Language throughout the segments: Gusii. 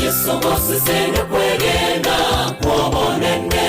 Yeso gosesenia kwegena kw'obonene.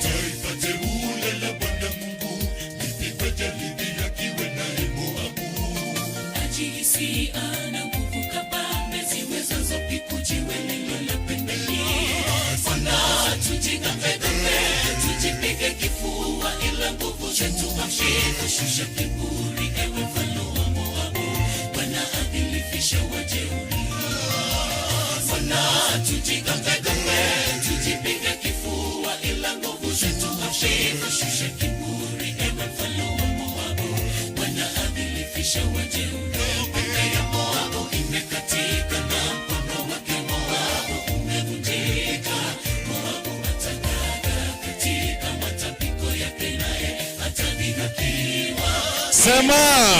Taifa teule la Bwana Mungu lipigwe lidhihakiwe naye Moabu. Ajihisi ana nguvu kabambe ziwezazo piku jiwe lililo la pembeni. Bwana, tujigambe-gambe, tujipige kifua, ila nguvu zetu hamshi kushusha kiburi. Ewe mfalme wa Moabu, Bwana adhilifisha wajeuri. Bwana, tujigambe-gambe, tujipige kifua, ila nguvu zetu hamshi kushusha kiburi. Ewe mfalme wa Moabu, Bwana adhilifisha wajeuri. Pembe ya Moabu imekatika na mkono wake Moabu umevunjika. Moabu atagaga katika matapiko yake, naye atadhihakiwa. Sema!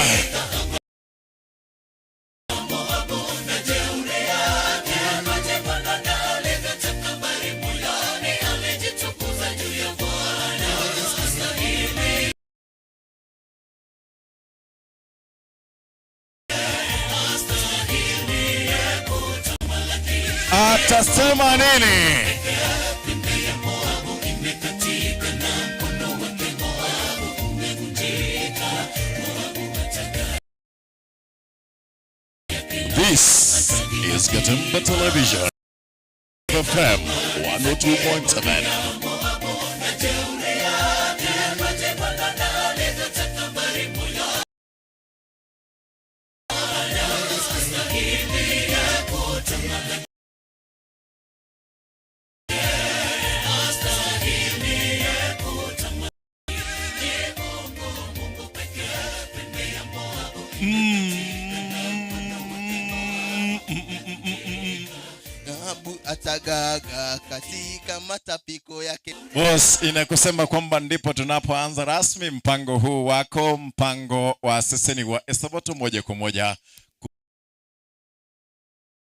Moabu na jeuri yake, majivuno na alivyotakabari moyoni, alijitukuza juu ya Bwana. Astahili Atasema nini? Pembe ya Moabu imekatika na mkono wake Moabu umevunjika. Moabu atagaa This is Gatemba Television FM 102.7. Moabu na jeuri yake, majivuno na alivyotakabari moyoni, astahili kutamalaki. Astahili kutamalaki. Mungu, Mungu pekee, pembe ya Moabu Moabu atagaga katika matapiko yake. Boss, inakusema kwamba ndipo tunapoanza rasmi mpango huu wako, mpango wa seseni wa Esabato moja kwa moja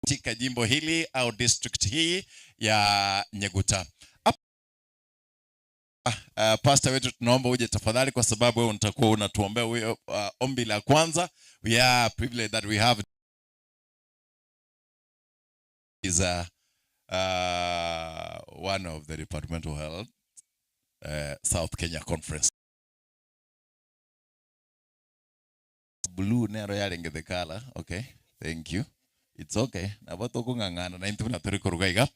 katika jimbo hili au district hii ya Nyaguta. Pastor wetu tunaomba uje tafadhali, kwa sababu wewe utakuwa unatuombea huyo ombi la kwanza. We are privileged that we have is one of the Departmental Health South Kenya Conference. Blue nero yarenge the color. Okay, thank you. It's okay. Nabo tokong'ang'ana na intwe buna tore koruga iga.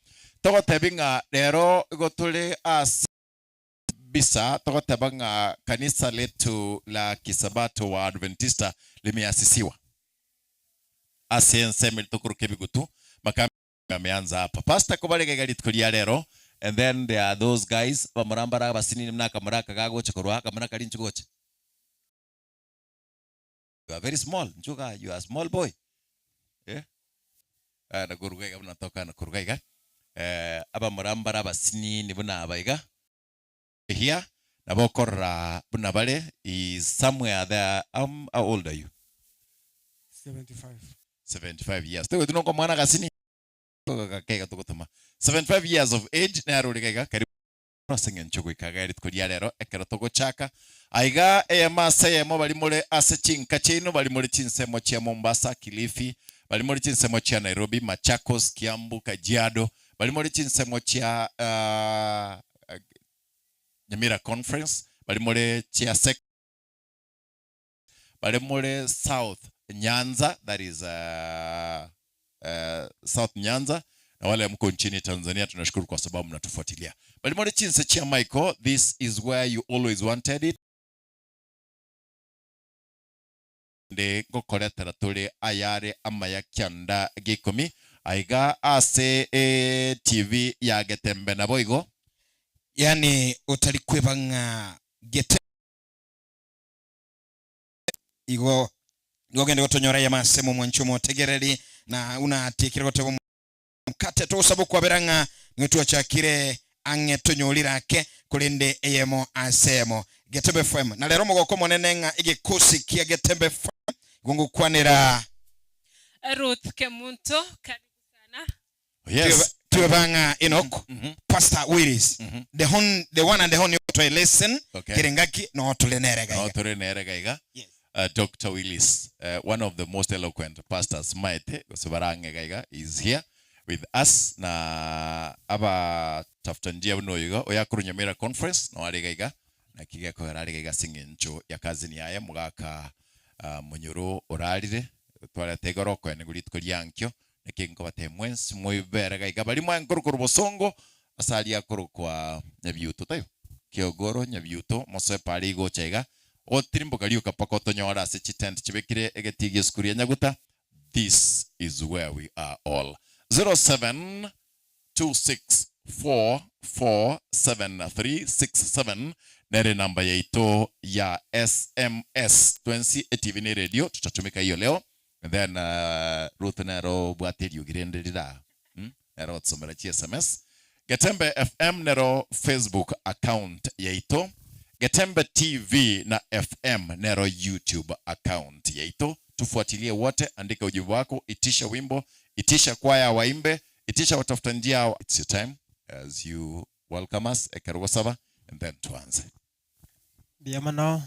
Togotebi ng'a rero igo tore ase bisa togoteba ng'a kanisa letu la Kisabato wa Adventista limeasisiwa ase ensemo eri tokoroka ebigutu makambi ameanza hapa. Pastor kobarega iga rituko ria rero and then there are those guys bamorambara abasinini buna akamura aka gagocha korwa akamura kari inchu gocha. You are very small. Nchuga, you are a small boy. Eh? Ah, nakoruga iga buna toka nakoruga iga. Eh, abamorambara abasinini buna aba iga. Here, nabo okorora buna bare is somewhere there. How old are you? 75. 75 years. Togotu noko mwana gasini gakega togotoma. 75 years of age narorega iga karibu ase eng'encho goika iga rituko ria rero ekero togochaka. Aiga eyemo ase eyemo baria more ase chinka chiaino, baria more chinsemo chia Mombasa, Kilifi, baria more chinsemo chia Nairobi, Machakos, Kiambu, Kajiado, baria more chinsemo chia Nyamira Conference, baria more chia Sek, baria more South Nyanza, that is South Nyanza, na wale mko nchini Tanzania tunashukuru kwa sababu mnatufuatilia. Baria more chinse chia Michael, this is where you always wanted it. Nde ngokoretera tore ayare amaya kianda gia ikomi aiga ase TV ya Getembe naboigo. Yaani otari kweba ng'a Getembe igo nigo ogende gotonyora eyemo ase momwanchi omotegereri, na buna atiekire goteba omokate togosaba okwabera ng'a nigo twachakire ang'e tonyorire ake, korende eyemo ase eyemo. Getembe FM. Na rero omogoko omonene ng'a egekosi kia Getembe FM igo ngokwanera. Ruth Kemunto, karibu sana. Yes. Tweba ng'a Enoch, Pastor Willis, the hon, the one and the only otoe listen, Okay. kere ngaki no tore nere No gaiga. tore nere gaiga. Yes. Doctor Willis, one of the most eloquent pastors maete gose bare ang'e gaiga is here with us na aba tafuta njia buna oyo iga oyo akorwa Nyamira conference no are gaiga naki gekogera are gaiga ase eng'encho ya cousin yaye mogaka monyoro orarire twareta igoro okoenigwa rituko ria ankio Naki nkobatebia mwensi moibere gaiga baria mwaenkorwa korwa bosongo ase aria akorokwa Nyabiuto, taibo? Kiogoro, Nyabiuto, mosoe paria igocha iga, otirimboka rioka mpaka otonyore ase chitent chibekire egetii gi'esukuru ya Nyaguta, this is where we are all. 0726447367 nere enamba yaito ya SMS. Twensi etibi ne eredio tutatumika hiyo leo. And then Ruth nere obwate eriogi rende rire aa, nere ogotusomera chi sms. Getembe FM nero Facebook account yaito, Getembe TV na FM nero YouTube account yaito. Tufuatilie wote, andika ujumbe wako, itisha wimbo, itisha kwaya waimbe, itisha watafuta njia. It's your time as you welcome us ekero gosaba and then tuanze. Mbuya mono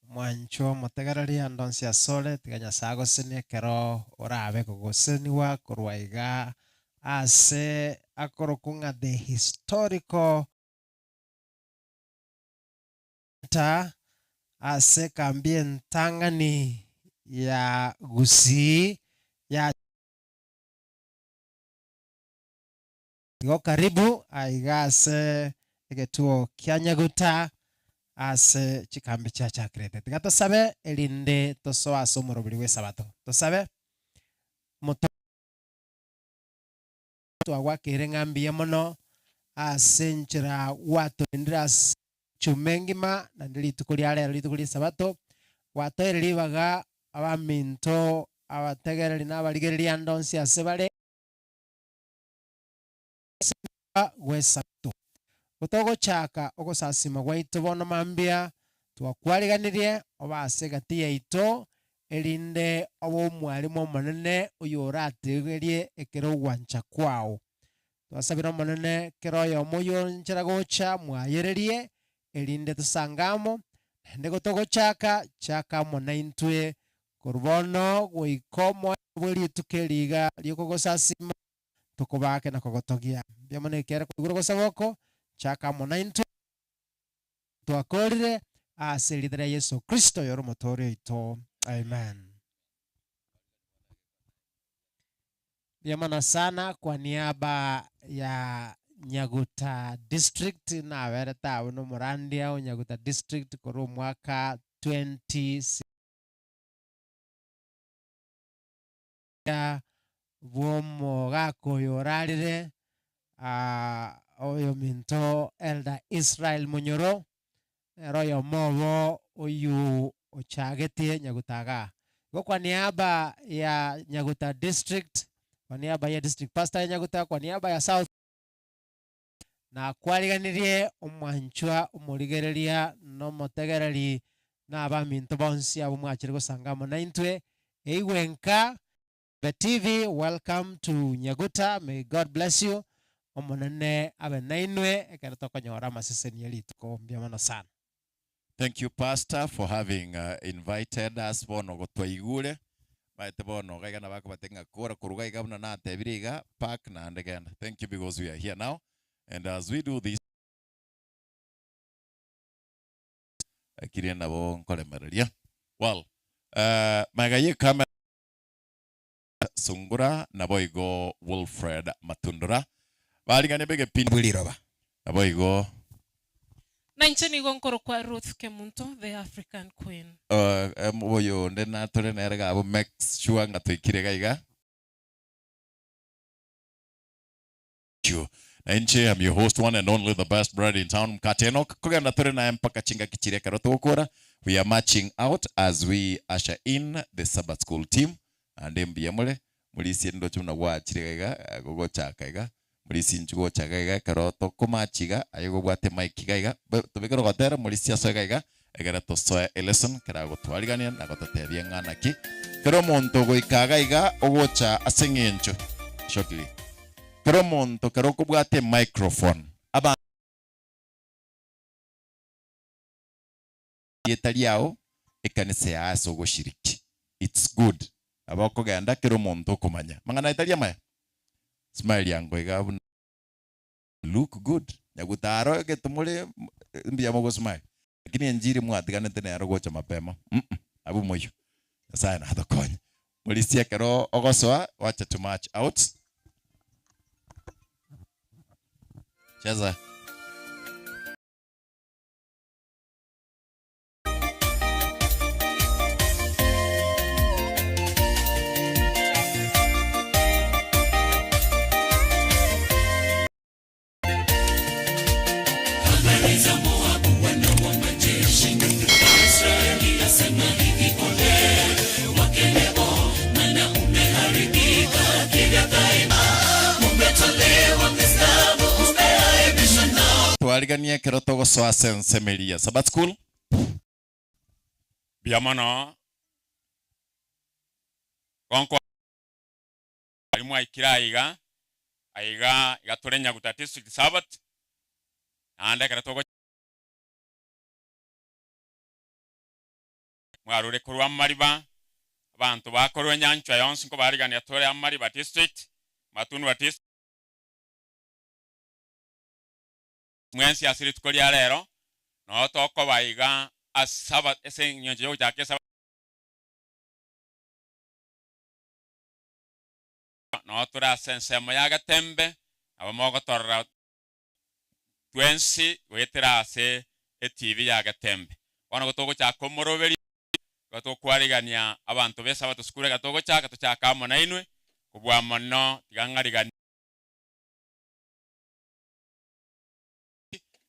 Mwanchwa omotegereri ande onsi asore, tiga Nyasae agosenie ekero orabe kogoseniwa korwa iga ase akorokwa ng'a the historical center ase ekambi entang'ani ya Gusii ya Igo karibu aiga ase egetuo kia Nyaguta ase chikambi chiachakirete. Tiga tosabe erinde tosoe ase omoroberi bw'Esabato. Tosabe. Omoto Twagwakeire ng'a mbuya mono ase enchera gwatorendire ase echuma engima naende rituko ria rero rituko ri'Esabato. Gwatoeire ribaga abaminto, abategereri na abarigereria ande onsi ase bare. Gosasimwa gw'Esabato. Gotogochaka ogosasima gwaito bono mambia, twakwariganirie obe ase egati yaito, erinde obe Omwalimu Omonene oyorategerie ekero ogwancha kwao. Twasabire Omonene kera oyomo oyore nchera gocha mwayererie, erinde tosange amo, naende gotogochaka, chaka amo naintwe korwa bono goika omoerio bwe rituko eri iga ri'okogosasima. Tokobake na kogotogia. Mbuya mono ekiagera kwaigure ogosaba oko, chaka amo naintwe. Twakorire ase erieta ria Yeso Kristo oyore Omotooria oito. Amen. Mbuya mono sana kwa niaba ya Nyaguta District naberete abwo nomorandia o Nyaguta District korwa omwaka 2016. Bw'omogaka oyo orarire, oyominto Elder Israel Munyoro, nere oyomo obo oyio ochagetie Nyaguta igaa. Igo kwa niaba ya Nyaguta District, kwa niaba ya District Pastor ya Nyaguta, kwa niaba ya South, nakwariganirie omwanchwa, omorigereria, na omotegereri, na abaminto bonsi abwo mwachire gosanga amo naintwe, eigwe nka. The TV welcome to Nyaguta may God bless you Omonene abe nainwe ekero tokonyora amaseseni ye rituko mbuya mono sana. Thank you pastor for having invited us bono gotwaigure maete bono iga iga nabakobatebia ng'a kora korwa iga iga buna natebire iga park naende genda thank you because we are here now and as we do this Lakini nabo nkoremereria well magega ye camera Sungura naboigo Wilfred Matundura barigania begepindi Bwe riroba. naboigo. Na inche nigo nkorokwa Ruth Kemunto, the African Queen. Oyo onde natore nere iga abwo make sure ng'a toikire iga iga. You. Na inche am your host one and only the best bread in town Mkate Enock kogenda tore naye mpaka chingaki chiria ekero togokora we are marching out as we usher in the Sabbath school team naende mbuya more morisie ndoche buna gwachire iga iga gogochaka iga morisie inchu gocha iga iga ekero tokomachi iga aye igo obwate mic iga iga tobekere ogotera morisie asoe iga iga egere tosoe elesson keragotwarigania na gototebia ng'a naki kera omonto goika iga iga ogocha ase eng'encho shortly kera omonto kero okobwata emicrophone aba erieta riao ekanisa yaye ase ogoshiriki it's good nabo okogenda kera omonto okomanya mang'ana aye tari amaya smile yango iga buna look good nyagutaro egetomore mbuya mogosmile Lakini enchiri mwatiganete nero gocha mapema mm abwo moyio. Nyasaye natokonye. Morisia ekero ogosoa wacha to march out. Cheza. Twariganie ekero togosoa ase ensemo eria ya Sabbath School. Mbuya mono gonkwa Aria mwaikire aiga, aiga iga tore Nyaguta District Sabbath, naende ekero togo mwarure korwa amariba, abanto bakorwa enyanchwa yonsi nkobarigania tore Amariba District, Matunwa District, mwensi ase rituko ria rero, noo tokoba iga ase Sabbath ase eng'encho yogochaka Esabato. Noo tore ase ensemo ya getembe, nabo mogotorora twensi goetera ase etibi ya getembe. Bono igo togochaka omoroberi, igo tokwarigania abanto b'Esabato Sukuru ekero togochaka, tochake amo nainwe, kobua mono tiga ng'ariganie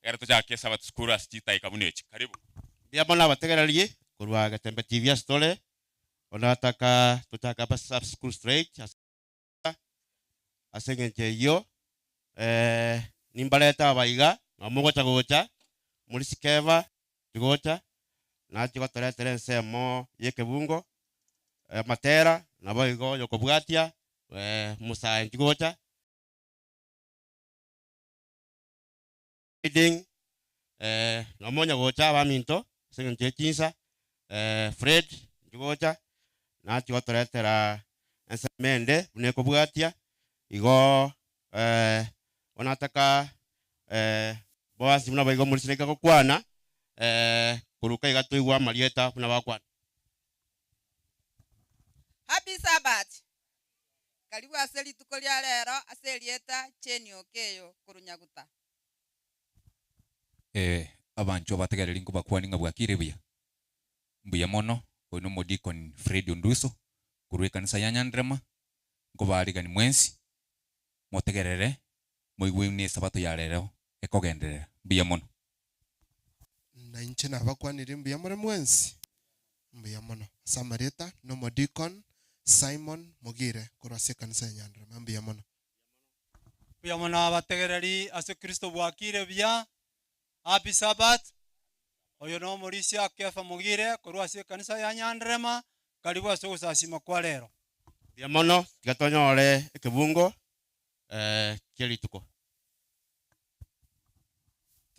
ekero tochake Esabato Sukuru ase chidakika buna echi. Karibu. Mbuya mono abategererie korwa Getembe TV ase tore, Bono nataka tochake aba sub school straight ase engencho eyio nimbarete aba iga nabo mogocha gocha muri Sikeva tigocha nachi gotoretera ensemo ya ekebungo amatera naboigo yokobwatia musae ntigocha. Reading nomonye gocha abaminto ase eng'encho ye chinsa Fred inche gocha nachia gotoretera ensemo ende buna ekobwatia igo bono nataka Boaz buna boigo omorisia naika gokwana koruka iga toigwe amarieta buna bagokwana. Happy Sabbath! Karibu ase rituko ria rero ase erieta Jane Okeyo korwa Nyaguta. Ee, abanchwa abategereri nkobakwanie ng'a bwakire buya. Mbuya mono, oyo nomodikoni Fred Onduso korwa ekanisa ya Nyanderema, nkobaarigani mwensi motegerere moigwe buna esabato ya rero ekogenderera. Mbuya mono. Na inche nabakwanirie mbuya more mwensi? Mbuya mono. Ase amarieta nomodikon Simon Mogire korwa ase ekanisa ya Nyanderema. Mbuya mono. Mbuya mono abategereri ase Kristo bwakire buya. Happy Sabbath. Oyo nomorisia Kefa Mogire korwa ase ekanisa ya Nyanderema. Karibu ase ogosasima kwa rero. Mbuya mono, tiga tonyore ekebungo kie rituko.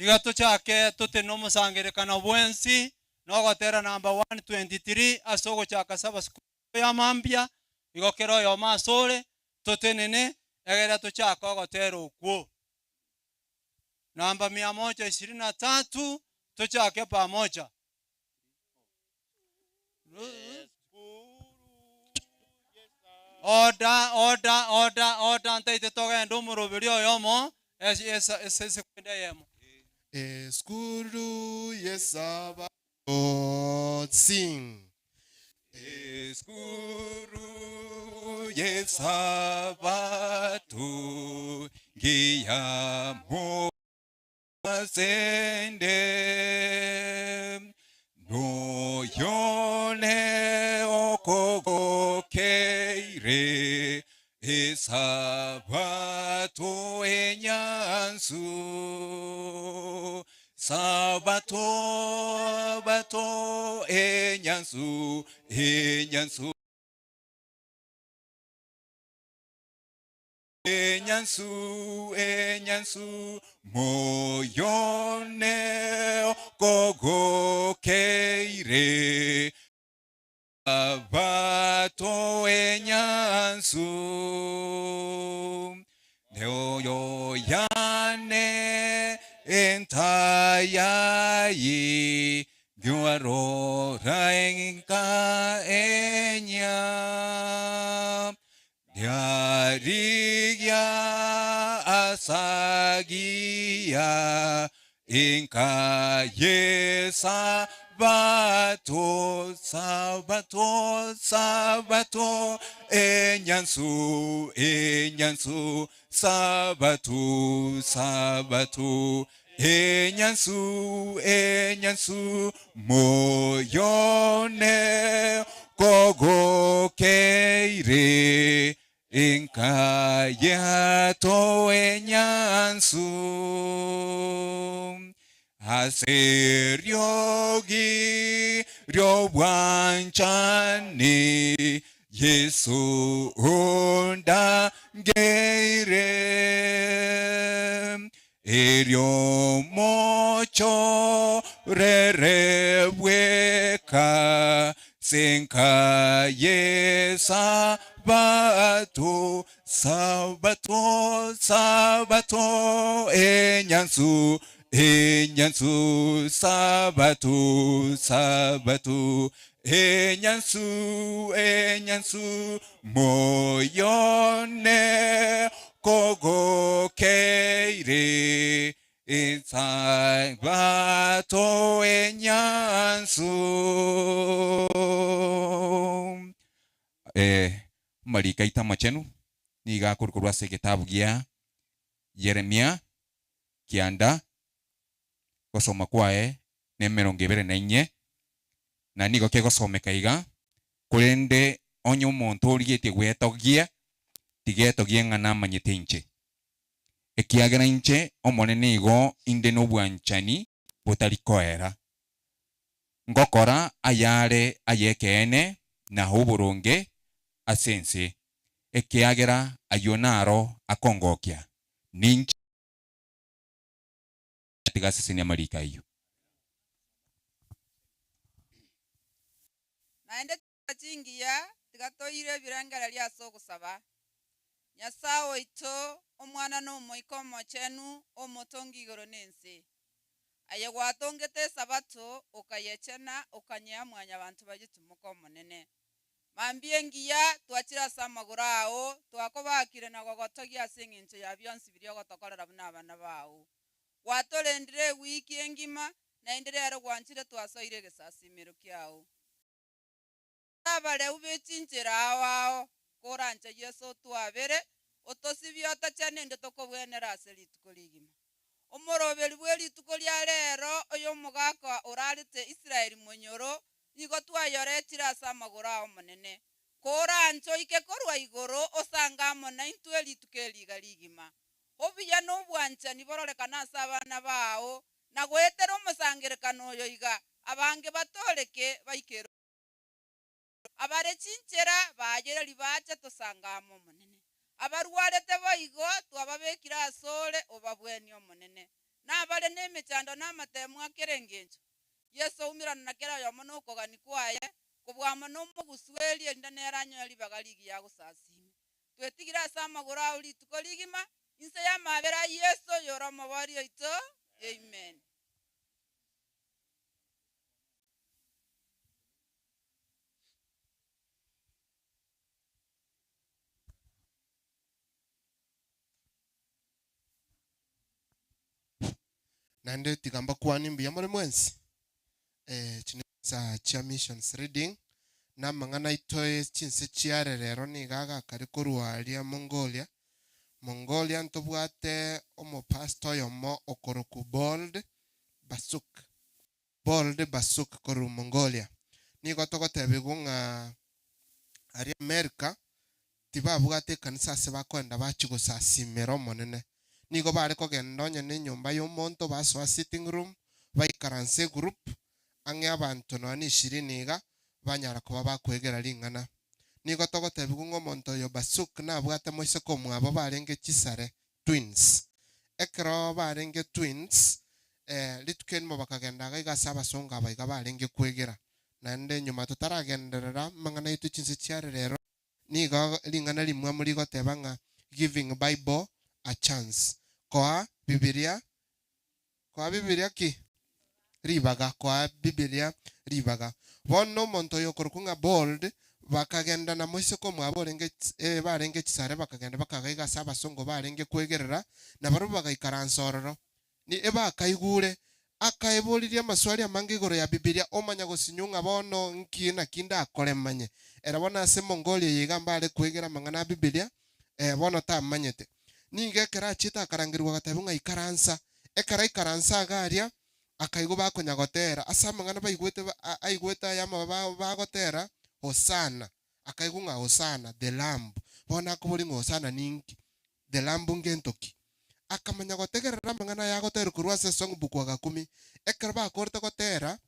Tiga tochake totene omosangererekano bwensi na ogotera number 123 ase ogochaka Sabbath School ya mambia, igo kera oyomo asore totenene egere tochake ogotera okwo. Namba mia moja ishirini na tatu tochake pamoja. Order, order, order, order, ntaite togende omoroberi oyomo ase ase esekunde eyemo. Eskuru y'Esabato, sing. Eskuru y'Esabato, ngiya mosende, noyone okogokeire Esabato enyansu. Sabato, bato enyansu, enyansu. Enyansu, enyansu, moyone okogokeire. Sabato enyansu. Neoyo yane entayayi gyuarora enka enya. Nyarigia asagia inka ye sabato, sabato, sabato, enyansu, enyansu, sabato, sabato, enyansu, enyansu, moyone kogokeire inka yato enyansu. Aseriogi ryobwanchani Yesu undangeire eryo mocho rerebweka senka ye sabato, sabato, sabato, enyansu, enyansu, sabato, sabato, enyansu, enyansu, moyone kogokeire Sabato enyansu. Eh, marika aito amachenu nigo akorwa ase egetabu gia Yeremia kianda gosoma kwaye na emerongo ebere na inye, na nigo kegosomeka iga, korende onye omonto origetie gwetogia, tiga etogie ng'a namanyete inche. Ekiagera inche Omonene igo inde nobwanchani botari koera, ngokora ayare ay'ekeene na oboronge ase ense, ekiagera ayio naro akongokia, ninche tiga asesenie amariiko ayio. Naende tiga chingiya, tiga toire ebirengererio ase ogosaba. Nyasae oito, Omwana na Omoika Omochenu, omotongi igoro na ense. Aye gwatongete Esabato, okayechena, okanyea mwanyabanto baye timoka Omonene. Mambia engiya, twachire ase amagoro ao, twakobakire na gogotogia ase eng'encho ya bionsi biria ogotokorera buna abana bao. Gwatorendire ewiki engima, naende rero gwanchire twasoire egesasimero kiao. Abareu be chinchera ao ao, koranche Yeso otwabere, otosibie otachane inde tokobwenera ase rituko rigima. Omoroberi bwe rituko ria rero oyo omogaka orarete Israeli monyoro, nigo twayoretire ase amagoro ao Omonene. Koranche oike korwa igoro, osange amo naintwe rituko eriga rigima. Obuya na obwanchani bororekane ase abana bao, na goetera omosangerekano oyo iga, abange batoreke baikere Abare chinchera baayereri bache tosange amo Omonene. Abarwarete boigo twababekire asore obabwenie Omonene. Nabare nemechando na amatemu a kera engencho. Yeso oumerana na kera oyomo nokogania kwaye, kobua amo nomogusueri erinde nere anyoe ribaga rigiya agosasime. Twetigire ase amagoro ao rituko rigima, inse y'amabera a Yeso oyore Omoboria oito. Amen. Naende tiga mbakwanie mbuya more mwensi. Echi ne chinsa chia Missions Reading, na amang'ana aito e chinse chiare rero nigo agakare korwa aria Mongolia. Mongolia ntobwate omopastor oyomo okorokwa Bold Basuk. Bold Basuk korwa Mongolia. Nigo togotebigwa ng'a aria America tibabwate ekanisa ase bakoenda bachie gosasimera Omonene. Nigo bare kogenda onye nenyomba y'omonto basoa sitting room baikaransa egroup ang'e abanto nonya na ishirini iga banyara koba bakoegera ring'ana. Nigo togotebigwa ng'a omonto oyo Basuk nabwate moiseke omwabo barenge chisare, twins. Ekero barenge twins, rituko erimo bakagenda iga iga ase abasongo aba iga barenge kwegera. Naende nyuma totaragenderera amang'ana aito chinse chiare rero, Nigo ring'ana rimwamu rigoteba ng'a giving Bible a chance. Koa Bibilia, koa Bibilia ki? Ribaga, koa Bibilia ribaga. Bono omonto oyo okorokwa ng'a Bold, bakagenda na moiseke omwabo orenge eh, barenge chisare bakagenda bakagaiga ase abasongo barenge kwegerera, na barabwo bagaikaransa ororo. Ni ebakaigure, akaeboririe amaswali amange igoro ya Bibilia, omanya gosinywa ng'a bono nki naki ndakore manye. Ere bono ase Mongolia eye iga mbare kwegera amang'ana a Bibilia, eh, bono tamanyete. Nigo ekero achiete akarangerigwa agatebiwa ng'a ikaransa. Ekero aikaransa iga aria, akaigwa bakonya gotera ase amang'ana baigwete aigwete aya amaba bagotera, Hosana. Akaigwa ng'a Hosana, the Lamb. Bono akoboria ng'a Hosana ninki? The Lamb ngento ki? Akamanya gotegerera amang'ana aya agoterwa korwa ase esongbook agakumi. Ekero bakorete gotera,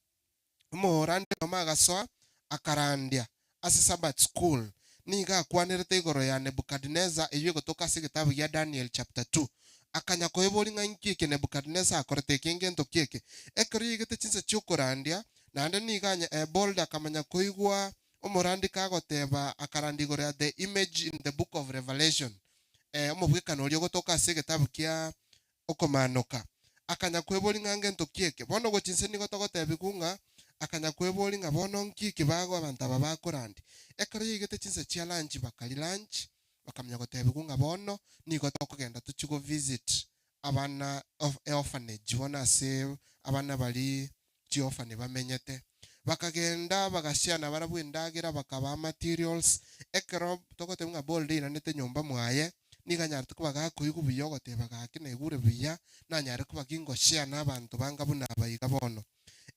omorandia oyomo agasoa akarandia ase Sabbath school. Nigo akwanerete igoro ya Nebukadneza eyio egotoka ase egetabu gia Daniel chapter 2. Akanya koeboria ng'a inki eke Nebukadneza akorete eke ngento ki eke. Ekero yaigete chinsa chi'okorandia, naende nigo anya Bold akamanya koigwa Omorandi kagoteba akarandia igoro ya The Image in the Book of Revelation, omobwekano oria ogotoka ase egetabu kia Okomaanoka. Akanya kweboria ng'a ngento ki eke? Bono gochia inse nigo togotebigwa ng'a akanya kweboria ng'a bono nki eke bago abanto aba bakorandia. Ekero yaigete chinsa chia lunch bakaria lunch, bakamanya gotebigwa ng'a bono nigo tokogenda tochie go visit abana of eorphanage bono ase abana baria chiorphan bamenyete. Bakagenda bagasiana barabwo endagera bakabaa materials, ekero togoteba ng'a Bold eiranete nyomba mwaye, nigo anyarete koba gakoigwa buya ogoteba gaki naigure buya, nanyare koba gingoshare na abanto banga buna aba iga bono.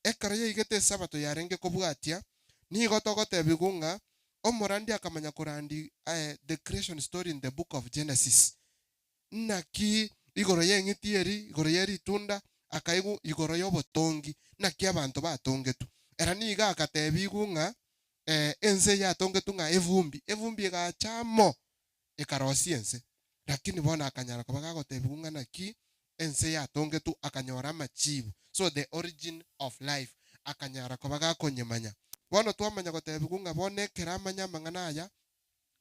Ekero yaigete esabato yarenge kobwatia, nigo togotebigwa ng'a omorandia akamanya korandi the creation story in the book of Genesis. Naki igoro y'eng'iti eri, igoro ye ritunda, akaigwa igoro y'obotongi, naki abanto batongetwe. Ere nigo agatebigwa ng'a ense yatongetwe ng'a evumbi, evumbi egacha amo, ekarosia ense. Lakini bono akanyara koba gagotebigwa ng'a naki ense yatongetwe, akanyora amachibu, so the origin of life, akanyara koba gakonyemanya. Bono twamanya gotebigwa ng'a bono ekero amanya amang'ana aya,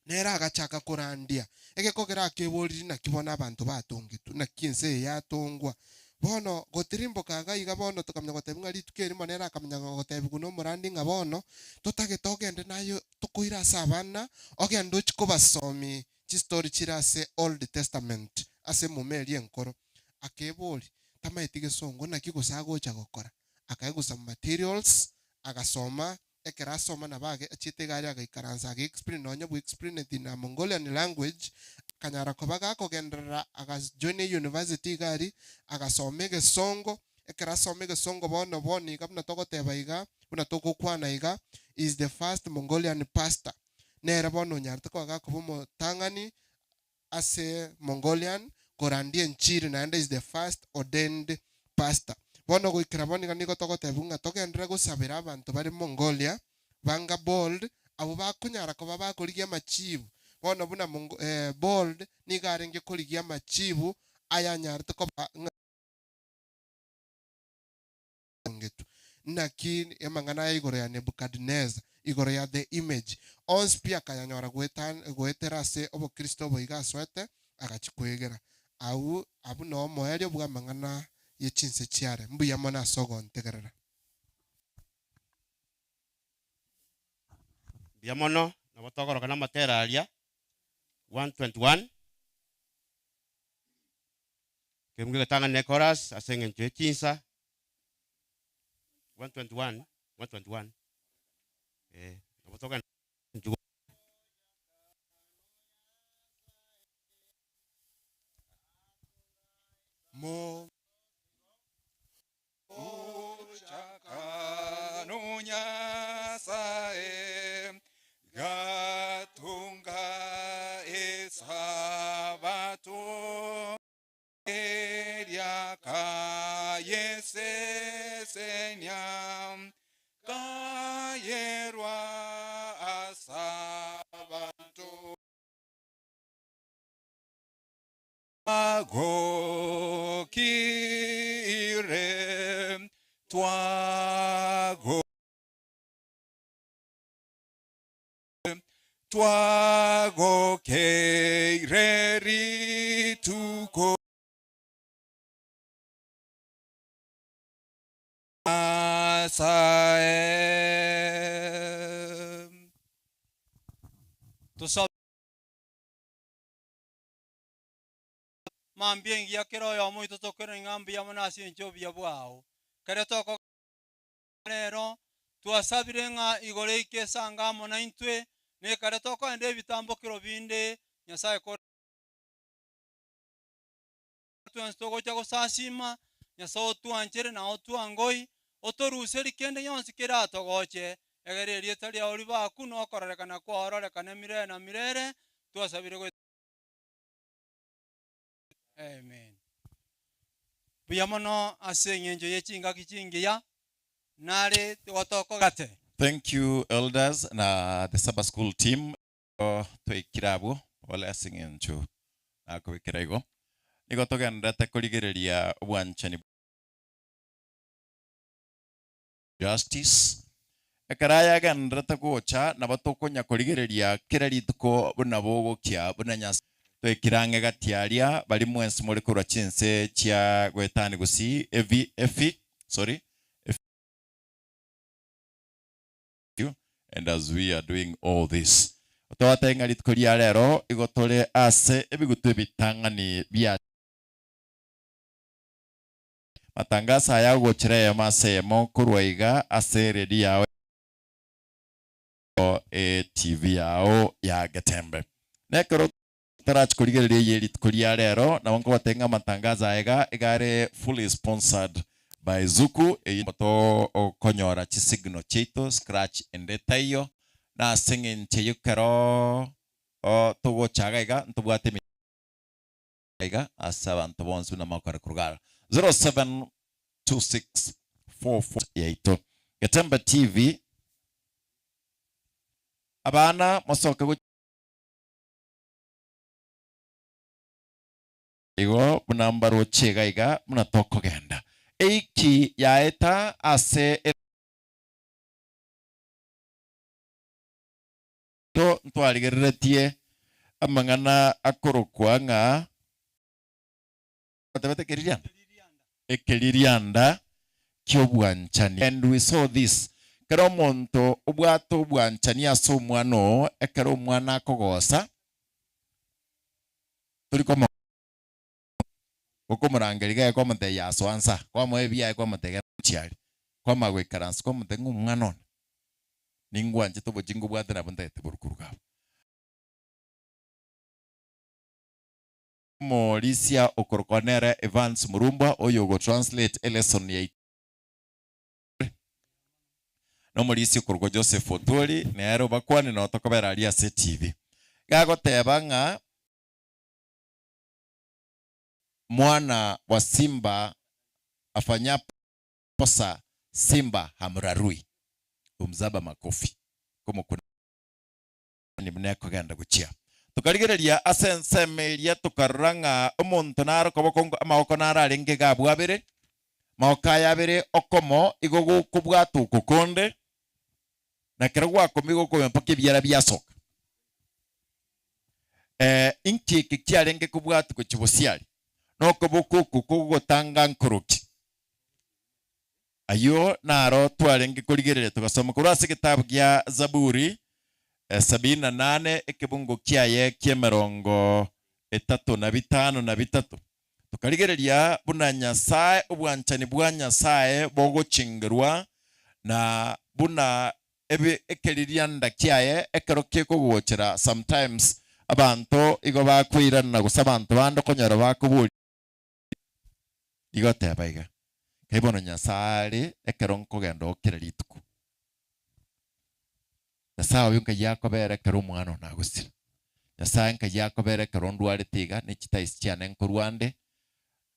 Nere agachaka korandia, egekogera akeboririe naki bono abanto batongetwe, naki ense eye yatongwa. Bono gotirimboka iga iga bono tokamanya gotebia ng'a rituko erimo nere akamanya gotebigwa nomorandi ng'a bono totagete ogende naye tokoire ase abana, ogende ochie kobasomi chistori chire ase Old Testament, ase emuma eria enkoro. Akeboria, tamaeti gesongo naki gose agocha gokora? Akaegwa some materials, agasoma Ekero asoma nabo achiete egari agaikaransa aga explain nonya bwe explained in a Mongolian language akanyara koba gakogenderera aga join e university iga aria agasoma egesongo ekero asoma egesongo bono bono iga buna togoteba iga buna togokwana iga is the first Mongolian pastor nere bono onyarete koba gakoba omotang'ani ase Mongolian korandia enchiri naende is the first ordained pastor. Bono goikera bono iga nigo togotebigwa ng'a togenderere gosabera abanto bare Mongolia banga bold abwo bakonyara koba bakorigia amachibu. Bono buna Mongo bold nigo arenge korigia amachibu ayanyarete koba ng'a. Naki amang'ana aya igoro ya Nebukadneza, igoro ya the image, onsi pi akayanyora goetera ase obokristo obo iga asoete, agachia kwegera. Agwo abwo noo omoerio bw'amang'ana ye chinse chiare. Mbuya mono ase ogontegerera. Mbuya mono, nabo togoroka namatera aria 121. Kemunto egetang'ani ne chorus ase eng'encho ye chinsa 121, 121 eh, nabo togenda nchugu. Mo. Ochakano Nyasae, gatunga Esabato, eria kayesesenia, kayerwa as'abanto. Twagokire, twago twagokeire rituko Nyasae. Tosabe. Mambia engiya kera oyomo oito tokerore ng'a mbuya mono ase enchera y'obuya bwao. Ekero tokogenda rero, twasabire ng'a igoro eike esange amo naintwe, na ekero tokogenda ebitambokero binde, Nyasae kore twensi togocha gosasima, Nyasae otwanchere na otwangoi, otoruserie kende gionsi keratogoche, egere erieta riao ribe akwo na okororekana kwao rorekane mirere na mirere, twasabire goetera. Amen. Mbuya mono ase eng'encho ye chingaki chingiya nare gotokogate. Thank you elders na the Sabbath school team twaikire abwo pole ase eng'encho nakobekera igo. Nigo togendererete korigereria obwanchani Justice. Ekero aya agendererete gocha, nabo tokonya korigereria kera rituko buna bogokia buna Nyasae. Twaikire ang'e gati aria, baria mwensi more korwa chinse chia goetani gusii, evi, efi, sorry, you and as we are doing all this. Tobatebie ng'a rituko ria rero igo tore ase ebigutu ebitang'ani bia. Matangaso aya agochera eyemo ase eyemo korwa iga ase eredio yao e TV yao ya Getembe. Nekero tarachi korigereria eye rituko ria rero, nabo nkobatebia ng'a amatangazo aya iga iga are fully sponsored by Zuku, eyio tokonyora chisignal chiaito scratch ende taiyo, na ase eng'encho eyio ekero togocha iga iga ntobwate iga ase abanto bonsi buna makore korwa iga 072644 yaito Getembe TV abana mosoke gochia Igo buna mbaroche iga iga buna tokogenda eiki yaeta ase To ntwarigereretie amang'ana akorokwa ng'a batebete ekeririanda ekeririanda ki'obwanchani. And we saw this, kera omonto obwate obwanchani ase omwana oo, ekero omwana akogosa, tori komo gokomorangeria iga kwamotebia asoa nsa, kwamoa ebiaye kwamotebia genda gochia aria, kwamanya goikaransa kwamotebia ng'a omwana one, ningwanchete obochinga obwate nabwo ntagete borokwo iga abwo. Omorisia okorokwa nere Evans Murumbwa oyo ogo translate elesson yaito na omorisia okorokwa Joseph Otwori nere obakwane noo tokobera aria ase etibi. Gagoteba ng'a Mwana wa simba afanyapo kosa simba hamrarui, umzaba makofi, komokuna buna ekogenda gochia. Tokarigereria ase ensemo eria tokarora ng'a omonto nare okoboko amaboko naro arenge iga abwo abere. Maoka aya abere okomo igo gokobwata oko konde, na kero gwakomia gokoywa mpaka ebiara biasoka. Eh, inki eke kiarenge kobwati gochia bosiari? Nokoboko oko kogotanga nkoroki? Ayio naro twarenge korigereria togasoma korwa ase egetabu gia Zaburi 78 ekebungo kiaye ki'emerongo etato na bitano na bitato. Tokarigereria buna Nyasae obwanchani bwa Nyasae bogochengerwa na buna ebe ekeririanda kiaye ekero kekogochera sometimes abanto igo bakoirana gose abanto bande okonyora bakoboria rigoteba iga, Kai bono Nyasae are ekero nkogenda oo kera rituko. Nyasae oyo nkai akobera ekero omwana one agosira. Nyasae nkai akobera ekero ndwarete iga, ne chitaisi chiane nkorwa nde,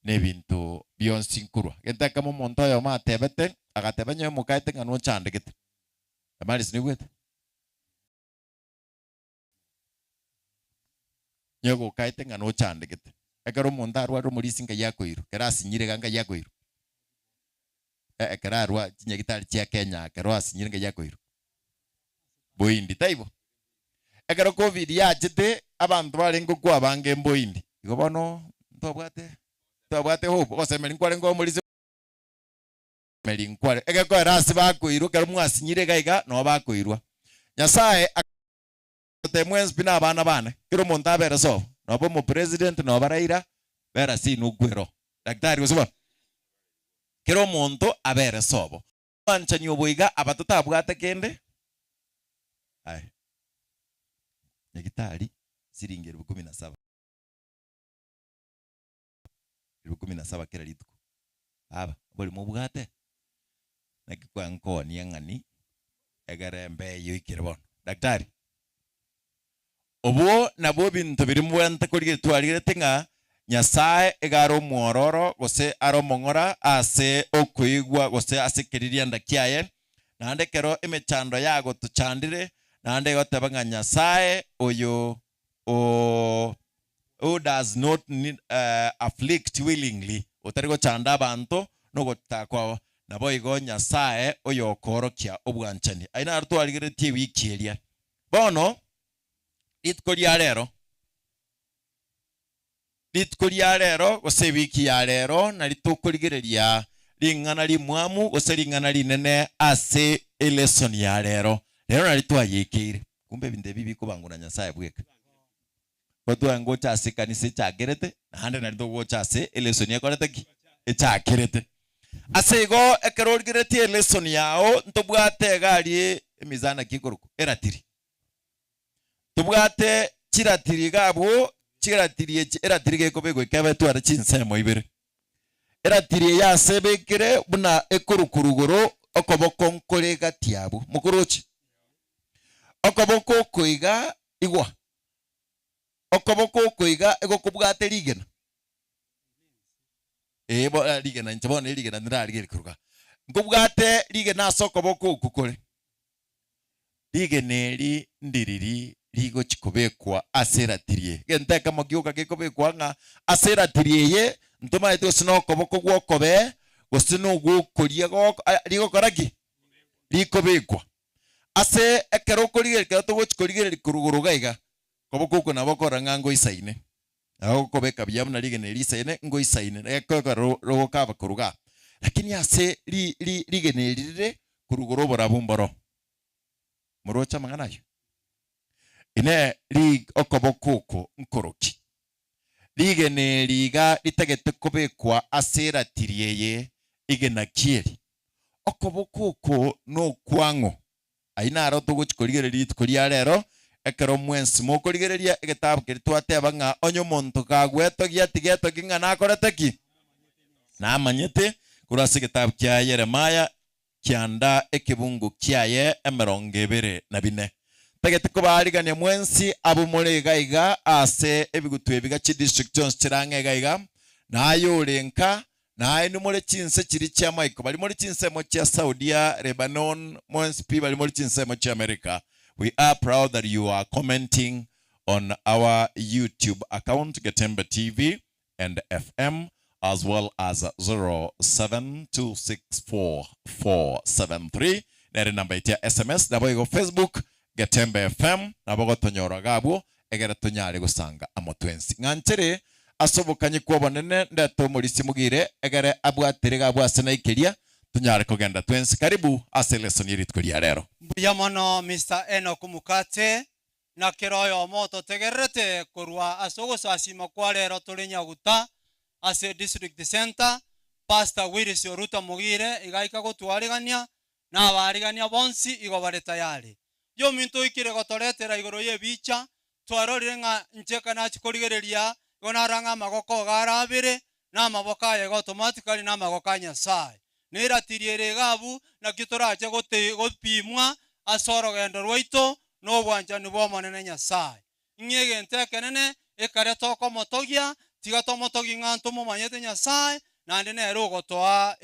na ebinto bionsi nkorwa. Gento ekemo omonto oyomo atebete, agateba nyowe mokaete ng'a nochandegete. Damaris noigwete? Nyowe gokaete ng'a nochandegete. Ekero omonto arwarire omorisia nkai akoirwa, ekero asinyire iga nkai akoirwa? Eh, ekero arwa chinyagitari chia Kenya ekero asinyire nkai akoirwa? Boindi, taibo? Ekero covid yachete, abanto barenge gokwa abange mboindi. Igo bono ntwabwate ntwabwate hope, ogosemeria nkwarenge omorisia ogosemeria nkware egekoera ase bakoirwa ekero mwasinyire iga iga noo bakoirwa. Nyasaye Gotebia mwensi pi nabana bane, kera omonto abere sobo, noba omopresident, noba Raila, bera sino okwere oo. Daktari gose bono? Kera omonto abere sobo. Obwanchani obo iga aba totabwate kende, aye, nyagitari siringi elfu kumi na saba, elfu kumi na saba kera rituko, aba oborimo obwate? Naki kwankonia ng'ani egere embe eyio oikire bono. Daktari, obwo nabwo ebinto biria mobwenerete korigereria twarigerete ng'a Nyasae iga are omwororo gose are omong'ora ase okoigwa gose ase ekeririanda kiaye, naende ekero emechando yagotochandire, naende egoteba ng'a Nyasae oyo o who does not need, afflict willingly, otari gochanda abanto nogotaka kwabo, naboigo Nyasae oyokoorokia obwanchani. Ayio naro twarigereretie ewiki eria. Bono, rituko ria rero, rituko ria rero gose ewiki ya rero nari tokorigereria ring'ana rimwamu gose ring'ana rinene ase elesson ya rero. Rero nari twayekeire. Kumbe ebinto ebi bikobangwa na Nyasae bweka. Gotwae ngocha ase ekanisa echakerete, naende nari togocha ase elesson ekorete ki? Echakerete. Ase igo ekero origereretie elesson yao, ntobwate iga aria emizani naki ekorokwa? Eratiri. Tobwate chiratiri iga abwo, chiratiri echi eratiri gekobekwa ekebe etware chinsemo ibere. Eratiri eye ase ebekire buna ekorokwa rogoro okoboko nkore egati abwo. Mokoroche? Okoboko oko iga igwa, okoboko oko iga egokobwate rigena. Ee bo rigena inche bono erigena ndirarigerie koruga. Nkobwate rigena ase okoboko okwo kore. Rigena eri ndiriri rigochi kobekwa ase eratiri eye. Egento ekemo gioka gekobekwa ng'a ase eratiri eye ntomaete gose nokoboko gw'okobee gose nogw'okoria goko rigokora ki? Rikobekwa. Ase ekero okorigereria ekero togochi korigereria korwa igoro iga iga, koboko oko nabo okorora ng'a ngoisaine. Nabo gokobeka buya buna rigena eri risaine, ngoisaine, na rogokaba korwa igaa. Lakini ase ri ri rigena eri rire korwa igoro oborabu mboro. Moroche amang'ana ayio? Inee, ri okoboko oko nkoroki? Rigena eri iga ritagete kobekwa ase eratiri eye, igena ki eri? Okoboko oko nokwang'o? Ayio naro togochia korigereria rituko ria rero, ekero mwensi mokorigereria egetabu keria twateba ng'a onye omonto kagwetogia tigetogi ng'a nakorete ki? Namanyete korwa ase egetabu kia Yeremaya kianda ekebungo kiaye emerongo ebere na bine. Ntagete kobaarigania mwensi abwo more iga iga ase ebigutu ebiga chidistrict chionsi chire ang'e iga iga, na aye ore nka, na aye nimore chinse chiria chi'amaiko, baria more chinsemo chia Saudia, Lebanon, mwensi pi baria more chinsemo chia America, we are proud that you are commenting on our YouTube account Getembe TV and FM. as well as 07264473 nere namba yaito ya sms naboigo Facebook Getembe FM nabo gotonyora iga abwo egere tonyare gosanga amo twensi. Ng'anchere ase obokanyi kw'obonene ndete omorisia mogire egere abwatere iga abwo ase naikeria tonyare kogenda twensi. Karibu ase elesoni ye rituko ria rero. Mbuya mono Mister Enock Mukate, na kera oyomo ototegererete korwa ase ogosasima kwa rero tore Nyaguta ase District Centre, Pastor Willis Oruta Mogire iga aika gotwarigania na abaarigania bonsi igo bare tayari. Yominto oikire gotoretera igoro y'ebicha, twarorire ng'a inche kanachia korigereria, igo narora ng'a amagoko iga are abere, na amaboko aye iga automatically namagoko a Nyasae. Na eratiri ere iga abwo, naki torache gote gopimwa ase orogendo rwaito na obwanchani bw'Omonene Nyasae. Ng'a egento ekenene ekare tokomotogia, tiga tomotogie ng'a ntomomanyete Nyasae, naende nere ogotoa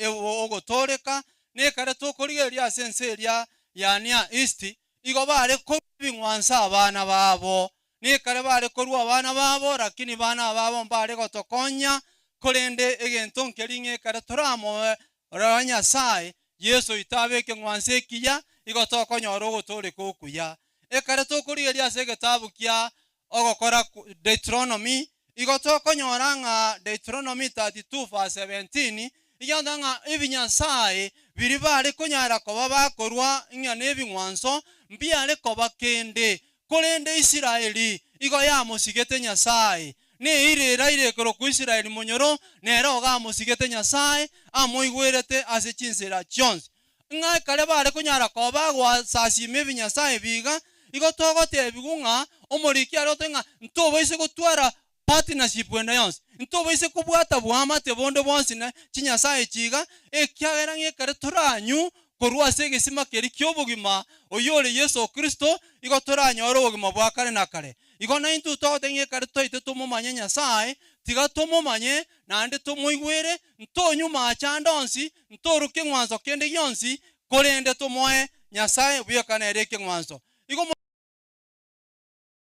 ogotooreka, na ekare tokorigereria ase ense eria ya Near East, igo bare korua ebing'wanso abana babo, na ekare bare korua abana babo, lakini bana babo mbare gotokonya, korende egento nkeri ng'a ekare toramoe Rora Nyasae, Yeso oito abe ekeng'wanso ekiya, igo tokonyora ogotooreka okuya. Ekero tokorigereria ase egetabu kia Ogokora Deuteronomy, igo tokonyora ng'a Deuteronomy 32 verse 17, igo ng'a ebinyasae biria bare konyara koba bakorwa ng'a nebing'wanso, mbiare koba kende, Korende Israeli igo yamosigete Nyasae, neira eraire ekorokwa Israeli monyoro, nere ogo amosigete Nyasae, amoigwerete ase chinsera chionsi. Ng'a ekare bare konyara koba bagwasasiima ebinyasae biga, igo togotebigwa ng'a omoriki are goteba ng'a ntobaise gotwara partnership ende yonsi, ntobaise kobwata boamate bonde bwonsi ne chinyasae echi iga, ekiagera ng'a ekero toranywe korwa ase egesima keria ki'obogima, oyio ore Yeso Kristo, igo toranyore obogima bwa kare na kare. Igo naintwe togoteba ng'a ekero twaite tomomanye Nyasae, tiga tomomanye, naende tomoigwere, ntonywe maache ande onsi, ntorue keng'wanso kende gionsi, korende tomoe Nyasae bweka nere ekeng'wanso. Igo.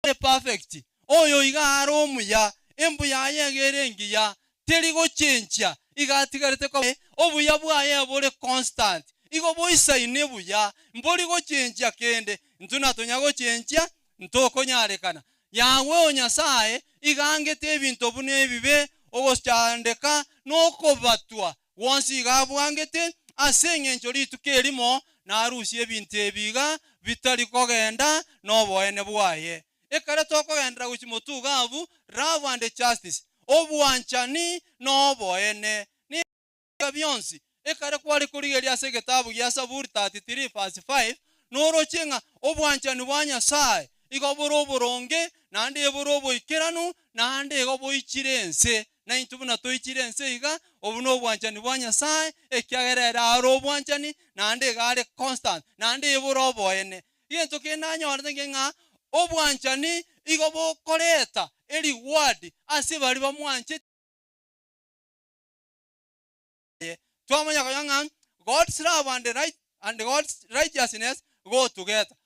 Are perfect, oyo iga are omuya, embuya yaye iga ere engiya, teri gochenchia, iga atigarete koba obuya bwaye bore constant, igo boisaine buya, mbori gochenchia kende, intwe natonya gochenchia, ntokonyarekana. Yahweh o Nyasae iga angete ebinto buna ebibe, ogochandeka, na okobatwa gwonsi iga abwangete, ase engencho rituko erimo narusie ebinto ebi iga bitari kogenda noboene bwaye. Ekero tokogenderera gochia motwe iga abwo, love and justice, obwanchani na oboene, niga bionsi. Ekero kware korigereria ase egetabu gia Saburi 33 verse 5, noroche ng'a obwanchani bwa Nyasae igo bore oboronge, naende bore oboikeranu, naende igo boichire ense. Naintwe buna toichire ense iga, obo nobwanchani bwa Nyasae, ekiagera ere are obwanchani, naende iga are constant, naende ibore oboene. Egento kende nanyorete nge ng'a obwanchani igo bokoreta ereward ase baria bamwanchete. Twamanya konya ng'a God's love and right and God's righteousness go together.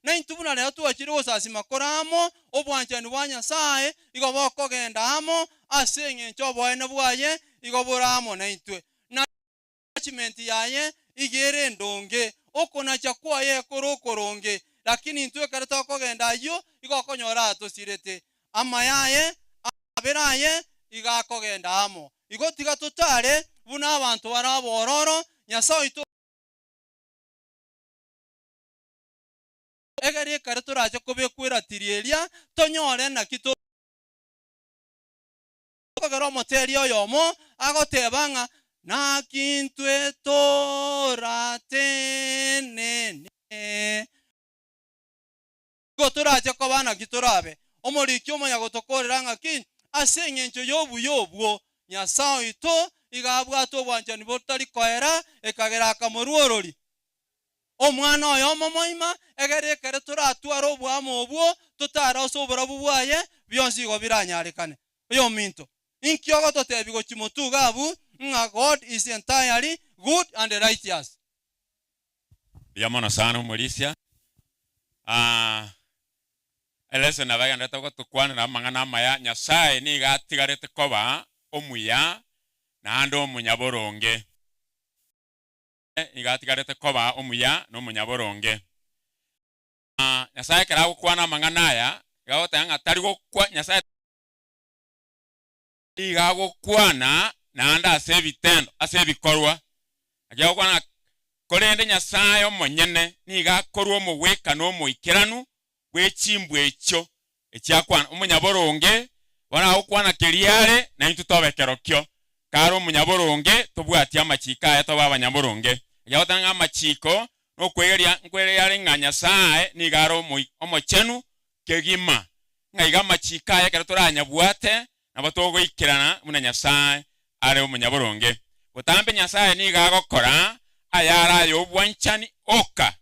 Naintwe buna rero twachire gosasima kore amo, obwanchani bwa Nyasae igo bokogenda amo, ase engencho oboene bwaye igo bore amo naintwe. Na judgment yaye iga ere endonge, okonacha kwaye kore okoronge, lakini intwe ekero tokogenda ayio igo okonyora atosirete. Amaya aye, amabera aye iga akogenda amo. Igo tiga totare buna abanto bare abororo, Nyasae oito. Egere ekero torache kobekwa eratiri eria, tonyore naki tokogera omoteria oyomo agoteba ng'a, Naki intwe toratenene. Igo torache koba naki torabe. Omoriki omanya gotokorera ng'aki? Ase engencho y'obuya obwo, Nyasae oito iga abwate obwanchani botari koera, ekagera akamorua orori. Omwana oyomo moima, egere ekere toratware oboamo obwo, totare ase oborabu bwaye, bionsi igo biranyarekane. Oyominto, inki ogototebia gochia motwe iga abwo, ng'a God is entirely good and righteous? Mbuya mono sana omorisia. Ah. Elese nabo agenderete gotokwanera amang'ana amaya, Nyasae nigo atigarete koba omuya naende omonyaboronge. Nigo atigarete koba omuya na omonyaboronge. Na Nyasae ekero agokwana amang'ana aya, iga agoteba ng'a tari gokwa Nyasae iga agokwana naende ase ebitendo, ase ebikorwa. Naki agokwana ng'a korende Nyasae omonyene nigo akorwa omogwekano omoikeranu bwe chimbwa echio echiakwana. Omonyaboronge bono agokwana keria are, naintwe tobe kerokio. Kare omonyaboronge, tobwatie amachiko aye tobe abanyaboronge. Ekiagera agoteba ng'a amachiko nokwegeria nkwereria are ng'a Nyasae nigo are omochenu kegima, ng'a iga amachiko aye ekero toranyabwate nabo togoikerana buna Nyasae are omonyaboronge. Botambe Nyasae nigo agokora ayare ay'obwanchani oka,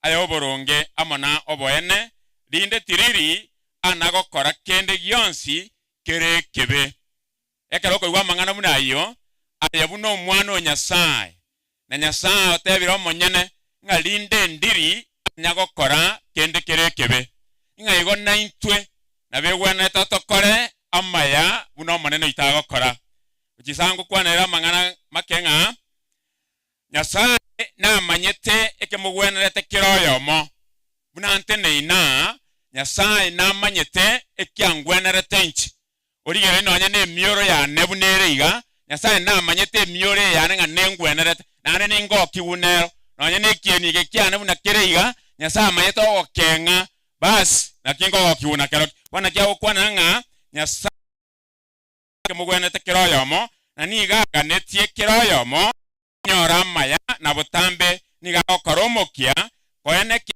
ay'oboronge amo na oboene, rinde tiriri anagokora kende gionsi kere ekebe. Ekero okoigwa amang'ana buna ayio, aye buna omwana o Nyasae, na Nyasae otebire omonyene ng'a rinde ndiri anya gokora kende kere ekebe, ng'a igo naintwe nabegwenerete tokore amaya buna Omonene oito agokora. Gochia ngokwanere amang'ana make ng'a Nyasae namanyete ekemogwenerete kera oyomo, buna nteneine aa, Nyasae namanyete ekiangwenerete inche. Origererie nonya nemioro yane buna ere iga, Nyasae namanyete emioro eye yane ng'a nengwenerete, naende ningokigwe nero. Nonya nekieni eke kiane buna kere iga, Nyasae amanyete ogokeng'a, basi, naki nkogokigwa nakerokio. Bono naki agokwana ng'a Nyasae kemogwenerete kera oyomo, na nigo aganetie kera oyomo anyore amaya, na botambe nigo agokora omokia koenekia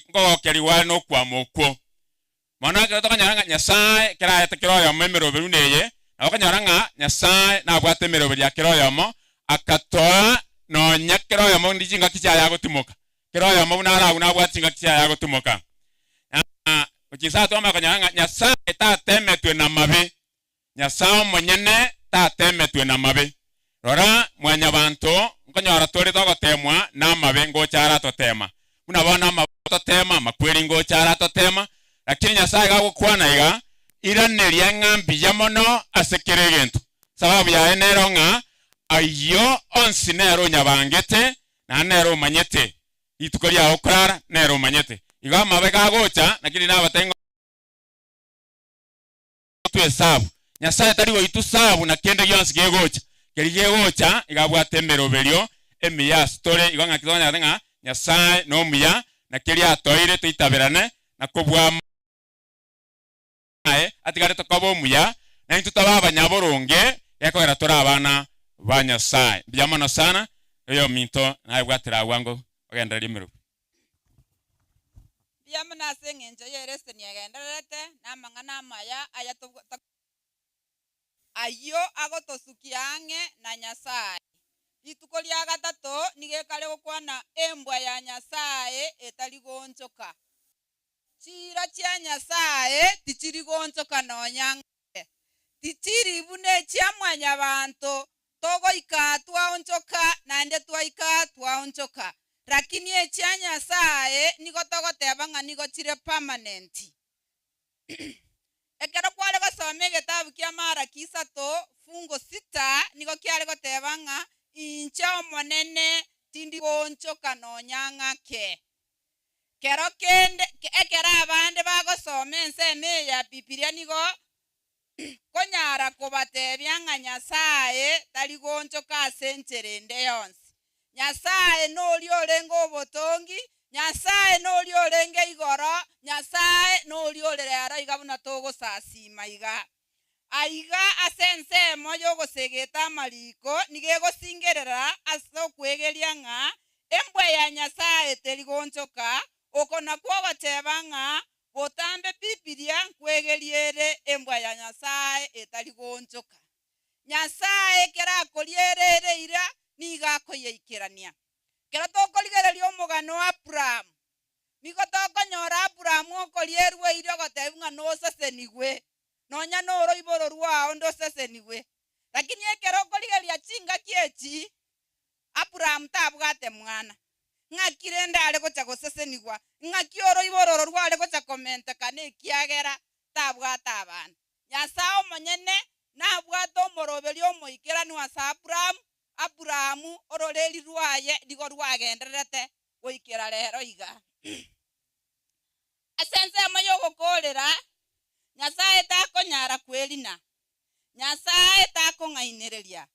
nkogokerigwa are nokwama okwo. Mono ekero tokonyora ng'a Nyasae ekero aete kera oyomo emeroberi buna eye, nabo okonyora ng'a Nyasae nabwate emeroberi ya kera oyomo, akatoa nonya kera oyomo ndi chingaki chiaye agotimoka. Kera oyomo buna aragwe nabwate chingaki chiaye agotimoka. Na gochia inse twamanya konyora ng'a Nyasae tatemetwe namabe. Nyasae omonyene tatemetwe namabe. Rora, mwanyabanto, nkonyora tore togoteemwa namabe ngocha aratotema. Buna bono amabe agototema, amakweri ngocha aratotema, lakini Nyasae iga agokwana iga, Iraneria ng'a mbuya mono ase kera egento. Sababu yaye nero ng'a ayio onsi nere onyabangete, naende nere omanyete rituko riao korara, nere omanyete. Igo amabe gagocha, lakini nabatebie ng'a goitwa esabu. Nyasae tari goitwa sabu na kende gionsi gegocha. Keria gegocha iga abwate emeroberio emiya ase tore. Igo ng'aki tokonyara ng'a Nyasae nomuya, na keria atoeire toitaberane na kobua aye atigarete koba omuya, na intwe tobe abanyaboronge, gekogera tore abana ba Nyasae. Mbuya mono sana, oyominto naye bwatera agwo ango ogendererie emeroberio. Mbuya mono ase engencho y'ereseni egendererete na amang'ana amaya aya ayio agotosukia ang'e na Nyasae. Rituko ria gatato nigo ekare gokwana embwa ya Nyasae etari goonchoka. Chiira chia Nyasae tichiri goonchoka nonya ng'ake, tichiri buna echia mwanyabanto Togoika twaonchoka, naende twaika twaonchoka. Lakini echia Nyasae nigo togoteba ng'a nigo chire permanent. Ekero kware gosoma egetabu kia Malaki isato fungu sita nigo kiare goteba ng'a inche Omonene tindi goonchoka nonya ng'ake. Kero kende ekero abande bagosoma ensemo eye ya Bibilia nigo Konyara kobatebia ng'a Nyasae tari goonchoka ase enchera ende yonsi. Nyasae noria orenge obotongi, Nyasae noria orenge igoro, Nyasae noria ore rero iga buna togosasiima iga. Aiga ase ensemo y'ogosegeta amariko nigo egosingerera ase okwegeria ng'a embwa ya Nyasae teri goonchoka, oko nakwo ogoteba ng'a Botambe Bibilia nkwegerie ere embwa ya Nyasae etari goonchoka. Nyasae ekero akoriera ere eira nigo akoyeikerania. Ekero tokorigereria omogano o Abrahamu, nigo tokonyora Abrahamu okorierwa eira ogotebiwa ng'a nosesenigwe, nonya noroiboro rwao ndosesenigwe. Lakini ekero okorigereria chingaki echi, Abrahamu tabwate mwana. Ng'aki rende are gocha gosesenigwa? Ng'aki oroiboro oro rware gocha komentekana ekiagera tabwate abana? Nyasae omonyene nabwate omoroberio omoikeranu ase Aburaamu, Aburaamu ororeri rwaye nigo rwagendererete goikera rero iga. Ase ensemo y'ogokoorera, Nyasae takonyara kwerina, Nyasae takong'ainereria,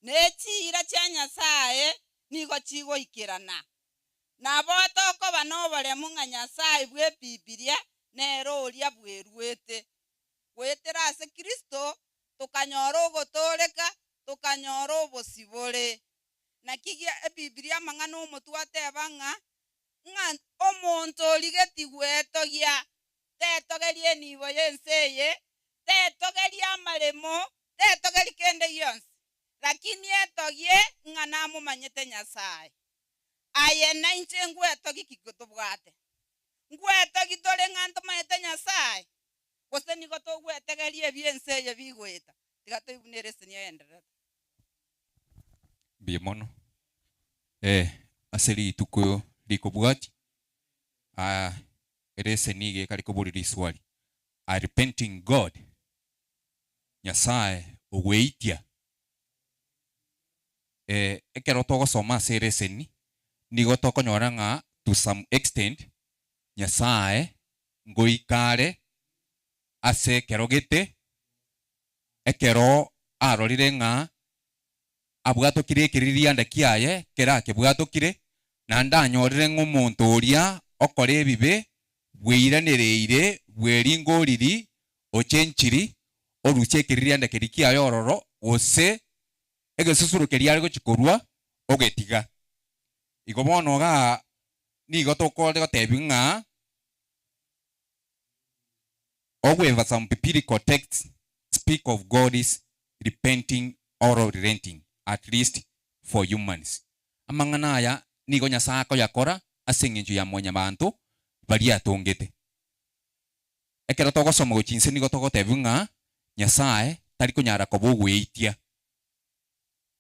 ne chiira chia Nyasae nigo chigoikerana. Nabo tokoba noboremu ng'a Nyasae bw'Ebibilia nere oria bweruete. Goetera ase Kristo tokanyora ogotooreka, tokanyora obosibore. Naki Ebibilia amang'ana omotwe ateba ng'a, ng'a omonto origetie gwetogia, tetogeria enibo y'ense eye, tetogeria amaremo, tetogeria kende gionsi, lakini etogie ng'a namomanyete Nyasae. Aye nainche ngwetogie ki tobwate? Ngwetogie tore ng'a ntomanyete Nyasae? Gose nigo togwetegeria ebi'ense eye bigoeta? Tiga toigwe nereseni egendererete. Mbuya mono. Eh, ase rituko rikobwatia, ah, ereseni iga ekare koboria riswali, A repenting God, Nyasae ogweitia. Eh, ekero togosoma ase ereseni, nigo tokonyora ng'a to some extent, Nyasae ngoika are ase ekero gete, ekero arorire ng'a abwatokire ekeririanda kiaye kerakebwatokire, naende anyorire ng'a omonto oria okora ebibe bweiranereire bweringoriri ochenchiri, orusie ekeririanda keria kiaye ororo, gose egesusuro keria are gochia korua ogetiga. Igo bono igaa nigo tokore gotebiwa ng'a However some biblical texts speak of God's repenting or relenting, at least for humans. Amang'ana aya nigo Nyasae akoyakora ase engencho ya mwanyabanto baria atongete. Ekero togosoma gochia inse nigo togotebiwa ng'a Nyasae tari konyara koba ogweitia.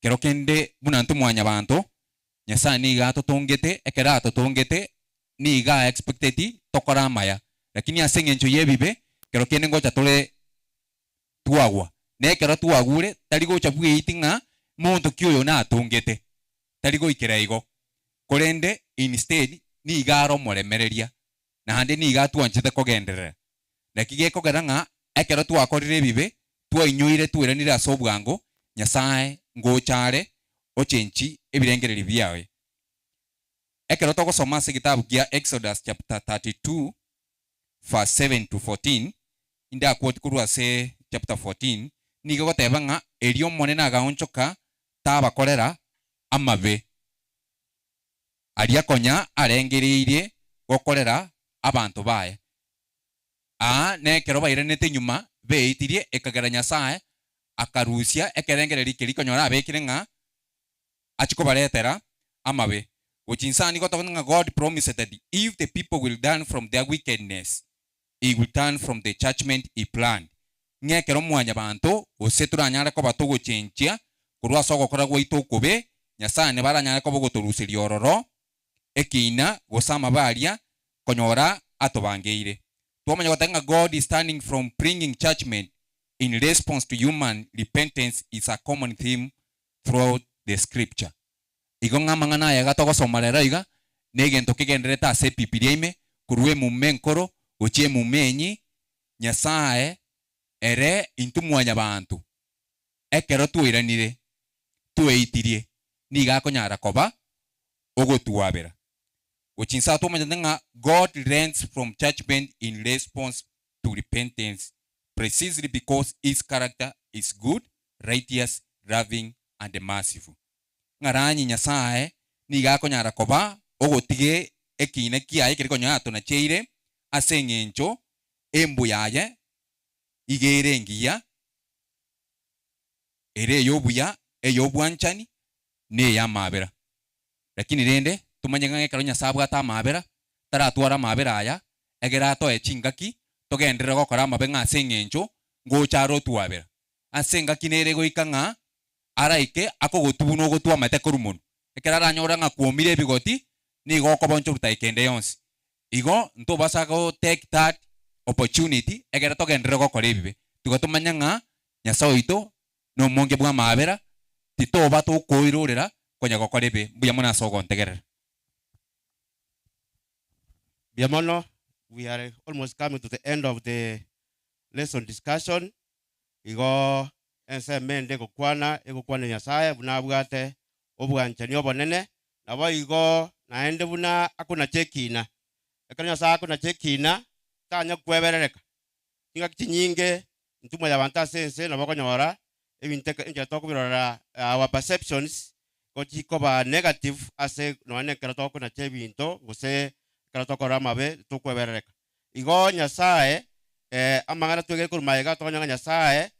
Kero kende buna intwe mwanyabanto, Nyasae nigo atotongete, ekero atotongete nigo a expecteti tokore amaya, lakini ase eng'encho y'ebibe kero kende ngocha tore twagwa, na ekero twagure tari gocha bweiti ng'a monto ki oyo natongete, tari goikera igo, korende instead nigo are omoremereria naende nigo atwanchete kogenderera. Naki gekogera ng'a ekero twakorire ebibe, twainyoire tweranire ase obwango, Nyasae ngocha are ochenchi ebirengererio biaye. Ekero togosoma ase egetabu gia Exodus chapter 32 verse 7 to 14, indaquote korwa ase chapter 14, nigo egoteba ng'a erio Omonene agaonchoka tabakorera amabe aria konya arengereirie gokorera abanto baye. Aa nekero bairanete nyuma beitirie ekagera Nyasae akarusia ekerengererio keria konyora abekire ng'a achie kobaretera amabe. Gochia inse aa nigo tokonyora ng'a God promised that if the people will turn from their wickedness, he will turn from the judgment he planned. Ng'a ekero mwanyabanto gose toranyare koba togochenchia korwa ase ogokora gwaito okobe, Nyasae nabo aranyare koba ogotoruseria ororo ekiina gose amabe aria konyora atobangeire. Twamanya goteba ng'a God is turning from bringing judgment in response to human repentance is a common theme throughout the scripture. Igo ng'a amang'ana aya iga togosoma rero iga, negento kegendererete ase Ebibilia ime, korwa emuma enkoro gochia emuma enyi, Nyasae ere intwe mwanyabanto, ekero twairanire tweitirie, nigo akonyara koba ogotwabera. Gochia inse aa twamanyete ng'a God relents from judgment in response to repentance precisely because his character is good, righteous, loving and merciful. Ng'a ranyi Nyasae nigo akonyara koba ogotiga ekiina kiaye keria konya atonacheire ase eng'encho embu yaye iga ere engiya, ere ey'obuya, ey'obwanchani, na ey'amaabera. Lakini rende tomanye ng'a ekero Nyasae abwate amaabera, taratware amaabera aya, egere atoe chingaki togenderere gokora amabe ng'a ase eng'encho ngocha are otwabera. Ase engaki nere goika ng'a araike akogotubuna ogotwa amate korwa monwe. Ekero aranyore ng'a kwomire ebigoti, nigo okoba onchoru taika ende yonsi. Igo ntobasa go take that opportunity ekere togenderere gokora ebibe. Tiga tomanye ng'a Nyasae oito nomonge bw'amaabera, titoba tokoirorera konya gokora ebibe. Mbuya mono ase ogontegerera. Mbuya mono, we are almost coming to the end of the lesson discussion. Igo ensemo ende egokwana, egokwana Nyasae buna abwate obwanchani obonene, naboigo naende buna akonacha ekina. Ekero Nyasae akonacha ekina, tanya kweberereka. Chingaki chinyinge intwe mwanyabanto ase ense nabo okonyora ebinto eke enchera tokobirorera our perceptions igo chikoba negative ase nonya na ekero tokonacha ebinto gose ekero tokorora amabe tokweberereka. Igo Nyasae amang'ana twegere korwa magega tokonyora ng'a Nyasae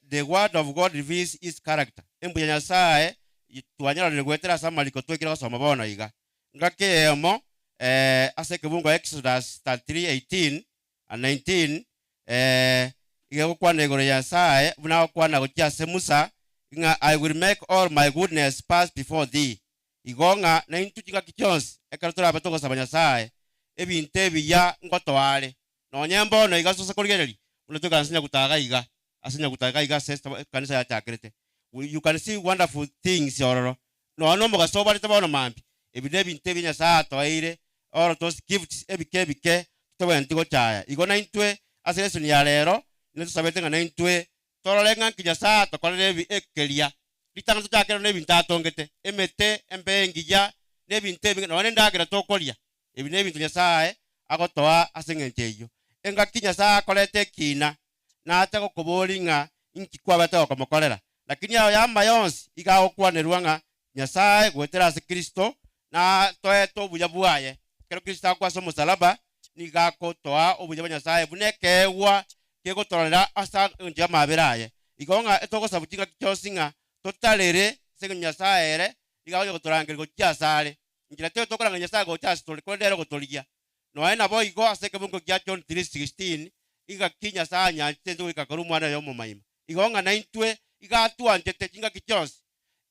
the word of God reveals his character. Embuya Nyasae twanyororire goetera ase amariko twekire gosoma bono iga. Ngaki eyemo ase ekebungo Exodus 33:18 and 19 iga egokwana igoro ya Nyasae buna agokwana gochia ase Musa ng'a I will make all my goodness pass before thee. Igo ng'a naintwe chingaki chionsi ekero torabe togosaba Nyasae, ebinto ebiya ngotoa are. Nonye mbono iga ase korigereria, buna toikaranse nyagutaga iga, ase nyagutaga iga ase ekanisa yachakerete, you can see wonderful things ororo. Nonya nomogaso obarete bono mambia, ebi nebinto ebiya Nyasae atoeire, all those gifts ebike ebike totobwenereti gochaya. Igo naintwe ase lesson ya rero, netosabete ng'a naintwe Torore ng'a nki Nyasae atokorere ebi ekeria. Ritang'ani tochakere nebinto atongete, emete, embeo engiya, na ebinto ebinge, nonya nendagera tokoria. Ebi nebinto Nyasae agotoa ase engencho eyio. Engaki Nyasae akorete ekina, nache gokoboria ng'a inki kwabete gokomokorera. Lakini ayo y'amaya onsi iga agokwanerwa ng'a Nyasae goetera ase Kristo natoete obuya bwaye. Ekero Kristo akwa ase omosalaba, nigo agotoa obuya bwa Nyasae buna ekeegwa kegotororera ase engencho y'amabera aye. Igo ng'a etogosabwa chingaki chionsi ng'a totarere ase engencho Nyasae ere nigo agocha gotorangeria gochia asare. Inchera teiyo tokorangeria Nyasae gocha ase tore, korende ere ogotorigia. Nonya naboigo ase ekebungo gia John 3:16, ingaki Nyasae anyanchete inse goika akarua Omwana oye omomaima. Igo ng'a naintwe iga atwanchete chingaki chionsi.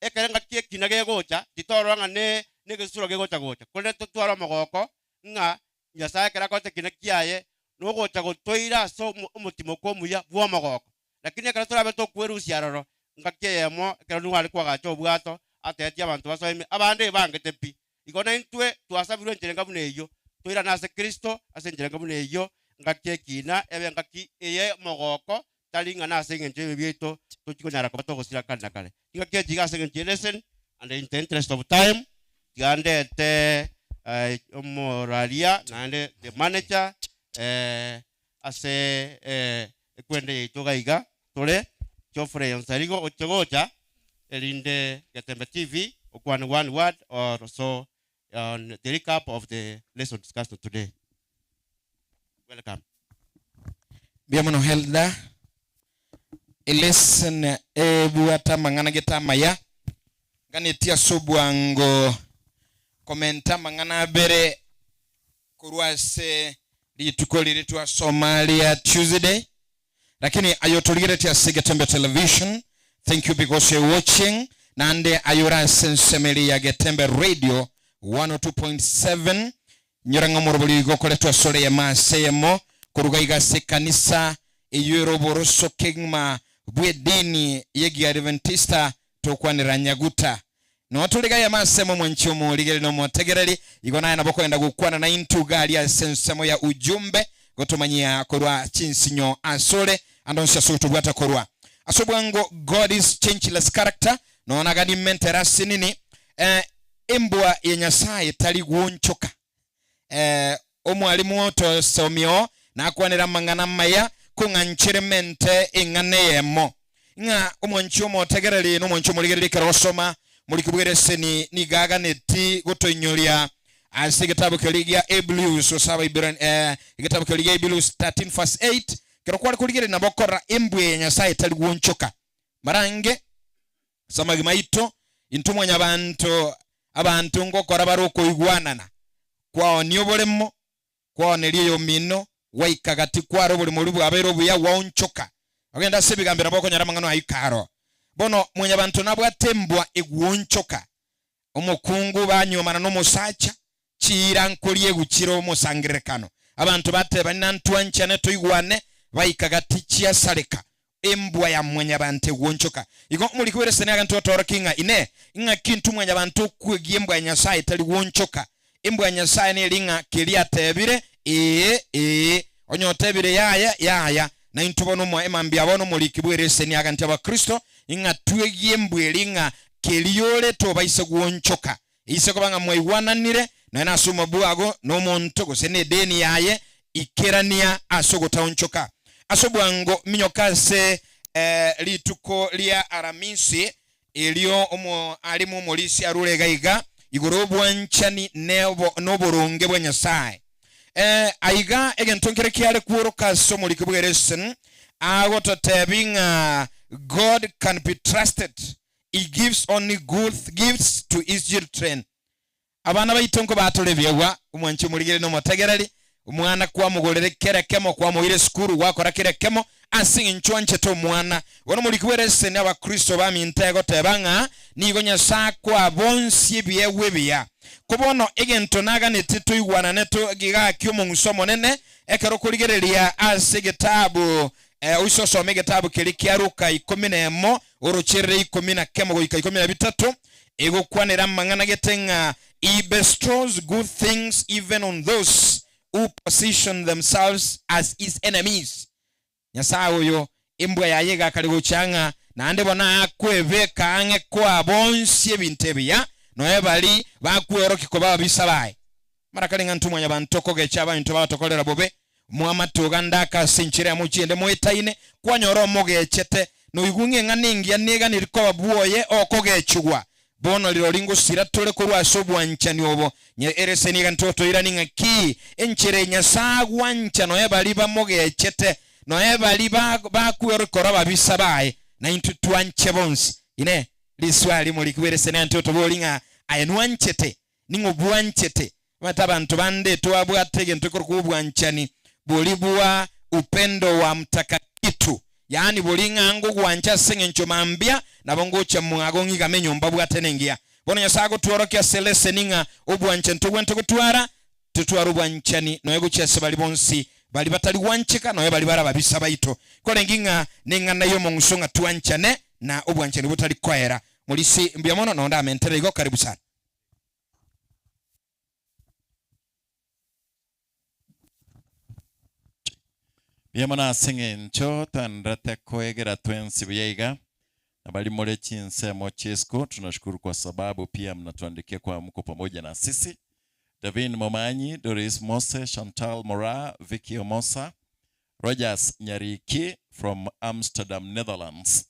Ekero engaki ekina gegocha, titorora ng'a ne negesusuro gegocha gocha, korende totware omogoko ng'a Nyasae ekero akorete ekina kiaye, nogocha gotoira ase omotimoko omuya bw'omogoko. Lakini ekero torabe tokwerusia aroro, ngaki eyemo ekero Nuhu are koagacha obwato, atebetie abanto basoe ime, abande ebangete pi. Igo naintwe twasabirwe enchera enga buna eyio, toirane ase Kristo ase enchera enga buna eyio, ngaki ekina ebe engaki eye omogoko, tari ng'a nase engencho y'ebibe biaito tochia konyara koba togosira kare na kare. Chingaki echi iga ase engencho ye lesson and in the interest of time, tiga ndete omoraria naende the manager ase ekwende yaito iga iga tore, Geoffrey Onsarigo oche gocha erinde Getembe TV okwane one word or so on the recap of the lesson discussed today. Welcome. Mbuya mono Helda. Elesson ebwate amang'ana gete amaya. Nganetie ase obwango komenta amang'ana abere korwa ase rituko riria twasoma ria Tuesday. Lakini aye otorigeretie ase Getembe Television, thank you because you're watching. Naende aye ore ase ensemo eria ya Getembe Radio 102.7, Inyora ng'a omorobori oigo okoretwe asore eyemo ase eyemo koruga iga ase ekanisa eyio ere oboroso kegima bw'edini y'Egiadventista tokwanera nyaguta. Nonya tore iga eyemo ase eyemo omwanchi omorigereria na omotegereri, igo naye nabo okogenda gokwana naintwe iga aria ase ensemo ya ujumbe gotomanyia korwa chinsinyo asore ande onsi ase otobwate korwa ase obwango God is changeless character nonya nagani mentere ase nini eh, Embwa ya Nyasae tari gwonchoka. Ee, omwalimu otosomia oo nakwanere amang'ana amaya, kong'anchere mente eng'ana eyemo. Ng'a omwanchi omotegereri na omwanchi omorigereria ekero ogosoma moriki bw'ereseni nigo aganeti gotoinyoria ase egetabu keria gia Hebrews gose Abaibirania eh, egetabu keria gia Hebrews 13 verse 8 ekero kware korigereria nabo okorora embwa ya Nyasae etari gwonchoka. Marange Ase amagima aito, intwe mwanyabanto, abanto ngokora bare okoigwanana, kwaonia oboremo, kwaoneria oyomino, gwaika gati kware oboremo boria bwabeire obuya, gwaonchoka, ogenda ase ebigambero nabo okonyora amang'ana ayio karo. Bono mwanyabanto nabwate embwa egwonchoka, omokungu banyuomana nomosacha. Chiira nkoriegwa chire omosangererekano. Abanto batebani na ntwanchane toigwane, baika gati chiasareka, embwa ya mwanyabanto egwonchoka. Igo omoriki bw'ereseni agantwe gotoorokia ng'a Inee, ing'aki intwe mwanyabanto okwegia embwa ya Nyasae etari gwonchoka? Embwa ya Nyasae neri ng'a keria atebire, Ee, ee, onye otebire yaya, yaya. Naintwe bono omwa emambia bono omoriki bw'ereseni agantia Abakristo ng'a twegie embwa eria ng'a keria ore tobaisa gwonchoka. Eise koba ng'a mwaigwananire nonya nase omobwago nomonto gose nedeni yaye, ikerania ase ogotaonchoka. Ase obwango minyoka ase rituko ria Aramisi, erio omoalimu omorisia arure iga iga igoro y'obwanchani noboronge bwa Nyasae. Aiga egento nkere kiare kworoka ase omoriki bw'ereseni, agototebi ng'a God can be trusted. He gives only good gifts to his children. Abana baito nkobatore ebiegwa, omwanchi omorigereria na omotegereri, omwana kwamogorere kera ekemo, kwamoira esukuru, gwakora kera ekemo, ase eng'encho anchete omwana. Bono omoriki bw'ereseni Abakristo baminto egoteba ng'a nigo Nyasae akoa bonsi ebiegwa ebiya. Ko bono egento naganetie toigwanane to gaki omong'uso omonene ekero okorigereria ase egetabu oise osome egetabu keria kia Luka ikomi na emo Orocherere 11 goika 13, egokwanera amang'ana gete ng'a He bestows good things even on those who position themselves as his enemies. Nyasae oyo, embwa yaye egakare gocha ng'a naende bono akwebeka ang'e koa bonsi ebinto ebiya, noe baria bakweorokia koba ababisa baye. Mara kare ng'a intwe mwanyabanto kogecha abaminto bagatokorera bobe, Mwamatuga ndaka ase enchera ya mochiende moetaine, kwanyora omogechete, noigwe ng'a eng'ana engiya neganeri koba bwoye okogechigwa. Bono rirorio ngosira tore korwa ase obwanchani obo. Nye ereseni egantwe otoiranie ng'a ki? Enchera eye Nyasae agwancha noe baria bamogechete, noe baria bakwerokora ababisa baye, na intwe twanche bonsi. Inee! Riswali moriki bw'ereseni egantwe otobori ng'a aye nwanchete? Ning'o bwanchete? Omanyete abanto bande twabwate egento ekorokwa obwanchani boria bwa upendo wa mtakakitu, yaani boria ng'a ngogwancha ase eng'encho mambia nabo ngocha mwago ng'igame enyomba bwate nengiya. Bono Nyasae agotworokia ase leseni ng'a obwanchani togwenerete gotwara, totware obwanchani nonya gochia ase baria bonsi baria batari gwancheka nonya baria bare ababisa baito. Korenge ng'a neng'ana y'omong'uso ng'a twanchane na obwanchani botari koera. Morisi mbuya mono nonde amentere igo karibu sana. Mbuya mono ase eng'encho twenderete koegera twensi buya iga, na baria more chinsemo chi'isiko, tunashukuru kwa sababu pia mnatuandikia kwa mko pamoja na sisi. Davin Momanyi, Doris Mose, Chantal Moraa, Vicky Omosa, Rogers Nyariki from Amsterdam, Netherlands.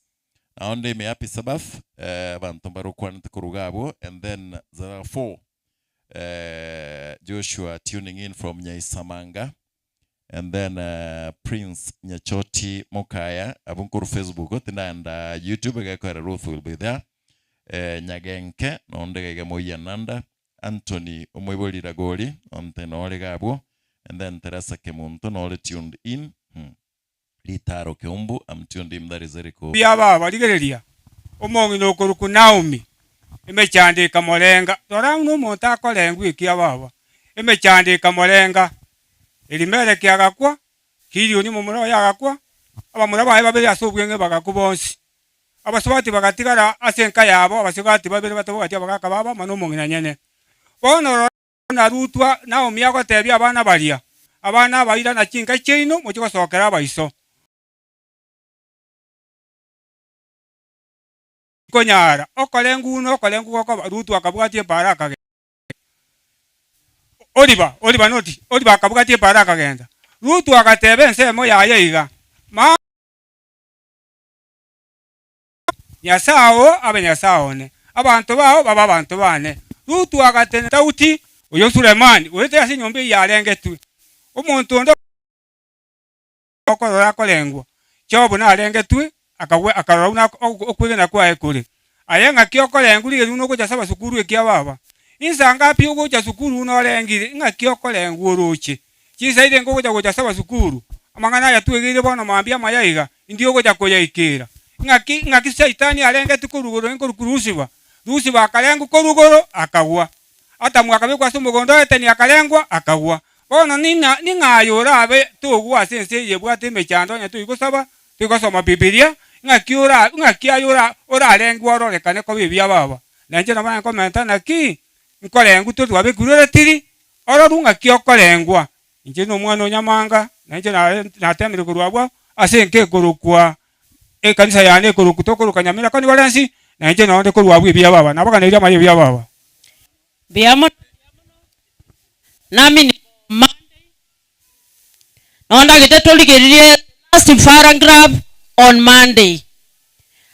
Nao nde ime ya Happy Sabbath, eh, abanto mbare okwanete korwa iga abwo, and then there are four, eh, Joshua tuning in from Nyaisamanga, and then eh, Prince Nyachoti Mokaya, abwo nkorwa Facebook, tindagenda YouTube, egekoera Ruth will be there, eh, Nyagenke, nonde iga iga Moiyananda, Anthony omoibori Ragori, onte nore iga abwo, and then Teresa Kemunto nore tuned in, hmm. Ritaro Keumbu, I'm tuned in, that is Eriko. Mbuya baba, rigereria, omong'ina okorokwa Naomi, emechando ekamorenga. Rora buna omonto akorengwa ekia baba, emechando ekamorenga. Elimeleki agakwa, Kilioni omomura oye agakwa, abamura baye babere ase obweng'e bagakwa bonsi. Abasubati bagatigara ase enka yabo, abasubati babere batabwati abagaaka babo amo nomong'ina nyene. Bono rora. Buna Rutwa Naomi agotebia abana baria, Abana aba irana chinka chiaino, mochie gosokera abaiso. Konyara okorengwa buna okorengwa gokoba, Rutu akabwatia epaara akagenda. Oriba, Oriba noti, Oriba akabwatia epaara akagenda. Rutu agateba ensemo yaye iga, Ma. Nyasae oo abe Nyasae one, abanto bao babe abanto baane. Rutu agatenena Daudi, oyo Sulemani, goetera ase enyomba eyio yarengetwe. Omonto onde okorora akorengwa, Jobu narengetwe, akagwa akarora buna okwegena kwaye kore. Aye ng'aki okorengwa rigerio buna ogocha ase abasukuru ekia baba? Insa ngapi ogocha sukuru buna orengire, ng'aki okorengwa oroche? Chinsa ire nkogocha gocha ase abasukuru, amang'ana aya twegeire bono mambia amaya iga, indio ogocha koyaikera. Ng'aki, ng'aki Saitani arengetie korwa igoro nkorokwa Lusifa. Lusifa akarengwa korwa igoro, akagwa. Adamu akabekwa ase omogondo o Edeni akarengwa, akagwa. Bono ning'a ning'a aye orabe togwa ase ense eye ebwate emechando onye toigosaba, toigosoma Bibilia, ng'aki ora ng'aki aye ora orarengwe ororekane koba ebiya baba. Na inche nabo naye nkomenta naki, nkorengwa tore twabekirwe eratiri, ororwe ng'aki okorengwa. Inche nomwana o Nyamanga, na inche natemire korwa abwo ase enka ekorokwa ekanisa yane ekorokwa tokoroka Nyamira Conference, na inche nonde korwa abwo ebiya baba. Nabaganeirie amaya ebiya baba. Mbuya mono, nami nigo Monday, nondagete torigererie last paragraph on Monday.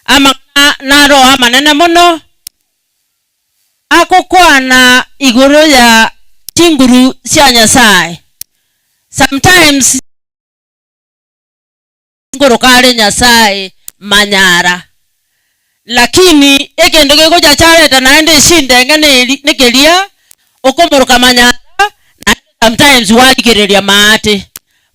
Amang'ana naro amanene mono agokwana igoro ya chinguru chia Nyasaye. Sometimes nkoroka are Nyasaye manyara, lakini egento gegocha chareta naende eshida enga neri nekeria okomoroka manyara naende sometimes warigereria maate.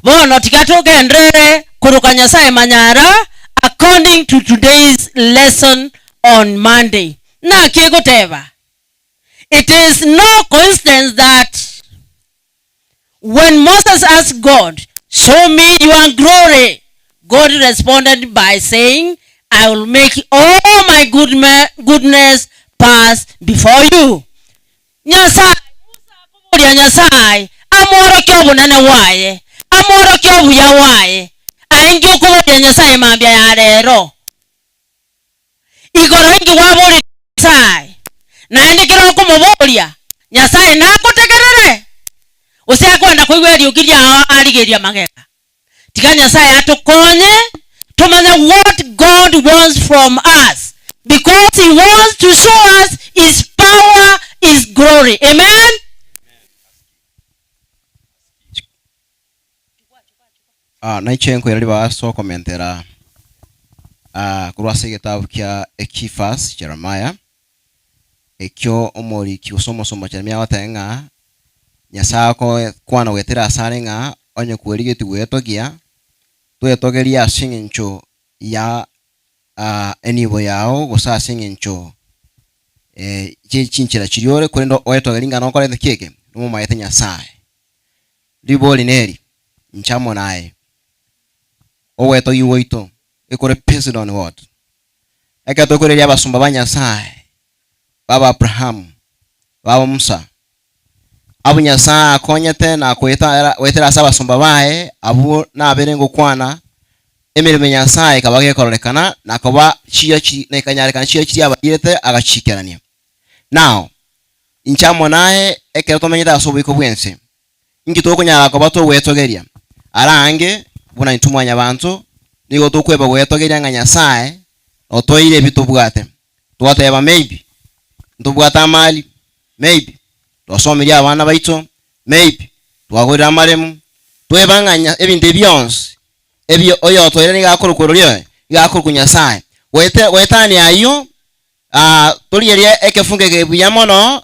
Bono tiga togenderere koroka Nyasaye manyara according to today's lesson on Monday. Naki egoteba? It is no coincidence that when Moses asked God, Show me your glory, God responded by saying, I will make all my good goodness pass before you. Nyasaye, Musa akoboria Nyasaye amworokie obonene bwaye, amworokie obuya bwaye. Aye inki okoboria Nyasaye mambia ya rero? Igoro inki kwaboretie Nyasae? Naende kera okomoboria, Nyasae nagotegerere? Gose akwenda koigwa eriogi riao arigerie amagega? Tiga Nyasae atokonye tomanye what God wants from us because he wants to show us his power, his glory. Amen. Ah, naiche nkoira ribaga ase okomentera ah, korwa ase egetabu kia Ekifas Jeremiah, ekio omoriki gose omosomba Jeremia agoteba ng'a Nyasae akokwana goetera asare ng'a onye kwerigetie gwetogia, twetogerie ase eng'encho ya ah, enibo yao gose ase eng'encho eh, chie chinchera chiria ore, korende oetogerie ng'a nokorete ki eke? Nomomaete Nyasae. Ribori neri, inche amo naye, ogwetogia gwaito ekore based on what? Ekero tokoreria abasomba ba Nyasae, baba Abrahamu, baba Musa, abwo Nyasae akonyete na koeta goetera ase abasomba baye, abwo nabere ngokwana, emeremo ya Nyasae ekaba gekororekana na koba chiira chi na ekanyarekana chiira chiria abairete agachiikerania. Now, inche amo naye ekero tomenyete ase oboiko bw'ense, inki tokonyara koba togwetogeria? Ara aange, buna intwe mwanyabanto, nigo tokweba gwetogeria ng'a Nyasae otoire ebi tobwate. Twateba maybe ntobwate amali, maybe twasomirie abana baito, maybe twagorire amaremo, tweba ng'a ebinto ebi bionsi ebi oyotoire nigo akorokwa orori oye, nigo akorokwa Nyasae. Goete goetania ayio Aa, torigerie ekefungo eke buya mono,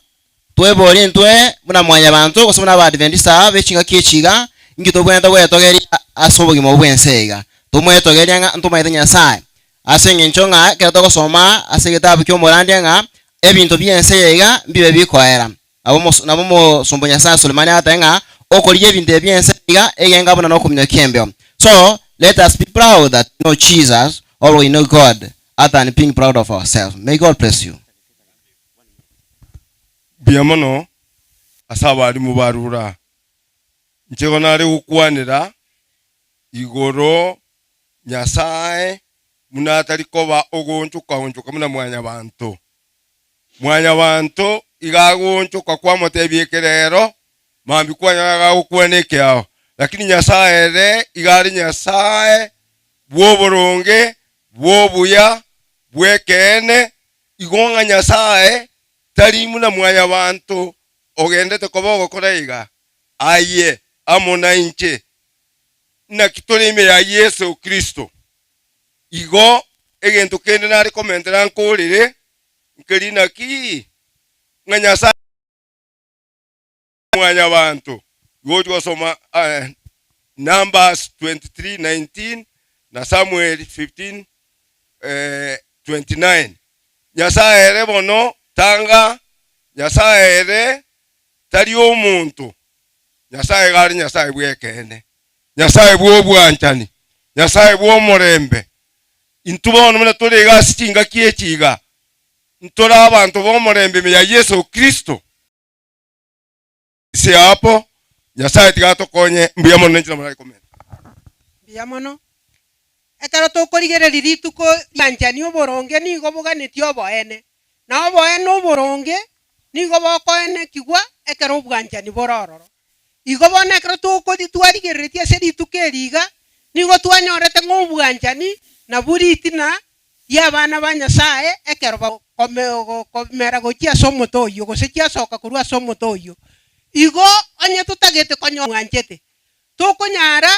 tweborie intwe buna mwanyabanto, gose buna Abaadventista be chingaki echi iga, inki tobwenerete gwetogeria ase obogima obo bw'ense iga? Tomwetogeria ng'a ntomaete Nyasae, ase engencho ng'a ekero togosoma ase egetabu ki'omorandia ng'a ebinto bi'ense eye iga mbibe bikoera. Nabo mos nabo omosomba o Nyasae Sulemani agateba ng'a okorigia ebinto ebi bi'ense iga egenga buna nokominyokia embeo. So, let us be proud that we know Jesus or we know God other than being proud of ourselves. May God bless you. Mbuya mono ase abalimu ba Rura. Inche igo nare gokwanera igoro Nyasae buna atari koba ogoonchoka-onchoka buna mwanyabanto. Mwanyabanto iga agoonchoka kwamotebia ekerero, mambia kwanyora agagokwana ekeao. Lakini Nyasae ere iga are Nyasae bw'oboronge, bw'obuya, bw'ekeene, igo ng'a Nyasae tari buna mwanyabanto ogendete koba ogokora iga, aye amo nainche, naki tore ime ya Yeso Kristo. Igo egento kende nare komentera nkorere, nkeri naki, ng'a Nyasae mwanyabanto. Igo gochia gosoma Numbers 23:19 na Samuel 15:29. Nyasae ere bono tanga, Nyasae ere. Tari omonto. Nyasae iga are Nyasae bw'ekeene, Nyasae bw'obwanchani, Nyasae bw'omorembe. Intwe bono buna tore iga ase chingaki echi iga, ntore abanto b'omorembe ime ya Yeso Kristo. Ase apo, Nyasae tiga atokonye. Mbuya mono nenchera morare komenta. Mbuya mono. Ekero tokorigereria rituko ri'obwanchani oboronge nigo boganetie oboene, na oboene oboronge nigo bokoenekigwa ekero obwanchani bore ororo. Igo bono ekero tokoria twarigereretie ase rituko eri iga, nigo twanyorete ng'a obwanchani nabwo ritina ri'abana ba Nyasae ekero bakomera gochia ase omote oyio, gose chiasoka korwa ase omote oyio. Igo onye totagete konyora mwanchete, tokonyara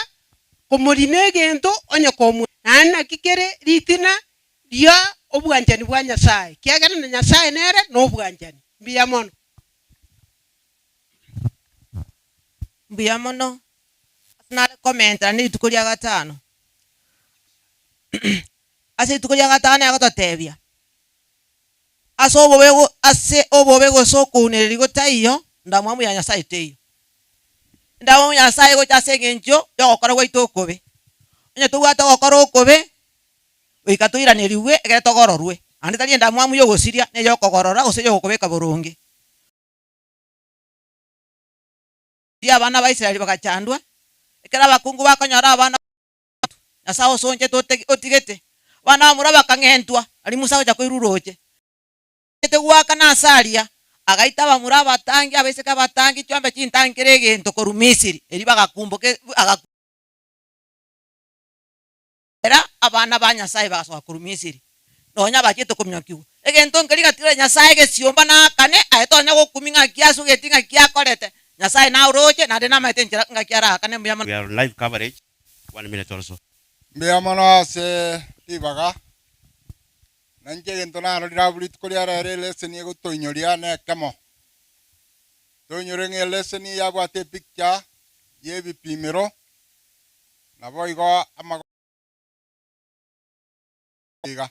komorina egento onye komwa. Naende naki kere ritina ria obwanchani bwa Nyasae, ekiagera na Nyasae nere nobwanchani. Mbuya mono. Mbuya mono ase nare komentera ne rituko ria gatano. Ase rituko ria gatano agototebia, ase obobe ase obobe gose okounereria gotaiyo, ndamwamu ya Nyasae teiyo. Endamwamu ya Nyasae egocha ase eng'encho yogokora gwaito okobe. Onye tobwate ogokora okobe, goika toiranerigwe ekere togororwe, naende tari endamwamu yogosiria, na eyokogorora gose eyogokobeka boronge. Riria abana ba Israeli bagachandwa, ekero abakungu bakonyora abana Nyasae osonchete otigete, abana bamura bakang'entwa, aria Musa agocha koirwa roche. Ete goakana ase aria, agaita abamura abatangi, abaiseke abatangi, chiombe chintangi kera egento korwa Misiri, erio bagakumboka Era abana ba Nyasae bagasoka korwa Misiri, nonya bachete kominyokigwa. Egento nkeria gatigare Nyasae egesiomba naakane, aye tonya gokumia ng'aki asugeti ng'aki akorete. Nyasae naoroche, naende namaete enchera ng'aki araakane mbuya mono. We are on live coverage, one minute also. Mbuya mono ase ribaga, na inche egento narorire abwo rituko ria rero eleseni egotoinyoria nekemo. Toinyore ng'a eleseni yabwate epicture ya ebipimero, Naboigo amagoro iga.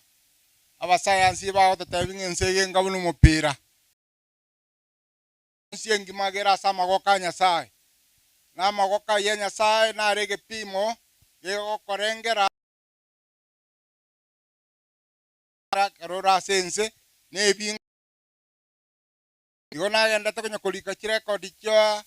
Abasayansi bagototebia ng'a ense eye enga buna omopira. Ense engima gere ase amagoko a Nyasae, na amagoko ayio a Nyasae nare egepimo gegokorengera ekero ore ase ense na ebingo. Igo nagendete konya korika chirekodi chia.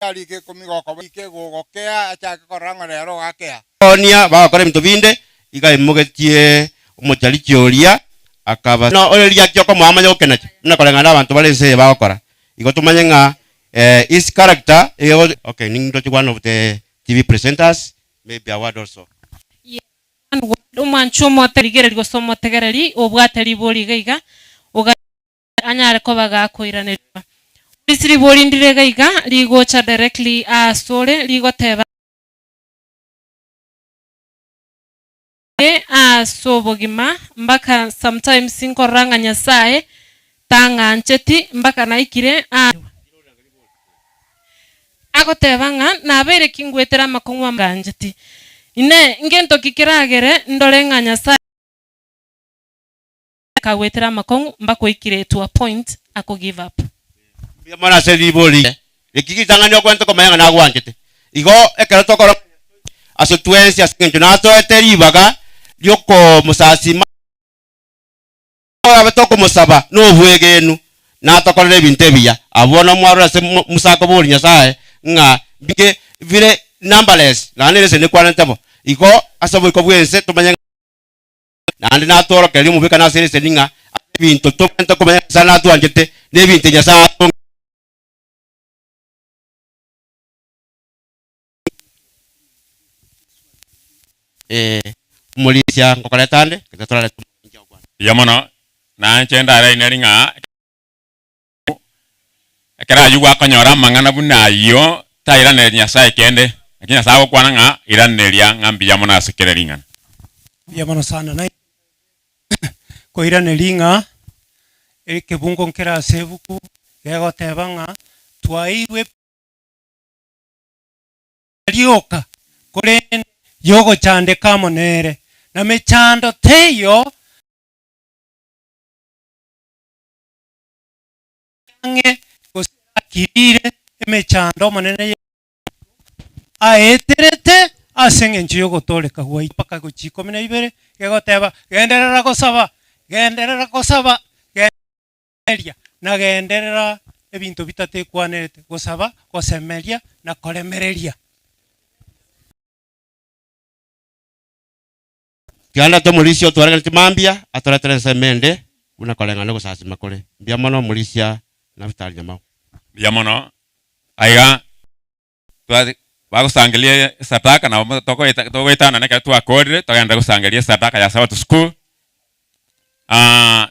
Arike ikomi gokoba ike gogokea, achake korora ng'a rero ogakea. Onia bagokora ebinto binde, iga aimogetie omocharichi oria, akaba. Na ore riaki okomoa amanye gokenacha, buna koreng'ana nabanto bare ense eye bagokora. Igo tomanye ng'a his character igo. Okay, nindoche one of the TV presenters, maybe a word also. Omwanchwa omotegereri gose omotegereri obwate ribori iga iga, anyare koba gakoiranerigwa. Ase ribori ndire iga iga rigocha directly asore rigoteba ase obogima mpaka sometimes nkorora ng'a Nyasaye tang'ancheti mpaka naikire aa Agoteba ng'a nabeire ki ngwetera amakong'u angancheti. Inee, ngento ki keragere ndore ng'a Nyasaye. Akagwetera amakong'u mpaka oikire to a point ako give up. Mbuya mono ase ribori riria. Eki ritang'ani okwenerete komanya ng'a nagwanchete. Igo ekero tokora ase twensi ase eng'encho natoete ribaga ri'okomosasima torabe tokomosaba nobwegenu natokorere ebinto ebiya. Abwo bono mwarora ase Musa akoboria Nyasae ng'a mbike bire numberless naende ense nekwanete bo. Igo ase oboiko bw'ense tomanye ng'a. Naende natworokererie omobwekano ase ereseni ng'a ase ebinto tobwenerete komanya Nyasae natwanchete, na ebinto Nyasae atongete. Eh, omorisia ngokoreta ande, gose torarete omomincha okwane. Mbuya mono, nainche ndaraineri ng'a ekero ayio gwakonyora amang'ana buna ayio, tairaneria Nyasae kende, naki Nyasae agokwana ng'a iraneria ng'a mbuya mono ase kera ring'ana. Mbuya mono sana. Na koiraneria ng'a ekebungo nkere ase ebuku gegoteba ng'a twaeirwe rioka, korende yogochandeka amo nere, na mechando teiyo. Ang'e gose akirire emechando Omonene Yeso aeterete ase eng'encho y'ogotooreka gwaito. Mpaka gochia ikomi na ibere gegoteba, Genderera gosaba, genderera gosaba, gendereria, na genderera ebinto bitatekwanerete, gosaba, gosemeria, na koremereria. Tiga ndete omorisia otwaregeretie mambia, atoretere ensemo ende, buna koreng'ana nogosasima kore. Mbuya mono omorisia Nafutali Nyamao. Mbuya mono. Aiga twase bagosangereria esadaka nabo togoeta togoetanana ekero twakorire togenderere gosangereria esadaka ya Sabbath school.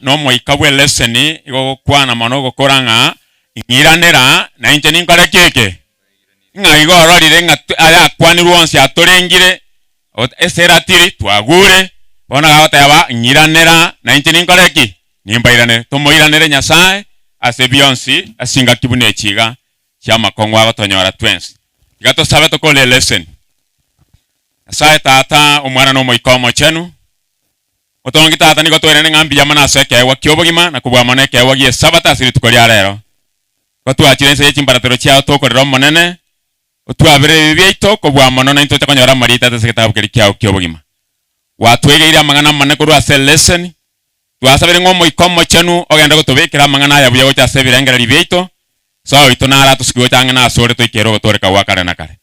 na omoika bwa eleseni igo ogokwana mono ogokora ng'a ing'iranera na inche ninkore ki eke? Ng'a igo ororire ng'a ayakwanirwe onsi atorengire, ot ase eratiri twagure, bono agoteba ng'iranera na inche ninkore ki? Nimbairanere. Tomoiranere Nyasae ase bionsi ase chingaki buna echi iga chi'amakong'u agotonyora twensi. Tiga tosabe tokore eleseni. Nyasae Tata, Omwana na Omoika Omochenu, Otongi Tata, nigo twerende ng'a mbuya mono ase ekeegwa ki'obogima na kobua mono ekeegwa gi'Esabato ase rituko ria rero. Igo twachire inse ye chimbaratero chiao tokorera Omonene, otwabere ebibe biaito kobua mono naintwe toche konyora amarieta aito ase egetabu keria kiao ki'obogima. Gwatwegeire amang'ana amanene korwa ase eleseni, twasabire ng'a Omoika Omochenu ogende gotobekera amang'ana aya buya gocha ase ebirengererio biaito, Ase oito naro atosukie gocha ang'e nasore toikere ogotooreka gwa kare na kare.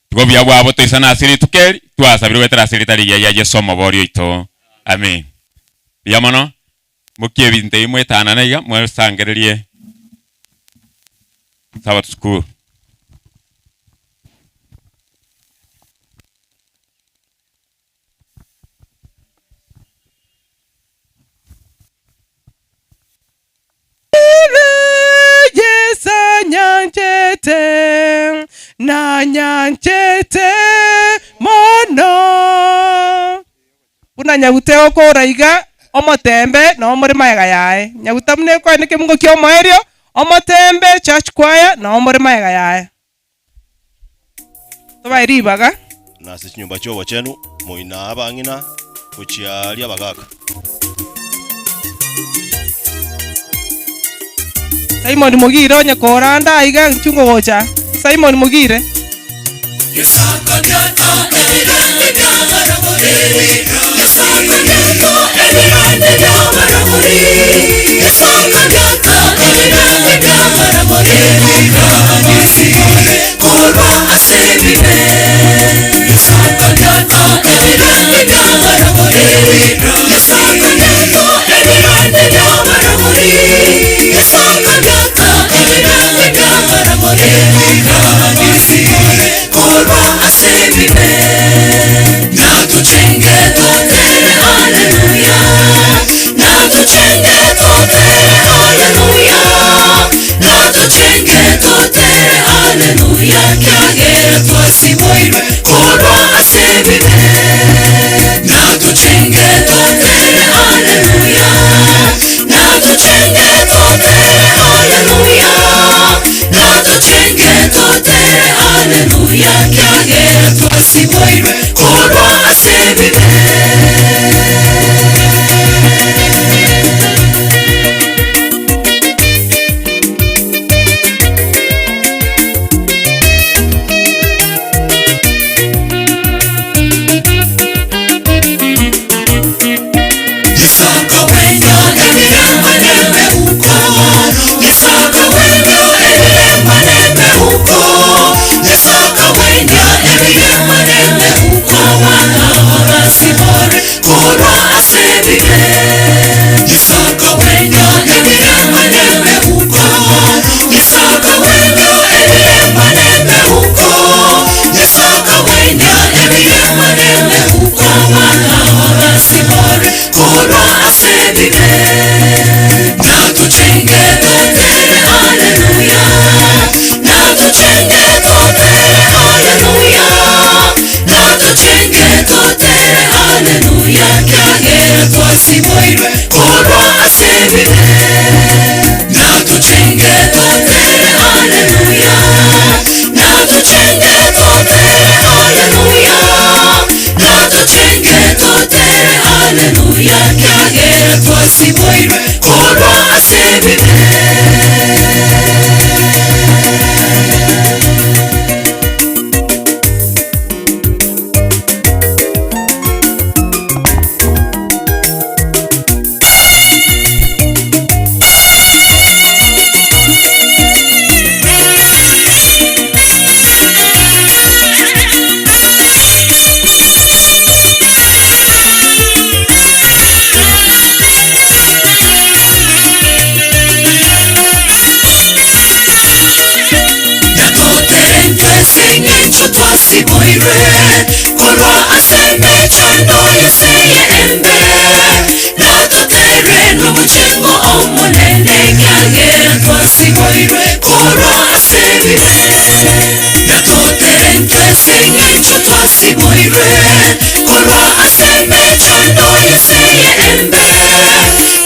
Tiga obuya bwabo toisane ase rituko eri, twasabire goetera ase erieta rigiya ria Yeso Omobori oito. Amin. Mbuya mono, mokie ebinto ebi mwetanane iga, mwesangererie Sabbath school. Ere Yeso anyanchete, nanyanchete mono. Buna nyaguta egokora iga, omotembe noo more magega yaye. Nyaguta buna ekoenda ekemungo ki'omoerio, omotembe, church choir, noo more magega yaye. Tobae ribaga. Na ase chinyomba chi'obochenu moina abang'ina gochia aria abagaaka. Simon Mogire onye koranda aiga inchu ngogocha. Simon Mogire. twasiboirwe korwa ase emechando yose y'embe natotere n'omuchengo omunene kyagera twasiboirwe korwa ase ebibe natotere ntwese ng'encho twasiboirwe korwa ase emechando yose y'embe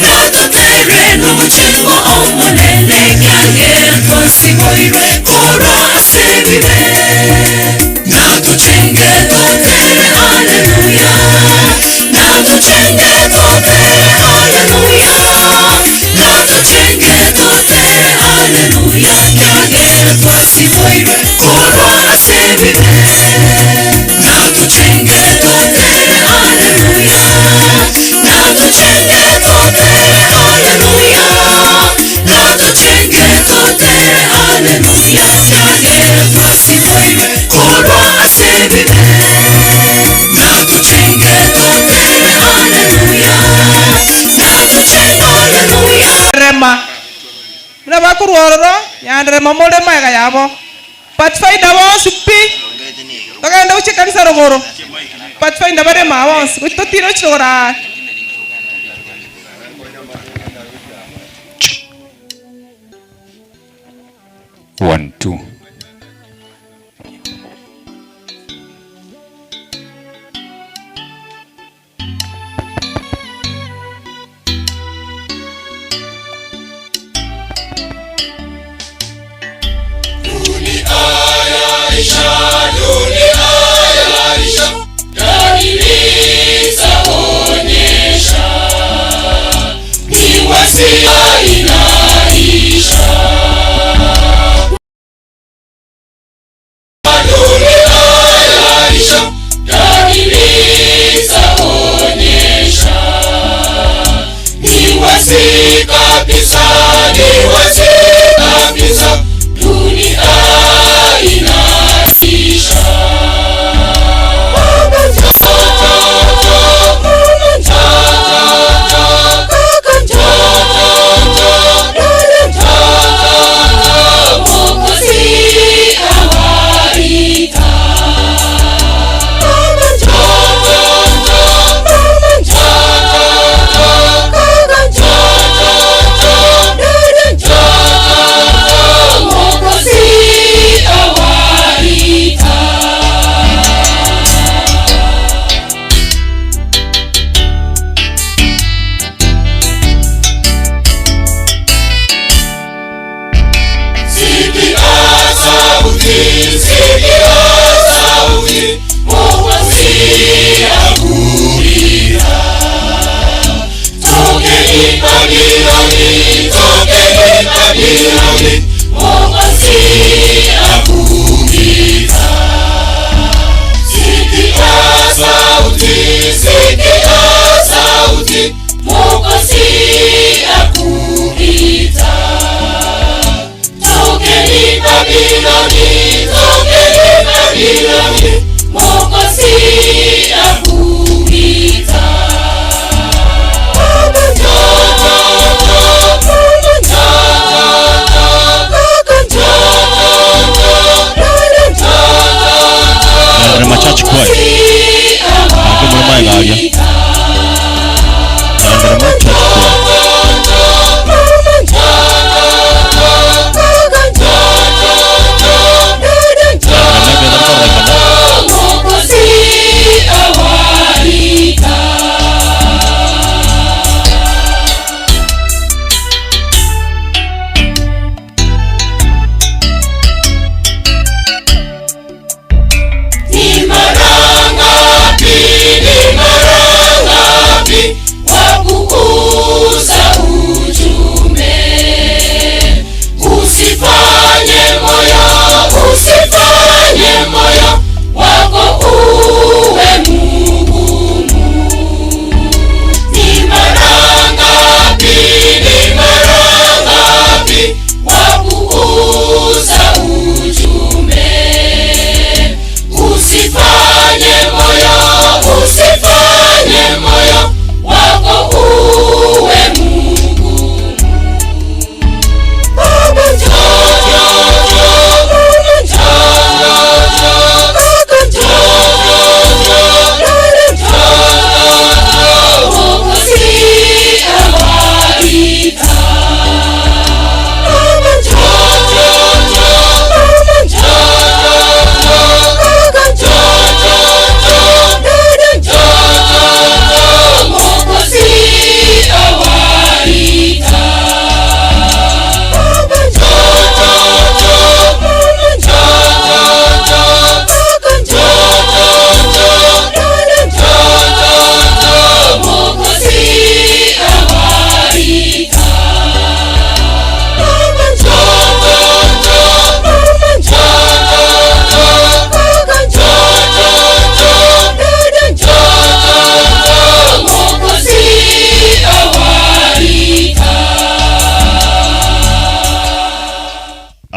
natotere n'omuchengo omunene kyagera twasiboirwe korwa ase ebibe natuchenge totere haleluya natuchenge totere haleluya natuchenge totere haleluya kyagera twasiboirwe korwa ase ebibe natuchenge totere haleluya natuchenge totere haleluya natuchenge totere haleluya kyagera twasiboirwe korwa ase ebibe natuchenge totere haleluya natuchenge haleluya Rema. Muna bakurwororo yanderema more maega yabo. Pathfinder bonsi pi. Togenda gochia kanisa rogoro. Pathfinder barema bonsi. Gochi totire gochi rogoro aa. One, two. Dunia yaisha, dunia yaisha, dalili zaonyesha, ni wazi inaisha. Dunia yaisha, dalili zaonyesha, ni wazi kabisa, ni wazi kabisa, dunia inaisha. Mwokozi awaita. Mwokozi awaita. Sikia sauti, sikia sauti, Mwokozi akuita. Tokeni Babiloni, tokeni Babiloni, Mwokozi akuita. Sikia sauti, sikia sauti, Mwokozi akuita. Tokeni Babiloni, tokeni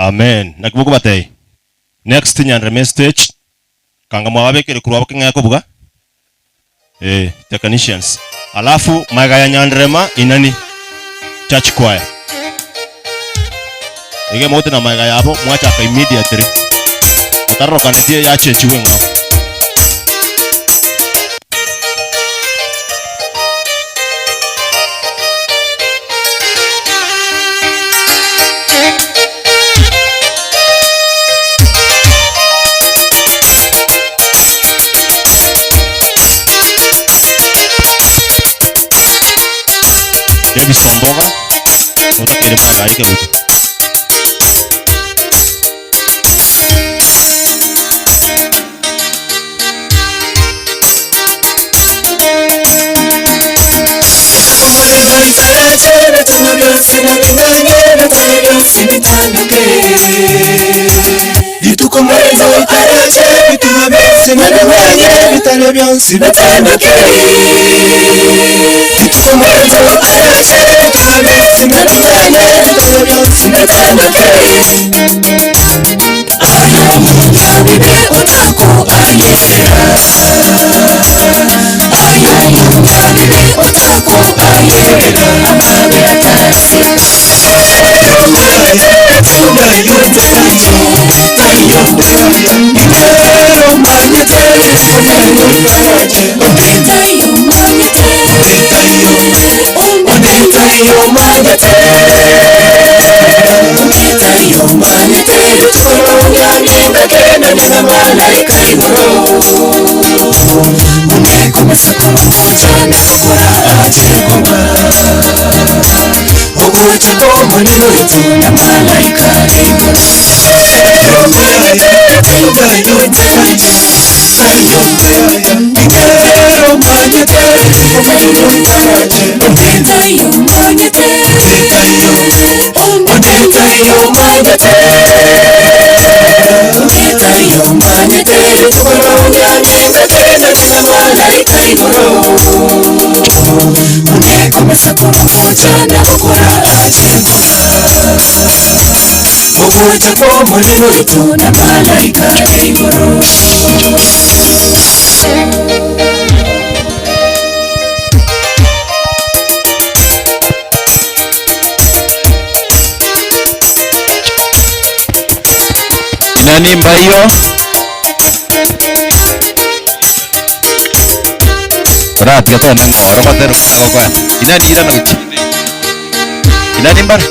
Amen. Naki mokobatebia? Next Nyanderema estage, kanga mwababekire korwa abwo keng'e kobuga? Eh, technicians. Alafu magega ya Nyanderema inani church choir. Iga mogote na magega yabo mwachaka immediately. Otarorokanetie yachenchiwe ng'ao. Davis Omboga otakeire magega aye keruto. Inani mbayo Oratiga tone ng'oro gotera gokoya inani irana gochi inani mbara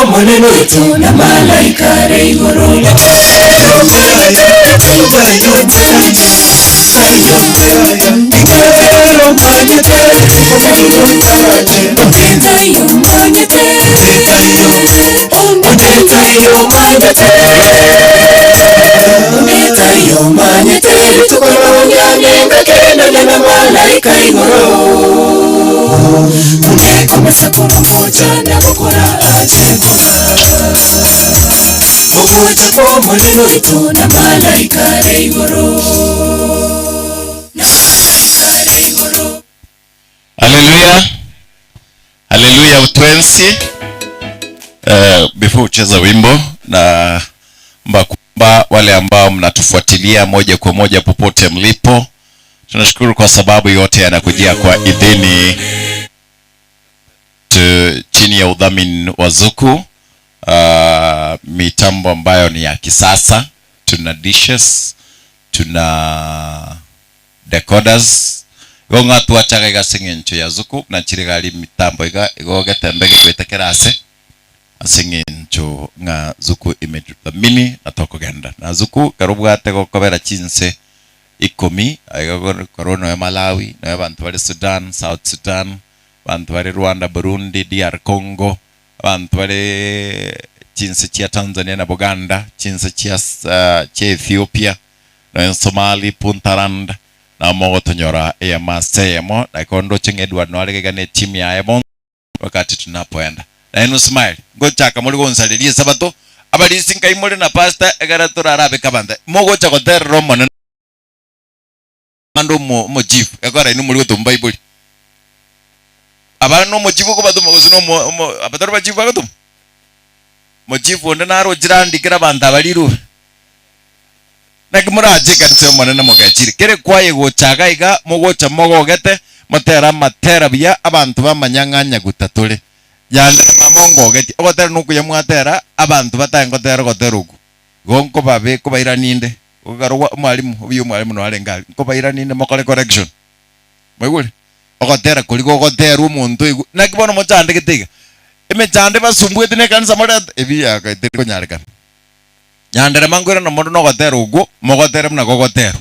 Omonene oito na malaika are igoro. Omonene oito na malaika are igoro. Haleluya, haleluya utwensi. Before ucheza wimbo na mbakumba wale ambao mnatufuatilia moja kwa moja popote mlipo, tunashukuru kwa sababu yote yanakujia kwa idhini tu, chini ya udhamini wa Zuku. Mitambo ambayo ni ya kisasa, tuna dishes, tuna decoders igo ng'atwachaga iga ase eng'encho ya Zuku na chirigari mitambo iga igo getembe gegwete ase ase eng'encho ng'a Zuku imetuthamini na tokogenda na Zuku kero obwate gokobera chinse 10 iga koro noe Malawi, noe bantu bari Sudan, South Sudan, bantu bari Rwanda, Burundi, DR Congo, bantu bari chinse chia Tanzania na Buganda, chinse chia chia Ethiopia, noe Somali, Puntland, na mogotonyora eyamaseyemo na kondo ching Edward noaregega ne timu yaye bon wakati tunapoenda na inu smile ngochaka muri gonsaririe sabato abarisi nkai muri na pastor egara turarabe kabanda mogocha goterera omonene ando mo mo chief ekora inu muri gotumba Bible abana no chief ko batuma gose no mo abatari ba chief bagatuma mo chief onde naro jirandikira abantu abariru naki murache kanisa omonene mogechire kere kwaye gochaga iga mogocha mogogete motera matera buya abantu bamanyang'anya gutatore yande mamongogeti ogotera nukuya mwatera abantu batangotera gotera oku gonko babe kobairaninde ogarwa mwalimu obuya mwalimu noarenga nkobaira mokore correction mwaigure ogotera kori gogotera omonto igu naki bono mochandegete iga emechande basumbuete ne kanisa morete ebi yakaiteri konyarekana nyandere mangwira na mundu nogotera uguo mogotera muna gogotera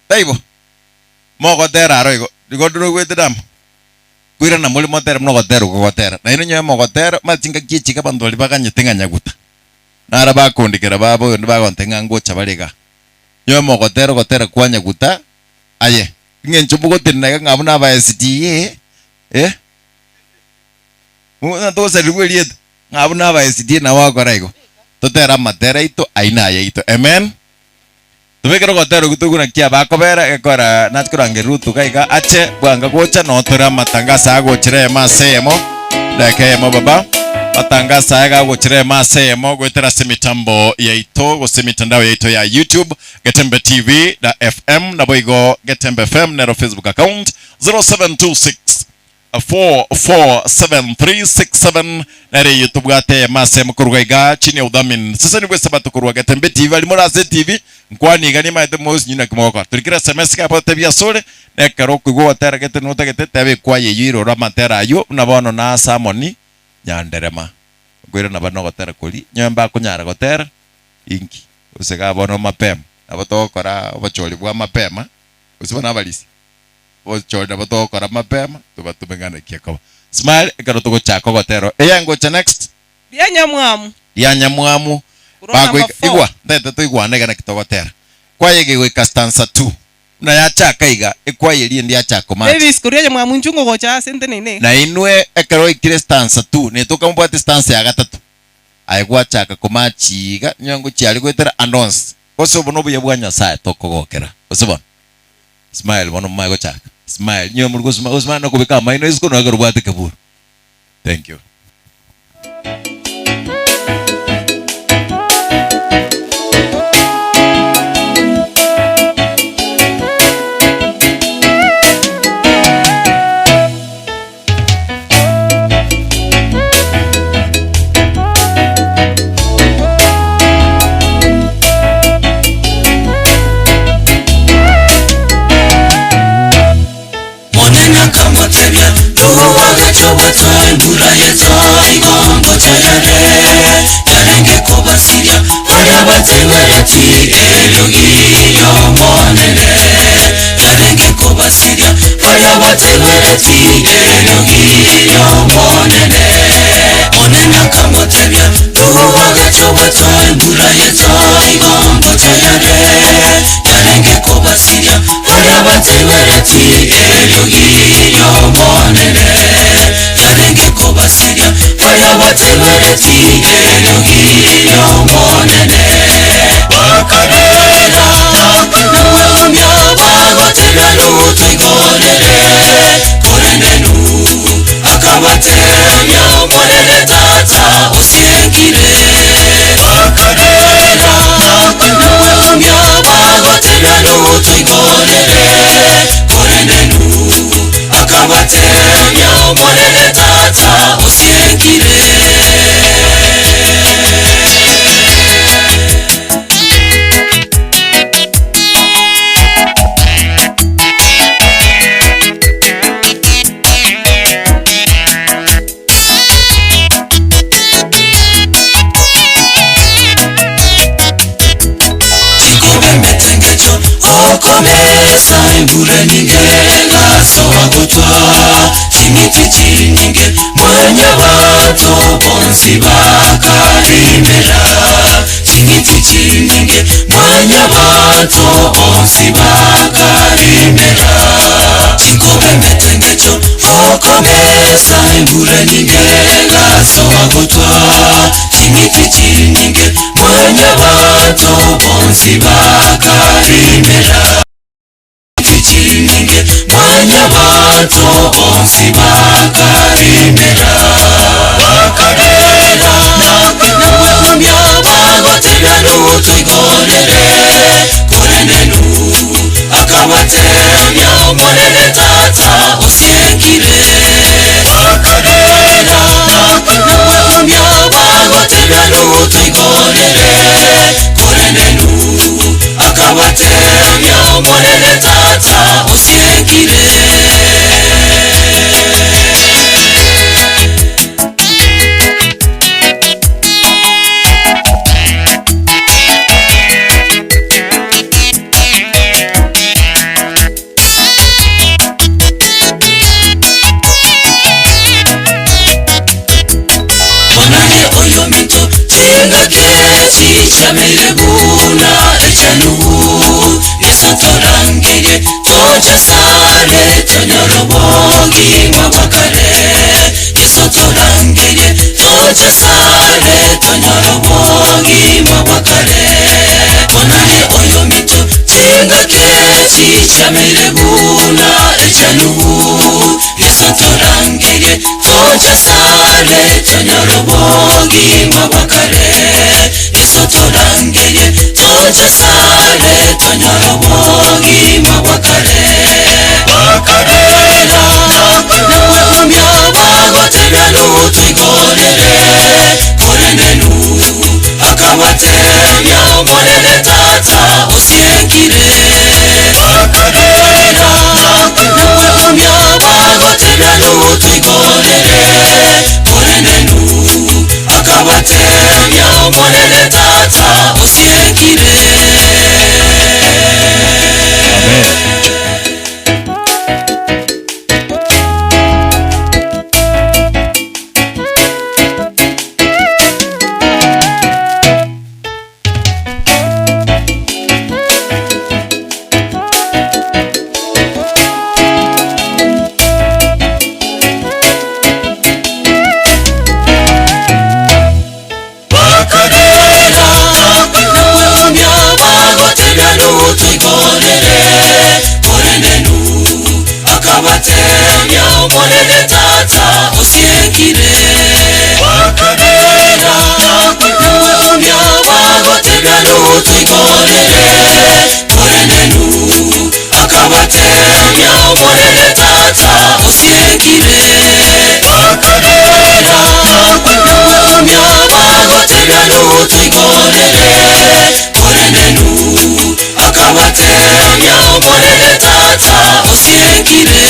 taibo mogotera aro igo igo ndurugwete damo kwira na muri motera muna gotera gogotera na ino nyowe mogotera machinga kichika bantu bari baganyete ng'anyaguta nara bakundikira babo ndi bagonte ng'a ngocha bariga nyowe mogotera gotera kwanyaguta aye ng'encho mugotenena ng'a buna aba SDA eh muna tosarirwe rieta ng'a buna aba SDA na wakora igo totera matera ito aina yaito amen tubekero gotero gutuguna kia bakobera gekora natkurange rutu gaiga ache bwanga gocha notora matangasa agochire masemo dakemo baba matangasa aga gochire masemo gwetera semitambo yaito gose mitandao yaito ya YouTube Getembe TV na FM na boigo Getembe FM nero Facebook account 0726 447367 nare YouTube gate masemo kurugaiga chini ya udhamini sasa ni gwesa batu kuruga Getembe TV ali murase TV nkwani gani maete mosi nyina kimoko turikira SMS ka bote bia sore ne karo kugo tera gete no tegete tebe kwa yeyiro ra matera ayo na bono na samoni nyanderema gwira na bano gotera kuri nyomba kunyara gotera inki usega bono mapema abo tokora obochori bwa mapema usibona abalisi bochori nabo tokora mapema tubatumengana kiakoba smile ekero tugochaka gotero eyangocha next Ria nyamwamu. ya nyamwamu Kurora igwa ndete tuigwane na kitogotera kwaye gwika stanza 2 na yachaka iga ikwaye rie ndi yachaka machi Davis kuria nyamwamu nchungo gocha ase ntenene. na inwe ekero ikire stanza 2 nituka mbwate stanza ya gatatu aye gwachaka kumachiga nyongo chiari gwetera announce gose obo nobuya bwa Nyasaye tokogokera gose bono smile bono maye gochaka smile nyo muri gosma gosma no kubika maino isiko no ekero bwate keburu thank you. Monena kamotebia, roho wagacho bwatwa. Baria bategereti eriogi monene Monene akamotebia Nuhu wagacho embura yeto igombo chayare Yarenge kobasiria Baria bategereti eriogi monene Yarenge kobasiria Baria bategereti eriogi monene Bakarera Naweumia bagotebia nutoigorere Korende nu akabatebia Monene tata osiekire Bakarera Naweumia bagotebia nutoigorere Korende nu akabatebia Monene tata osiekire. Okomesa embura nyinge gasoa gutwa ching'iti chinyinge mwanya bato bonsi bakarimera ching'iti chinyinge mwanya bato bonsi bakarimera chikobe metengecho okomesa embura nyinge gasoa gutwa ching'iti chinyinge mwanya bato bonsi bakarimera chinyinge mwanya bato bonsi bakarimera bakarera naweumia bagotebia nutoigorere korende nu akabatebia Monene tata osiekire bakarera naweumia bagotebia nutoigorere korende nu akabatebia Monene tata osiekire. Onane oyo minto chinga kechi chamere buna echanugu Yesu torangerie tocha sare tonyorobogi mwabakare Yesu torangerie tocha sare tonyorobogi mwabakare Onane oyo minto chinga kechi chamere buna echanugu Yesu torangerie tocha sare tonyorobogi mwabakare Yesu torangerie tocha sare tonyorobogi mwabakare bakarera naweumia bagotebia nutoigorere korende nu akabatebia Monene tata osiekire bakarera naweumia bagotebia nutoigorere korende nu akabatebia Monene tata osiekire. Bakarera naweumia bagotebia nutoigorere korende nu akabatebia Monene tata osiekire bakarera naweumia bagotebia nutoigorere korende nu akabatebia Monene tata osiekire bakarera naweumia bagotebia nutoigorere korende nu akabatebia Monene tata osiekire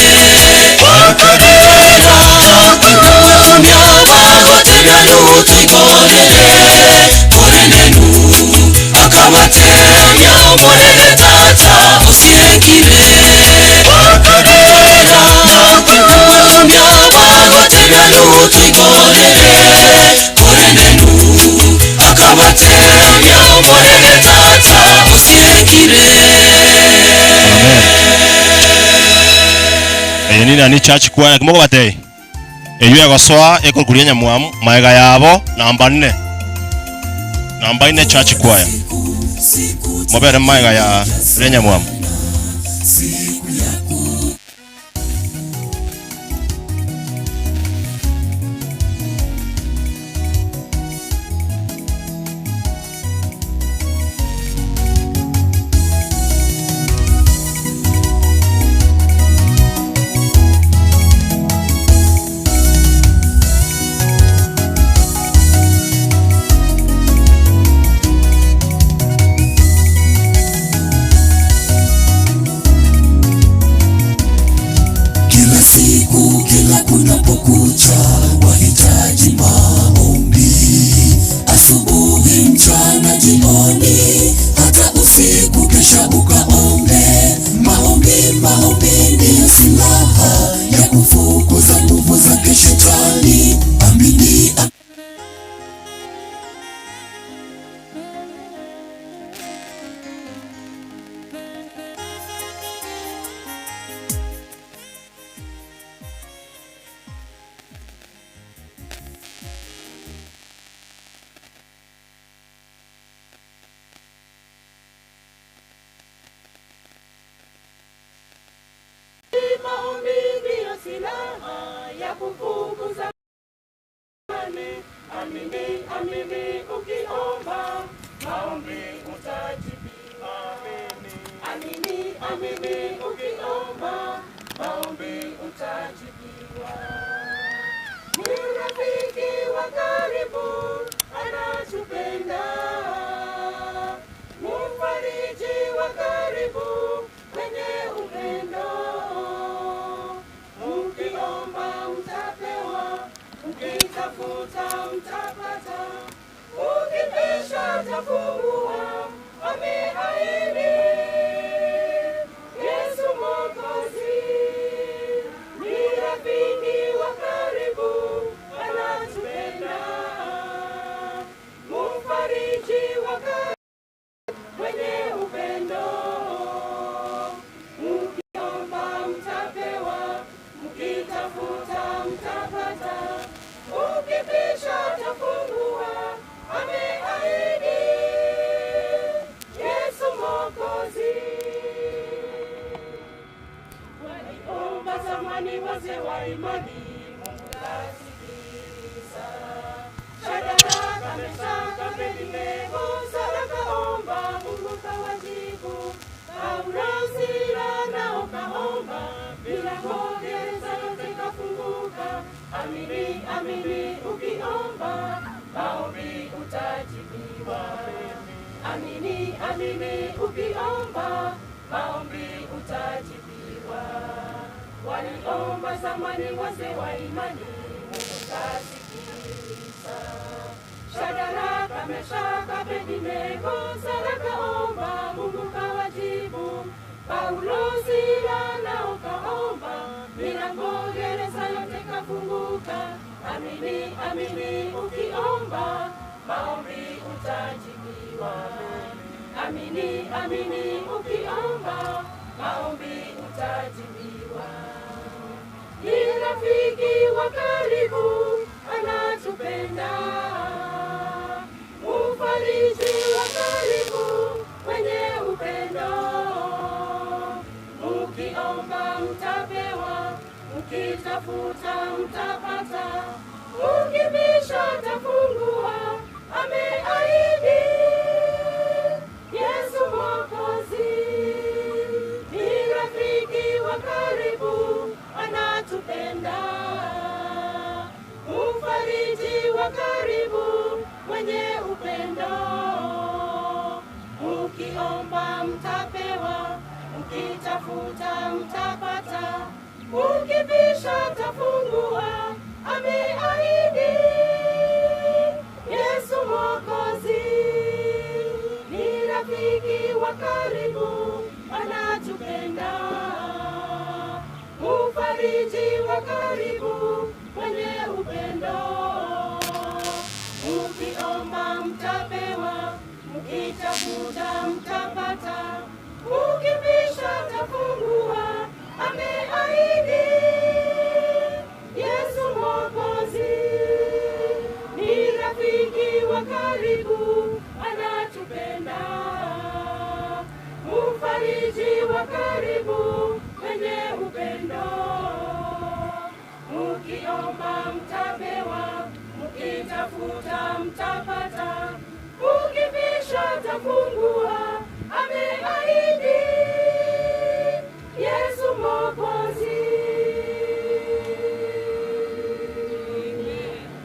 bakarera naweumia bagotebia nutoigorere korende nu akabatebia Monene tata osiekire bakarera Eye ni nani church choir naki mokobatebia? Eywo egosoa ekorukuria enyamwamu maega yabo namba nne. Namba ine church choir. Mobere maega ya ria enyamwamu. Kila siku, kila kunapokucha, wahitaji maombi. Asubuhi, mchana, jioni, hata usiku, kesha ukaombe. Maombi, maombi ndiyo silaha ya kufukuza nguvu za kishetani. Amini. Maombi ndiyo silaha ya kufukuza amani. Amini, amini, ukiomba maombi utajibiwa. Amini, amini, ukiomba maombi utajibiwa. Ni rafiki wa karibu, anatupenda, mfariji wa karibu, mwenye upendo. Mkiomba mtapewa, mkitafuta mtapata, mkibisha tafungua. Ameahidi Yesu Mwokozi ni rafiki wa karibu, anatupenda, mfariji wa karibu, mwenye upendo. Mkiomba mtapewa, mkitafuta mtapata, mkibisha tafungua. Ameahidi Yesu Mwokozi. Waliomba zamani wazee wa imani, Mungu kasikiliza. Shadraka, Meshaka, Abednego, Sara kaomba, Mungu kawajibu. Paulo, Sila nao kaomba, milango gereza yote kafunguka. Amini, amini, ukiomba maombi utajibiwa. Amini, amini, ukiomba maombi utajibiwa. Waliomba zamani wazee wa imani, Mungu kasikiliza. Shadraka, Meshaka, Abednego, Sara kaomba, Mungu kawajibu. Paulo, Sila nao kaomba, milango gereza yote kafunguka. Amini, amini, ukiomba maombi utajibiwa. Amini, amini, ukiomba maombi utajibiwa. Ni rafiki wa karibu, anatupenda, mfariji wa karibu, mwenye upendo. Mkiomba mtapewa, mkitafuta mtapata, mkibisha tafungua. Ameahidi Yesu Mwokozi ni rafiki wa karibu, anatupenda, mfariji wa karibu, mwenye upendo. Mkiomba mtapewa, mkitafuta mtapata, mkibisha tafungua. Ameahidi Yesu Mwokozi ni rafiki wa karibu, anatupenda, mfariji wa karibu, mwenye upendo. Mkiomba mtapewa, mkitafuta mtapata, mkibisha tafungua. Ameahidi. upendo. Mkiomba mtapewa, mkitafuta mtapata, mkibisha tafungua. Ameahidi Yesu Mwokozi.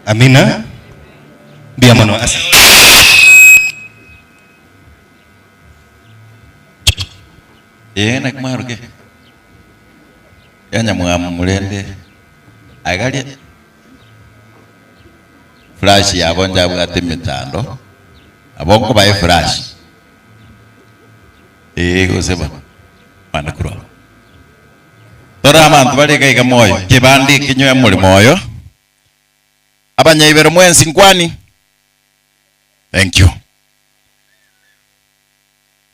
Amina. Mbuya mono ase. Ee naki mwaruke yanyamwamu rende aigarie flash yabo njabwate emechando nabo nkobae flash ee gose ba mane korwa abwo. Tore abanto bare iga iga moyo kebande ekenywe omoremo oyo abanyaibero mwensi nkwani thank you.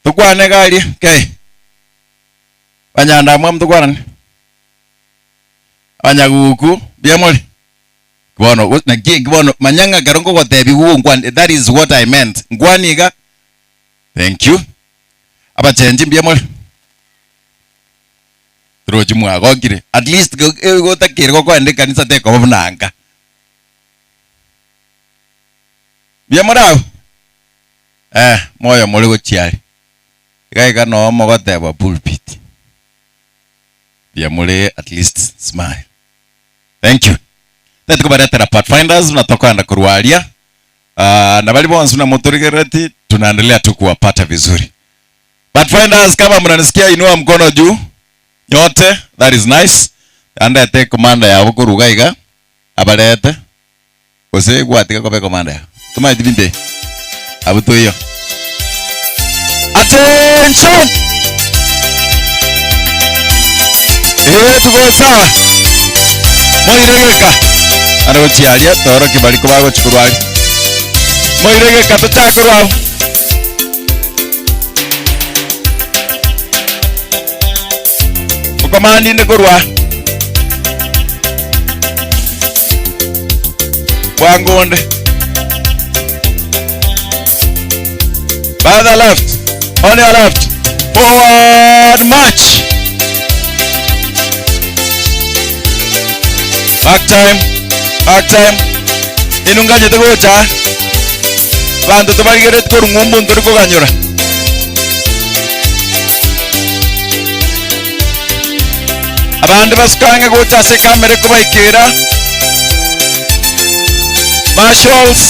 Tokwane iga aria kei banyandamwamu tokwanane abanyaguku mbuya more? Bono go naki eki bono manya ng'a ekero nkogotebia igo onkwane that is what I meant nkwane iga thank you. Abachenchi mbuya more? Torochi mwagokire at least go gotakire gokoenda ekanisa tekoba buna anga. Mbuya more abwo? Eh, moyo more gochia are. Iga iga noo mogotebwa pulpit. Mbuya more at least smile. Thank you. Tari kobaretera pathfinders buna tokoenda korwa aria. Ah, na baria bonsi buna motorigerereti tunaendelea tu kuwapata vizuri. Pathfinders kama mnanisikia inua mkono juu. Nyote, that is nice. Andete commander yabo korwa iga iga abarete. Gose gwatiga koba ekomanda yao. Tomaeti binto ebi. Abwo toiyo. Attention! Ee, tuko sawa. Moire geka. Are gochia aria torokie baria kobagochia korwa aria. Moire geka tochake korwa abwo. Okomandi inde korwa bwango onde. By the left, on your left, forward march. Back time, back time. Inwe nganyete gocha abanto tobarigereti korwa ng'umbu ntori koganyora. Abande basuka ang'e gocha ase ekamera ekobaikera. Marshals,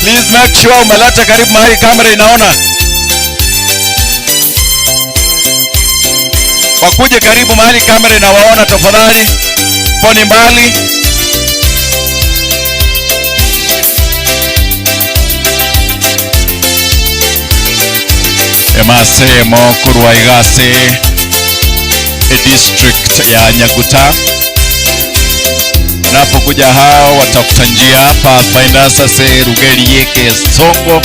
please make sure umeleta karibu mahali kamera inaona. Wakuje karibu mahali kamera inawaona tafadhali. Poni mbali. Emasemo korwa iga ase edistrict ya Nyaguta. Wanapokuja hao watafuta njia Pathfinders ase rugeri y'egesongo.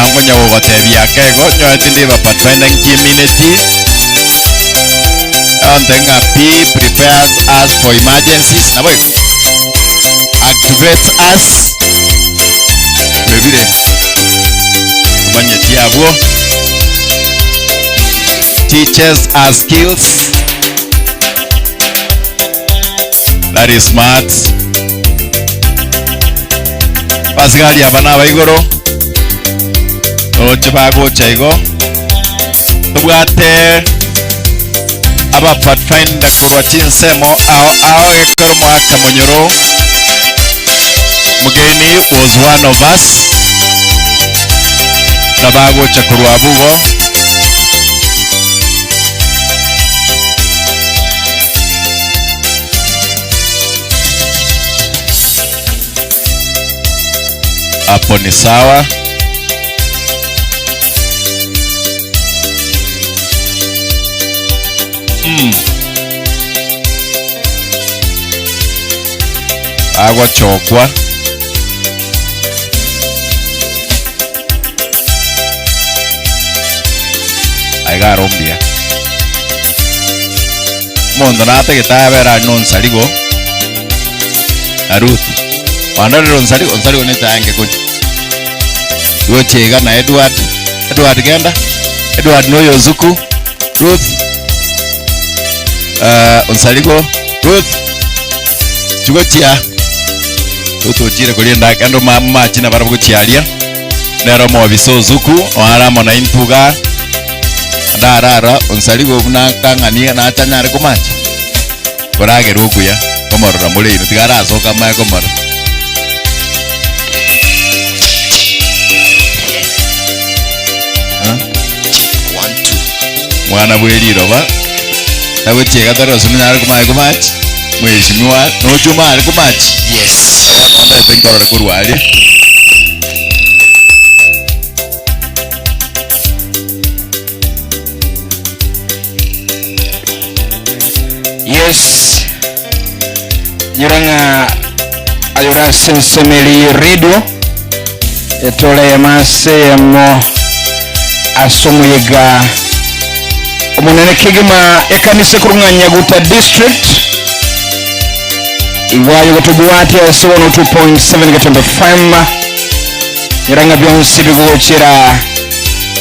Angonya gogotebia akego nyoete ndiba Pathfinder nkimineti onte ng'a P prepares us for emergencies nabo igo activates us twebire tomanyeti abwo teaches us skills that is smart basigari aba naba igoro roche bagocha igo tobwate aba pathfinder korwa chinsemo ao ao ekero mwaka monyoro mugeni was one of us na bagocha korwa abugo hapo ni sawa. Agochokwa. Aiga arombia. Omonto natagete abere aria nonsarigo na Ruth. Kwanderire onsarigo, onsarigo nechaange konya. Gocha iga na Edward, Edward genda, Edward noyo Ozuku, Ruth. Eh, Onsarigo, Ruth, chigochia. Ruth ochire koria endagera, endo ma- machi nabarabwo gochiaria. Nero omobisa Ozuku, oare amo na intwe igaa. Ndarara, Onsarigo buna akang'ania nache anyare komacha. Koragerwe okuya, komorora more inwe, tiga arasoka amaye komorora. Mwana bwe riroba, tagochia iga tari gose nonyare komanya komachi, mheshimiwa noche omare komachi? Yes. Ondete nkorore korwa aria. Yes. Nyora ng'a aye ore ase ensemo eria ye radio etore eyemo ase eyemo ase omoyega omonene kegima ekanisa ekorwa ng'a Nyaguta district igo aye gotobwatia ase 102.7 Getembe FM nyora ng'a bionsi bigogochera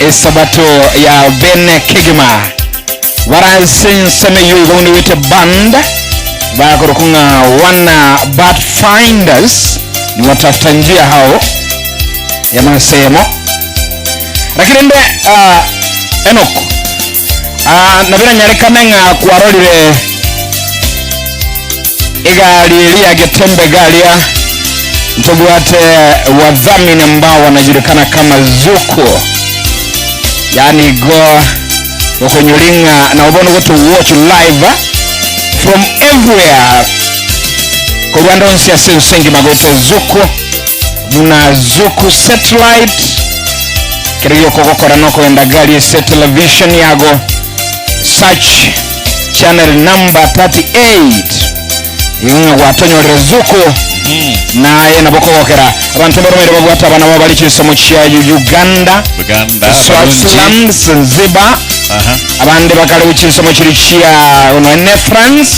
esabato ya bene kegima Bare ase ensemo eyio igo niwete band bakorokwa ng'a wana Pathfinders, ni watafuta njia hao y'amasemo. Lakini rende uh, Enoch uh, nabiranyarekane ng'a kwarorire egari eria ya Getembe garia ntobwate wadhamini ambao wanajulikana kama Zuku, yani go Gokonyora ng'a nabo bono goto watch live from everywhere korwa ande onsi ase ense engima goeta Zuku buna Zuku satellite kero gioka ogokora nokogenda gari ase television yago search channel number 38 igo ng'a gwatonyorire Zuku naye nabo kogokera abanto mbaromaire babwate abana babo bare chinsemo chia Uganda Uganda, Swaziland, Zanzibar Aha. abande bakare chinsemo chiri chia nonye France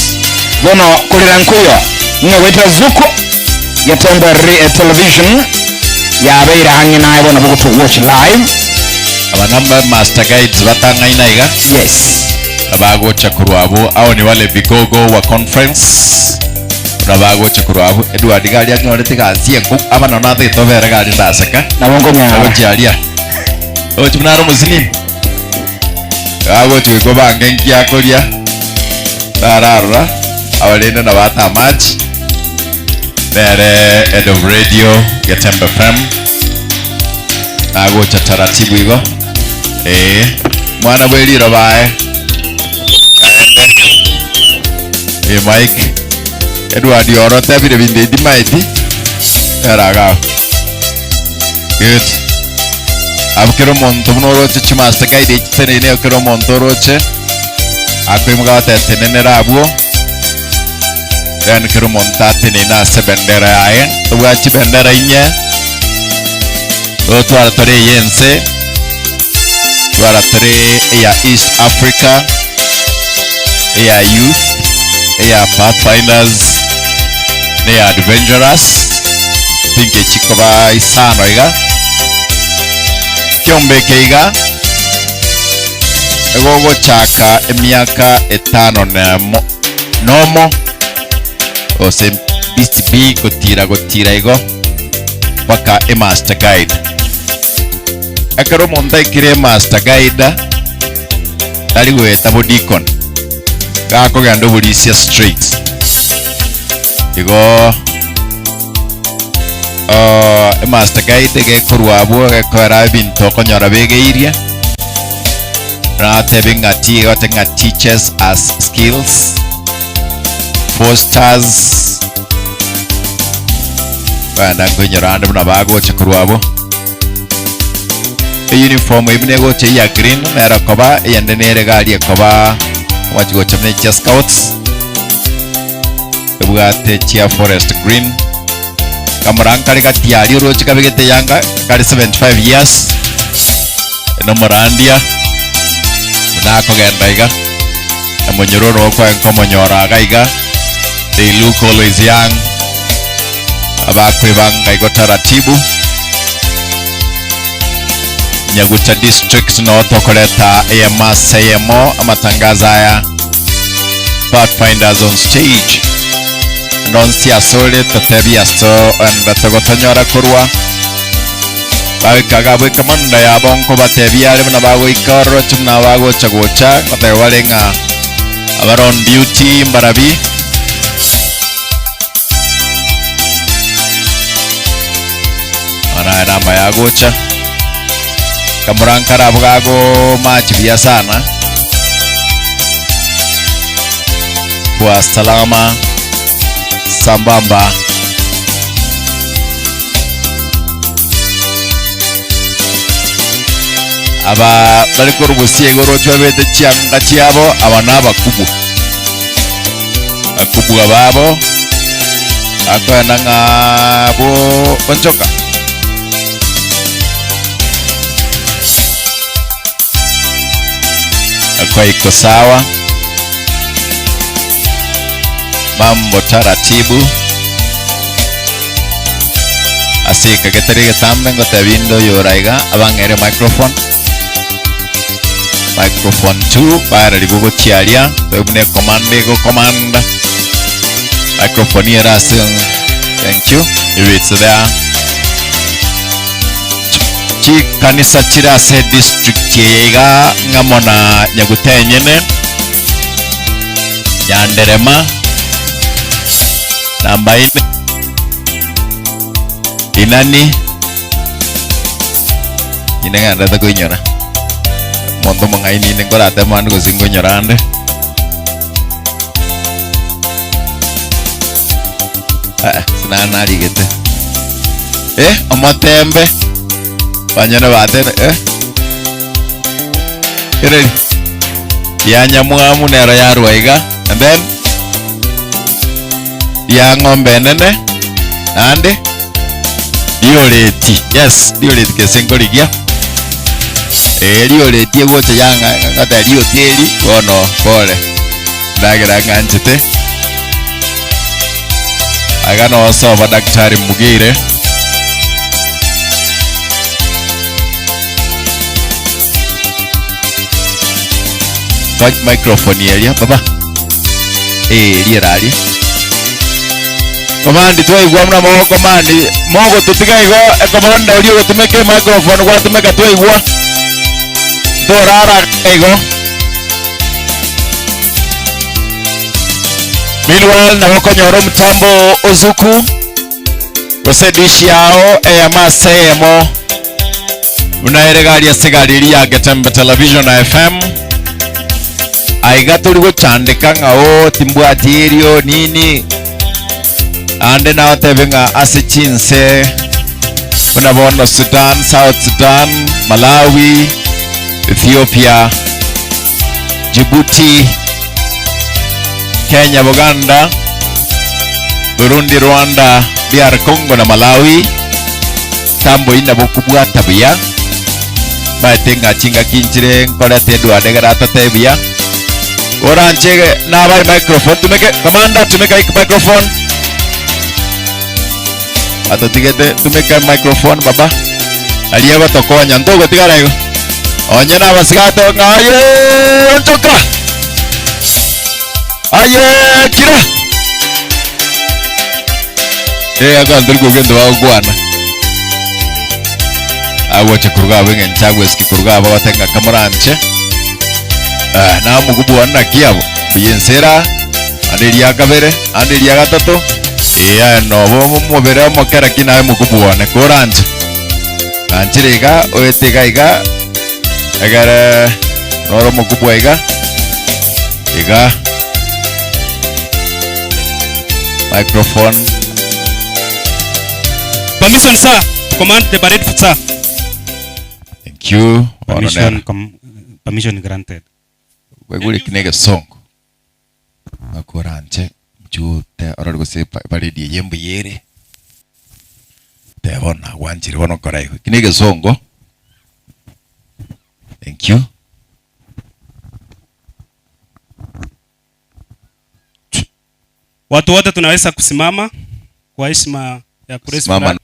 bono korera nkoyo ng'a goetera Zuku Getembe Television yabeire ang'e naye bono bogoto watch live. Aba naba master guides batang'aina iga. Yes. Abagocha korwa abwo ao ni wale vigogo wa conference buna bagocha korwa abwo Edward iga aria anyorete egasi enku aba nonya natagete obere iga aria ndaseka Nabo nkonyara. agochia aria ogochia buna are omosinini agochia goika obange nki akoria tararora aba rende nabo ata amache nere head of radio Getembe FM nagocha taratibu igo ee mwana bwe riroba aye naende ee Mike Edward oro otebire binto ebi timaeti ere iga good abwo kera omonto buna oroche chimaster guide echi chiteneine kera omonto oroche akoimoka goteba tenenera abwo Then kera omonto ateneine ase ebendera yaye, tobwate chibendera inye, totwara tore ey'ense, twara tore eya East Africa, eya youth, eya Pathfinders, na eya Adventurers, think echikoba isano iga. Ekiombe eke iga, egogochaka emiaka etano nemo. Nomo, gose Beast B gotira gotira igo mpaka emaster guide. Ekero omonto aikire emaster guide tari goeta bodeacon, gakogenda oborisia straight. Igo uh, emaster guide gekorwa abwo gekoera ebinto okonyora begeirie Natebi ng'a tigote ng'a teaches us skills, fosters, Kwenda nkoinyora ande buna bagocha korwa abwo. Euniform eyio buna egocha eyia green nero ekoba, eyende nere iga aria ekoba omachi gocha buna echia scouts, ebwate chia forest green. Kamura nkare gati aria oroche kabegete eyanga kare 75 years. Nomorandia, buna akogenda iga, na monyororo okwe nkomonyora iga iga, they look always young, abakwebanga igo taratibu. Nyaguta district no tokoreta eyemo ase eyemo amatangazo aya. Pathfinders on stage. Nonsi asore totebi aso enda togotonyora korwa bagoikaga abwo ekamanda yabo nkobatebia are buna bagoika ororoche buna bagocha gocha ngoteba bare ng'a abare on duty mbarabi Bono enamba yagocha kamura nkarabwo gago match buya sana kwa salama sambamba aba bari korugusia igoro chwabete chianga chiabo aba nabakubwa Bakubua babo bakoenda ng'a abwo onchoka. Kwa iko sawa, mambo taratibu ase ekagetari egetambe ngotebia inde oyore aiga abang'ere microphone Microphone 2 bararigwe gochia aria toe buna ecommand egocommand microphone ere ase thank you if it's there chikanisa chire ase district eye iga ng'amo na Nyaguta enyene Nyanderema namba ine Inani Inde ng'endete koinyora omonto omong'aini inde nkorateme ande gose nkoinyora ande. Eh, sinare narigete. Eh, omotembe banyene batebe eh. Ereri ya nyamwamu nero yarwa iga and then ya ng'ombe enene naende Rioreti, yes, rioreti gese nkorigia. Eh, rioreti egocha yang'a ngata rioti eri bono pole. Ndagera ng'anchete. Aiga nosoba Daktari Mugire. Touch microphone eria baba. Eh, eria eraria. Komandi twaigwa buna mogokomandi mogototiga igo ekomanda oria ogotumeka emicrophone gwatumeka twaigwa ntorara igo. Meanwhile nabo okonyora omotambo ozuku gose edish yao eyemo ase eyemo buna ere gari ase egari eria ya Getembe Television na FM aiga tori gochandeka ng'a oo timbwati erio nini Naende naotebe ng'a ase chinse buna bono Sudan, South Sudan, Malawi, Ethiopia, Djibouti, Kenya, Buganda, Burundi, Rwanda, DR Congo na Malawi, tambo ina bokobwata buya, mbaete ng'a chingaki nchire nkorete eduanda egere atote buya. Oranche nabae microphone tumeke commander tumeka microphone atotigete tumeka microphone baba aria egotokonya ntogotigara igo onye nabasigato ng'a aye onchoka aye kira eh abanto tori kogento bagokwana agocha koruga abwo eng'encho agwesiki koruga abwo agote ng'a kamoranche Eh, namogubua naki abo mbuya ense era ande eria kabere ande eria gatato ee aye nobo omobere omoke lakini aye omokubua one koranche nanchire iga oete iga iga egere noro omokubua iga iga microphone Permission, sir, to command the parade, sir. Thank you. Bono Permission, nero. com- permission granted. Kwaigure eki negesongo ng'a koranche nchute orore gose pa- parade eye mbuya ere teba bono nagwanchire bono kora igo. Eki negesongo thank you. Watu wote tunaweza kusimama kwa heshima ya Grace Simama. Flag.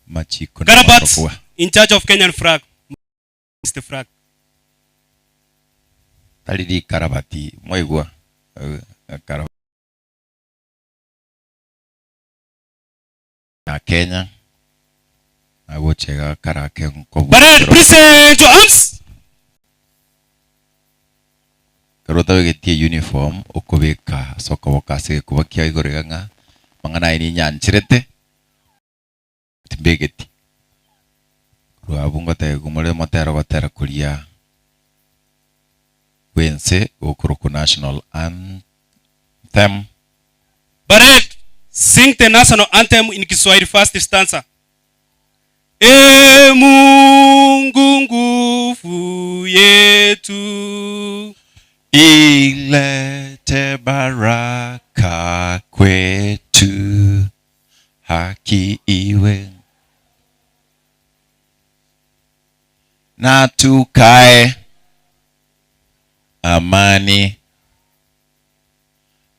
Machiko Karabats namarokwa. in charge of Kenyan flag. The flag. Tari rikarabati mwaigwa eh, ya Kenya nagochega karake nkobu Parade, present your arms. Ekero otabegetie uniform okobeka ase okoboko ase egekuba kiao igoro iga ng'a mang'ana aye ninyancherete timbegeti. Korwa abwo ngotebiwa more motera ogotera koria bwense gokorokwa national anthem. Parade, sing the national anthem in Kiswahili first stanza. Ee Mungu nguvu yetu. Ilete baraka kwetu, haki iwe na tukae amani,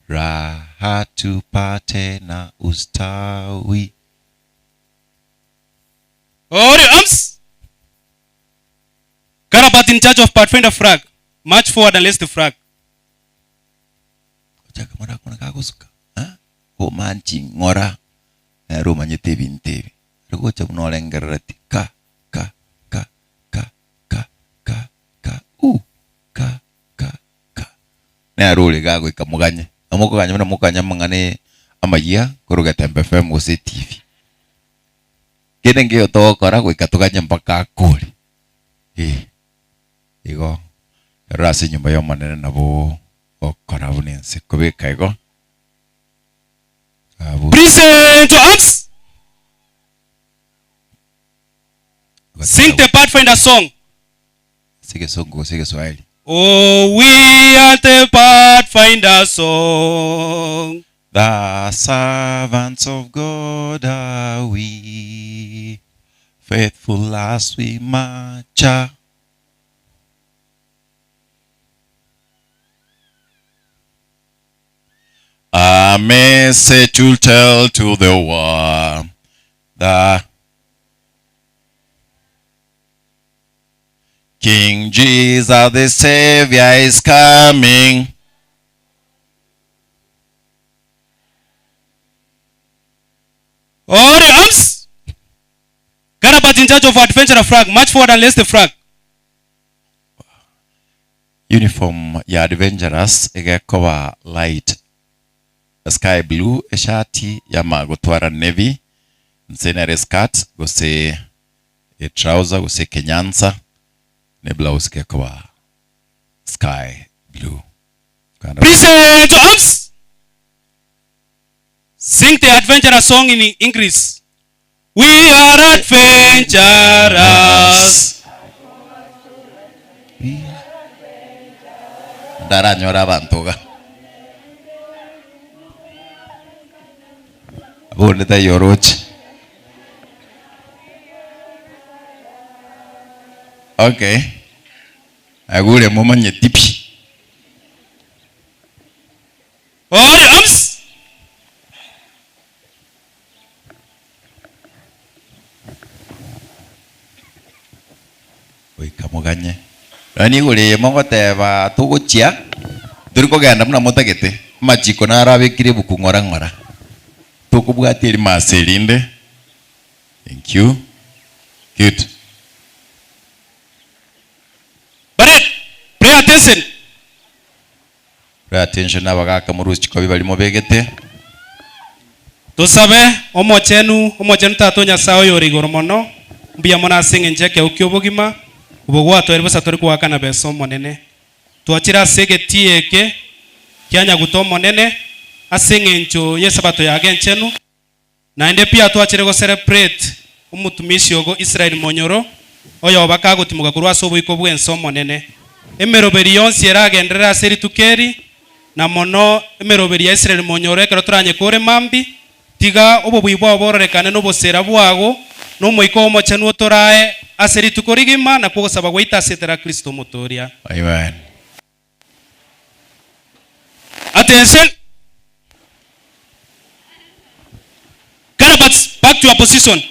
raha tupate na ustawi. All your arms. Karabat in charge of Pathfinder flag. March forward and raise the flag. Omanchi ng'ora nere omanyete ebinto ebi rigocha buna orengerereti ka ka ka ka ka ka ka u ka ka ka nere ore gagoika moganye namokoganya buna mokoganya amang'ana amayia korwa Getembe FM gose TV kende nkeyo togokora goika toganye mpaka akore eh igo ero ase enyomba ya omonene nabo gokora buna ense kobeka igo abu Present your arms. Sing the Pathfinder song. ase egesongo gose egeswahili Oh, we are the Pathfinder song. The servants of God are we, faithful as we march. A message to tell to the world that King Jesus the Savior is coming. All your arms. Karabat in charge of adventurer flag. March forward and raise the flag. Uniform ya adventurers igekoba light sky blue eshati yama gotwara navy nse nere skirt gose e trouser gose kenyansa ne blouse gekoba sky blue. Kanda- Present your arms. Sing the adventurer song in English. We are adventurers. Ndaranyora abanto iga abonde taiyo oroche okay agure momanyeti pi All your arms. goika moganye nonye igoro eye mogoteba togochia tori kogenda buna motagete amachiko narabekire ebuku ng'ora ng'ora tokobwatia erimasa erinde thank you good Pay attention. Pay attention abagaka morusie chikobi baria mobegete Tosabe omochenu omochenu tata o Nyasaye oyore igoro mono mbuya mono ase eng'encho ekegwa kia obogima obo gwatwaire bosa tori goakana besa omonene twachire ase egetii eke kia nyaguta omonene ase eng'encho ya esabato yago enchenu naende pia twachire go celebrate omotumishi ogo Israel Monyoro oyoba kagotimoka korwa ase oboiko bwa ense omonene emeroberi yonsi eragenderere ase rituko eri na mono emeroberi ya Israel Monyoro ekero toranyekore mambi tiga obobui bwao bororekane na obosera bwago na omoika omochenu otorae ase rituko rigima na kogosaba gwaito ase etera Kristo omotoria. Amen. Attention. Karabats, back to your position.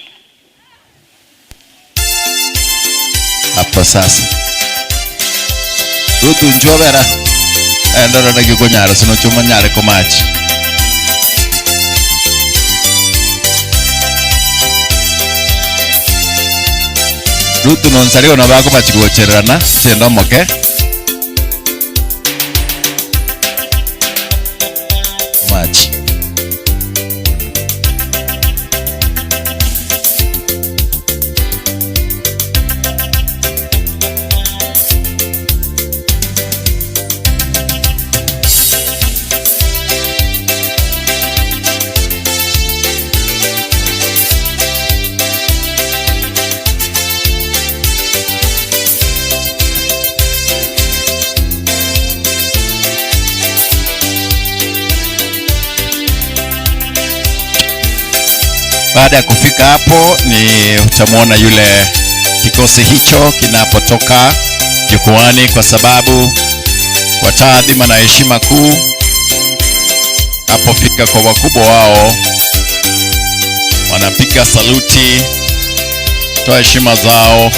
Hapo sasa. Ruth inchuo bera. Endoro naki okonyara ase noche omonyare komachi. Ruth nonsarigo nabo bakomachi gochererana chende omoke. Omachi. Baada ya kufika hapo ni utamwona yule kikosi hicho kinapotoka jukwani, kwa sababu kwa taadhima na heshima kuu napofika kwa wakubwa wao wanapiga saluti, toa heshima zao,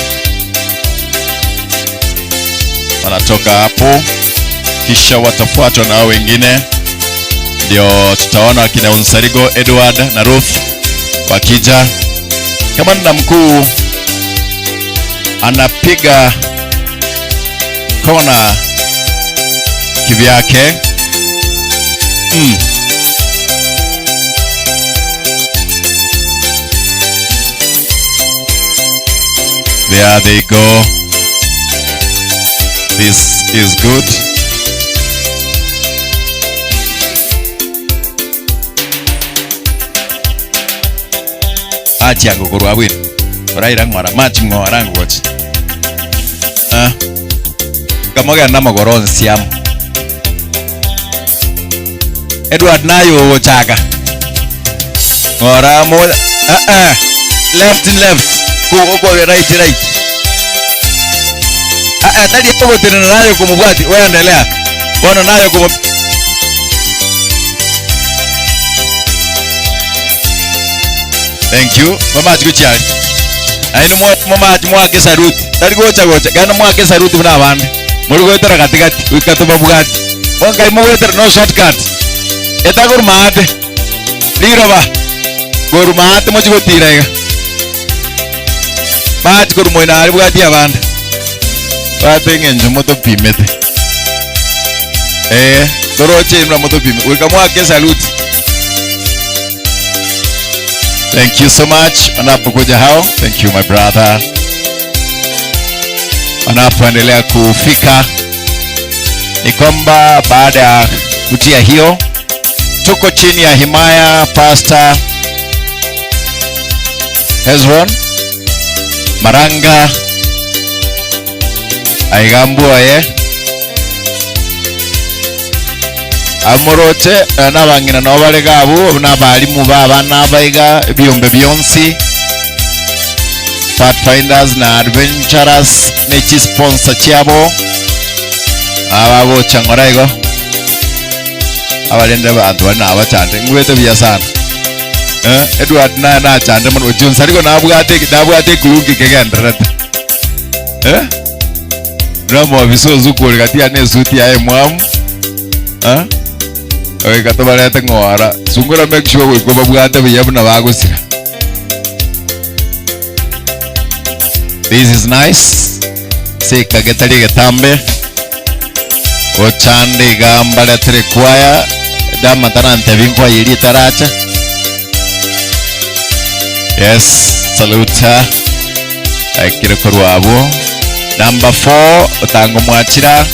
wanatoka hapo, kisha watafuatwa na hao wengine, ndio tutaona wakina Unsarigo, Edward na Ruth wakija. Kamanda mkuu anapiga kona kivyake. There they go. This is good. Achi ango korwa bwino. Oraira ng'ora, machi ng'ora ngochi. Ah. Kamogenda amagoro onsi amo. Edward naye ogochaka. Ng'ora mo ah ah. Left left. Ko ko right right. Ah ah tari ogotenena naye komobwati. Wewe endelea. Bono naye komo Thank you. Mama achikuchiari. Aino mama mwake saruti. Tari gocha gocha. Gana mwake saruti buna abande. Muri goetera katikati. Wikatuma bugati. Wangai mugoetera no shortcut. Eta goru maate. Liroba. Goru maate mochi gotira iga. Machi goru moina ari bugati abande. Bate ng'encho motopimete. Toroche mna motopime. Wika mwake saluti. Thank you so much. Wanapokuja hao, thank you my brother. Wanapoendelea kufika ni kwamba baada ya kutia hiyo, tuko chini ya himaya Pastor Hezron Maranga Aigambuoye amoroche nabang'ina nabo bare gabu n'abarimu b'abana baiga ebiombe bionsi Pathfinders na Adventurers nechi sponsor chiabo abagocha ng'ora igo abarende abanto bari nabachande ngwete buya sana. Edward naye nachande mono Jones ariko nabwate nabwate ekurungi kegendererete. Nomo ofisa ozukure gati ya nesuti yaye mwamu. Oika tobarete ng'ora sungura make sure goikwa babwate buya buna bagosira. This is nice. Sika getari getambe. Ochande igamba retere kwaya dama tarante binkwa yiri taracha. Yes, saluta. Akire korwabo. Number 4 otango mwachira.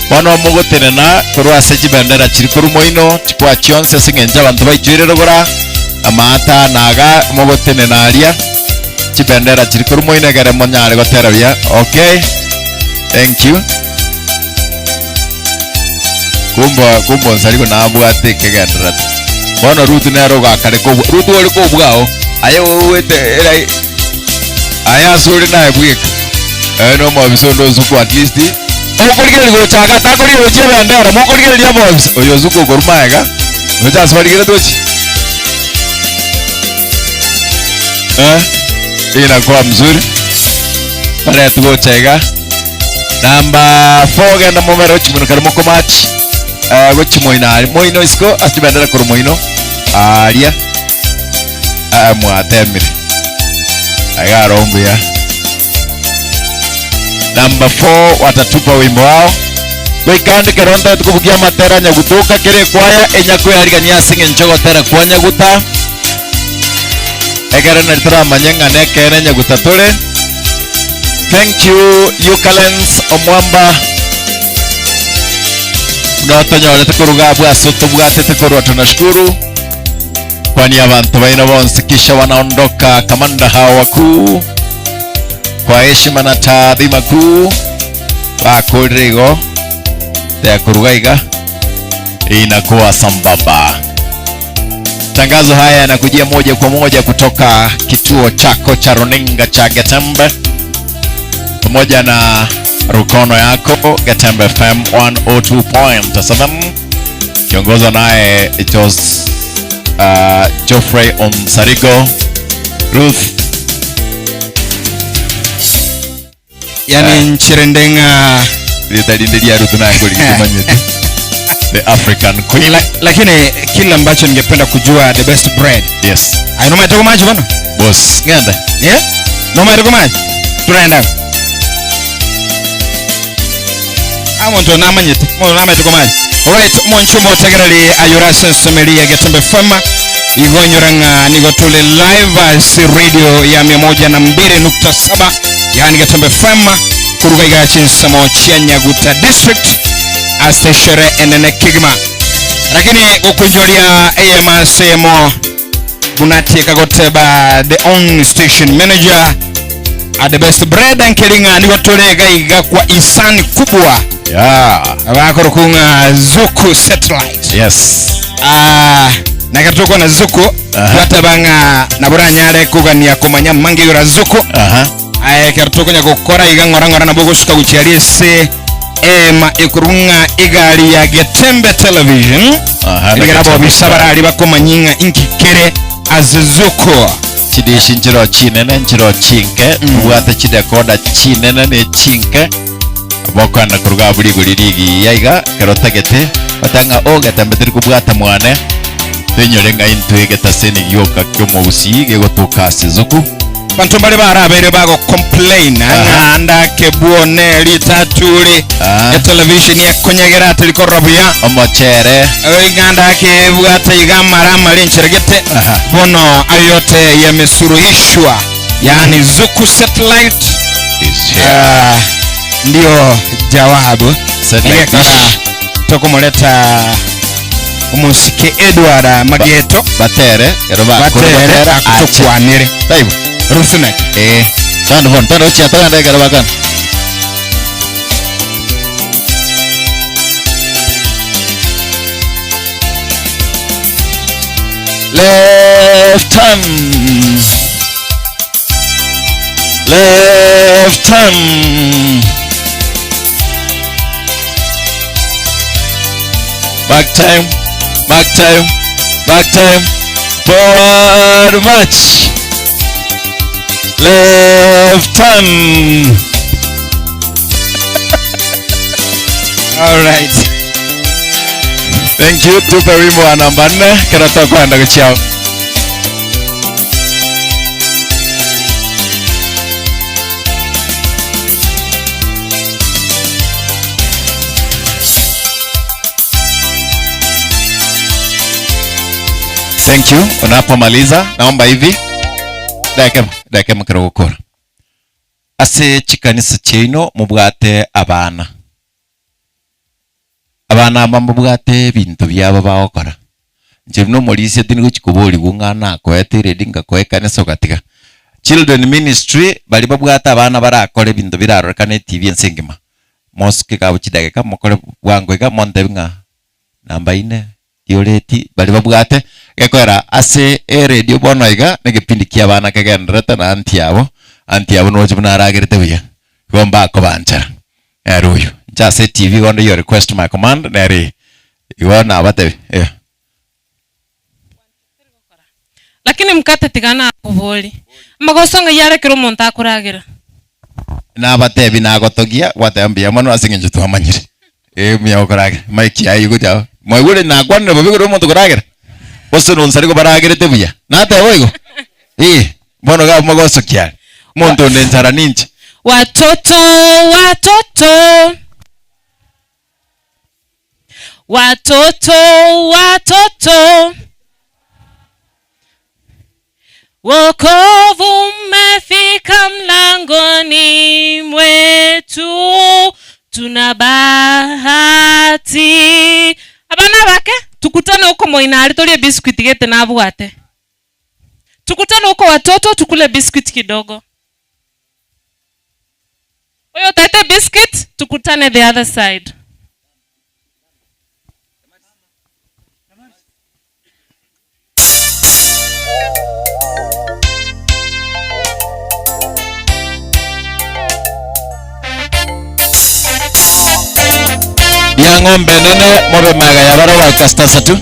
Bono mugotenena korwa ase chibendera chiri korwa moino chikwa chionse ase eng'encho abanto baichwire rogora amata naga mugotenena aria chibendera chiri korwa moino egere monyare gotera buya. Okay, thank you. Kumba kumba nsariko nabwate ekegendererete bono Ruth nere ogakare kobua Ruth ore kobwao aye owete era aya ase ore naye bweka no mobisa onde osuku at least okorigereria gochaka takorigereria gochia ebendera mokorigereria omobisa oyo osuku okorwa maega nocha ase barigerete gochi inakuwa mzuri. Baretu gocha iga. Namba 4 genda momere gochi moino kare mokomachi. Eh, gochi moino ari. Moino isiko ase chibendera korwa moino. Aria. Eh, mwatemire. Iga aro mbuya. Namba 4 watatupa wimbo wao. Goika ande kero ntagete kobugia amatera nyagutoka kere ekwaya enyakweyarigania ase eng'encho ogotera kwa nyaguta. Ekero nari toramanye ng'a nekeene nyaguta tore. Thank you Eucalens Omwamba buna otonyorete koruga abwo ase otobwatete korwa tunashukuru kwani abanto baino bonsi kisha wanaondoka kamanda hao wakuu kwa heshima na taadhima kuu bakorire igo tekoruga iga inakuwa sambamba. Tangazo haya yanakujia moja kwa moja kutoka kituo chako cha runinga cha Getembe pamoja na rukono yako Getembe FM 102.7 kiongozwa naye Jos, Geoffrey Onsarigo Ruth Yani nchirendenga ritarinde ria Ruth naye ngorigimanyete the African Queen. La, lakini kile ambacho ningependa kujua the best bread. Yes. Ayo noma tuko maji bana. Boss, ngenda. Yeah? Noma tuko maji. Tunaenda. Amuntu namanyete. Muntu namanyete ko maji. Alright, muntu motegereri ayura sensemeria Getembe FM. Igonyora nigo tule live si radio ya 102.7 yani Getembe FM kuruga iga chinsemo chia Nyaguta district ase shere enene kigima lakini gukunjoria eyemasemo bunatieka goteba the own station manager at the best bread nkering'a nigo turega iga kwa isani kubwa yeah. bakorokunga Zuku satellite yes ah nakatuko na Zuku twatabanga na buranyare kugania kumanya mangi yura Zuku aha aye kertuko nya gukora iga ngora ngora nabo gusuka guchiari ese ema ikurunga igari ya Getembe television Aha, na igara bo Getembe bisabara ari bakomanyinga inkikere azizuko chidishi nchiro chinene nchiro chinke tubwate chidekoda chinene ne chinke bokwenda kuruga buri guri rigi yaiga kero tagete batanga o Getembe tiri kubwata mwane twenyore ng'a intwe getaseni gioka kiomogusi gegotuka ase Zuku bantu bari barabere bago complain ng'anda kebuone ritaturi e television yakonyegera atiri korora buya omochere ng'anda kebwate iga mara mari ncheregete bono ayo yote yamesuruhishwa yani Zuku satellite uh, ndio jawabu Satellite Nigekora tokumuleta omusike Edward Mageto batere ero batere atukwanire taibu Ruthnek eh tando bon tando chia tando kero bakan left hand left hand back time back time back time forward march left hand all right thank you tupe wimbo wa namba 4 kero tokwenda guchiao Thank you. Unapomaliza naomba hivi deke deke mukero gukora ase chikanisa chiaino mubwate abana abana aba mubwate ebinto biabo bagokora nche buna omorisia tindi gochikoborigwa ng'a nakoete eredi ngakoa ekanisa ogatiga children ministry bari babwate abana barakora ebinto birarorekana etv ense engima mosuke gabo chidageka mokore bwango iga montebi ng'a namba ine tioreti bari babwate gekoera ase eradio bono iga na egepindi kia abana kegenderete na anti abo anti abo nochi buna aragerete buya igo mbakobanchera nere oyo nche ase tv gondo your request my command nere igo nabatebi eh. Lakini mkate tigana akubori amagoso ng'a yarekera omonto akoragera. Nabatebi nagotogia, gwateba mbuya mono ase eng'encho twamanyire. Ee mbuya okoragera. Mic yaye igocha aba. Mwaigure nakwanire bobe igoro omonto okoragera? Gose nonsari kobaragerete buya? Nateba igo? Ee, bono iga abwo mogosokia are. Omonto onde nchara ninche. Watoto watoto Watoto watoto Wokovu umefika mlangoni mwetu, tuna bahati. Abana bake tukutane huko Moinari torie biscuit gete nabwate. Tukutane huko watoto tukule biscuit kidogo. Oyo otaete biscuit tukutane the other side. Ya ng'ombe nene mobe maega ya barabwo goika saa tatu.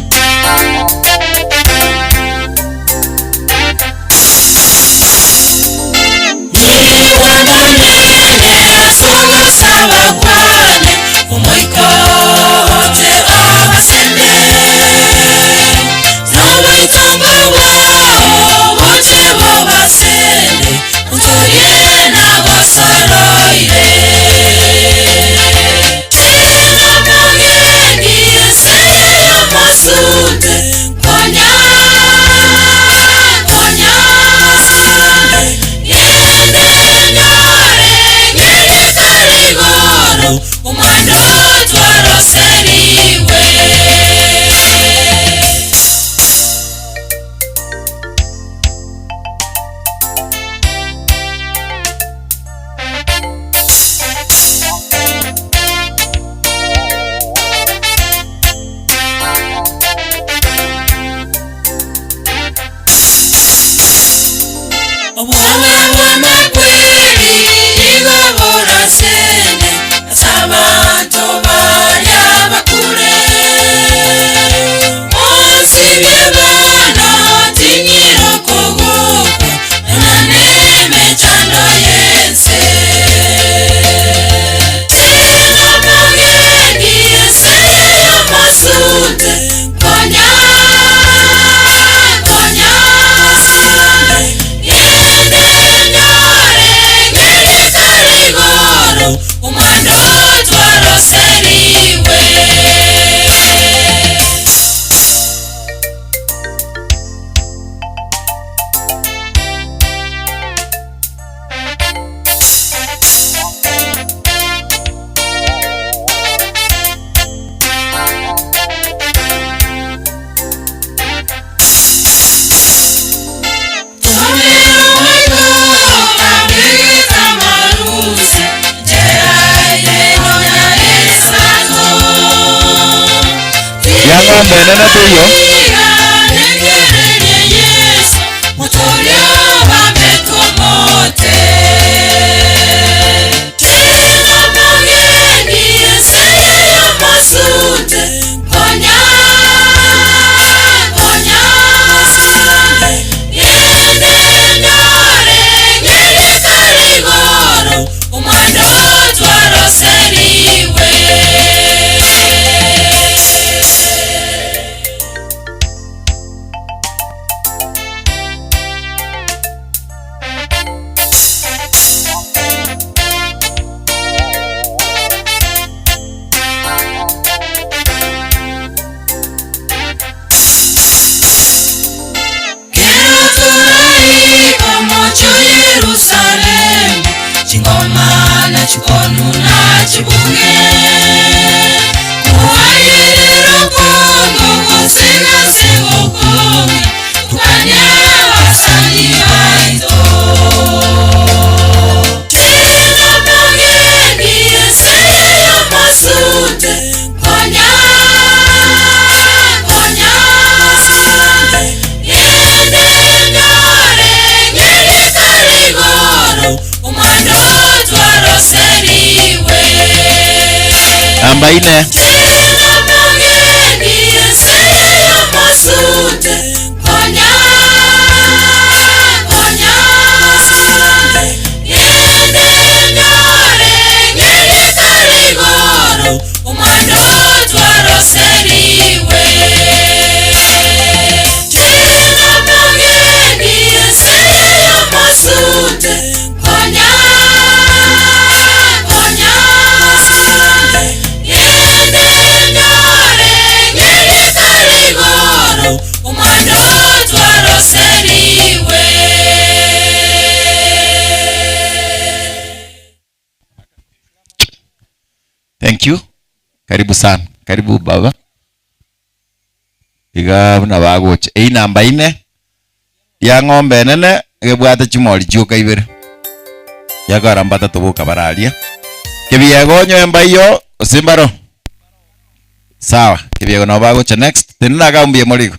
Ya ng'ombe nene teiyo. Namba ine. Thank you. Karibu sana. Karibu baba. Iga buna bagocha. Eyi namba ine ya ng'ombe enene egebwate chimori chioka ibere. Yakora mbatato boka bararia. Kebiego onyoe mbaiyo gose mbaro. Sawa, kebiego nabo bagocha next. Tenena iga mbuya more igo.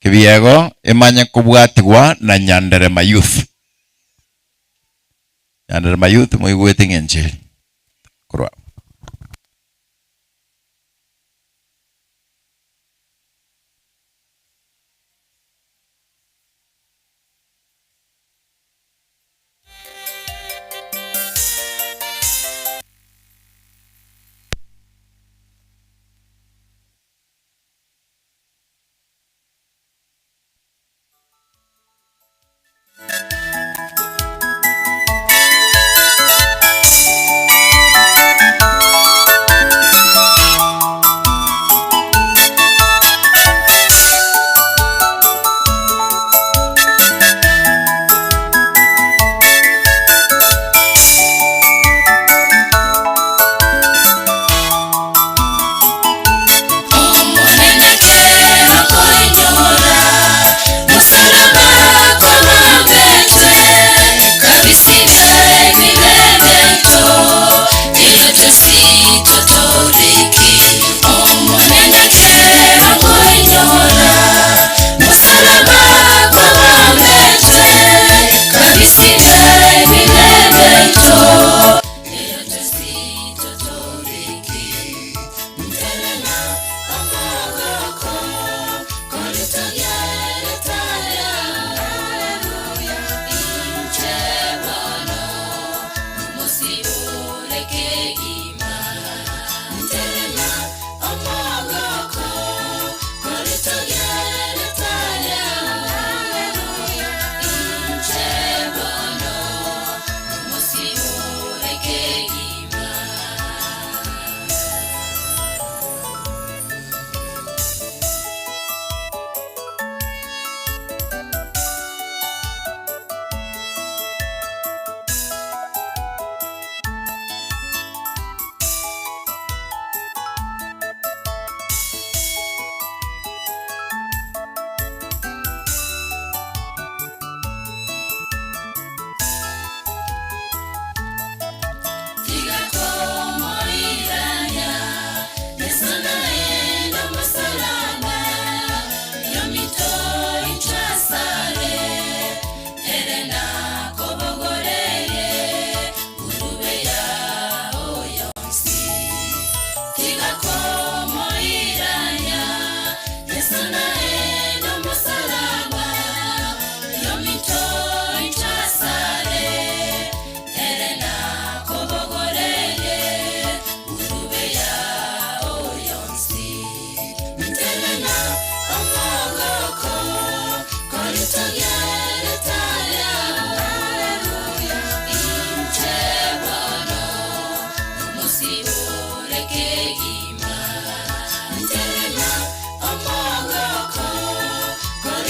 Kebiego emanye kobwatigwa na Nyanderema Youth. Nyanderema Youth moigwete ng'encho eri korwa.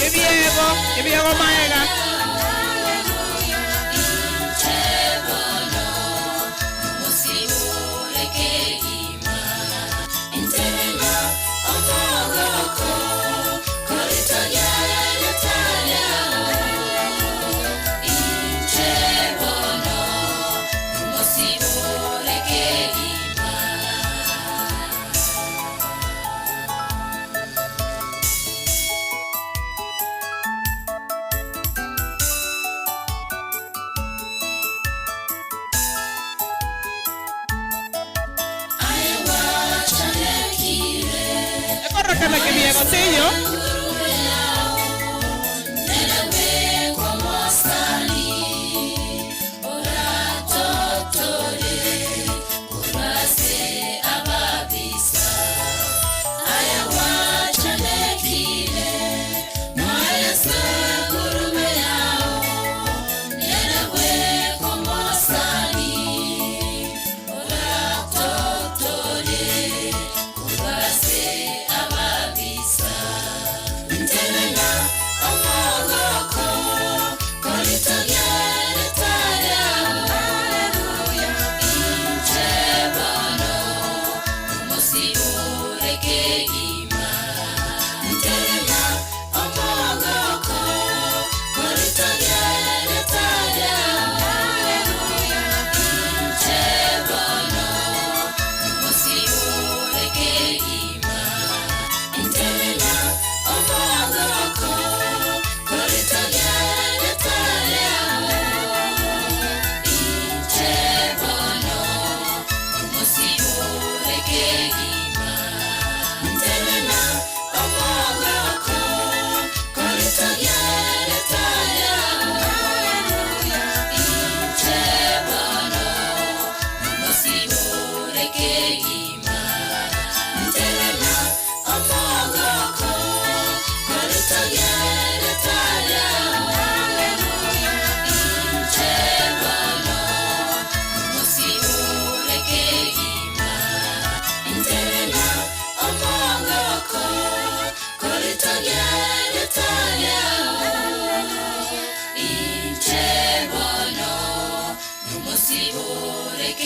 Ebiego, ebiego maega. Ekorokana kebiego teiyo.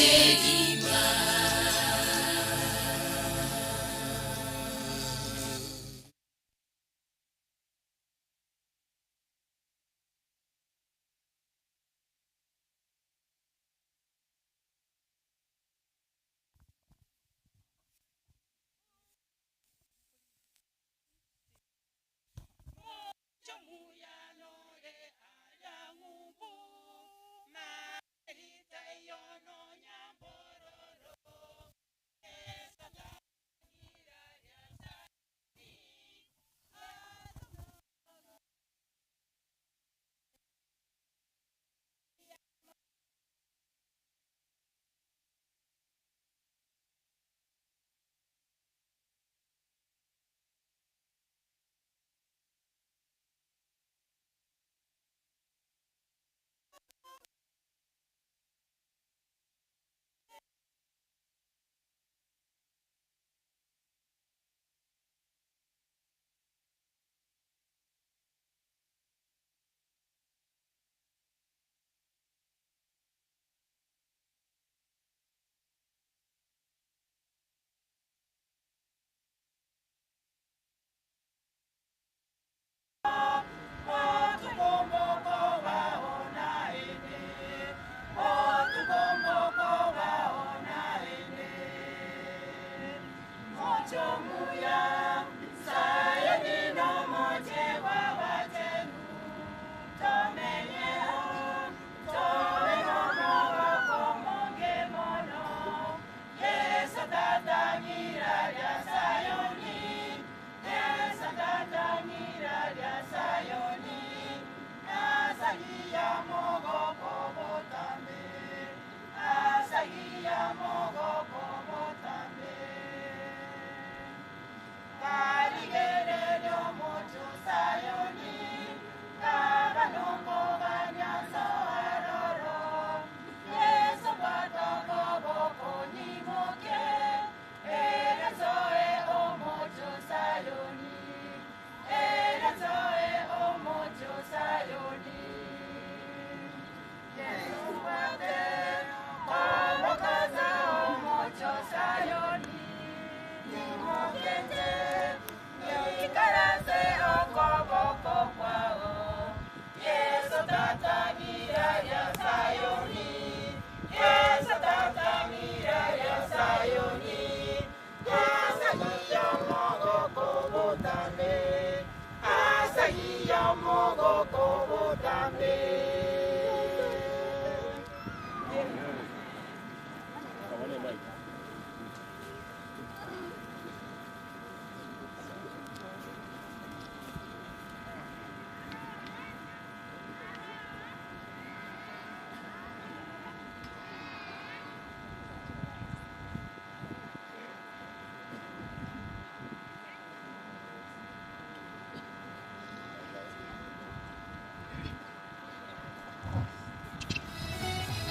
kegima.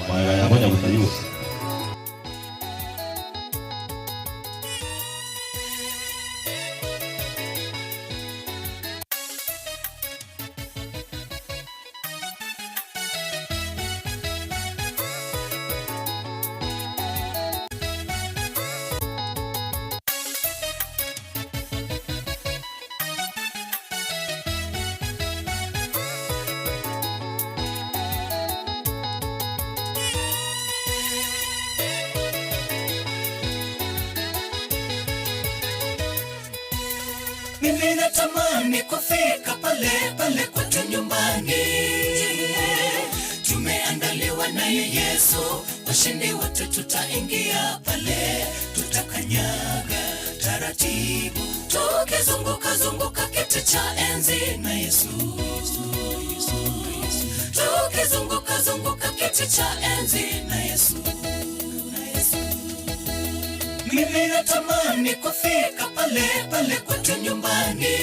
Maega yabo Nyabutayusi. Mimi natamani kufika pale pale kwetu nyumbani, tumeandaliwa naye Yesu, washindi wote tutaingia pale, tutakanyaga taratibu, tukizunguka zunguka kiti cha enzi na Yesu, tukizunguka zunguka kiti cha enzi na Yesu, na Yesu. Mimi natamani kufika pale pale kwetu nyumbani,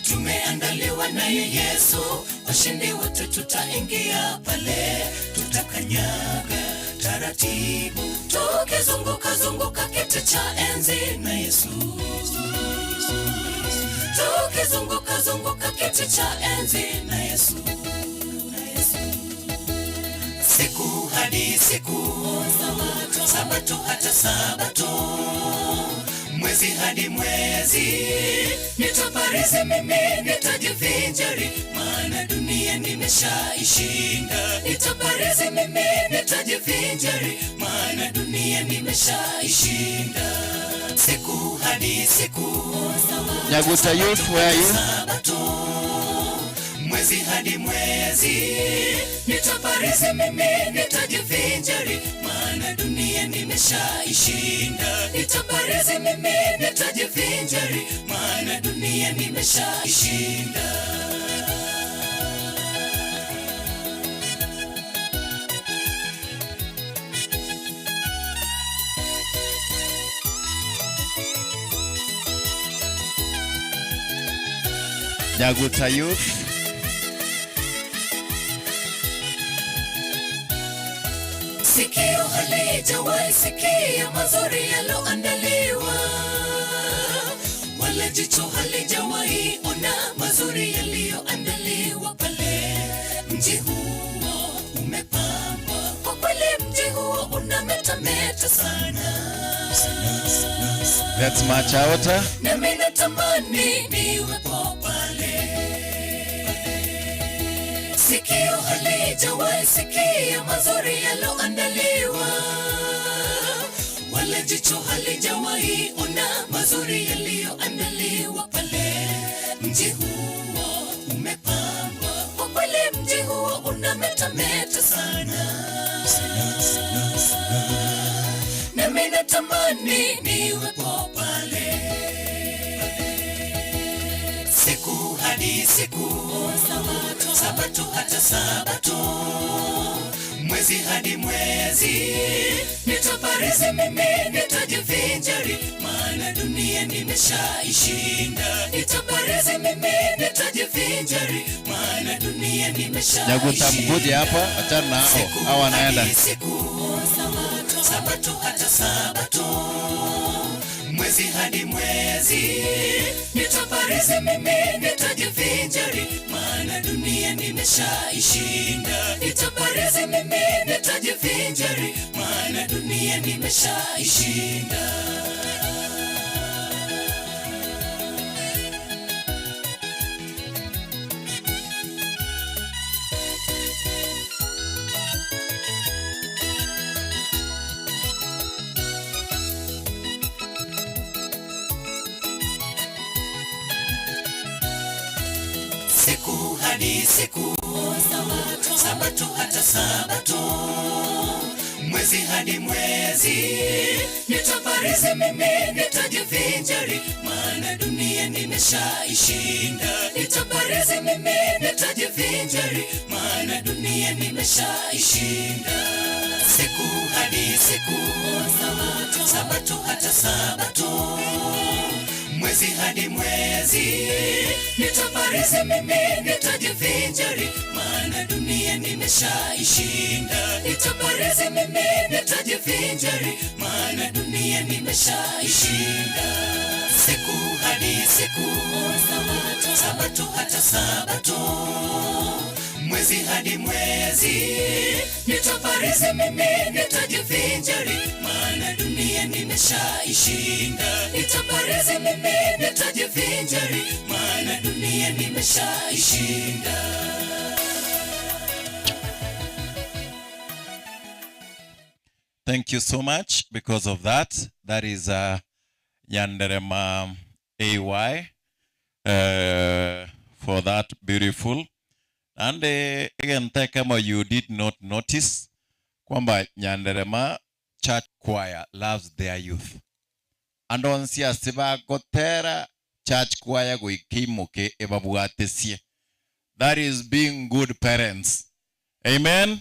tumeandaliwa naye Yesu, washindi wote tutaingia pale, tutakanyaga taratibu, tukizunguka zunguka kiti cha enzi na Yesu, tukizunguka zunguka kiti cha enzi na Yesu, na Yesu. Siku Siku hadi siku, sabato hata sabato, mwezi hadi mwezi, nitaparizi mimi, nitajivinjari, maana dunia nimeshaishinda. Nitaparizi mimi, nitajivinjari, maana dunia nimeshaishinda. Siku hadi siku, Nyaguta youth, where are you? Sabato, mwezi hadi mwezi, nitaparizi mimi, nitajivinjari, maana dunia nimeshaishinda. Nitaparizi mimi, nitajivinjari, maana dunia nimeshaishinda. Nyaguta youth. Sikio halijawahi sikia mazuri yaloandaliwa, wala jicho halijawahi ona mazuri yaliyoandaliwa pale. Mji huo umepambwa kwa kweli, mji huo unametameta sana, Let's march out. nami natamani niwepo pale. Sikio halijawahi sikia mazuri yaloandaliwa, wala jicho halijawahi ona mazuri yaliyoandaliwa pale. Mji huo umepambwa kwa kweli, mji huo unametameta sana, nami natamani niwepo pale siku hadi siku, sabato hata sabato, mwezi hadi mwezi, nitaparizi mimi, nitajivinjari, maana dunia nimeshaishinda. Nitaparizi mimi, nitajivinjari, maana dunia Nyaguta mkuje hapa, achana na hao. Hao wanaenda. hadi siku, sabato hata sabato, mwezi hadi mwezi, nitaparizi mimi, nitajivinjari, maana dunia nimeshaishinda. Nitaparizi mimi, nitajivinjari, maana dunia nimeshaishinda. Siku hadi siku, sabato hata sabato, mwezi hadi mwezi, nitaparizi mimi, nitajivinjari, maana dunia nimeshaishinda. Nitaparizi mimi, nitajivinjari, maana dunia nimeshaishinda. Siku hadi siku, sabato hata sabato, mwezi hadi mwezi, nitaparizi mimi, nitajivinjari, maana dunia nimeshaishinda. Nitaparizi mimi, nitajivinjari, maana dunia nimeshaishinda. Siku hadi siku, sabato hata sabato, mwezi hadi mwezi, nitaparizi mimi, nitajivinjari, maana dunia nimeshaishinda. Nitaparizi mimi, nitajivinjari, maana dunia nimeshaishinda. Thank you so much because of that. That is Yanderema AY for that beautiful. And again, kama you did not notice kwamba Nyanderema Church Choir loves their youth. And on siasi bagotera church choir goikimoke ebabwatesie. That is being good parents. Amen.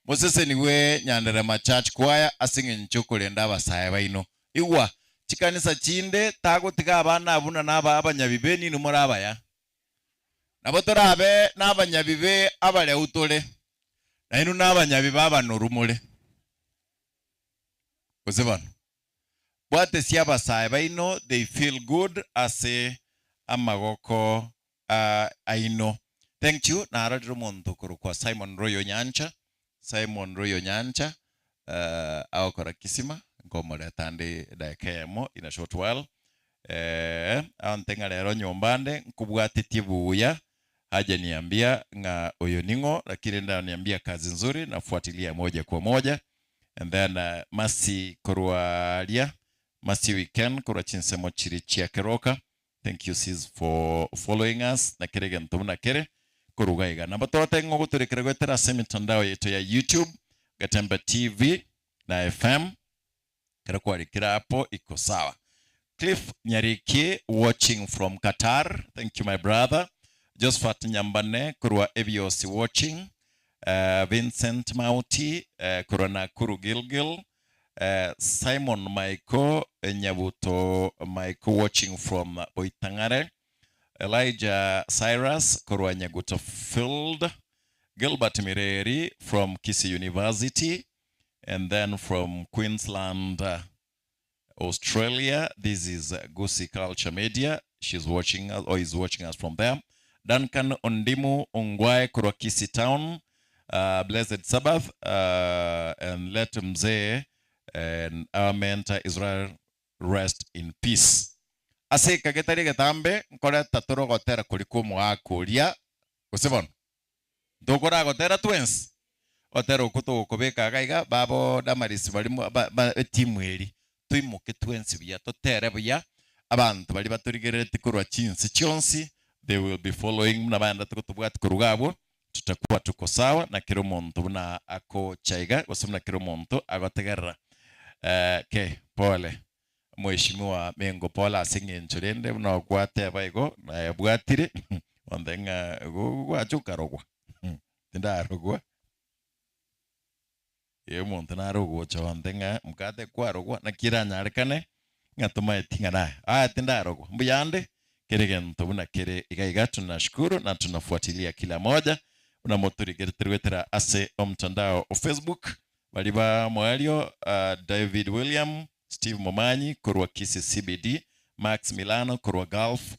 Moseseniwe Nyanderema Church Choir asing'encho korenda abasae baino. Igwa chikanisa chinde tagotiga abana abuna naba abanyabibe ninu more abaya. Nabo torabe n'abanyabibe abareu tore. Nainu n'abanyabibe abanoru more. Gose bano. Bwatesia abasae baino they feel good ase amagoko aino. Thank you. Narorire omonto korokwa Simon Royo Nyancha. Simon Royo Nyancha eh, agokora kisima nkomoreta ande edaika eyemo in a short while. Eh, aonte ng'a rero nyomba ande nkobwatetie buya hajaniambia ng'a oyo ning'o lakini rende ananiambia kazi nzuri nafuatilia moja kwa moja and then uh, Mercy korwa aria Mercy weekend korwa chinsemo chiri chia Keroka Thank you sis for following us na kere egento buna kere koruga iga. Nabo togote ng'a ogotorekera goetera ase emitandao yaito ya YouTube, Gatemba TV na FM. Kero kwarikire hapo iko sawa. Cliff Nyariki watching from Qatar. Thank you my brother. Josephat Nyambane korwa Ebiosi watching. Uh, Vincent Mauti uh, korwa Nakuru Gilgil. Uh, Simon Michael Nyabuto Michael watching from Boitangare. Elijah Cyrus korwa Nyaguto Field. Gilbert Mireri from Kisii University. And then from Queensland, Australia. This is Gusi Culture Media. She's watching us, or is watching us from there. Duncan Ondimu Ongwae korwa Kisii Town. Blessed Sabbath. And let Mzee and our mentor Israel rest in peace. Ase eka getari getambe nkoreta tore ogotera koria kwa omogaka oria gose bono ntokoragotera twensi ogotera okwo togokobeka iga iga babo Damaris bari ba ba etimu eri toimoke twensi buya totere buya abanto baria batorigerereti korwa chinse chionsi they will be following buna baendete gotobwati korwa iga abwo tutakuwa tuko sawa na kera omonto buna akocha iga gose buna kera omonto agotegerera eh, ke pole Mheshimiwa Mengo pole ase eng'encho rende buna okwateba igo nayebwatire onde ng'a gwacha okarogwa tindarogwa ee omonto nare ogocha onde ng'a mokate kwarogwa naki eranyarekane ng'a tomaeti ng'a naye aya tindarogwa mbuyande kere egento buna kere iga iga tunashukuru na tunafuatilia kila moja buna motorigerete goetera ase omtandao o Facebook Baria ba moerio, David William, Steve Momanyi korwa Kisii CBD, Max Milano korwa Gulf,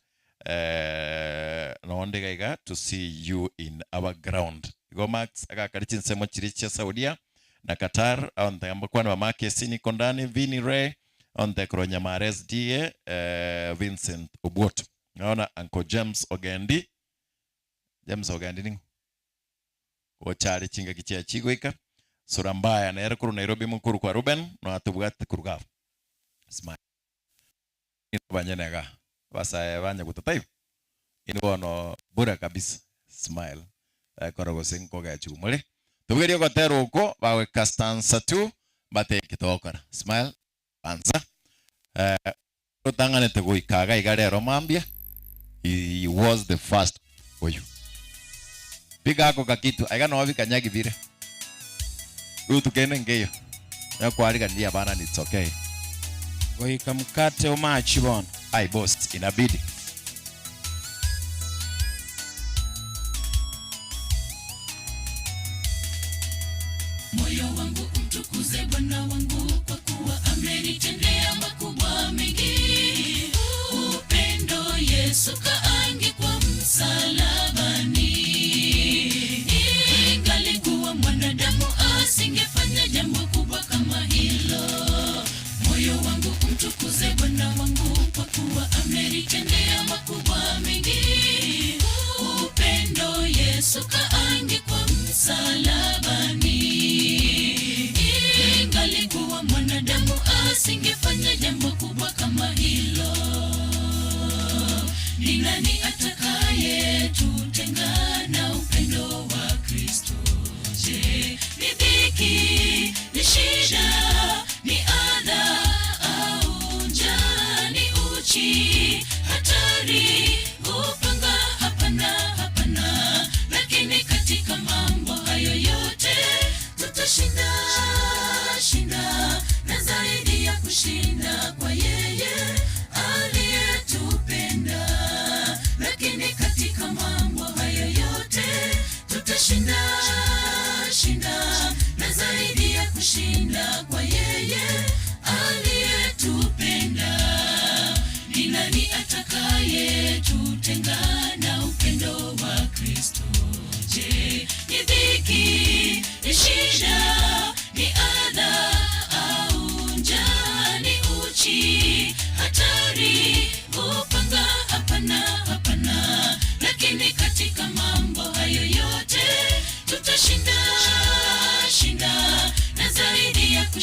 nonde iga iga to see you in our ground. Igo Max agakare chinsemo chiria chia Saudia na Qatar, aonte mbakwane ba Mark Esini Kondani, Vinny Ray, aonte korwa Nyamara SDA, Vincent Obwoto. Naona Uncle James Ogendi, James Ogendi ning'o? Gocha are chingaki chiaye chigoika. Sura mbaya nere korwa Nairobi mokoro kwa Ruben no atobwate korwa iga Smile. Inwe abanyene iga abasae ba Nyaguta taibo? Inwe bono bure kabisa Smile. Ekero gose nkogechigwa more. Tobugerie ogotera oko bagoika stanza two mbate eki togokora. Smile ansa. Otang'anete goika iga iga rero mambia, he was the first oyo. Piga ako kakitu, aiga noo bikanyagi bire. Rutu kende nkeiyo. Ekwarigania abana and it's okay. Goika mkate omachi bono. Ai boss, inabidi. Moyo wangu umtukuze Bwana wangu, kwa kuwa amenitendea makubwa mengi. Upendo Yesu kaangikwa msalabani. Ingalikuwa mwanadamu asingefanya jambo kubwa kama hilo. Moyo wangu umtukuze Bwana wangu, kwa kuwa amenitendea makubwa mengi. Upendo Yesu kaangikwa msalabani. Ingalikuwa mwanadamu asingefanya jambo kubwa kama hilo. Ni nani atakayetutenga na upendo wa Kristo? Je, ni dhiki, ni shida, ni adha au njaa, ni uchi, hatari, upanga? Hapana, hapana. Lakini katika mambo hayo yote tutashinda, shinda, na zaidi ya kushinda kwa yeye aliyetupenda. Lakini katika mambo hayo yote tutashinda, shinda, na zaidi ya kushinda kwa yeye aliyetupenda. Ni nani atakayetutenga na upendo wa Kristo? Je, ni dhiki, ni shida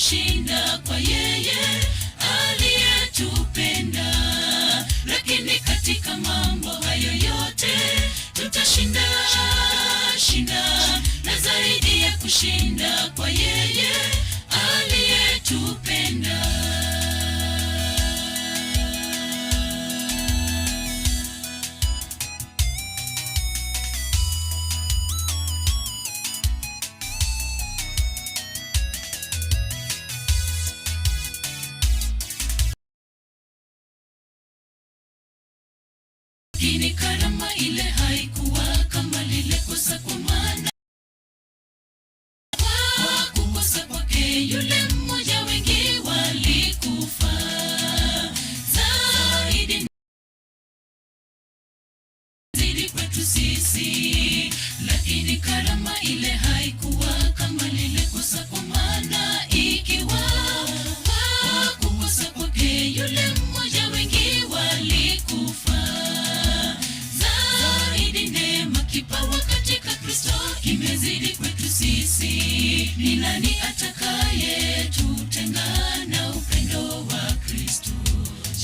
kushinda kwa yeye aliyetupenda. Lakini katika mambo hayo yote tutashinda, shinda na zaidi ya kushinda kwa yeye aliyetupenda. Lakini karama ile haikuwa kama lile kosa, kwa maana kwa kukosa kwake yule mmoja wengi walikufa. Zaidi zidi kwetu sisi, lakini karama ile haikuwa kama lile kosa, kwa maana ikiwa kwa kukosa kwake yule mmoja wengi walikufa, zaidi neema kipawa katika Kristo kimezidi kwetu sisi. Ni nani atakayetutenga na upendo wa Kristo?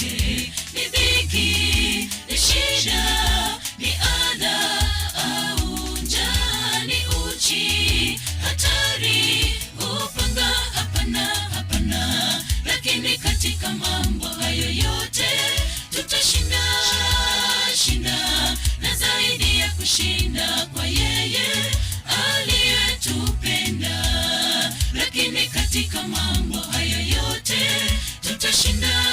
Je, ni dhiki, ni shida, ni adha au njaa, ni uchi, hatari, upanga? Hapana, hapana. Lakini katika mambo hayo yote tutashinda, shinda na zaidi ya kushinda kwa yeye aliyetupenda. Lakini katika mambo hayo yote tutashinda,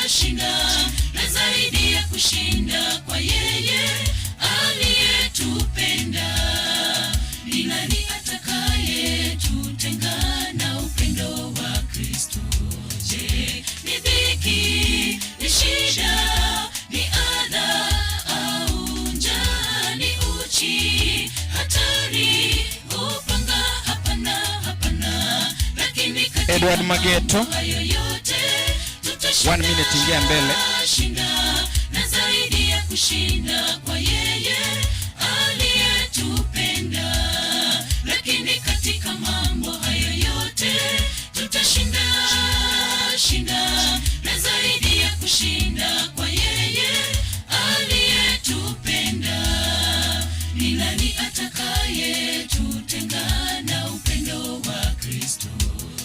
shinda na zaidi ya kushinda kwa yeye aliyetupenda. Ni nani atakayetutenga na upendo wa Kristo? Je, ni dhiki, ni shida, ni adha au njaa, ni uchi, hatari, upanga? Hapana, hapana. Lakini katika Edward Mageto. mambo hayo yote tutashinda, One minute, ingia mbele. shinda na zaidi ya kushinda kwa yeye aliyetupenda. Lakini katika mambo hayo yote tutashinda, shinda na zaidi ya kushinda kwa yeye aliyetupenda. Ni nani atakayetutenga na upendo wa Kristo?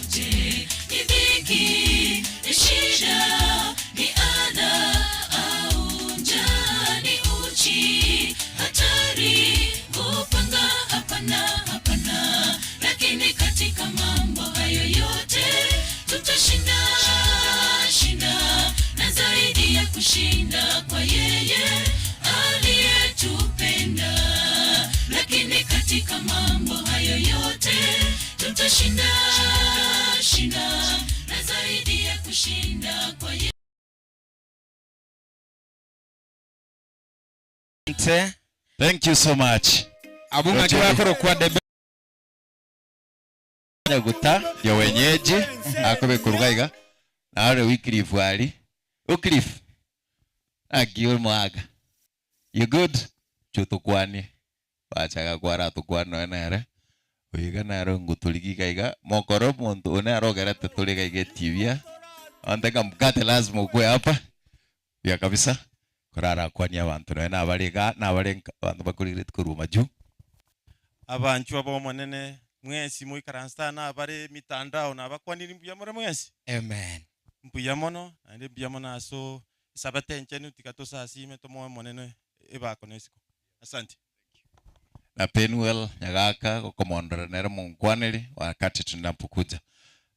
Je, ni dhiki, ni shida, ni adha au njaa, ni uchi, hatari, upanga? Hapana, hapana. Lakini katika mambo hayo yote tutashinda, shinda na zaidi ya kushinda kwa yeye aliyetupenda. Lakini katika mambo hayo yote tutashinda, shinda na zaidi ya kushinda kwa yeye. Thank you so much. Abunga kiwakoro kwa debe Nyaguta ndio wenyeji akobekorwa iga nawe Wycliffe ari Wycliffe akiwe mwaga you good chutukwanie wachaga kwara tukwana nere oiga naro nguturigiga iga mokoro muntu une arogerete turiga igetibia onteka mkate lazima ukue hapa ya kabisa korara kwania abantu nawe nabariga nabari abantu bakurire kuruma juu Abanchu abomonene mwesi moikaransa nabare mitandao nabakwaniri mbuya more mwesi. Amen. Mbuya mono naende mbuya mono aso sabate enchenu tika tosasime tomoe monene ebako nesiko. Asante. Na Penuel Nyagaka gokomondora nere munkwaneri wakati tunapokuja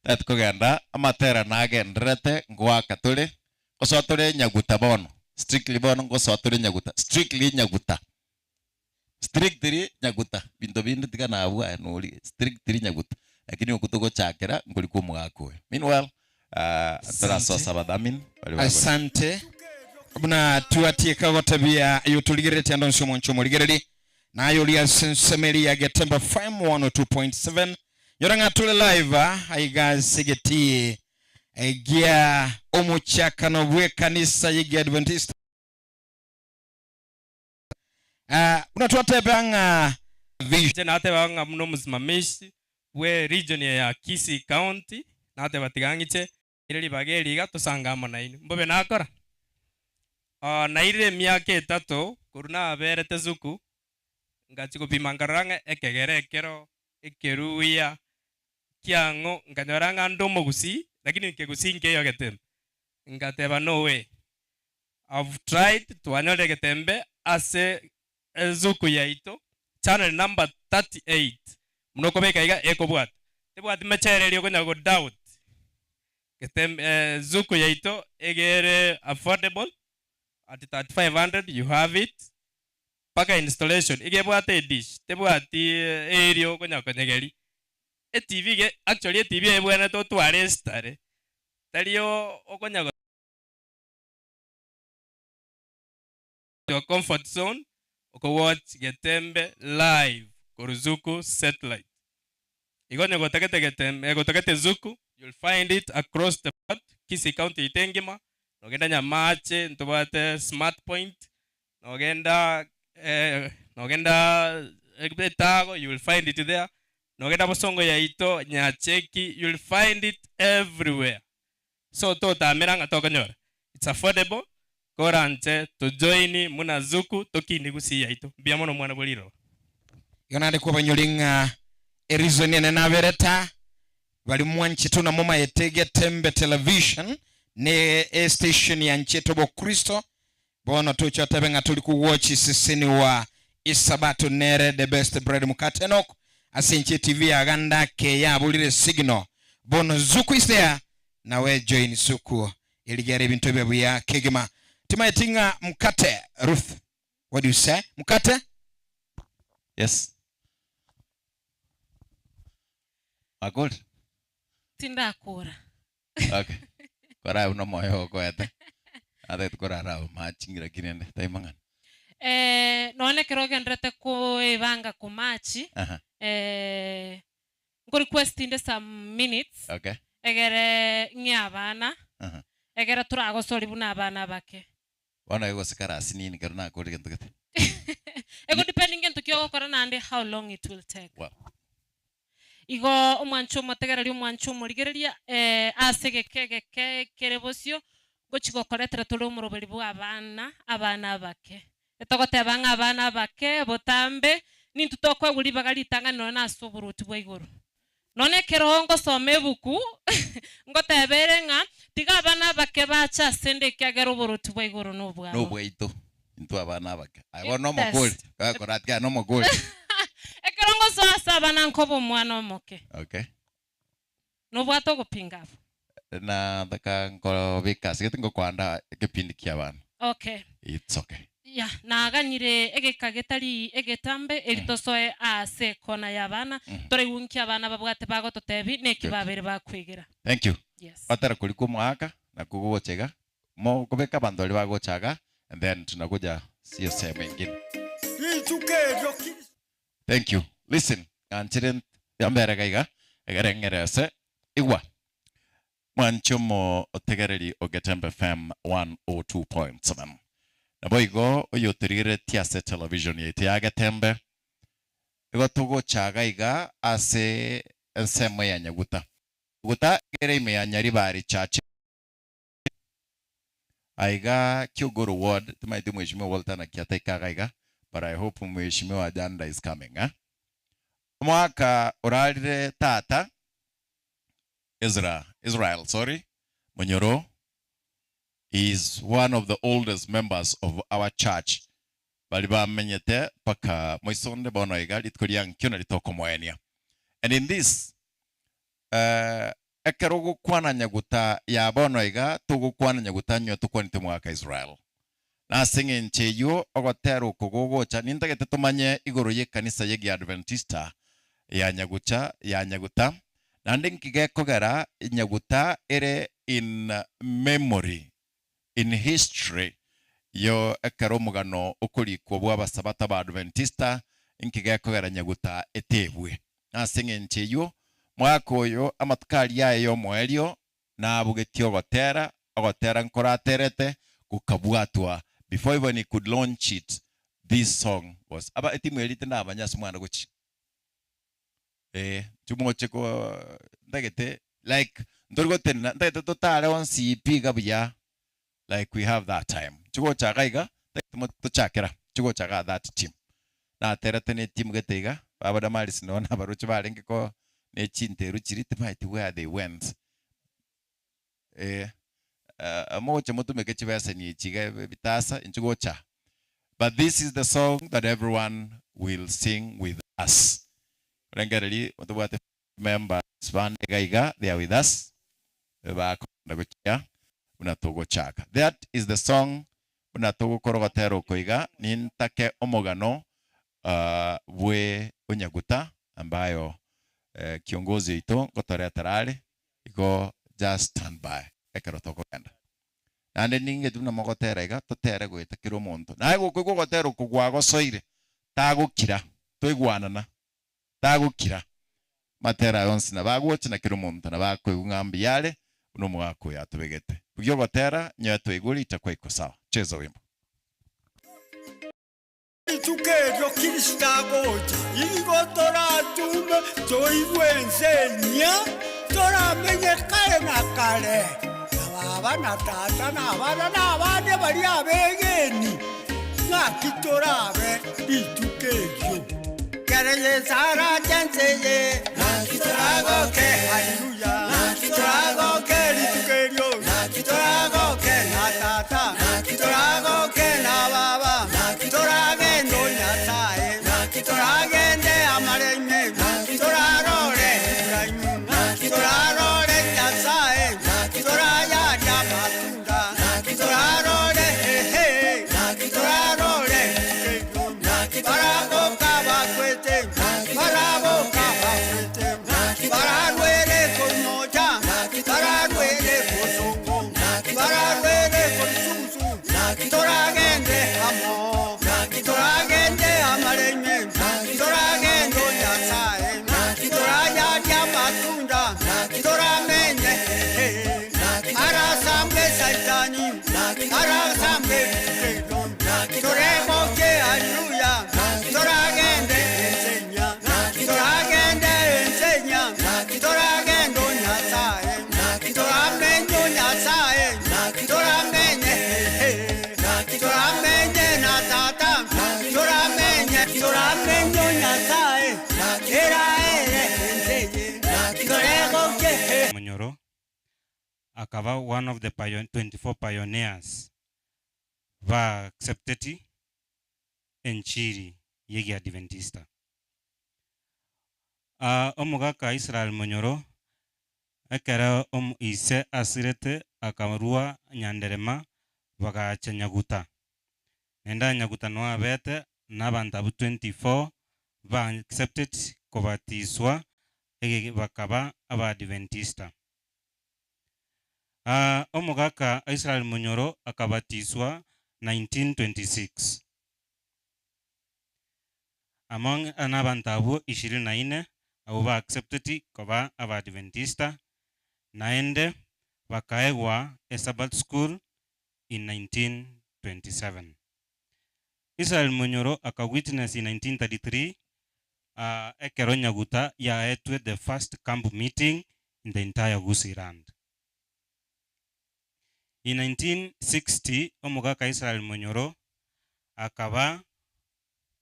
tatukogenda amatera nagenderete ngwaka turi gosoa turi nyaguta bono strictly bono ngosoa turi nyaguta strictly nyaguta strictly nyaguta binto bindi tiga nabwa nuri strictly nyaguta lakini okutugochakera nkuri kwa omogaka oyo meanwhile turasosa abadhamini bari bagore. Asante buna tuatieka gotabia yutuligerete ando nsomo nchomo ligereri nayo lia sensemeri ya Getemba FM 102.7 yoranga tule live aiga sigeti egia omuchakano bwe kanisa yige Adventist unatwatebanga Natebanga muno musimamishi we region ya Kisii County. Nateba tiga ng'iche ire ribaga eri iga tosange amo nainwe. Mbobe nakora? Nairire emiaka etato korwa naberete Zuku, ngachia gopima nkarora ng'a ekegere ekero ekeruya kiang'o, nkanyora ng'a nde omogusii, lakini ekegusii nkeiyo getembe. Ngateba no way, I've tried, twanyorire egetembe ase Ezuku yaito, channel number 38, buna okobeka iga ekobwata. Tebwati mechere eria okonya go doubt. Getembe Zuku yaito egere affordable at 3500 you have it mpaka installation iga ebwate edish tebwati eria okonya konyegeria. Etv iga actually etv ebwenerete otware esitare tari okonya Your comfort zone oko watch Getembe live koru Zuku satellite. Igo onye gotagete Getembe gotagete Zuku you'll find it across the board Kisii county yaito engima nogenda Nyamache ntobwate smart point nogenda nogenda Etago you will find it there nogenda Bosongo yaito Nyacheki you will find it everywhere So totamera ng'a tokonyora. It's affordable, koranche to join muna Zuku tokini gusii yaito. Mbuya mono omwana bwe riroba. Igo naende kwabanyori ng'a ereason ene nabereta baria mwanchete buna momaete Getembe Television ne estation yanchete obokristo bono toche otebe ng'a tori kowatch iseseniwa Esabato nere the best bread mukate Enock ase inche TV yaga ndake yaborire signal bono Zuku is there nawe join Zuku erigere ebinto bibe buya kegima timaeti ng'a mkate Ruth what do you say mkate Yes. Makori. Tindakora. Okay. Kora buna omoyo okoete. Atagete korara abo matching lakini ende tai mang'ana. Eh, nonya ekero ogenderete koebanga komachi, Aha. eh, nko request inde some minutes, Okay. egere ng'e abana, Aha. egere toragosori buna abana abake. Bono egose karasi nini kero nakore gento gete. Ego depending gento ki ogokora naende how long it will take. Wow. Igo omwancho omotegereri omwancho omorigereria eh, ase egeka egeke kere bosio, ngochia gokoretera tore omoroberi bwa abana, abana abake. Etogoteba ng'a abana abake botambe, nintwe tokoegwa ribaga ritang'ani nonya na ase oboruoti bwa igoro. Nonya ekero ngosoma ebuku, ngoteba ere ng'a tiga abana abake bache ase 'nde ekiagera oboruoti bwa igoro nobwabo. Nobwaito, intwe abana abake. Aye bono nomokori, gakorati kare nomokori. Ekero ngosoa ase abana nkoba omwana omoke. Okay. Nobwate ogopinga abwo? Nataka nkobika ase gete ngokwanda ekepindi kia abana. Okay. It's okay. Ya, naganyire egeka getari egetambe eri tosoe aase ekona y'abana, toraigwe nki abana babwate bagototebi, neki Good. babere bakwegera. Thank you. Yes. Batara korikwa omoaka nakwo gogocha iga, mokobeka abanto baria bagocha iga and then tunakuja sio sehemu ingine. Rituko erio Kristo. Thank you. Listen, nganchire yambere iga iga, egere ng'erese. Igwa. Mwanche omotegereri o Getembe FM 102.7. Naboigo oyotorigereretie ase television yaito ya Getembe, igo togocha iga iga ase ensemo ya Nyaguta. Nyaguta ere ime ya Nyaribari Church aiga Kiogoro Ward, timaeti Mheshimiwa Walter naki ataika iga iga, but I hope Mheshimiwa Janda is coming eh. Omwaka orarire tata Ezra, Israel, sorry, Munyoro is one of the oldest members of our church. Bari bamenyete mpaka moisonde bono iga rituko ria nkio nari tokomoenia. And in this, eh, ekero ogokwana nyaguta ya bono iga togokwana nyaguta nywe tokwanete omogaka Israel. Na ase eng'encho eyio ogotera oko gogocha nintagete tomanye igoro y'ekanisa y'Egiadventista ya Nyagucha ya Nyaguta, naende nki gekogera Nyaguta ere in memory, in history yo ekero omogano okorikwa bw'Abasabato Abaadventista, nki gekogera Nyaguta etebwe. Na ase eng'encho eyio mwaka oyo amatuko aria aye y'omoerio Nabugetie ogotera, ogotera nkoraterete gokabwatwa before even he could launch it this song was aba etimu eria tindamanya ase mwana gochi eh inche moche ko ntagete like Ntori gotenena, ntagete totare onsi pi iga buya like we have that time. Chigocha iga iga, ntagete mo tochakera, chigocha igaa that team. Naterete ne team gete iga, baba Damaris noo nabaroche barenge ko ne chinteru chiria timaeti where they went. Eh, mogocha motumeke chibeseni echi iga ebitasa, inche gocha. But this is the song that everyone will sing with us. Rengereria tobwate members bande iga iga, they are with us, bakogenda gochia buna togochaka. That is the song buna togokora ogotera oko iga, nintake omogano bwe onyaguta ambayo kiongozi oito ngotoretera are, igo just stand by ekero tokogenda. Naende ningeti buna mogotera iga, totere goeta kera omonto. Naye gokoigwa ogotera oko gwagosoire, tagokira, toigwanana, tagokira. Amatera aya onsi nabo agocha na kera omonto nabo akoigwa ng'a mbuya are, buna omogaka oyo atobegete. Bugia ogotera, nyowe twaigure itakuwa iko sawa. Cheza wimbo. Rituko erio Kristo agocha, igo toratume toigwe ense enyia, toramenye kare na kare, na baba na tata na abana na abande baria abegeni, ng'aki torabe rituko erio. Kere Yeso arache ense eye, naki toragoke, Haleluya, naki toragoke rituko erio, naki toragoke na tata, naki toragoke na baba, naki toragende o Nyasae, naki toragende amare ime, naki torarore Ibrahimu, naki torarore Nyasae, naki torayaria amatunda, naki torarore ehe, naki torarore rituko erio, baraboka bakwete, baraboka bakwete, bararwere komocha, bararwere bosongo, bararwere korisusu, toragende amo, toragende amare ime, toragende o Nyasae, torayaria amatunda, toramenye arasambe Saitani, arasambe rituko erio, toregoke haleluya, toragende ensenya, toragende ensenya, toragende o Nyasae, toramenye o Nyasae, toramenye, toramenye na tata, toramenye, toramenye o Nyasae, era ere enseye, toregoke. Munyoro akaba one of the 24 pioneers ba accepteti enchiri y'Egiadventista. Ah, omogaka Israel Munyoro ekero ise asirete akarua Nyanderema bagacha Nyaguta. Naende Nyaguta noe abete na abanto abwo 24 ba accepted kobatiswa bakaba Abaadventista. Ah, omogaka Israel Munyoro akabatiswa 1926. Among nabanto abwo ishirini na ine abwo ba accepted koba Abaadventista, naende bakaegwa Esabbath school in 1927. Israel Munyoro aka witness in 1933 ah, ekero Nyaguta yaetwe the first camp meeting in the entire Gusii land. In 1960 omogaka Israel Munyoro akaba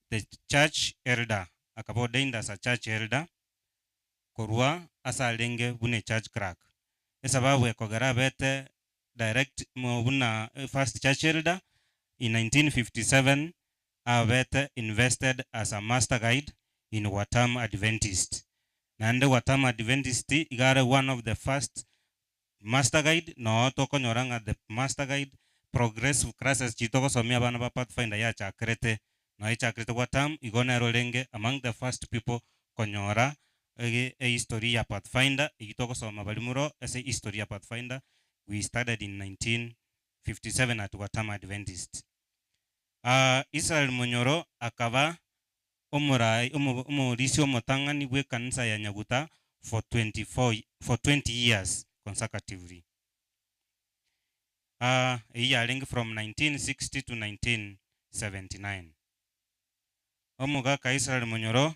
the church elder, akaba ordained as a church elder korwa ase arenge buna echurch clerk. Esababu ekogera abete direct buna first church elder in 1957 abete invested as a master guide in Watam Adventist. Naende Watam Adventist iga are one of the first master guide noo tokonyora ng'a the master guide progressive classes chiria togosomia abana ba Pathfinder yachakerete noo echakerete Watam igo nere orenge among the first people konyora ehistory ya Pathfinder eywo togosoma baria moro ase history ya Pathfinder we started in 1957 at Watam Adventist. Ah, Israel Munyoro akaba omorai omorisia omotang'ani bw'ekanisa ya Nyaguta for 24 for 20 years consecutively. Ah, eyio yarenge from 1960 to 1979. Omogaka Israel Munyoro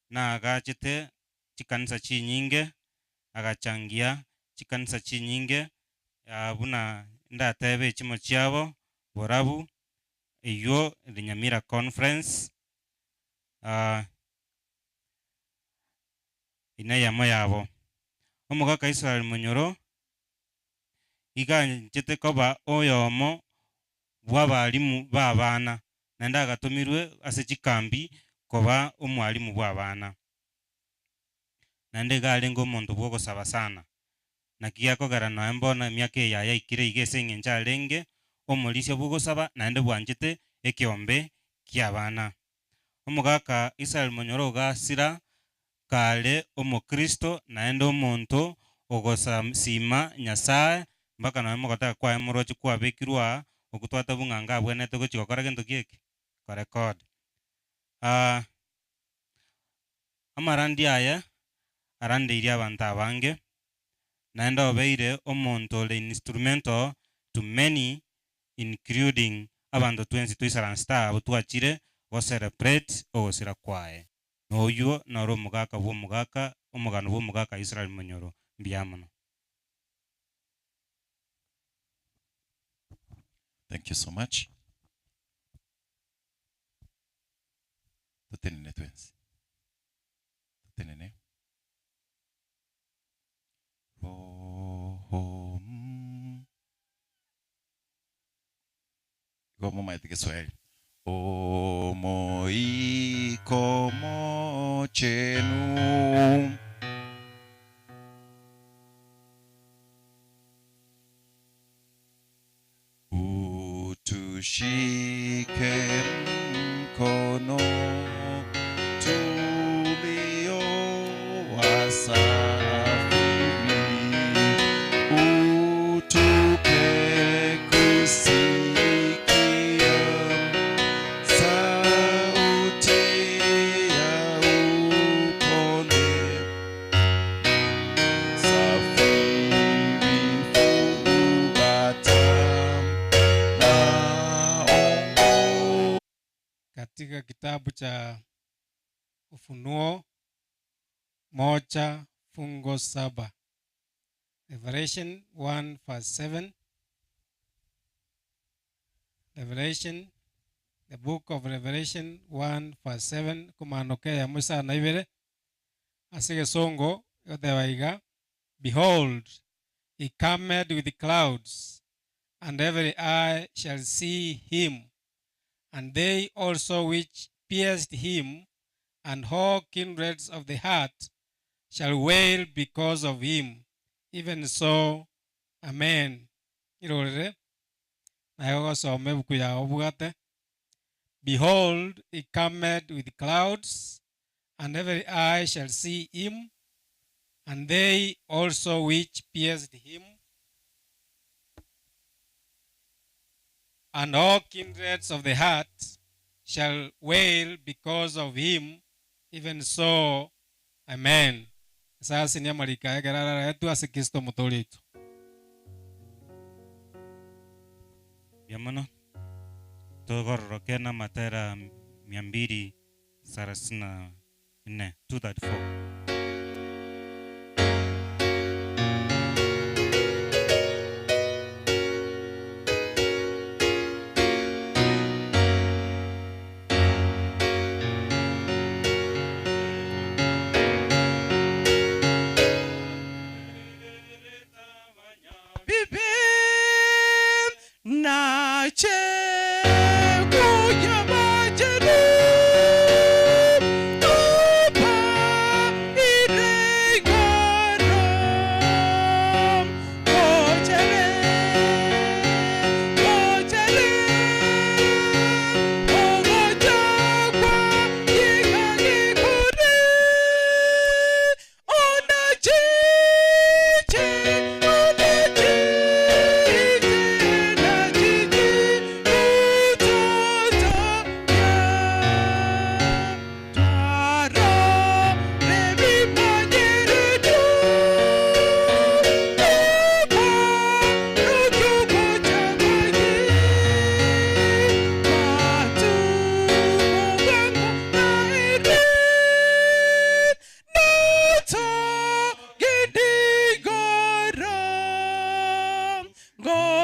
naagachete chikanisa chinyinge, agachangia chikanisa chinyinge buna ndatebe echimo chiabo, Borabu, eywo the Nyamira Conference, ina eyemo yabo. Omogaka Israel Munyoro iga anchete koba oyomo bw'abalimu b'abana, naende agatomirwe ase chikambi koba omwalimu bw'abana. Naende iga arenge omonto bw'ogosaba sana. Naki gekogera nonya mbono emiaka eye yaikire iga ase eng'encho arenge omorisia bw'ogosaba naende bwanchete ekeombe ki'abana. Omogaka Israel Monyoro ogasira kare omokristo naende omonto ogosasiima Nyasae mpaka nonya mogotaka kwaye moroche kwabekirwe aa, okwo twatebwa ng'a ngabwenerete gochia gokora gento ki eke? Korecord. Amarandia aya arandeirie abanto abange, naende obeire omonto ore instrumental to many including abanto twensi toisaransete aa abwo twachire go celebrate ogosira kwaye. Na oywo noro omogaka bw'omogaka, omogano bw'omogaka Israel Monyoro. Mbuya mono. Thank you so much. Totenene twensi. Totenene. Roho mm. Igo momaete Kiswahili. Omoika omochenu. Utushike mkono tulio wasafiri, utupe kusikia sauti ya upole. Safiri fuata na ongo. Katika kitabu cha Ufunuo moja fungo saba. Revelation 1 verse 7. Revelation, the book of Revelation 1 verse 7, komanoka eyemo isano na ibere. Ase egesongo egoteba iga, Behold, he cometh with clouds, and every eye shall see him, and they also which pierced him, and all kindreds of the earth shall wail because of him. Even so, Amen. Irorere, naye ogosoma ebuku yao obwate. Behold, he cometh with clouds, and every eye shall see him, and they also which pierced him, and all kindreds of the earth shall wail because of him. Even so, Amen. Nyasaye asinie amariko aya ekero araretwe ase Kristo Omotoori oito. Mbuya mono. Togororoke namatera mia mbili sarasini na nne, 234. Bibe nache konya machenu topa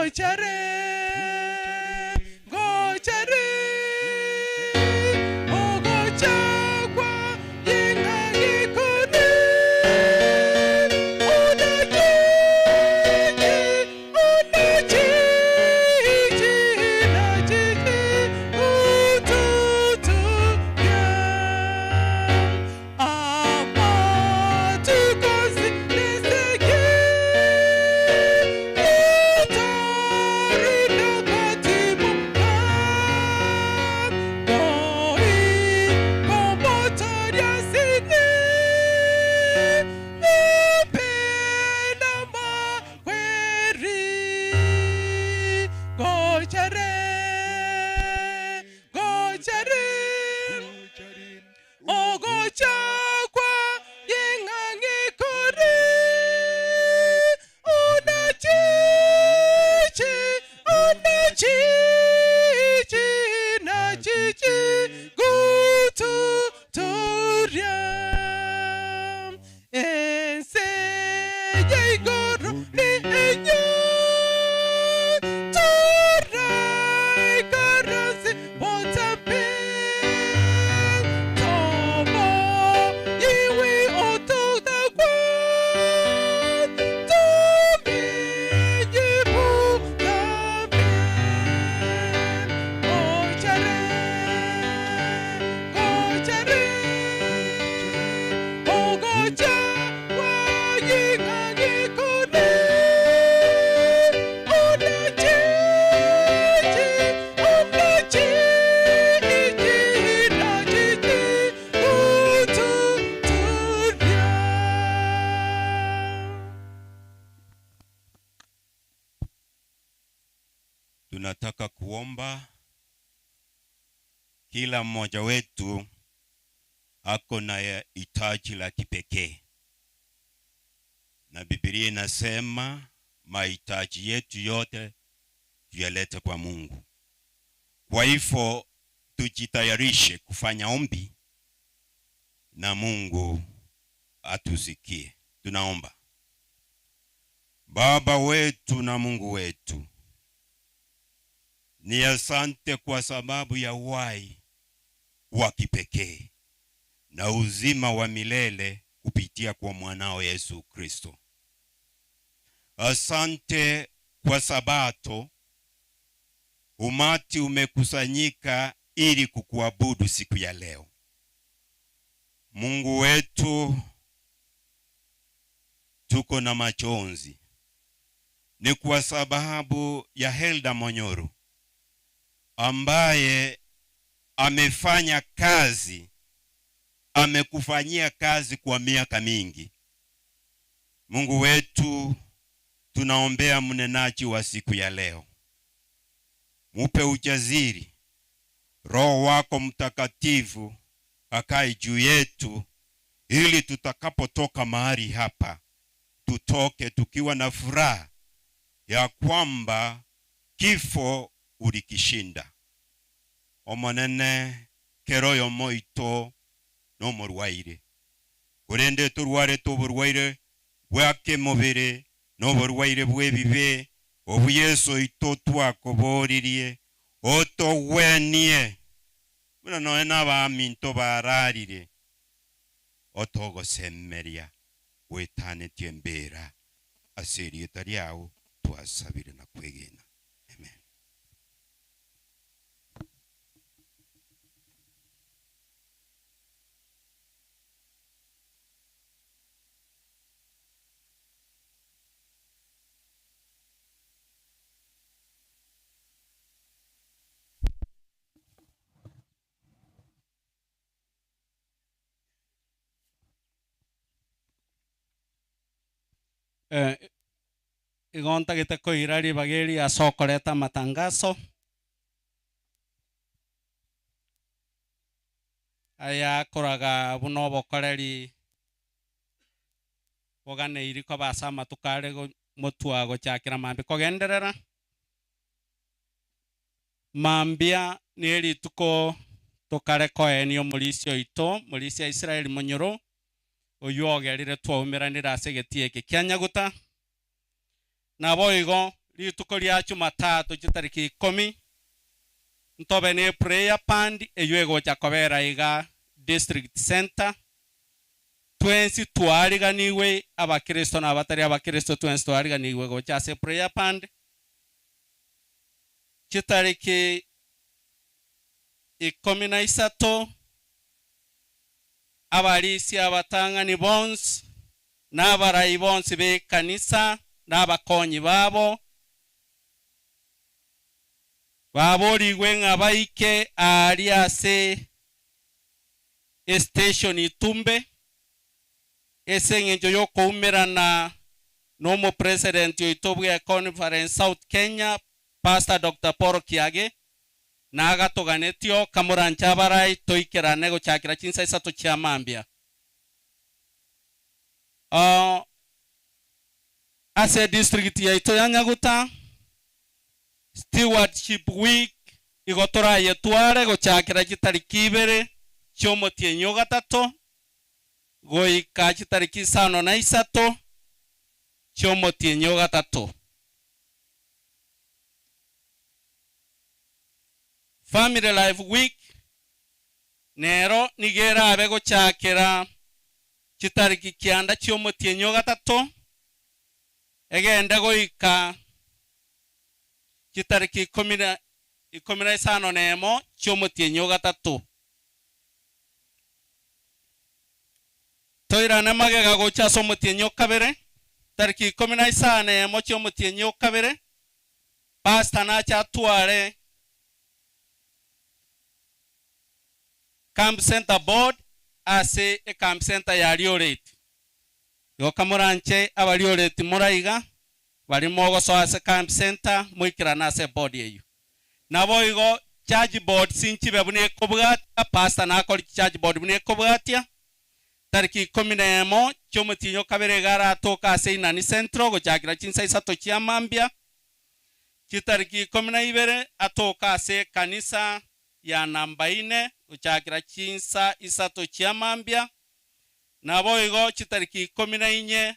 Ngochare, ngochare, ogochakwa ying'ang'ikone. Unachiji, unachiji, nachiji, ututuya. Amatukosi neseke, Ogochakwa yeng'ang'ikore unachichi unachichi nachichi gututuria ense yaigoro ni enyo turaikaransi botape tomo iwi ototakwa Tunataka kuomba kila mmoja wetu ako na hitaji la kipekee, na Biblia inasema mahitaji yetu yote tuyalete kwa Mungu. Kwa hivyo tujitayarishe kufanya ombi na Mungu atusikie. Tunaomba. Baba wetu na Mungu wetu, ni asante kwa sababu ya uhai wa kipekee na uzima wa milele kupitia kwa mwanao Yesu Kristo. Asante kwa Sabato, umati umekusanyika ili kukuabudu siku ya leo. Mungu wetu, tuko na machozi, ni kwa sababu ya Helda Monyoro ambaye amefanya kazi, amekufanyia kazi kwa miaka mingi. Mungu wetu, tunaombea mnenaji wa siku ya leo, mupe ujasiri, Roho wako Mtakatifu akae juu yetu, ili tutakapotoka mahali hapa tutoke tukiwa na furaha ya kwamba kifo ulikishinda. Omonene kero oyo moito nomorwaire, korende torwarete oborwaire bwa kemobere noborwaire bw'ebibe, obu Yesu oito twakoboririe otogwenie buna noe n'abaminto bararire otogosemeria gwetanetie embera ase erieta riao twasabire na kwegena. Amen. Igontagete koira ribaga eri ase okoreta amatangaso aya akoraga buna obokoreri boganeiri koba ase amatuko are motwa gochakera mambi kogenderera mambia ni erituko tokare koenia omorisia oito morisia Israeli Monyoro oyu ogerire twaumeranire ase egetie eke kia Nyaguta nabo igo Rituko ria Jumatatu chitariki ikomi, ntobe na eprayer band eywo egocha kobera iga District Centre. Twensi twariganigwe, abakristo na abatari abakristo twensi twariganigwe gocha ase eprayer band. Chitariki ikomi na isato, abarisia abatang'ani bonsi, na abarai bonsi b'ekanisa, na abakonyi babo, baborigwe ng'a baike aaria ase estation Itumbe, ase engencho y'okoumerana n'omopresident oito bw'econference South Kenya, Pastor Doctor Paul Kiage, Nagatoganetie kamoranche abarai toikerane gochakera chinsa isato chia mambia. Ase edistrict yaito ya Nyaguta, Stewardship Week igo torayetware gochakera chitariki ibere chi'omotienyi o gatato goika chitariki isano na isato chi'omotienyi o gatato. Family Life Week nero nigo erabe gochakera chitariki kianda chi'omotienyi o gatato egende goika chitariki ikomi na ikomi na isano na emo chi'omotienyi o gatato. Toirane magega gocha ase omotienyi o kabere, tariki ikomi na isano na emo chi'omotienyi o kabere, Pastor nache atware Camp Center Board ase ecamp center ya Rioreti. Igo kamoranche abarioreti more iga, baria mogosoa ase camp center moikerane ase eboard eyio. Naboigo church boards nchibe buna ekobwatia, pastor nakore chichurch board buna ekobwatia, tariki ikomi na emo chiomotienyi o kabere iga aratoke ase Inani Central gochakera chinsa isato chia mambia, Chitariki ikomi na ibere atoke ase ekanisa ya namba ine gochakera chinsa isato chia mambia, naboigo chitariki ikomi na inye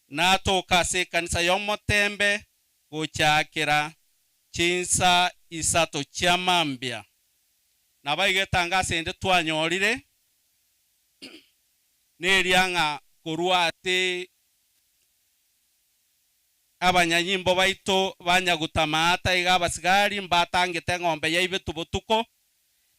natoke ase ekanisa y'omotembe gochakera chinsa isato chia mambia. Naboigo etangaso ende twanyorire neria ng'a korwa ase Abanyanyimbo baito banyaguta maata iga abasigari mbatangete eng'ombe yaibetwe botuko,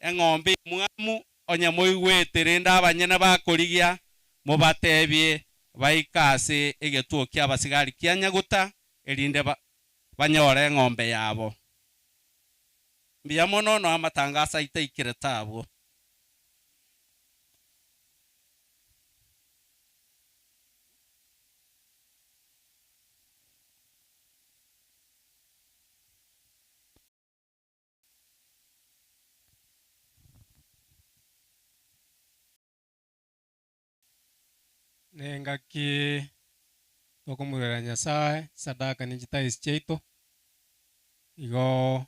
eng'ombe emwamu, onye moigwete rende abanyene bakorigia, mobatebie baike ase egetuo ki'abasigari kia Nyaguta, erinde banyore eng'ombe yabo. Mbuya mono noe amatangaso aito aikerete abwo. Nengaki tokomorwera Nyasae chisadaka ne chitaisi chiaito, igo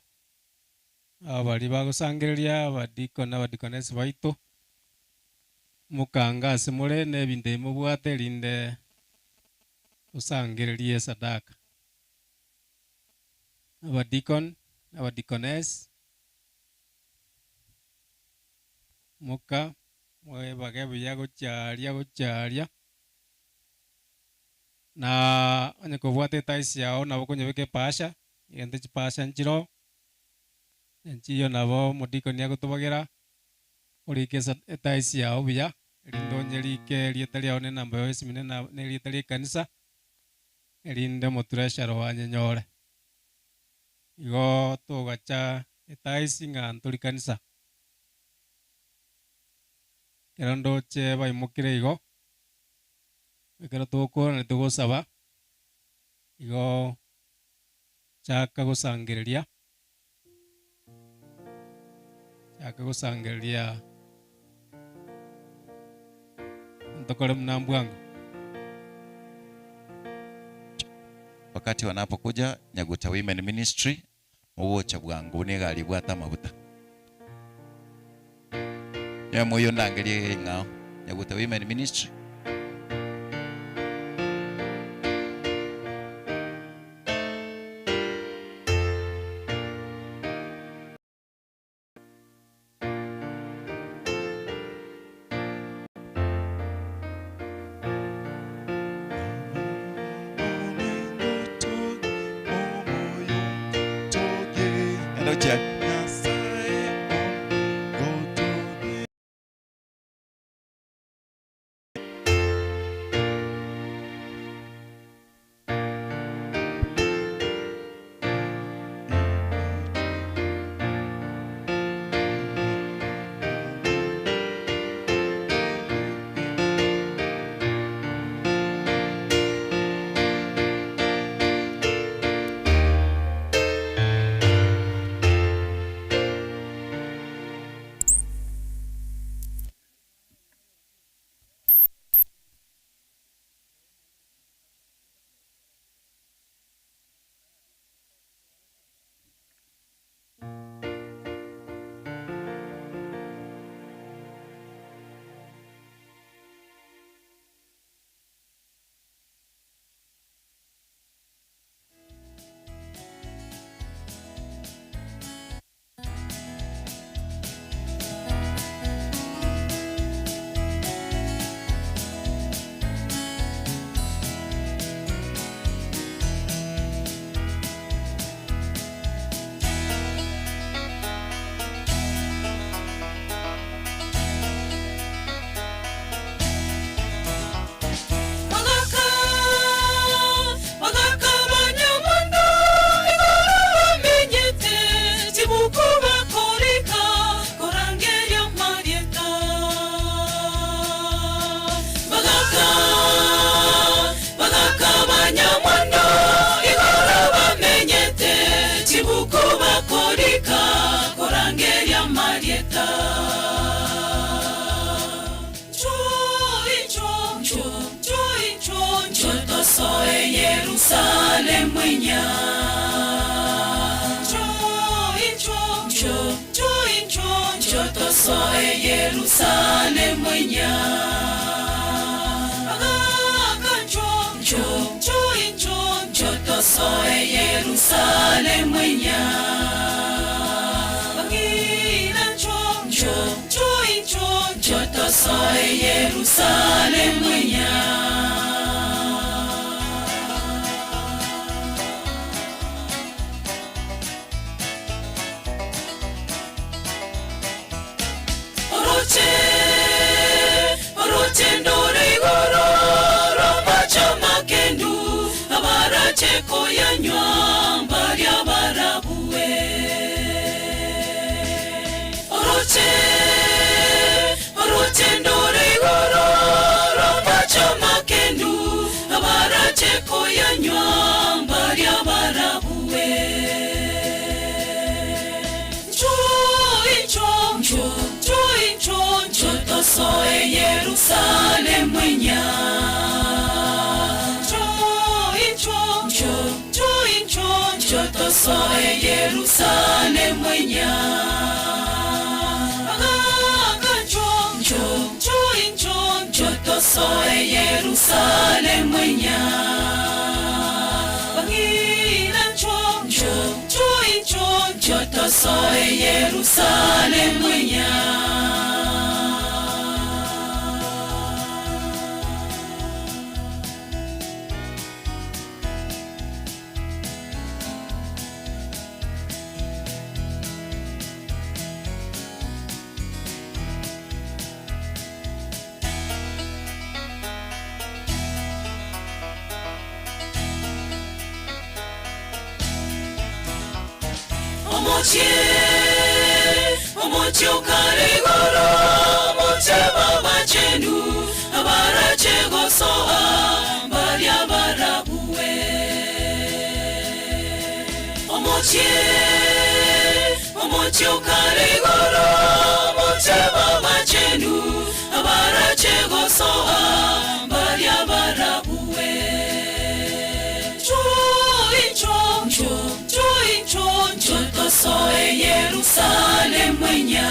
abaria bagosangereria abadikoni na abadikonesi baito, mokange ase more na ebinto ebi mobwate erinde tosangererie esadaka. Abadikoni na abadikonesi, moka mwebage buya gochia aria gochia aria, na onye kobwate etaisi yao nabo okonyebeka epasha, egento chipasha nchiroo, enchiyo nabo omodikoni agotobagera, orike esa etaisi yao buya, erinde onyerike erieta riao na enamba yao ya esimi na ena na erieta ria ekanisa, erinde omotreasurer oye anyenyore. Igo togacha etaisi ng'a ntori kanisa. Ekero ndoche baimokire igo, ekero togokwana togosaba, igo chaka gosangereria, chaka gosangereria ntokore buna mbwango. Wakati wanapokuja Nyaguta Women Ministry mogocha bwango buna egari ebwate amabuta. Nyowe moyio ndangerie eng'ao Nyaguta Women Ministry. Genda gochia. Bagaka, bagaka banyamwanda, igoro bamenyete, chibuku bakorika, korangeria marieta. Bagaka, bagaka banyamwanda, igoro bamenyete, chibuku bakorika, korangeria marieta. Chotosoe Yerusalemu inya Chotosoe Yerusalemu inya Chotosoe Yerusalemu inya Bangina cho Chotosoe Yerusalemu inya Oroche, oroche ndore igoro, romacho makendu, abarache koyanywa, mbaria barabue. Oroche, oroche ndore igoro, romacho makendu, abarache koyanywa, mbaria barabue. Chotosoe Yerusalemu inya Chotosoe Yerusalemu inya Chotosoe Yerusalemu inya Bangina Chotosoe Yerusalemu inya Omochie, omochie ukarigoro, omochie babachenu, abarache gosoa, mbaria barabue. Omochie, omochie ukarigoro, omochie babachenu, abarache gosoa, mbaria barabue. Chotosoe Yerusalemu inya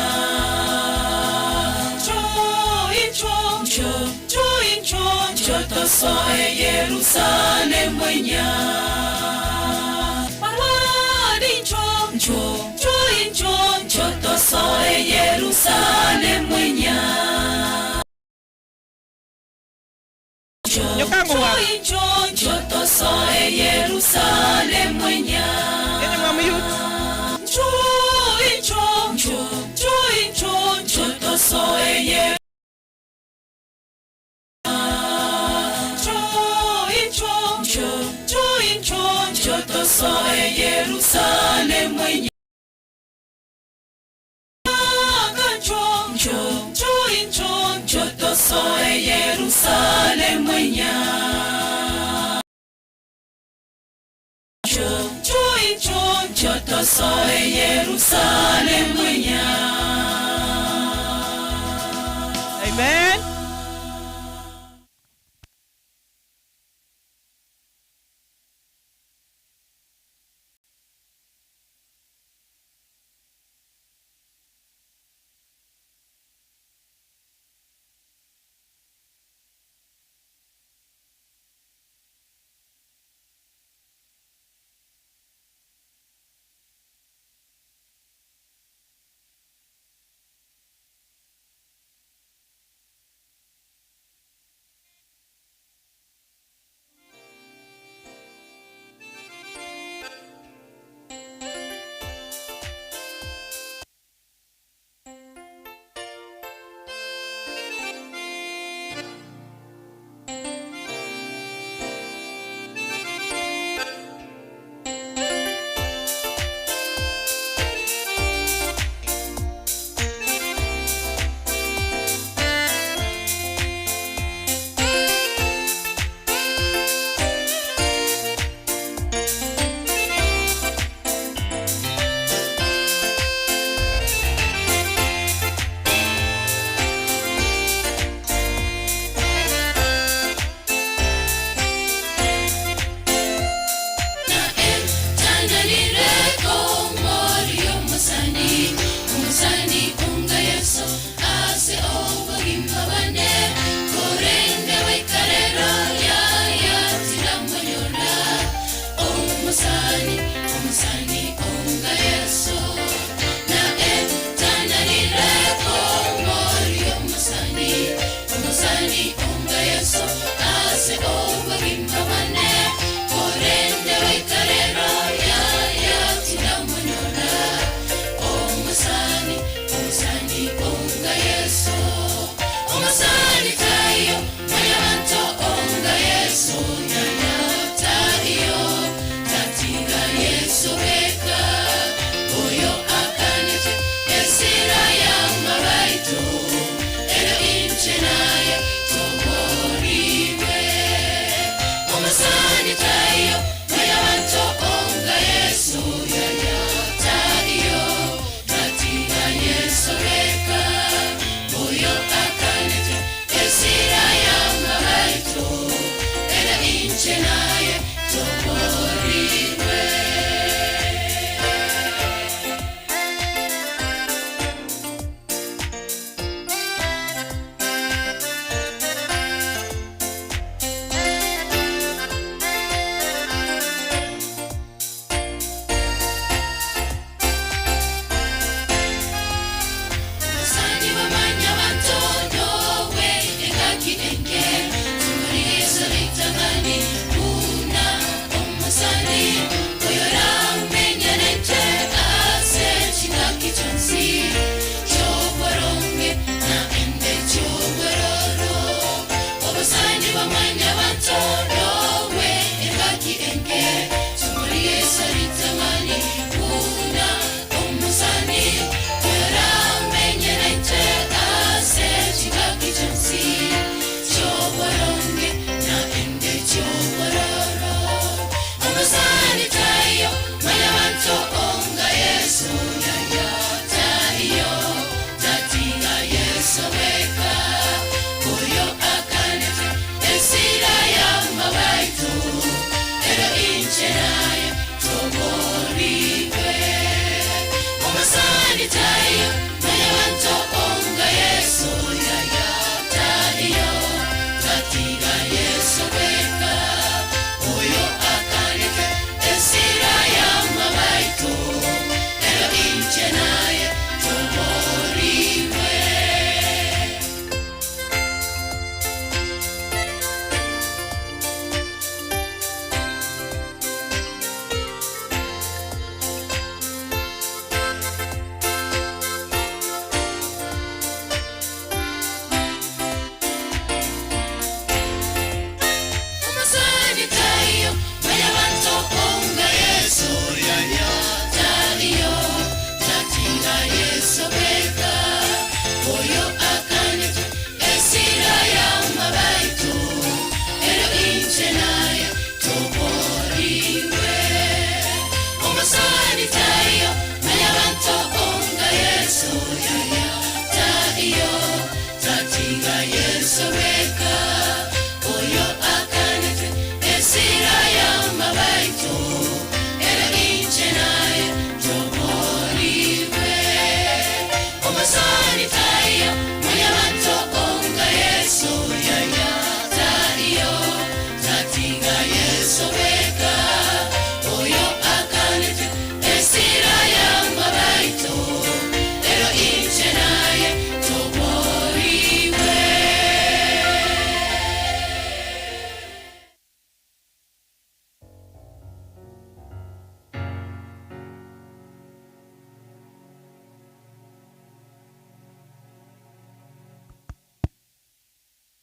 Chotosoe Yerusalemu inya Marwani Chotosoe Yerusalemu inya Chotosoe Yerusalemu inya njo tosoe Yerusalemu enye. Njo, njo, njo, njo, njo tosoe Yerusalemu enya. Njo, njo, njo, njo tosoe Yerusalemu enya. Amen.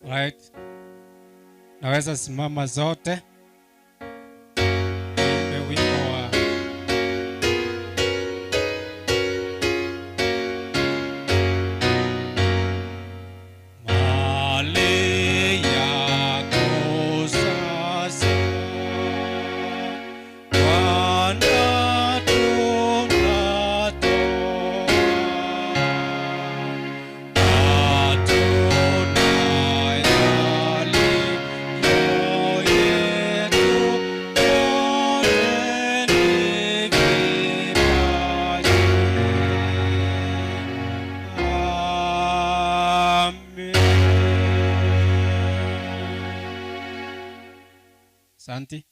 Right. Naweza simama zote. Tuimbe wimbo wa Mali yako sasa Bwana tunatoa, hatuna yaliyo yetu, yote ni vipaji. Amen. Asante.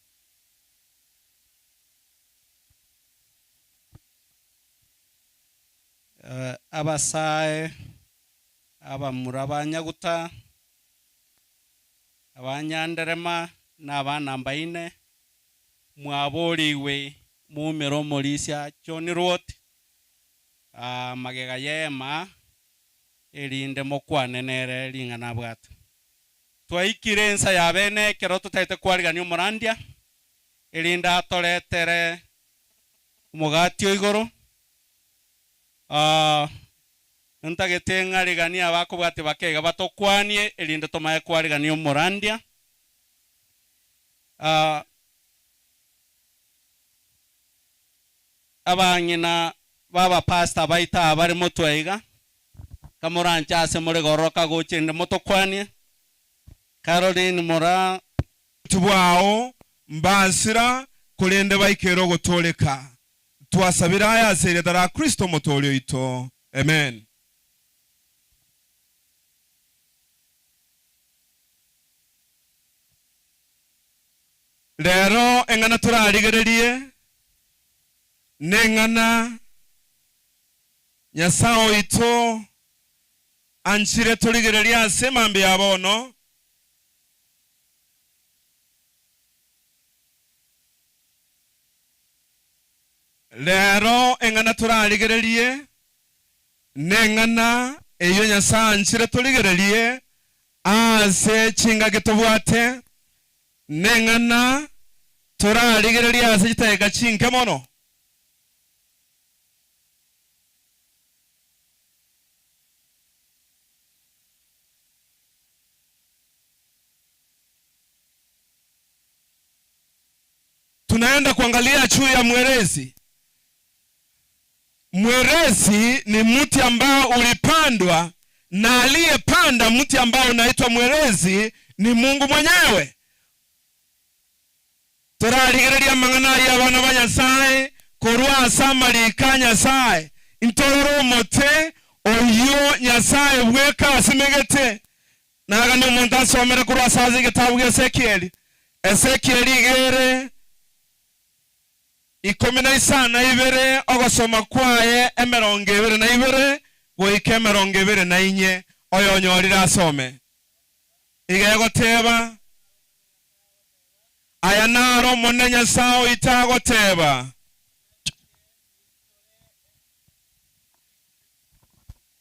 Eh, abasae abamura ba nyaguta abanyanderema na abanamba ine mwaboriwe mumire omorisia John Rwot ah, magega yema erinde mokwane nere ring'ana abwate twaikire ensa ya bene ekero totaete kwarigania omorandia erinde atoretere omogati o igoro Ah, ntagete ng'arigania abakobwate bakega batokwanie erinde tomaye kwarigania omorandia Ah, abang'ina b'abapastor baito aba bare motwe iga kamoranche ase more goroka gocha ende motokwanie Caroline Mora Tibwao mbasira korende baikere ogotooreka. Twasabire aya ase erieta ria Kristo Omotooria oito. Amen. Rero eng'ana torarigererie neng'ana Nyasae oito anchire torigererie ase mambia ya bono. Rero eng'ana torarigererie neng'ana eyio Nyasae anchire torigererie ase chingaki tobwate, neng'ana torarigererie ase chidakika chinke mono. Tunaenda kuangalia juu ya mwerezi. Mwerezi ni mti ambao ulipandwa na aliyepanda mti ambao unaitwa mwerezi ni Mungu mwenyewe. Torarigererie amang'ana ayio abana ba Nyasae korwa ase amariko a Nyasae, Ntorore omote oyio Nyasae bweka asimegete. Naganie omonto asomere korwa ase ase egetabu gi'Ezekieli, Ezekieli iga ere 52 ogosoma kwaye 22 goika 24, oyonyorire asome. Iga egoteba, Aya naro Omonene Nyasae oito agoteba.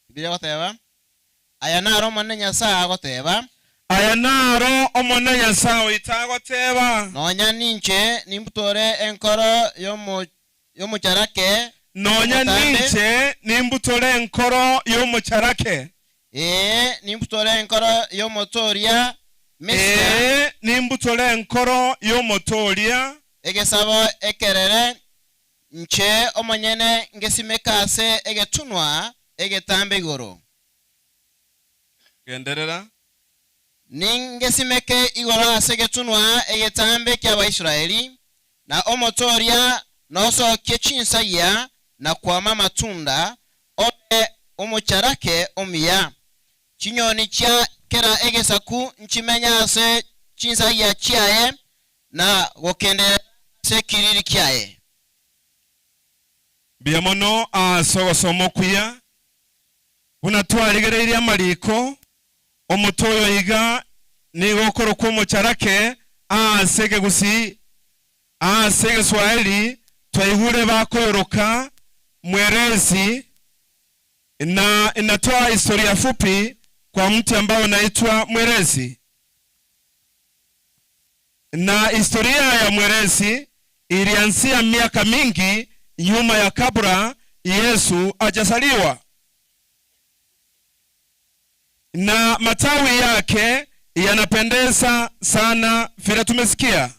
Bibilia egoteba, Aya naro Omonene Nyasae agoteba. Aya naro Omonene Nyasae oito agoteba. Nonya ninche nimbutore enkoro y'omocharake Nonya omotambe. ninche nimbutore enkoro y'omocharake. Ee, nimbutore enkoro y'omotoria Mesia. Ee, nimbutore enkoro y'omotoria. Egesabo ekerere, inche omonyene ngesimeke ase egetunwa egetambe igoro. Genderera. Ningesimeke igoro ase egetunwa egetambe ki'Abaisraeli, na omote oria nosokie chinsagia na kwama amatunda, obe omocharake omuya. Chinyoni chia kera egesaku nchimenye ase chinsagia chiaye, na gokenderera ase ekiriri kiaye. Mbuya mono ase ogosoma okuya. Buna twarigereirie amariko, omote oyo iga nigo okorokwa omocharake aase ekegusii, aase egeswahili twaigure bakoyoroka mwerezi, na inatoa historia fupi. kwa mti ambao unaitwa mwerezi. Na historia ya mwerezi ilianzia miaka mingi nyuma ya kabla Yesu hajazaliwa, na matawi yake yanapendeza sana vile tumesikia.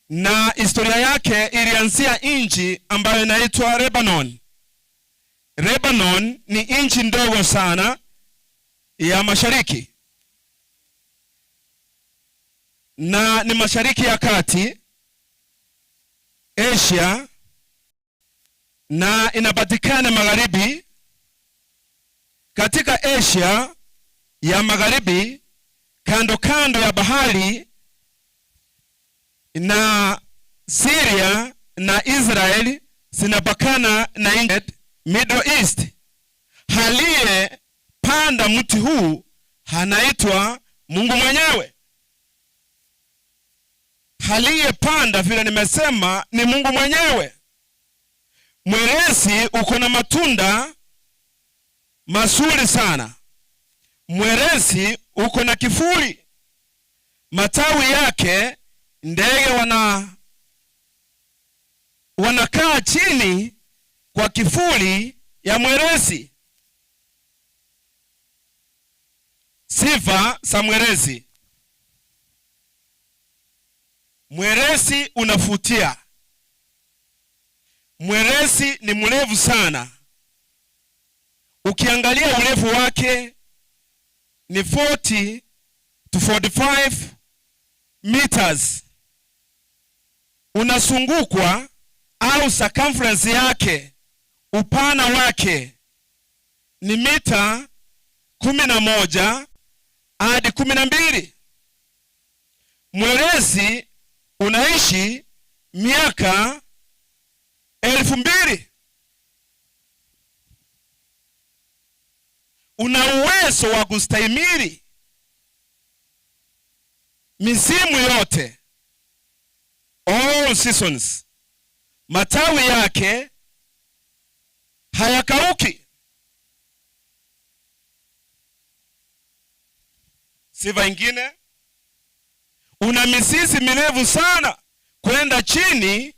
Na historia yake ilianzia nchi ambayo inaitwa Lebanon. Lebanon ni nchi ndogo sana ya mashariki na ni mashariki ya kati Asia, na inapatikana magharibi katika Asia ya magharibi, kando kando ya bahari na Syria na Israel zinapakana na Middle East. Aliyepanda mti huu anaitwa Mungu mwenyewe. Aliyepanda vile nimesema ni Mungu mwenyewe. Mwerezi uko na matunda mazuri sana. Mwerezi uko na kivuli, matawi yake ndege wanakaa chini kwa kivuli ya mwerezi. Sifa za mwerezi. Mwerezi unavutia. Mwerezi ni mrefu sana. Ukiangalia urefu wake ni 40 to 45 meters. Unazungukwa au circumference yake, upana wake ni mita 11 hadi 12. Mwerezi unaishi miaka 2000. Una uwezo wa kustahimili misimu yote, all seasons. Matawi yake hayakauki. Sifa ingine, una mizizi mirefu sana kwenda chini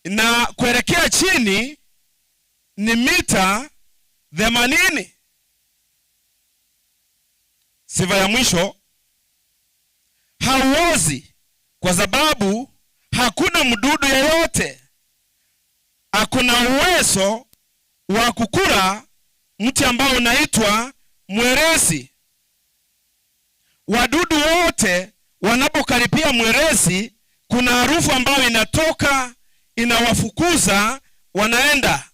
na kuelekea chini ni mita 80. Sifa ya mwisho, hauozi kwa sababu hakuna mdudu yeyote akona uwezo wa kukula mti ambao unaitwa mwerezi. Wadudu wote wanapokaribia mwerezi, kuna harufu ambayo inatoka inawafukuza, wanaenda.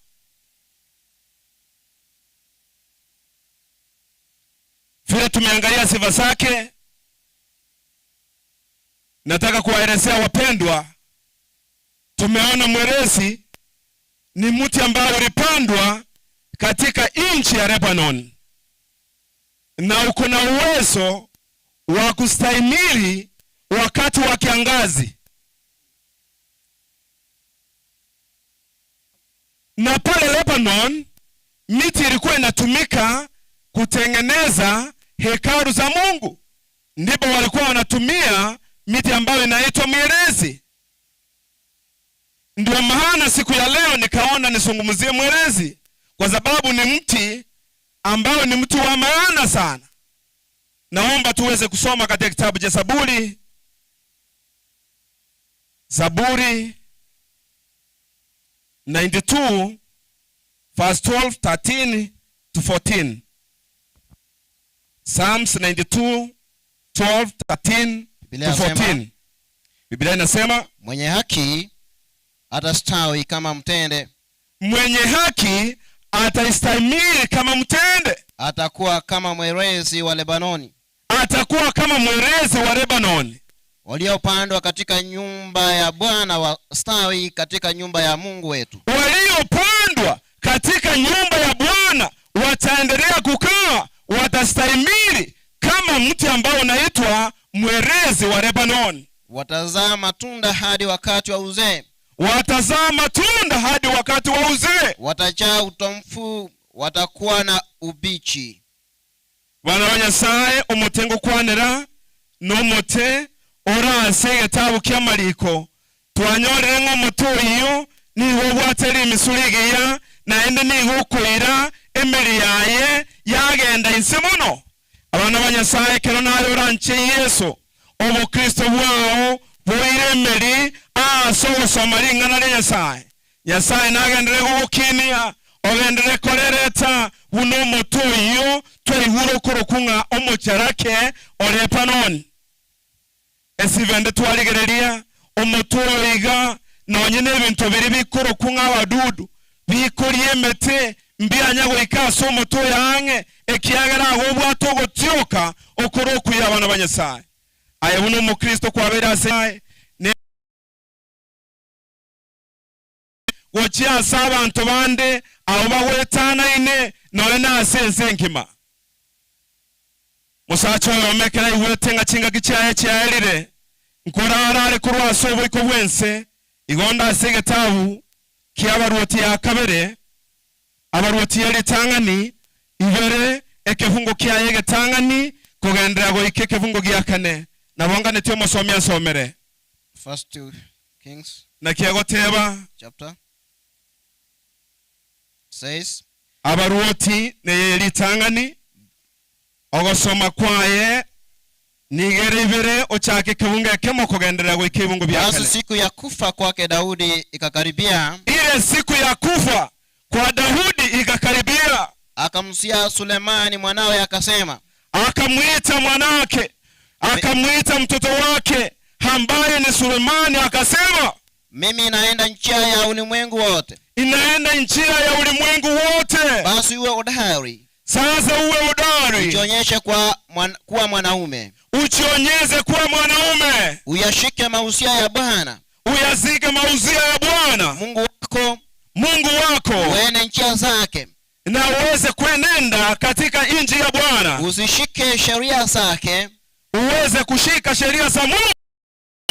Vile tumeangalia sifa zake, nataka kuwaelezea wapendwa, tumeona mwerezi ni mti ambao ulipandwa katika nchi ya Lebanon na uko na uwezo wa kustahimili wakati wa kiangazi. Na pale Lebanon miti ilikuwa inatumika kutengeneza hekalu za Mungu, ndipo walikuwa wanatumia miti ambayo inaitwa mierezi. Ndio maana siku ya leo nikaona nizungumzie mwerezi, kwa sababu ni mti ambao ni mti wa maana sana. Naomba tuweze kusoma katika kitabu cha Zaburi, Zaburi 92 verse 12, 13 to 14. Psalms 92 12, 13 Biblia to inasema, 14. Biblia inasema mwenye haki atastawi kama mtende, mwenye haki ataistahimili kama mtende, atakuwa kama mwerezi wa Lebanoni, atakuwa kama mwerezi wa Lebanoni, waliopandwa katika nyumba ya Bwana wastawi katika nyumba ya Mungu wetu. Waliopandwa katika nyumba ya Bwana wataendelea kukaa, watastahimili kama mti ambao unaitwa mwerezi wa Lebanon. Watazaa matunda hadi wakati wa uzee, watazaa matunda hadi wakati wa uzee. Watajaa utomfu, Watakuwa na ubichi. Bana ba Nyasae, omote ngokwanera nomote ore ase egetabu ki'amariko. Twanyorire ng'a omote oyio nigo obwate rimisu rigiya, naende nigo okoira emeri yaye yagenda inse mono. Abana ba Nyasae, ekero naye oranche Yeso, obokristo bwao boire emeri aase ogosoma ring'ana ria Nyasae. Nyasae nagenderere gogokinia, ogenderere korereta buna omote oyio twaigure okorokwa ng'a omocharake o Lebanoni. Esibende twarigereria omote oyo iga, nonye nebinto biria bikorokwa ng'a abadudu, bikoria emete, mbianya goika ase omote oyo ang'e, ekiagera agwo obwate ogotioka okore okuya abana ba Nyasae. Aye buna omokristo kwabeire ase ne. Gochia ase abanto bande abwo bagoetanaine nonya nase ense engima. Mosacha oyomo ekero aigwete ng'a chingaki chiaye chiaerire, nkorara are korwa ase oboiko bw'ense, igo onde ase egetabu ki'Abaruoti ya kabere, Abaruoti ye ritang'ani ibere, ekefungo kiaye egetang'ani kogenderera goika ekefungo gia kane. Nabo nganeti omosomi ansomere. First Kings Naki egoteba? chapter says. Abaruoti neye ye ritang'ani, ogosoma kwaye nigo ere ibere, ochake ekebungo ekemo kogenderera goika ebibungo bia Basi kane. siku ya kufa kwake Daudi ikakaribia. Ile siku ya kufa kwa Daudi ikakaribia. Akamsia Sulemani mwanawe akasema. Akamwita mwanake, akamwita mtoto wake ambaye ni Sulemani akasema. Mimi naenda njia ya ulimwengu wote. Inaenda njia ya ulimwengu wote. Basi uwe hodari. Sasa uwe hodari. Ujionyeshe kwa mwan, kuwa mwanaume. Ujionyeshe kuwa mwanaume. Uyashike mausia ya Bwana. Uyashike mausia ya Bwana. Mungu wako. Mungu wako. Uende njia zake. Na uweze kuenenda katika nchi ya Bwana. Uzishike sheria zake. Uweze kushika sheria za Mungu.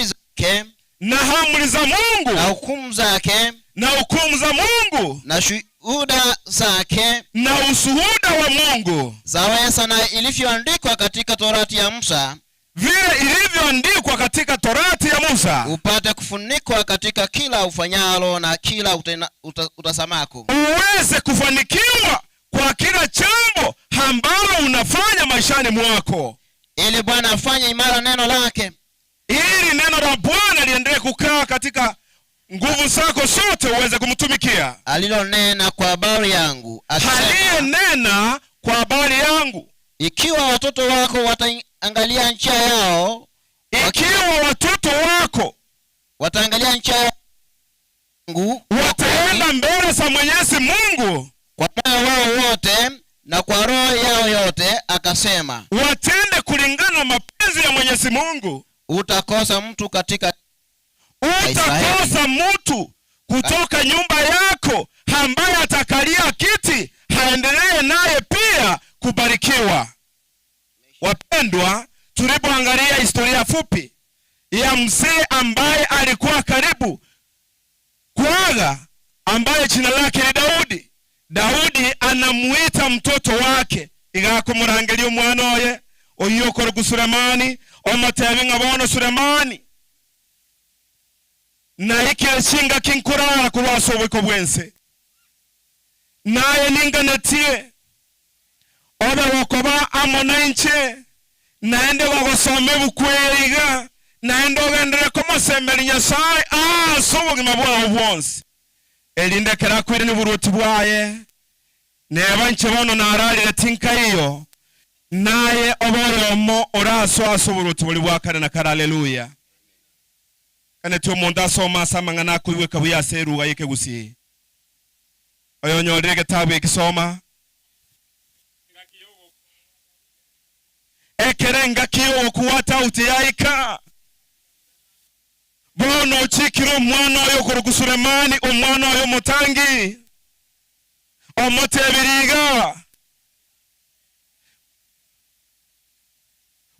Zake. Na amri za Mungu. Na hukumu zake. Na hukumu za Mungu. Na shuhuda zake. Na ushuhuda wa Mungu. Zaweza na ilivyoandikwa katika Torati ya Musa. Vile ilivyoandikwa katika Torati ya Musa. Upate kufunikwa katika kila ufanyalo na kila utena, uta, utasamako. Uweze kufanikiwa kwa kila jambo ambalo unafanya maishani mwako. Ili Bwana afanye imara neno lake. Ili neno la Bwana liendelee kukaa katika nguvu zako zote uweze kumtumikia. Alilonena kwa habari yangu, akisema, Aliyenena kwa habari yangu. Ikiwa watoto wako wataangalia njia yao, ikiwa watoto wako wataangalia njia yangu, wataenda mbele za Mwenyezi Mungu kwa moyo wao wote na kwa roho yao yote, akasema, watende kulingana na mapenzi ya Mwenyezi Mungu, utakosa mtu katika utakosa mtu kutoka nyumba yako ambaye atakalia kiti haendelee naye pia kubarikiwa. Wapendwa, tulipoangalia historia fupi ya mzee ambaye alikuwa karibu kuaga, ambaye jina lake ni Daudi. Daudi anamuita mtoto wake igakumurangeria omwana oye oyo okoroku Sulemani, omotebi ng'a bono Sulemani naikire chingaki nkorara korwa ase oboiko bw'ense, naye ninganetie obe gokoba amo nainche, naende gogosoma ebuku eye iga, naende ogenderere komosemeria Nyasae ase obogima bwao bwonsi, erinde ekero akoirania oboruoti bwaye, neba inche bono nararire tinkaiyo, naye obe oyomo orasoe ase oboruoti boria bwa kare na kare. Haleluya! Kaneti omonto asome ase amang'ana akoigweka buya ase eruga y'ekegusii. Oyonyorire egetabu eki soma. Ekero engaki y'ogokwa Tauti yaika, bono ochikire omwana oye okorokwa Sulemani, omwana oye omotangi, omotebirie iga,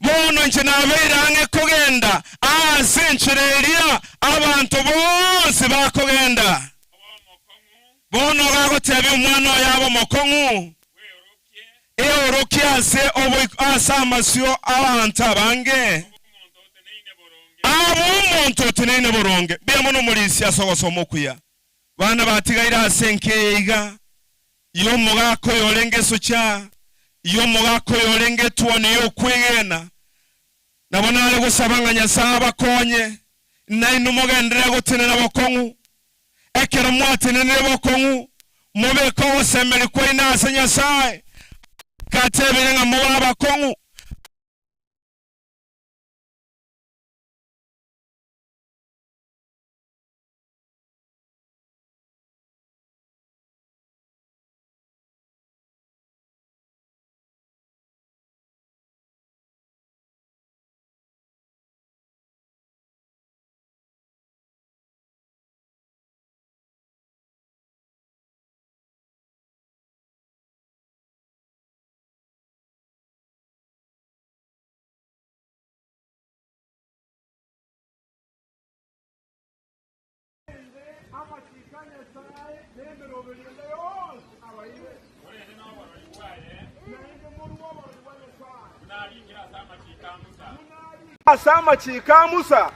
Bono inche nabeire ang'e kogenda aase enchera eria abanto bonsi bakogenda. Bono gagoteba. Atebie omwana oye abe omokong'u, eorokie ase ase amasio 'abanto abange, abe omonto oteneine boronge. Mbuya mono omorisia ase ogosoma okuya. Bana batigaire ase enka eye iga, y'omogaka oyo orenge esocha, y'omogaka oyo orenge etuoni y'okwegena. Nabo nare gosaba ng'a Nyasae abakonye, nainwe mogenderere gotenena bokong'u. Ekero mwatenenire bokong'u, mobeke ogosemeria kwaino ase Nyasae, gatebire ng'a mobe abakong'u. Amachiko a Nyasae na emeroberio ende yonsi abaeire. Naende morue oborori bwa Nyasae. Ase amachiko a Musa.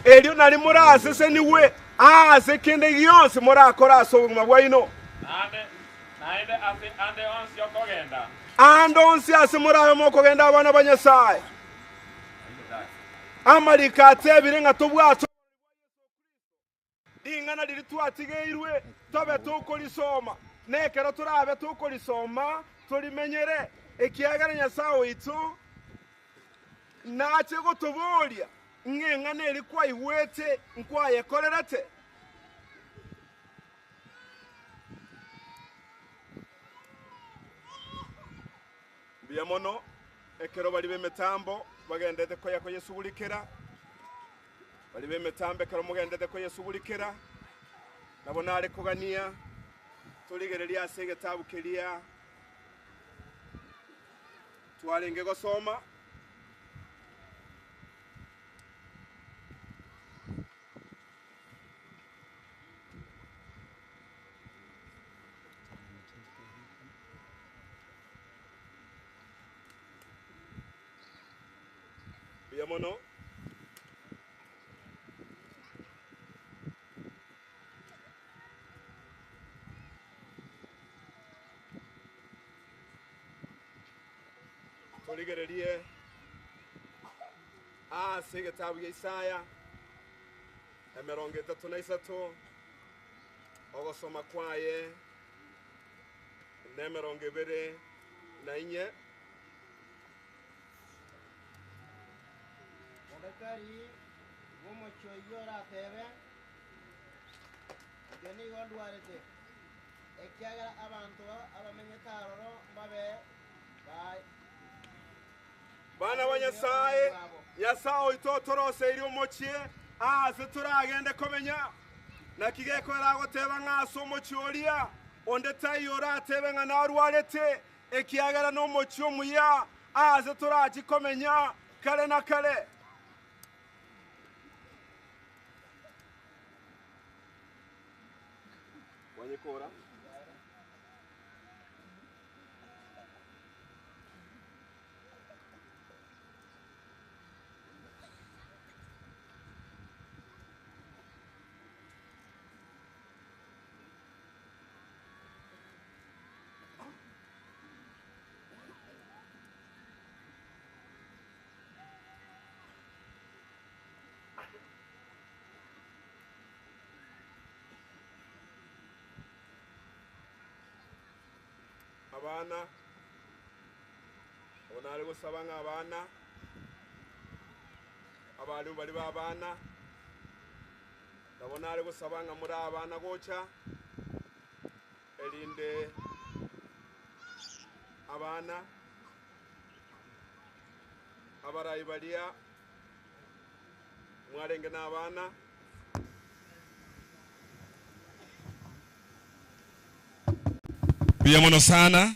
Erio nario morasesenigwe ase kende gionsi morakore ase obogima bwaino. Aande onsi ase morabe mokogenda abana ba Nyasae. Amariko atebire ng'a tobwate oborori bwa Yeso Kristo, ring'ana riria twatigeirwe tobe tokorisoma, na ekero torabe tokorisoma torimenyere, ekiagera Nyasae oito nache gotoboria ng'a eng'ana eria kwaigwete nkwayekorerete. Mbuya mono ekero baria b'emetambo bagendete koya koyesugurikera, baria b'emetambo ekero mogendete koyesugurikera, nabo nare kogania torigererie ase egetabu keria twarenge gosoma. Mbuya mono. Torigererie ase egetabu gia Isaya 33, ogosoma kwaye nemerongo ebere na inye. Onde tari bw'omochie oyio orateebe, Inche nigo ndwarete, ekiagera abanto abamenyete aroro mbabe Bana ba Nyasae, Nyasae oito otoroseirie omochie aase toragende komenya. Naki gekoera agoteba ng'a ase omochie oria onde taiyo oratebe ng'a narwarete, ekiagera nomochie omuya aase torachie komenya kare na kare. Kwanyekora. Abana, nabo nare gosaba ng'a abana, abarimu baria b'abana, nabo nare gosaba ng'a more abana gocha, erinde abana, abarai baria mwarenge na abana. Mbuya mono sana,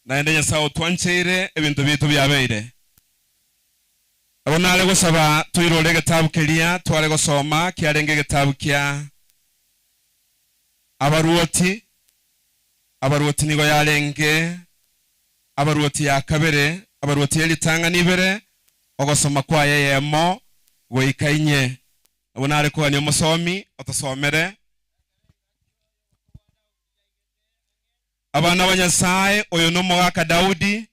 naende Nyasae otwancheire ebinto biaito biabeire. Nabo nare gosaba toirore egetabu keria tware gosoma kiarenge egetabu kia. Abaruoti, Abaruoti nigo yarenge Abaruoti ya kabere, Abaruoti ye ritang'ani ibere, ogosoma kwaye eyemo goika inye. Nabo nare kogania omosomi otosomere. Abana ba Nyasae, oyo nomogaka Daudi,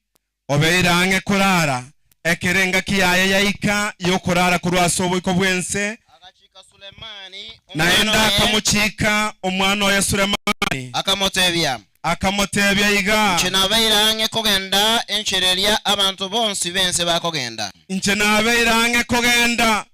obeire ang'e korara, ekero engaki yaye yaika y'okorara korwa ase oboiko bw'ense, naende akamochika omwana oye Sulemani, Akamotebia. Akamotebia iga. Inche nabeire ang'e kogenda enchera eria abanto bonsi b'ense bakogenda. Inche nabeire ang'e kogenda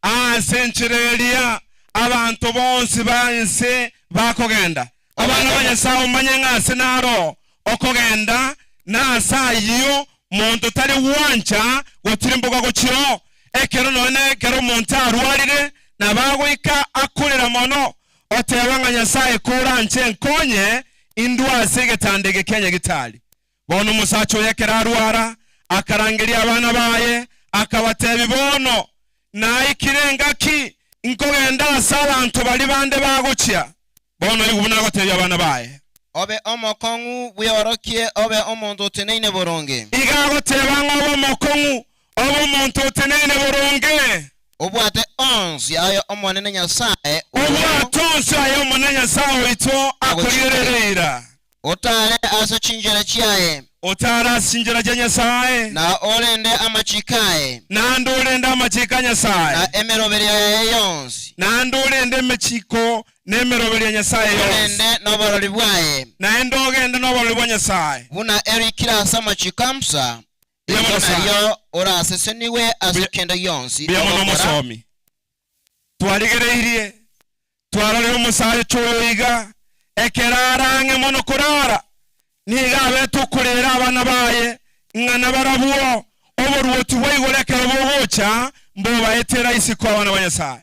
aase enchera eria abanto bonsi b'ense bakogenda. Abana ba Nyasae omanye ng'a ase naro okogenda, na ase ayio monto tari gwancha gotirimboka gochia oo. Ekero nonya nekero omonto arwarire, nabo agoika akorera mono, oteba ng'a Nyasae koranche nkonye indwe ase egetanda eke kia nyagitari. Bono omosacha oyo ekero arwara, akarangeria abana baye, akabatebia, Bono naikire engaki nkogenda ase abanto baria bande bagochia. Bono oigwe buna agotebia abana baye. Obe omokong'u bweorokie, obe omonto oteneine boronge. Iga agoteba ng'a obe omokong'u, obe omonto oteneine boronge. Obwate onsi aye Omonene Nyasae oo. Obwate onsi aye Omonene Nyasae oito akorierere eira. Otaare ase chinchera chiaye. Otaare ase chinchera chia Nyasae. Na orende amachiiko aye. Naende orende amachiiko a Nyasae. Na emeroberio yaye yonsi. Naende orende emechiko na emeroberio ya Nyasae yonsi. Ogende noborori bwaye. Naende ogende noborori bwa Nyasae. Buna erikire ase amachiiko a Musa, Mbuya erio mono sana. nario orasesenigwe ase kende gionsi Mbuya mono ogokora. omosomi. Twarigereirie, twarorire omosacha oyo iga, ekero are ang'e mono korara, nigo abete okoreera abana baye, ng'a nabarabwo oboruoti bwa igoro ekero bogocha mbobaetera isiko abana ba Nyasae.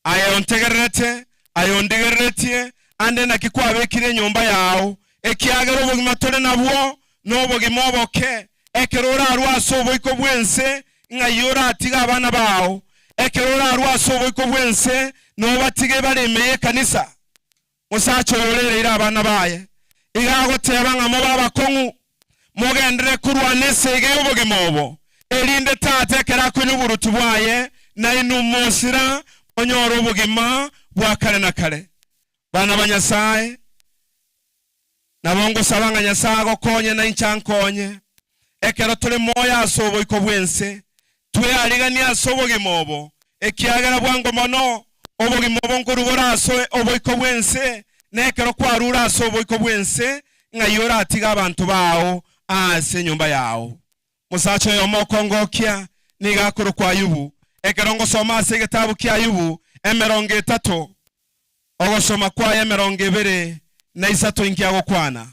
Aye ontegererete, aye ondigereretie, ande naki kwabekire enyomba yao, ekiagera obogima tore nabwo nobogima oboke, ekero orarue ase oboiko bw'ense, ng'ai oratige abana bao? Ekero orarue ase oboiko bw'ense, nobatige bare ime y'ekanisa? Omosacha oyo orereire abana baye, iga agoteba ng'a mobe abakong'u, mogenderere korwana esegi y'obogima obo, erinde tata ekero akoinywa oboruoti bwaye, nainwe mosira monyore obogima bwa kare na kare. Bana ba Nyasae, nabo ngosaba ng'a Nyasae agokonye na inche ankonye, ekero tore moyo ase oboiko bw'ense, tweariganie ase obogima obo, ekiagera bwango mono obogima obo nkorwa bore ase oboiko bw'ense, na ekero kwarure ase oboiko bw'ense, ng'ai oratige abanto bao ase enyomba yao? Omosacha oyomo okongokia nigo akorokwa Ayubu. Ekero ngosoma ase egetabu kia Ayubu emerongo etato, ogosoma kwaye emerongo ebere na isato inki agokwana?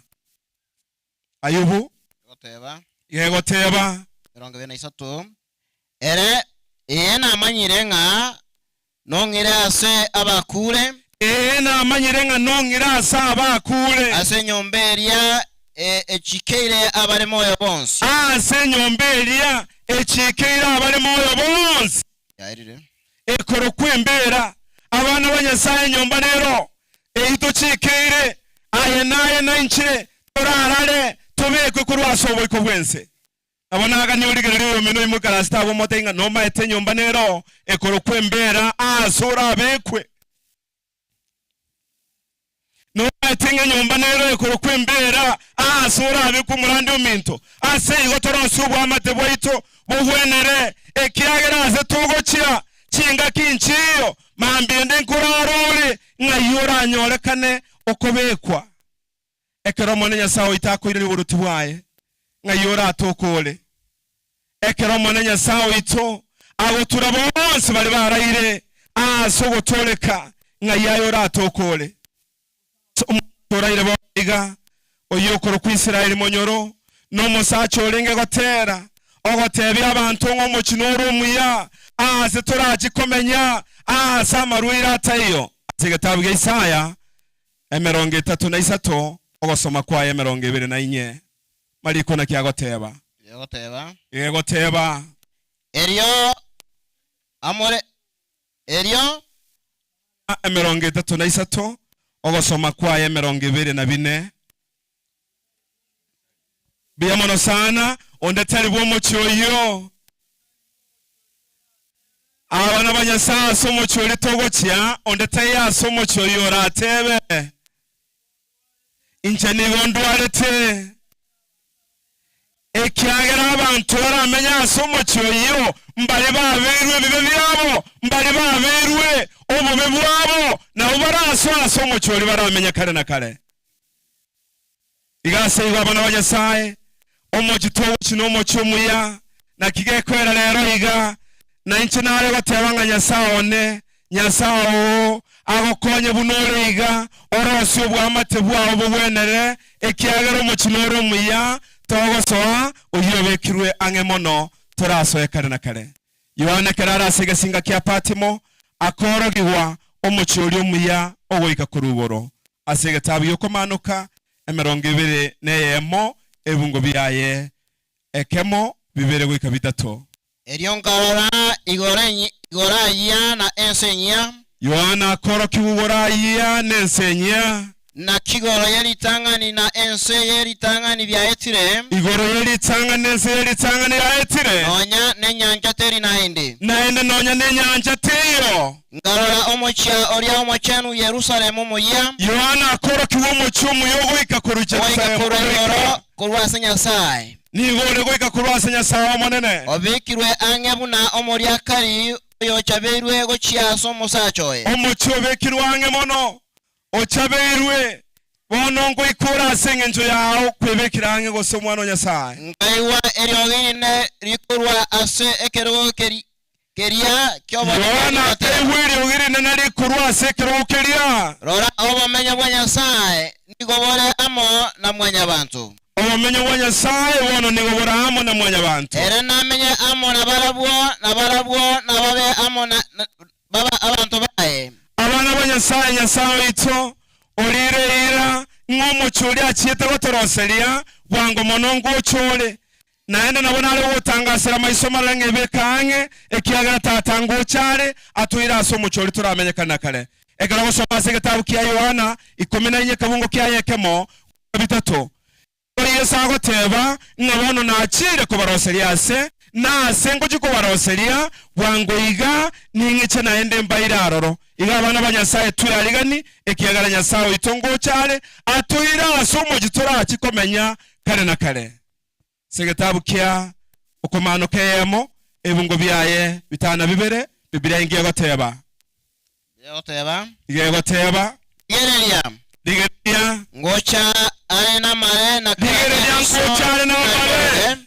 Ayubu Egoteba. Gegoteba. 23, Ere, ee, namanyire ng'a nong'ire ase abakuure. Ee, namanyire ng'a nong'ire ase abakuure. Ase enyomba eria echikeire abare moyo bonsi. Ase enyomba eria echikeire abare moyo bonsi. Yaerire. Ekorokwa embeera. Abana ba Nyasae enyomba nero eyio tochikeire, aye naye na inche torarare tobekwe korwa ase oboiko bw'ense. Nabo naganie origererie oyomino oimokerasete abwo omotebi ng'a nomaete enyomba nero ekorokwa embeera aase orabekwe. Nomaete ng'a enyomba nero ekorokwa embeera aase orabekwe omorandi ominto. Ase igo torosie oboamate bwaito bogwenere, ekiagera aase togochia chingaki nchiiyo, mambia ende nkorara ore, ng'ai oranyorekane okobekwa. Ekero Omonene Nyasae oito akoiraneria oboruoti bwaye, ng'ai oratoke ore? Ekero Omonene Nyasae oito agotura bonsi baria baraire aase ogotooreka, ng'ai aye oratoke ore? Omonto oraire bono iga, oyio okorokwa Israeli monyoro, nomosacha orenge goteera, ogotebia abanto ng'a omochie nore omuya, aase torache komenya, aase amarwaire ataiyo. Ase egetabu gia Isaya 34, ogosoma kwaye 24, mariko naki agoteba? Egoteba. Egoteba. Erio amore, erio. 33, Ogosoma kwaye emerongo ebere na bine. Mbuya mono sana, onde tari bw'omochie oyio. Abana ba Nyasae ase omochie oria togochia, onde taiyo ase omochie oyio oratebe, Inche nigo ndwarete. Ekiagera abanto baramenye ase omochie oyio mbare babeirwe ebibe biabo, mbare babeirwe obobe bwabo, nabwo barasoe ase omochie oria baramenye kare na kare. Iga ase igo abana ba Nyasae, omochie togochia nomochie omuya, naki gekoera rero iga, na inche nare goteba ng'a Nyasae one, Nyasae oo, agokonye buna ore iga, orosie oboamate bwao bogwenere, ekiagera omochie nore omuya, togosoa, oyio obekirwe ang'e mono, torasoe kare na kare. Yohana ekero are ase egesinga kia Patimo, akoorokigwa omochie oria omuya ogoika korwa igoro, ase egetabu gi'Okomaanoka 21, ebungo biaye ekemo, bibere goika bitato. Erio nkarora igoro igoro ayia na ense enyia. Yohana akoorokigwa igoro ayia na ense enyia. Naki igoro ye ritang'ani na ense ye ritang'ani biaetire. Igoro ye ritang'ani na ense ye ritang'ani yaetire. Nonya nenyancha teri naende. Naende nonya nenyancha teiyo. Nkarora omochie oria omochenu Yerusalemu omoyia. Yohana akoorokigwa omochie omuya ogoika korwa Ogoika Jerusalemu korwa igoro ogoika. korwa ase Nyasae. Nigo ore goika korwa ase Nyasae Omonene. Obekirwe ang'e buna omoriakari oyochabeirwe gochia ase omosacha oye. Omochie obekirwe ang'e mono, ochabeirwe, bono ngoika ore ase engencho yao kwebekire ang'e gose Omwana o Nyasae. Nkaigwa eriogi rinene rikorwa ase ekerogo keria ki'obomenyo Yohana rigoteba. akaigwa eriogi rinene rikorwa ase ekerogo keria. Rora, obomenyo bwa Nyasae nigo bore amo na mwanyabanto. Obomenyo bwa Nyasae bono nigo bore amo na mwanyabanto. Ere namenye amo nabarabwo, na barabwo nababe amo na babe abanto baye. Abana ba Nyasae, Nyasae oito, orire eira, ng'a omochie oria achiete gotoroseria, bwango mono ngocha ore. Naende nabo nare gogotangasera amaiso marore ng'a ebeke ang'e, ekiagera Tata ngocha are, atoire ase omochie oria toramenye kare na kare. Ekero ogosoma ase egetabu kia Yohana 14 ekebungo kiaye ekemo goika bitato, nigo Yeso agoteba ng'a bono nachiire kobaroseria ase, na ase ngochia kobaroseria bwango iga ning'iche naende mbaire aroro. Iga abana ba Nyasae twearigani, ekiagera Nyasae oito ngocha are, atoire ase omochie torachie komenya kare na kare. Ase egetabu kia Okomaanoka eyemo, ebungo biaye bitano na bibere, Bibilia inki egoteba? Egoteba. Iga egoteba. Rigereria. Rigereria. Ngocha are namare na kera Rigereria eriso ngocha are namare. narimorore.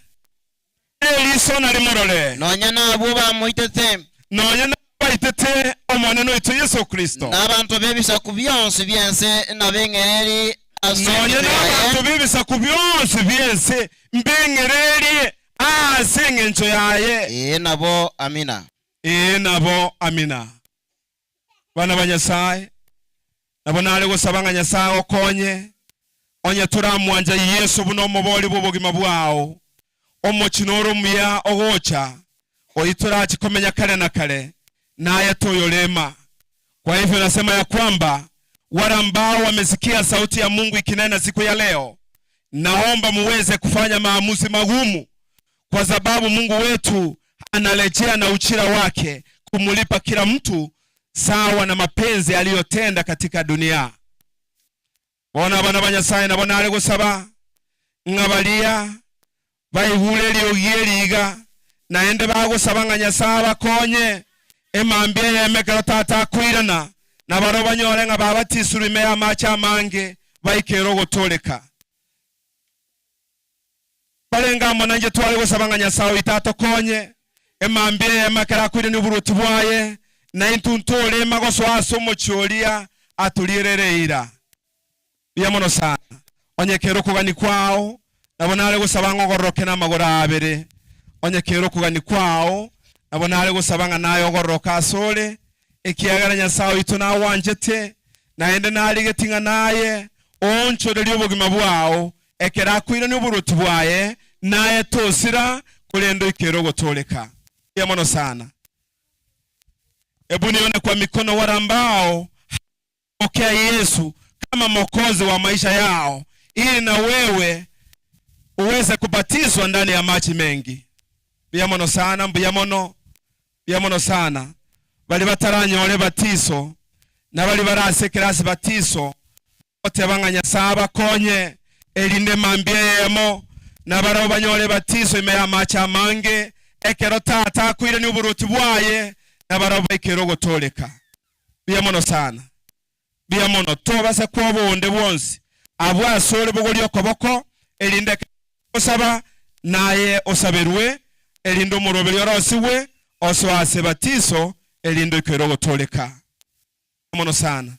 Eriso narimorore. Nonya nabwo bamoitete. Nonya nabwo baitete Omonene oito Yeso Kristo. Na abanto b'ebisaku bionsi bi'ense nabeng'ereri ase Nonya engencho yaye. nabanto b'ebisaku bionsi bi'ense mbeng'ererie ase engencho yaye. Ee nabo, Amina. Ee nabo, Amina. Abana ba Nyasae, nabo nare gosaba ng'a Nyasae agokonye, onye toramwancha Yeso buna omobori bw'obogima bwao, omochie nore omuya ogocha, oyio torache komenya kare na kare, naye toyorema. Kwa hivyo nasema ya kwamba wale ambao wamesikia sauti ya Mungu ikinena siku ya leo, naomba muweze kufanya maamuzi magumu, kwa sababu Mungu wetu anarejea na ujira wake kumulipa kila mtu sawa na mapenzi aliyotenda katika dunia. Bono abana ba Nyasae nabo nare gosaba ng'a baria baigure eriogi eri iga, naende bagosaba ng'a Nyasae abakonye emambia eyemo ekero Tata akoirana, na barobwo banyore ng'a babatisirwe ime y'amache amange baikere ogotooreka. Barenge amo nainche tware gosaba ng'a Nyasae oito atokonye, emambia eyemo ekero akoirania oboruoti bwaye, na intwe ntoreme gosoa ase omochie oria atorierere eira. Mbuya mono sana. Onye kere okogania kwao, nabo nare gosaba ng'a ogororoke namagoro abere. Onye kere okogania kwao, nabo nare gosaba ng'a naye ogororoke asore, ekiagera Nyasae oito nagwanchete, naende narigeti ng'a naye oonchorerie obogima bwao, Ekero akoirania oboruoti bwaye, naye tosira, korende oikere ogotooreka. Mbuya mono sana. Hebu nione kwa mikono wale ambao hawajampokea Yesu kama Mwokozi wa maisha yao, ili na wewe uweze kubatizwa ndani ya maji mengi. Mbuya mono sana, mbuya mono, mbuya mono sana. Baria bataranyora ebatiso, na baria bare ase ekerasi batiso, goteba ng'a Nyasae abakonye, erinde mambia eyemo, na barabwo banyore ebatiso ime y'amache amange, ekero Tata akoirania oboruoti bwaye, na barabwo baikere ogotooreka. Mbuya mono sana. Mbuya mono. Tobasa kwoba onde bwonsi abwo asore bogoria okoboko, erinde ekero ogosaba, naye osaberwe, erinde omoroberio orosigwe, osoe ase ebatiso, erinde oikere ogotooreka. Mbuya mono sana.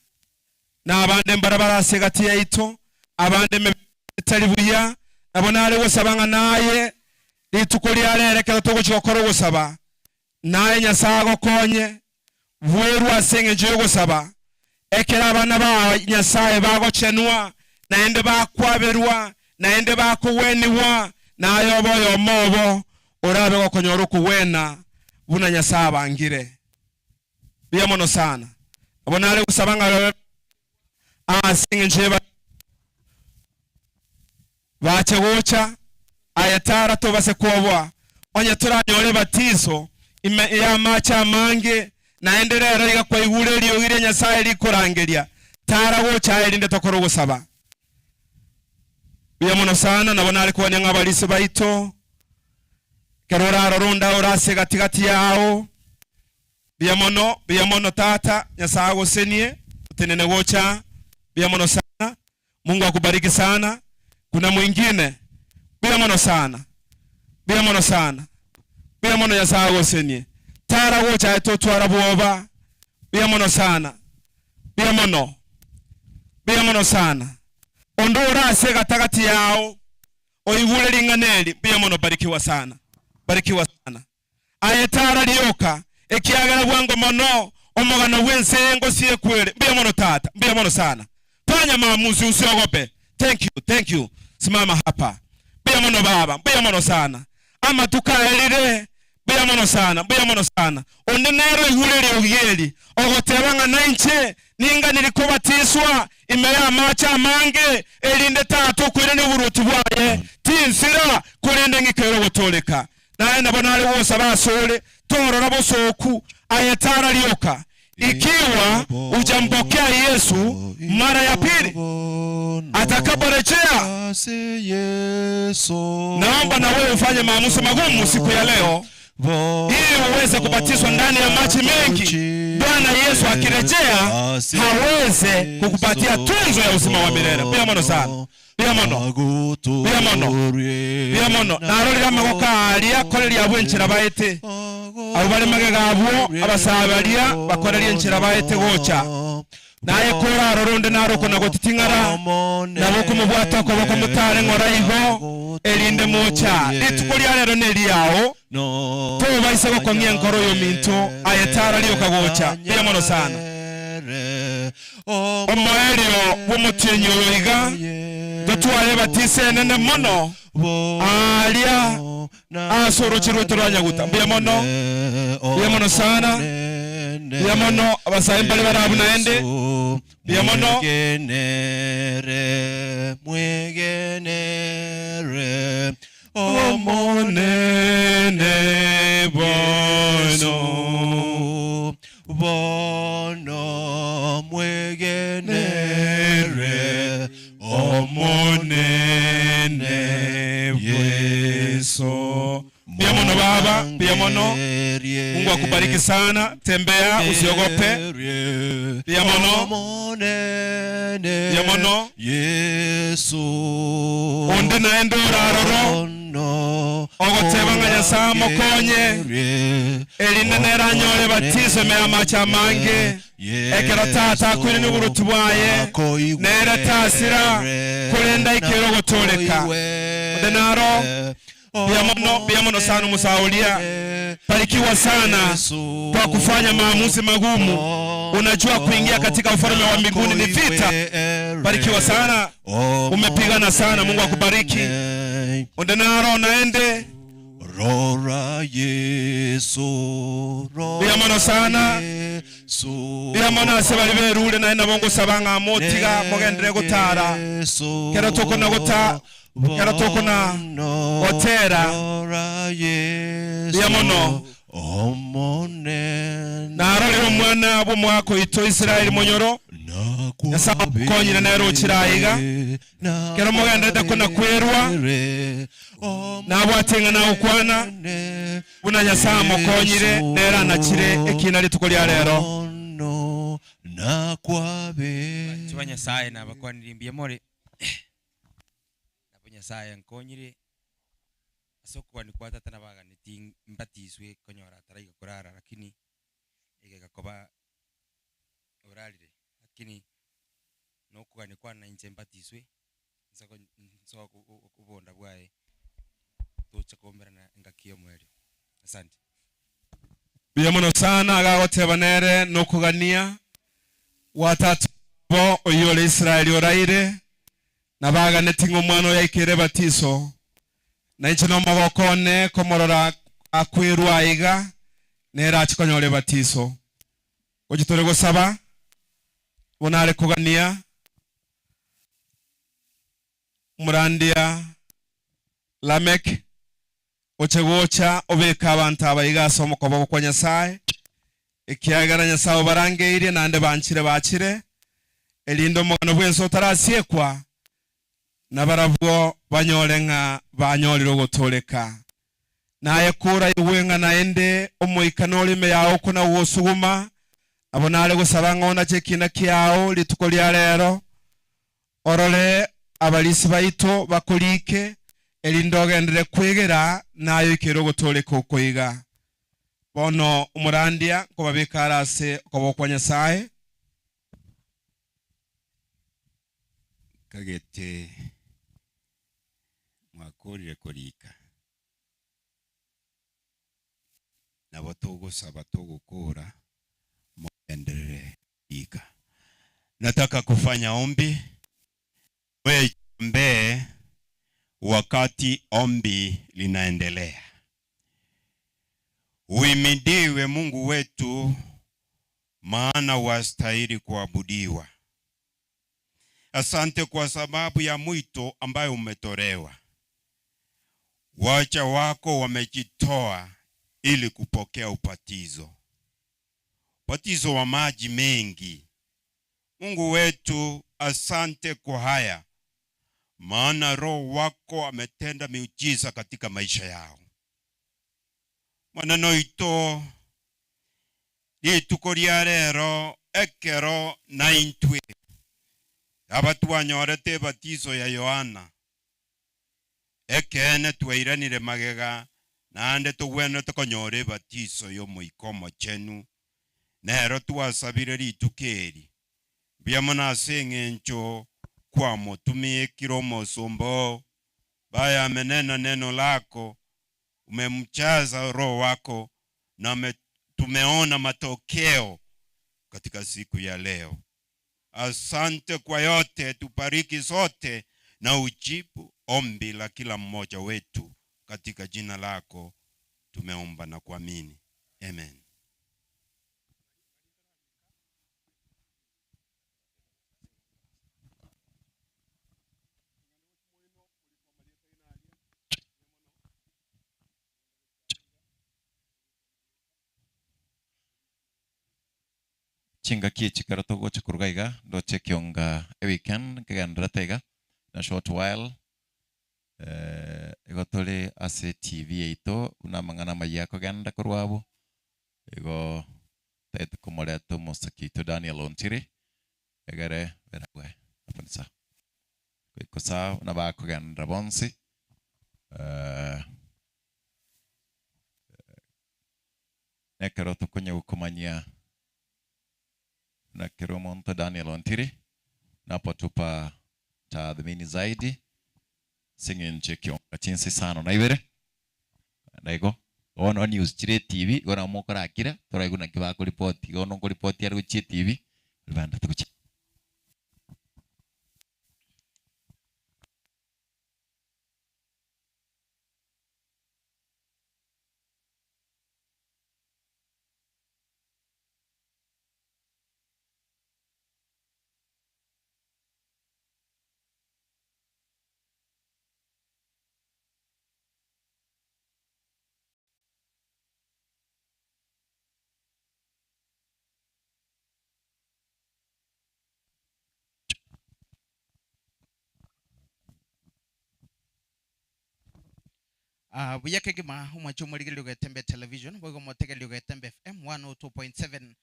Na abande mbarabare ase egati yaito, abande emebere etari buya, nabo nare gosaba ng'a naye rituko ria rero ekero togochia gokora ogosaba, Naye Nyasae agokonye, bwerwe ase engencho y'ogosaba, ekero abana ba Nyasae bagochenwa, naende bakwaberwa, naende bakogwenigwa, naye obe oyomo obo orabe gokonyora okogwena buna Nyasae abangire. Mbuya mono sana. Nabo nare gosaba ng'a babe ase engencho y'eba Bache gocha, aye tara tobase kwoboa, onye toranyore ebatiso ime y'amache amange, naende rero iga kwaigure eriogi ria Nyasae rikorangeria, tara gocha aye erinde tokore ogosaba. Buya mono sana, nabo nare kwania ng'a abarisia baito, ekero orarore onde ore ase egati gati yao, Mbuya mono, mbuya mono tata, Nyasae agosenie, otenene gocha, mbuya mono sana. Mungu akubariki sana. Kuna mwingine? Mbuya mono sana. Mbuya mono sana. Mbuya mono Nyasae agosenie. Tara gocha aye totwara bwoba. Mbuya mono sana. Mbuya mono. Mbuya mono sana. Onde ore ase egatagati yao oigure ring'ana eri, mbuya mono barikiwa sana. Barikiwa sana. Aye tara rioka, ekiagera bwango mono omogano bw'ense eye ngosiekwere. Mbuya mono tata, mbuya mono sana. Fanya maamuzi usiogope. Thank you, thank you. Simama hapa. Mbuya mono baba, mbuya mono sana. Amatuko aerire, mbuya mono sana, mbuya mono sana. Onde nere oigure eriogi eri, ogoteba ng'a nainche ninganiri kobatiswa ime y'amache amange, erinde tata okoirania oboruoti bwaye, tinsira, korende ng'ikere ogotooreka. Naye nabo nare gosaba asore, torora bosooku, aye tara rioka. Ikiwa hujampokea Yesu mara ya pili atakaporejea, naomba na wewe ufanye maamuzi magumu siku ya leo ili uweze kubatizwa ndani ya maji mengi. Bwana Yesu akirejea haweze kukupatia tunzo ya uzima wa milele. Mbuya mono sana. Mbuya mono, mbuya mono, mbuya mono. Narorire amagoko aaria koreria abwo enchera baete, abwo bare magega abwo abasae baria bakoreria enchera baete gocha. Naye korarore onde naro okona-gotiting'ara, nabo okomobwata okoboko motare ng'ora igo, erinde mocha. Rituko ria rero neriao, tobaisa gokong'ia enkoro y'ominto, aye tara rioka gocha. Mbuya mono sana. Omoerio bw'omotienyi oyo iga totware ebatiso enene mono aaria ase oroche rwaito rwa Nyaguta. Mbuya mono, mbuya mono sana, mbuya mono abasae mbare bare abwo naende, mbuya mono. Omonene bono. Bono mwegenere Omonene Yeso. Mbuya mono baba, mbuya mono. Mungu akubariki sana. Tembea usiogope. Mbuya mono. Mbuya mono. Onde naende oraroro ogoteba ng'a Nyasae amokonye, erinde nere anyore ebatiso ime y'amache amange, ekero Tata akoirania oboruoti bwaye, nere tasira, korende aikere ogotooreka. Onde naro, mbuya mono, mbuya mono sana omosae oria. Barikiwa sana kwa kufanya maamuzi magumu. Unajua kuingia katika ufalme wa mbinguni ni vita. Barikiwa sana, umepigana sana. Mungu akubariki. Onde naro naende. Rora Yeso, Mbuya mono rora sana. Yeso, Mbuya mono ase baria berure naye nabo ngosaba ng'a motiga mogenderere gotara kero tokona gota kero tokona gotera rora mbuya mono Yeso, Omonene. Narorire omwana bw'omwaka oito Israeli monyoro, Nyasae omokonyire nere ochire aiga, Ekero mogenderete kona-kwerwa, nabwate ing'ana agokwana, buna Nyasae amokonyire nere anachire ekiina rituko ria rero. Abanchwa ba Nyasae nabakwanirie mbuya more, nabo Nyasae ankonyire ase okogania kwa tata nabaganeti mbatiswe konyora ataraiga korara lakini egegakoba orarire lakini nokogania kwane nainche mbatiswe nse nsoe obonda bwaye toche koumerana engaki y'omoerio. Asante. Mbuya mono sana, agagoteba nere nokogania gwa tata obo oyio ore Israeli oraire, Nabaganeti ng'a omwana oyo aikere ebatiso, na inche nomogoko one komorora akwerwa aiga, nere ache konyora ebatiso. Gochia tore gosaba, buna are kogania omorandia Lameck, oche gocha obeke abanto aba iga ase omokoboko kwa Nyasae, ekiagera Nyasae obarangeirie naende banchire bachire, erinde omogano bw'ense otarasiekwa, nabarabwo banyore ng'a banyorire ogotooreka. Naye koraigwe ng'a naende Omoika nore ime yao okona-gogosuguma, nabo nare gosaba ng'a onache ekiina kiao rituko ria rero, Orore abarisi baito bakoriike, erinde ogenderere kwegera naye oikere ogotooreka oko iga. Bono omorandia nkobabeka are ase okoboko kwa Nyasae. Nkagete mwakorire korika, nabo togosaba togokora mogenderere korika. Nataka kufanya ombi, mwejiombee wakati ombi linaendelea. Uhimidiwe Mungu wetu, maana wastahili kuabudiwa. Asante kwa sababu ya mwito ambayo umetolewa. Waja wako wamejitoa ili kupokea ubatizo, ubatizo wa maji mengi. Mungu wetu, asante kwa haya, maana Roho wako ametenda miujiza katika maisha yao. Maneno ito rituko ria rero ekero naintwe aba twanyorete ebatiso ya Yohana, ekeene twairanire magega naende togwenerete konyora ebatiso y'Omoika Omochenu, nero twasabire rituko eri. Mbuya mono ase eng'encho kwamotumiekire omosomba oo, baye amenena neno lako, umemjaza Roho wako na tumeona matokeo katika siku ya leo. Asante kwa yote, tubariki sote na ujibu ombi la kila mmoja wetu katika jina lako tumeomba na kuamini. Amen. Chingaki echi ekero togocha koruga iga, ndoche ekionga eweekend nkegendererete iga, in a short while, igo tore ase etv yaito buna amang'ana amayia akogenda korwa abwo, igo totagete komoreta omosake oito Daniel Ontiri, egere berabwe hapo ni sawa. Goika sawa buna bakogenderera bonsi. Nekero tokonya gokomanyia buna kera omonto Daniel Ontiri napotupa tathmini zaidi ase eng'encho ekionga chinsa isano na ibere naende igo bono news chire etibi igo nabo mokorakire toraigwe naki bakoripoti bono nkoripoti are gochia etibi ribanda togochia. Ah, buya kegima omwanche omorigereria ogetembe television boigo omotegereria ogetembe FM 102.7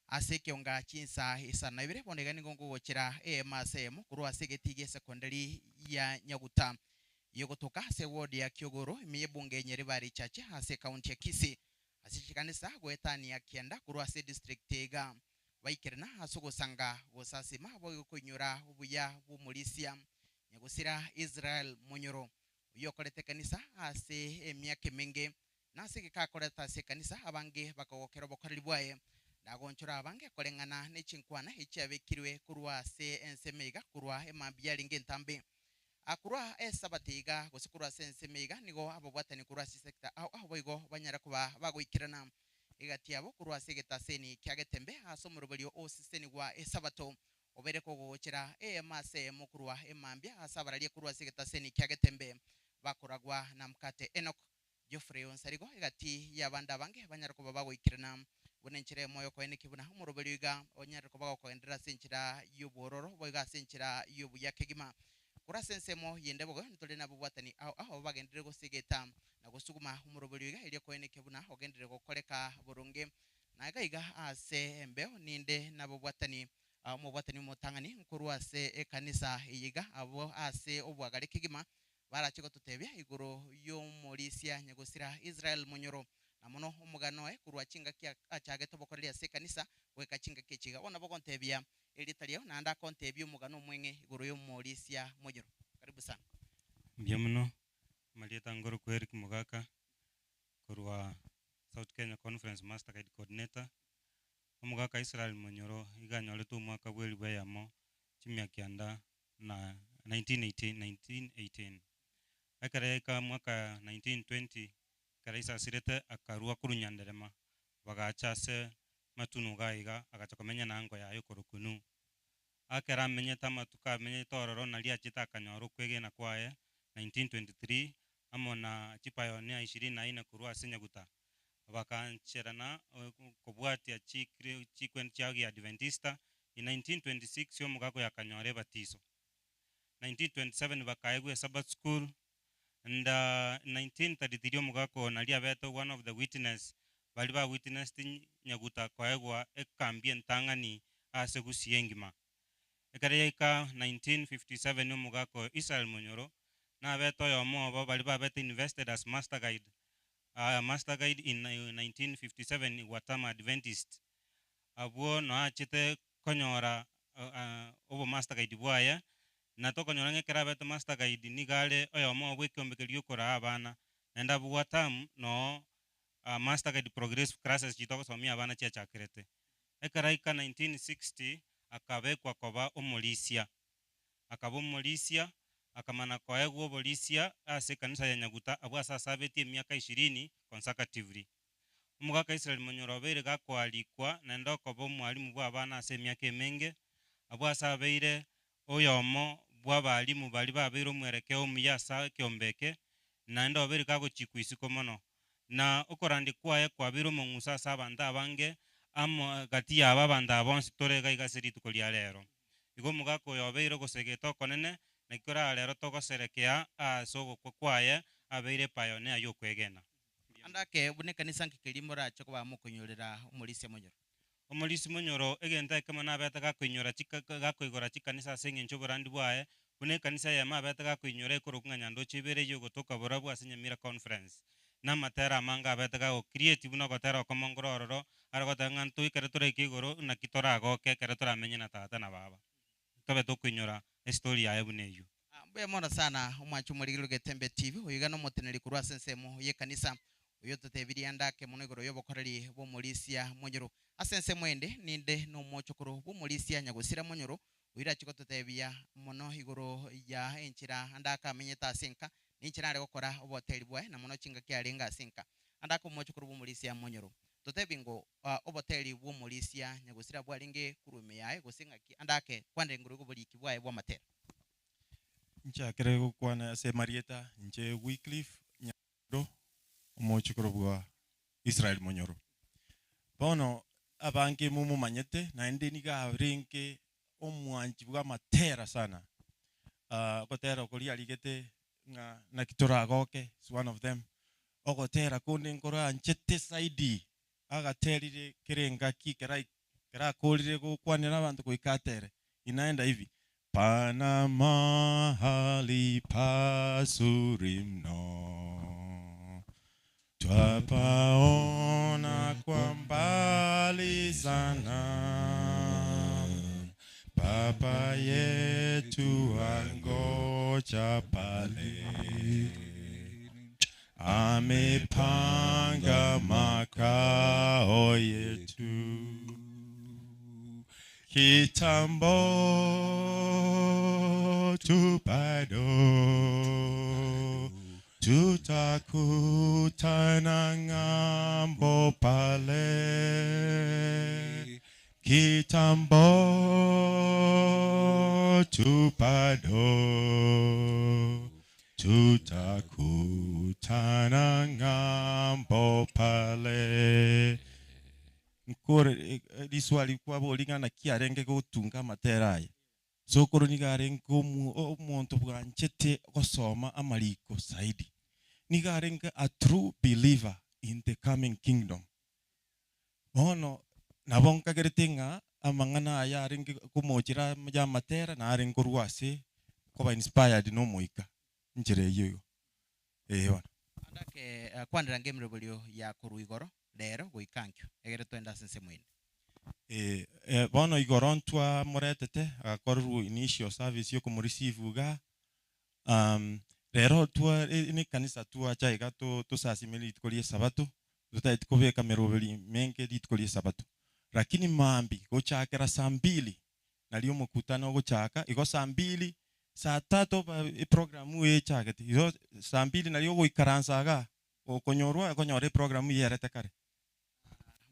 ase ekionga chinsa isano na ibere bono iga nigo nkogochera eyemo ase eyemo korwa ase egetii gie secondary ya Nyaguta yogotoka ase eward ya Kiogoro ime y'ebunge ya Nyaribari Chache ase ekaunti ya Kisii ase chikanisa goetania kianda korwa ase edistrict iga baikerana ase ogosanga gosasima boigo koinyora obuya bw'omorisia nyagosira Israel Monyoro oyio okorete ekanisa ase emiaka emenge, na ase egeka akorete ase ekanisa abange bakagokera obokoreri bwaye, na agonchora abange koreng'ana ne chinkwana echiabekirwe korwa ase ensemo iga korwa emambia yarenge entambe. Korwa Esabato iga, gose korwa ase ensemo iga, nigo ababwatani korwa ase chisecta ao ao boigo banyare koba bagoikerana egati yabo korwa ase egetaseni kia Getembe ase omoroberio osesenigwa Esabato Obeire kogogochera eema ase eemo korwa emambia ase abararia korwa ase egetaseni kia Getembe bakoragwa na Mkate Enock, Geoffrey Onsarigo egati y'abande abange banyare koba bagoikerana buna enchera eyemo y'okoenekia buna omoroberio iga onyarire koba gokogenderera ase enchera y'obwororo boigo ase enchera y'obuya kegima. Korwa ase ensemo yende bogo ntore nabobwatani ao ao bagenderere gosegeta na gosuguma omoroberio iga erio koenekia buna ogenderere gokoreka boronge. Na iga iga ase embeo ninde nabobwatani Omobwatani omotang'ani nkorwa ase ekanisa eye iga, abwo ase obwagare kegima barache gototebia igoro y'omorisia nyagosira Israel monyoro, na mono omogano oye korwa chingaki achagete obokoreri ase ekanisa goika chingaki echi iga. Bono nabo ogontebia erieta riao, naende akontebia omogano omweng'e igoro y'omorisia monyoro. Karibu sana. Mbuya mono, amarieta ngorokwa Eric Mogaka, korwa South Kenya Conference Master Guide Coordinator, Omogaka Israel Monyoro iga anyorete omwaka bw'elifu eyemo chimia kianda na 1918, 1918. Ekero yaika mwaka 1920, ekero ise asirete akarua korwa Nyanderema, bagacha ase matunu iga iga, agacha komenya na ango yaye okorokwa Nu. Ekero amenyete amatuko amenyete ororo nario achete akanyora okwegena kwaye 1923 amo na chipioneer ishirini na ine korwa ase Nyaguta bakancherana kobwatia chikwenti chia Giadventista. In 1926 omogaka oyo akanyora ebatiso. 1927 bakaegwa Esabbath School and 1933 omogaka oyo nario abete one of the witness baria ba witnessed Nyaguta koegwa ekambi entang'ani ase Gusii engima. Ekero yaika 1957 omogaka oyo Israel Munyoro nabete oyomo obo baria babete invested as master guide Master Guide in 1957 Guatemala Adventist abwo noachete konyora obo master guide bwaye na tokonyora ng'a ekero abete master guide nigo are oyomo bw'ekeombe keria giokoraa abana naende abwo Guatam noo master guide progressive classes chiria togosomia abana chiachakerete. Ekero aika 1960 akabekwa koba omorisia. Akaba omorisia, akamana koegwa oborisia ase ekanisa ya Nyaguta abwo ase asabetie emiaka ishirini consecutively. Omogaka Israel Monyoro obeire gakoarikwa naende okoba omwalimu bw'abana ase emiaka emenge, abwo ase abeire oyomo bw'abalimu baria babeire omwerekeo omuya ase ekeombe eke, naende obeire kagochikwa isiko mono. Na okorandia kwaye kwabeire omong'uso ase abanto abange, amo gati yabo abanto aba bonsi tore iga iga ase rituko ria rero. Igo omogaka oyo obeire ogosegeta okonene, naki korara rero togoserekea aase ogokwa kwaye, abeire epioneer y'okwegena. Ande ake buna ekanisa nki keria morache koba mokoinyorera omorisia monyoro? Omorisia monyoro egento ekemo nabete gakoinyora chika gakoigora chikanisa ase eng'encho oborandi bwaye, buna ekanisa eyemo abete gakoinyora ekorokwa ng'a Nyandoche ibere eyio ogotoka borabwo ase Nyamira Conference. Na amatera amange abete gago create buna ogotera okomo nkore ororo, are goteba ng'a ntwe ekero toraike igoro naki toragoke ekero toramenye na tata na baba. Tobe tokoinyora estory yaye buna eyio. Mbuya mono sana omwanchi omorigereria Getembe TV, oyo iga nomoteneneri korwa ase ensemo y'ekanisa, oyio ototebirie ande ake mono igoro y'obokoreri bw'omorisia monyoro. Ase ensemo ende ninde nomochokoro bw'omorisia nyagosira monyoro, oyio orache gototebia mono igoro ya enchera ande ake amenyete ase enka, na enchera are gokora oboteri bwaye, na mono chingaki arenge ase enka. Ande ake omochokoro bw'omorisia monyoro. Totebi ngo oboteri bw'omorisia nyagosira bwarenge korwa ime yaye, gose ng'aki ande ake kwanera igoro y'oboriki bwaye bw'amatera. Nchakere gokwana ase amarieta inche Wycliffe Nyando, omochokoro bwa Israel Monyoro. Bono abange momomanyete naende nigo arenge omwanchi bw'amatera sana. Ogotera okoria arigete ng'a naki toragoke is one of them. Ogotera konde nkoranchete zaidi, agaterire kera engaki kera kera akorire gokwanera abanto goika atere, inaenda hivi, Pana mahali pazuri mno, twapaona kwa mbali sana, Baba yetu angoja pale, amepanga makao yetu kitambo tu bado tutakutana ng'ambo pale kitambo tu bado tutakutana ng'ambo pale nkore riswali kwabo ring'ana ki arenge gotunga amatera aya sokoro nigo arenge omonto bwanchete gosoma amariko zaidi nigo arenge a true believer in the coming kingdom bono nabo nkagerete ng'a amang'ana aya arenge komochera ya amatera narenge korwa ase koba inspired na omoika nchera eywo igo eh bono. Andake kwanera ng'emeroberio ya korwa igoro rero goika ankio, egere twende ase ensemo ende. Eh, eh, bono igoro ntwamoretete agakorerwa initial service yokomoreceive igaa um, rero twa ne ekanisa twacha iga to tosasime rituko ria esabato, totagete kobeka meroberi menge rituko ria esabato. Lakini mambia gochakera saa mbili nario omokutano ogochaka, igo saa mbili, saa tatu ba eprogram echagete, igo saa mbili nario ogoikaransa igaa, okonyorwa okonyora eprogram iyerete kare.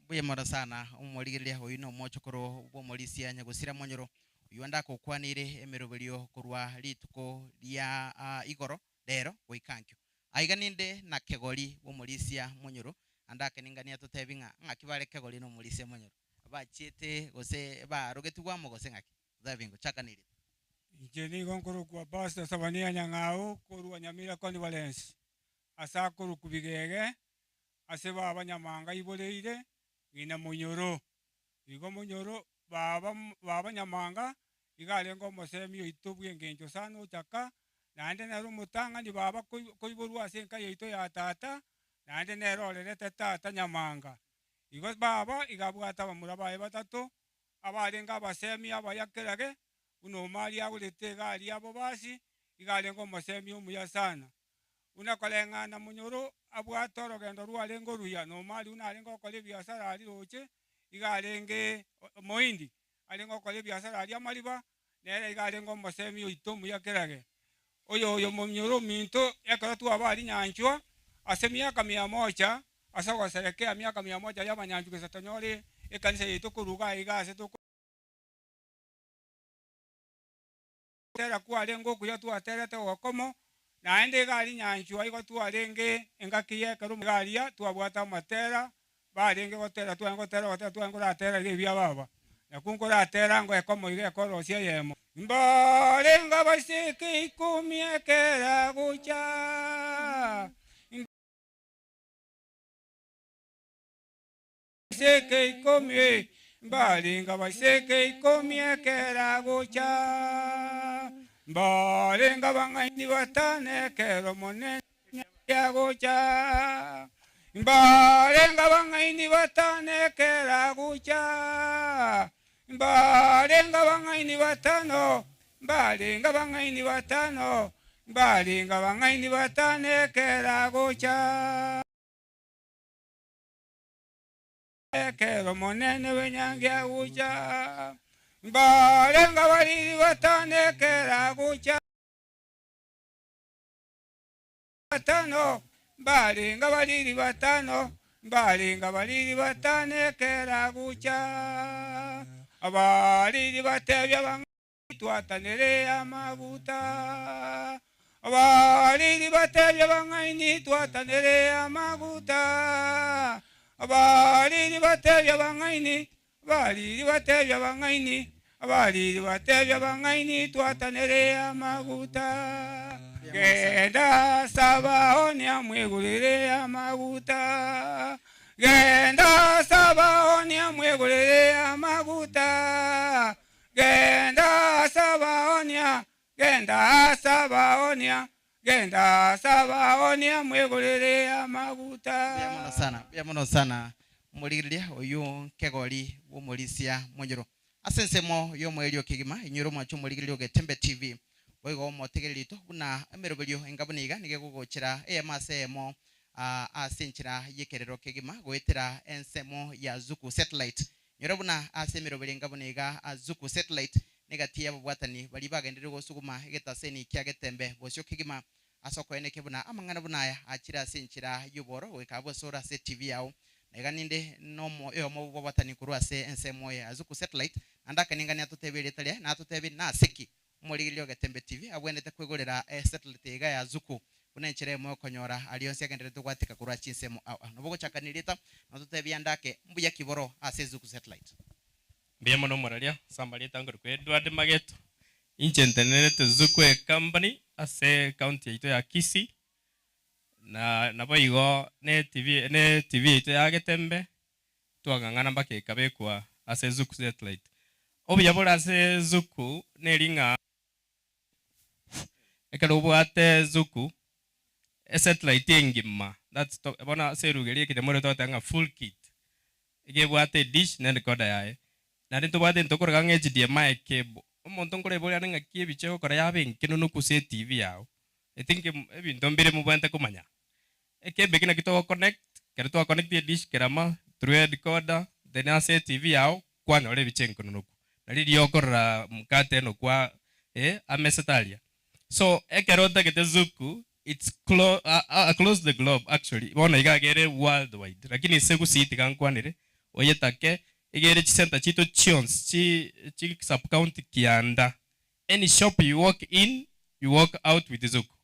Mbuya mono sana omorigereria oyio na omochokoro bw'omorisia nyagosira monyoro, oyio ndagokwaneire emeroberio korwa rituko ria igoro rero goika ankio. Aiga ninde na kegori bw'omorisia monyoro, ande akeningania totebi ng'a ng'aki bare kegori na omorisia monyoro, bachiete gose barogetigwe amo gose ng'aki? Totebi ingo, chaka neria. Inche nigo nkorokwa Pastor Sabania Nyang'au korwa Nyamira Conference, ase akorokwa Bigege, ase baba Nyamanga aiboreire, ng'ina Monyoro. Igo Monyoro baba baba Nyamanga iga arenge omosemi oito bw'engencho sana ochaka, naende nere omotang'ani baba koiborwa ase enka yaito ya tata, naende nere orerete tata Nyamanga. Igo baba iga abwate abamura baye batato, abarenge abasemi abaya kerage, buna Omari agorete egari yabo basi, iga arenge omosemi omuya sana. Buna koreng'ana monyoro abwate orogendo rwarenge oruya, na Omari buna arenge gokora ebiasara aria roche, iga arenge omohindi, arenge gokora ebiasara aria amariba, nere iga arenge omosemi oito omuya kerage. Oyo oyo monyoro ominto, ekero twaba aria nyanchwa, ase miaka mia moja, ase ogoserekea miaka mia moja y'abanyanchwa gose tonyore ekanisa yaito korwa iga aiga ase toko. Gotera kwarenge okuya twaterete ogokomo, naende iga aria nyanchwa igo twarenge engaki y'ekero iga aria twabwate amatera barenge gotera twarenge gotera ogotera twarenge koratera iga ebia baba. Nakwo nkoratera ngo ekomo iga ekorosia eyemo. Mbarenge abaiseke ikomi ekera gocha. Abaiseke ikomi, mbarenge abaiseke ikomi ekero agocha, mbarenge abang'aini batano ekero Omonene agocha, mbarenge abang'aini batano ekero agocha, mbarenge abang'aini batano, mbarenge abang'aini batano, mbarenge abang'aini batano ekero agocha. Ekero Omonene bw'enyangi agocha, mbarenge abariri batano ekero agocha batano, mbarenge abariri batano, mbarenge abariri batano ekero agocha. Abariri batebia abang'aini, Twatanere amaguta. Abariri batebia abang'aini, Twatanere amaguta. Abariri batebia abang'aini, abariri batebia abang'aini, abariri batebia abang'aini, Twatanere amaguta. Genda Sabaonia mwigurire amaguta. Genda Sabaonia mwigurire amaguta. Genda Sabaonia, genda Sabaonia, genda Sabaonia mwigurire amaguta. Mbuya mono sana, mbuya mono sana omorigereria oyio nkegori bw'omorisia monyoro. Ase ensemo y'omoerio kegima, inyore omwancho omorigereria o Getembe TV, boigo omotegereri oito buna emeroberio enga buna iga nigo egogochera eyemo ase eyemo ase enchera y'ekerero kegima goetera ensemo ya Zuku Satellite. Inyore buna ase emeroberio enga buna iga Zuku Satellite negati y'ababwatani baria bagenderire gosuguma egetaseni kia Getembe bosio kegima ase okoenekia buna amang'ana buna aya achire ase enchera y'oboro goika abwo asore ase TV yao. Na iga ninde nomo oyomo bw'ababwatani korwa ase ensemo ya Zuku Satellite, naende akaningania atotebie erieta riaye, na atotebie nase ki omorigereria o Getembe TV abwenerete kwegorera esatellite iga ya Zuku buna enchera eyemo y'okonyora aria onsi agendererete gwatika korwa chinsemo ao ao. Nabo ogochakania erieta na ototebie ande ake mbuya ki boro ase Zuku Satellite. Mbuya mono omoraria ase amarieta ankorokwa Edward Mageto. Inche ntenerete Zuku ecompany ase ecounty yaito ya Kisii, na naboigo ne TV ne TV yaito ya Getembe twang'ang'ana mpaka ekabekwa ase Zuku Satellite. Obuya bore ase Zuku neri ng'a ekero obwate Zuku, esatellite engima, that's to bono ase eruga eria ekenyamorero togoteba ng'a full kit, iga ebwate edish na endecoder yaye. Naende ntobwate egento tokoroka ng'a HDMI cable. Omonto nkoraibore ande ng'aki ebicha egokora yaba enkenunu gose etv yago. I think ebinto mbire mobwenerete komanya. Ekebe eke naki togo connect, ekero twa connect edish kerama through encoder then ase etv yao kwanyora ebicha enkononoku. Nari riria okorora mkate eno kwa eh amesete aria. So ekero otagete zuku it's clo across the globe actually bono iga ere world wide lakini ase gusii tiga nkwanere oyetake iga ere chisenta chiaito chionsi chi chi sub county kianda any shop you walk in you walk out with zuku.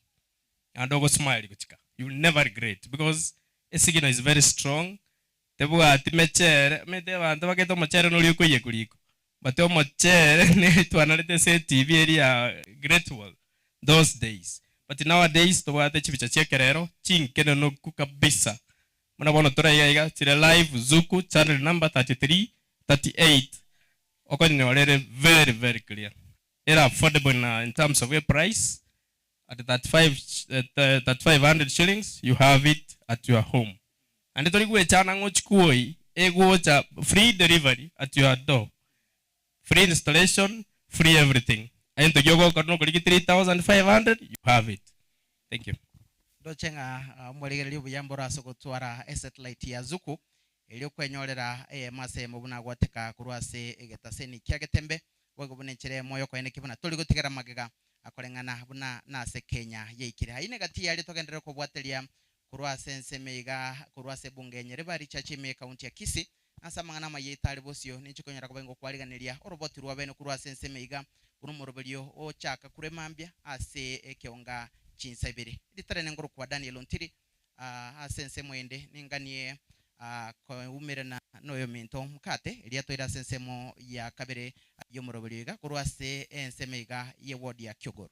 Naende ogo smile gochika you will never regret because esignal is very strong tebwati mechere omanyete abanto bagete omochere noria okoiyekwa riko but omochere neri twanarete ase etv eria ya great wall those days but nowadays tobwate chibicha chia ekerero chinkenenoku kabisa buna bono tore iga iga chire live zuku channel number 33, 38 okonyora ere very very clear ere affordable in terms of a price At 35 3500 shillings you have it at your home. Naende tori gwechana ng'a ochie kwoi egocha free delivery at your door. Free installation, free everything. Egento ki ogokora nokorigia 3500 you have it. Thank you. Ndoche ng'a omorigereria obuya mboro ase ogotwara esatellite ya Zuku erio kwenyorera eyemo ase eyemo buna gwateka korwa ase egetaseni kia Getembe, boigo buna enchera eyemo y'okoenekia buna tori gotigera magega akoreng'ana buna nase Kenya yaikire. Ayio negati yaria togenderere kobwateria korwa ase ensemo iga korwa ase ebunge ya Nyaribari Church ime y'ecounty ya Kisii. Ase amang'ana amaya aito are bosio ninche konyora koba ingokwariganeria oroboti rwa bene korwa ase ensemo iga buna omoroberio ochaka korwa emambia ase ekeonga chinsa ibere. Ritare nengorokwa Daniel Ontiri ase ensemo ende ninganie koumerana noyominto mokate eria toire ase ensemo ya kabere y'omoroberio iga korwa ase ensemo iga ye ward ya Kiogoro.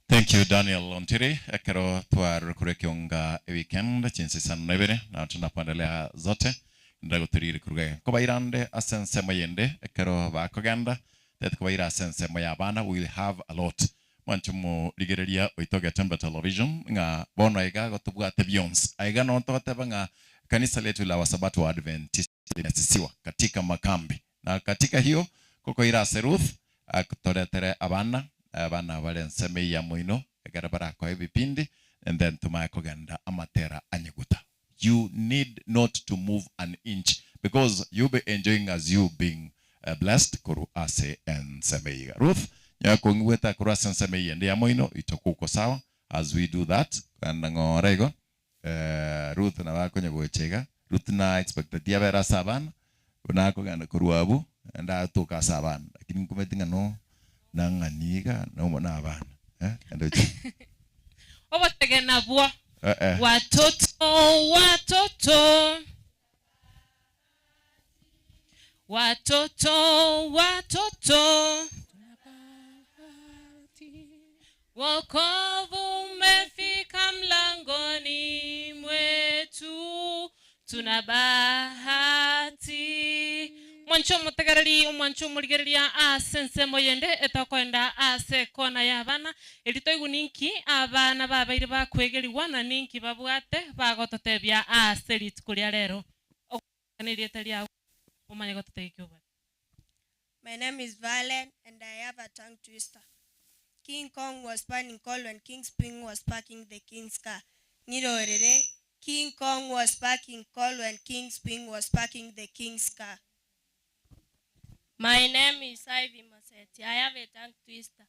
Thank you Daniel Ontiri ekero twarure korwa ekionga eweekend chinsa isano na ibere na tunapoendelea zote ndagotorire koruga iga nkobaira ande ase ensemo yende ekero bakogenda tete kobaira ase ensemo ya abana we will have a lot Mwanche omorigereria oito Getembe Television ng'a bono aiga gotobwate bionsi. Aiga noo togoteba ng'a kanisa letu la Wasabato wa Adventista limeasisiwa katika makambi. Na katika hiyo kokoira ase Ruth atoretere abana, abana bare ensemo eyio ya moino ekero barakoe ebipindi and then tomanye kogenda amatera anyeguta. You need not to move an inch because you'll be enjoying as you being blessed korwa ase ensemo eye iga. Ruth, nyowe kong'igwete korwa ase ensemo eye ende ya moino itokuko sawa as we do that kogenda ng'ora igo Ruth nabo akonya gocha iga. Ruth na expecteti abere ase abana buna akogenda korwa abwo naende atoke ase abana lakini nkomanyete ng'a no nang'ani iga na abana eh ende oche. Obotegena bwo Eh eh. Watoto watoto Watoto watoto Wokovu umefika mlangoni mwetu, tuna bahati. Mwancho mutegereri omwancho omorigereria ase ensemo yende etokoenda ase ekona ya abana eri toigwa ninki abana babaire bakwegeriwa na ninki babwate bagototebia ase rituko ria rero Ogokana erieta riago omanye gototebia eki obwate. My name is Valen and I have a tongue twister. King Kong was panning coal when King Spring was parking the king's car. Ngirorere. King Kong was parking coal when King Spring was parking the king's car. My name is Ivy Mosetti. I have a tongue twister.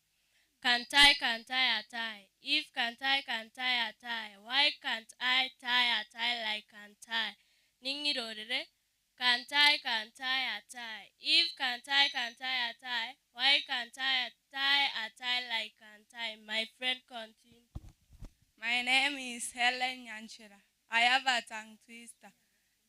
Can tie, can tie a tie. If can tie, can tie a tie. Why can't I tie a tie like can tie? Ningirorere. Can tie, can tie a tie. If can tie, can tie a tie. Why can't I tie a tie like can tie? My friend continue. My name is Helen Nyanchera. I have a tongue twister.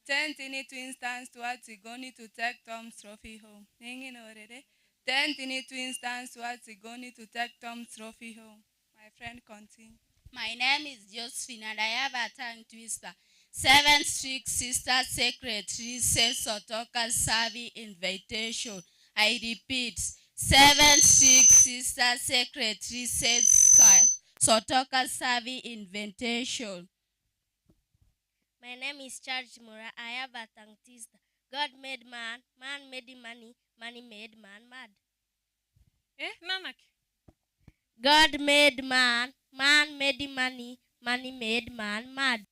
10 teeny twins dance towards Igoni to take Tom's trophy home. Ninginorere. 10 teeny twins dance towards Igoni to take Tom's trophy home. My friend continue. My name is Josephine and I have a tongue twister. Seven strict sister secretary says Sotoka Savi invitation. I repeat, seven strict sister secretary says Sotoka Savi invitation. My name is Charles Mura. I have a tongue twister. God made man, man made money, money made man mad. Eh, nanaki? God made man, man made money, money made man mad.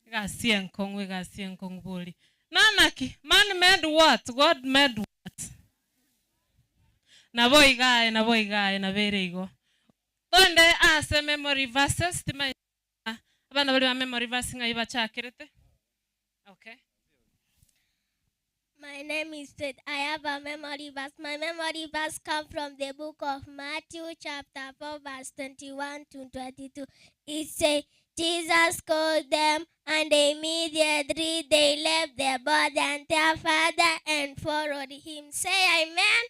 Egasi enkong'u egasi enkong'u bori. Nanaki, man made what? God made what? Nabo igaye nabo igaye nabere igo. Tonde ase memory verses tima abana bari ba memory verse ng'ai bachakirete. Okay. My name is Ted. I have a memory verse. My memory verse comes from the book of Matthew, chapter 4, verse 21 to 22. It says, Jesus called them, and immediately they left their boat and their father and followed him. Say amen.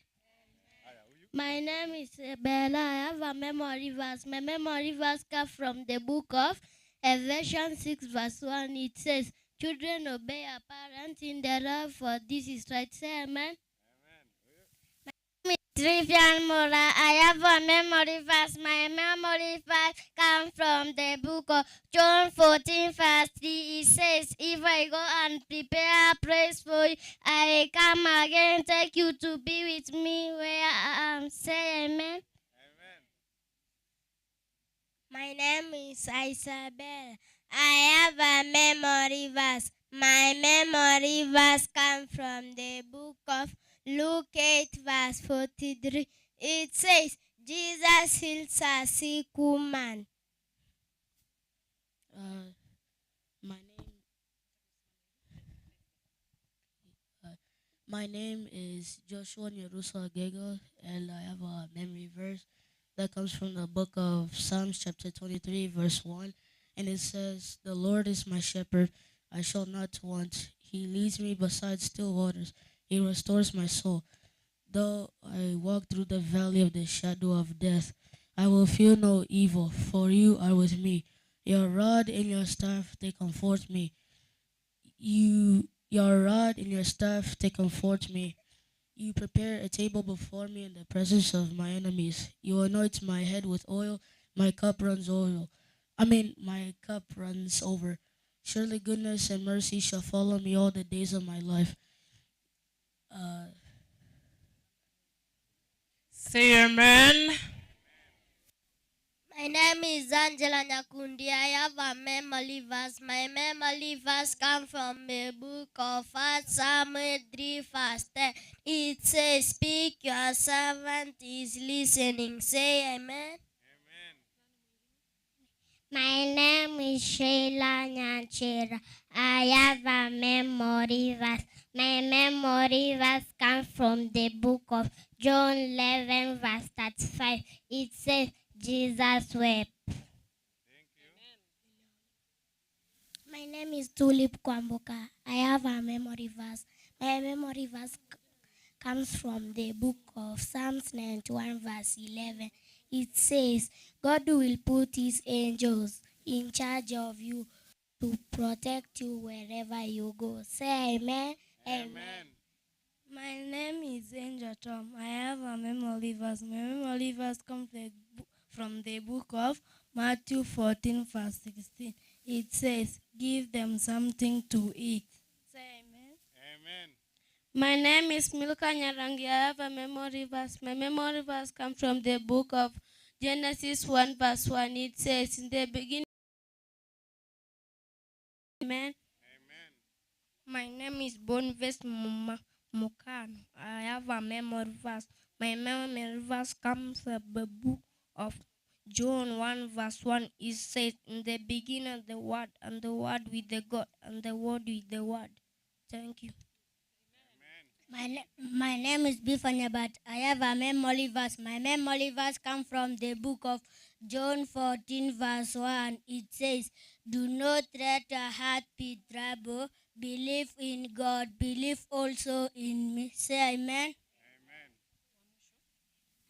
My name is Bella. I have a memory verse. My memory verse comes from the book of Ephesians 6, verse 1. It says, Children, obey your parents in the love, for this is right. Say amen. Trivian Mura, I have a memory verse. My memory verse comes from the book of John 14, verse 3. It says, If I go and prepare a place for you, I come again, take you to be with me where I am. Say amen. My name is Isabel. I have a memory verse. My memory verse comes from the book of Luke 8, verse 43. It says, Jesus heals a sick woman. My name my name is Joshua Nyerusa Gego, and I have a memory verse that comes from the book of Psalms, chapter 23, verse 1. And it says, The Lord is my shepherd, I shall not want. He leads me beside still waters, He restores my soul. Though I walk through the valley of the shadow of death, I will fear no evil, for you are with me. Your rod and your staff, they comfort me. You, your rod and your staff, they comfort me. You prepare a table before me in the presence of my enemies. You anoint my head with oil, my cup runs oil. I mean, my cup runs over. Surely goodness and mercy shall follow me all the days of my life. Say amen. My name is Angela Nyakundi. I have a memory verse. My memory verse comes from the book of 1 Samuel 3, verse 10. It says, Speak, your servant is listening. Say amen. My name is Sheila Nyanchera. I have a memory verse. My memory verse comes from the book of John 11, verse 35. It says, Jesus wept. My name is Tulip Kwamboka. I have a memory verse. My memory verse comes from the book of Psalms 91, verse 11. It says, God will put his angels in charge of you to protect you wherever you go. Say amen. Amen. My name is Angel Tom. I have a memory verse. My memory verse comes from the book of Matthew 14, verse 16. It says, Give them something to eat. Say amen. Amen. My name is Milka Nyarangi. I have a memory verse. My memory verse comes from the book of Genesis 1, verse 1. It says, In the beginning, Amen. My name is Bonves Mukano. I have a memory verse. My memory verse comes from the book of John 1 verse 1. It says, In the beginning the Word, and the Word with the God, and the Word with the Word. Thank you. My name is Bifanya, but I have a memory verse. My memory verse comes from the book of John 14, verse 1. It says, Do not let your heart be troubled. Believe in God. Believe also in me. Say amen.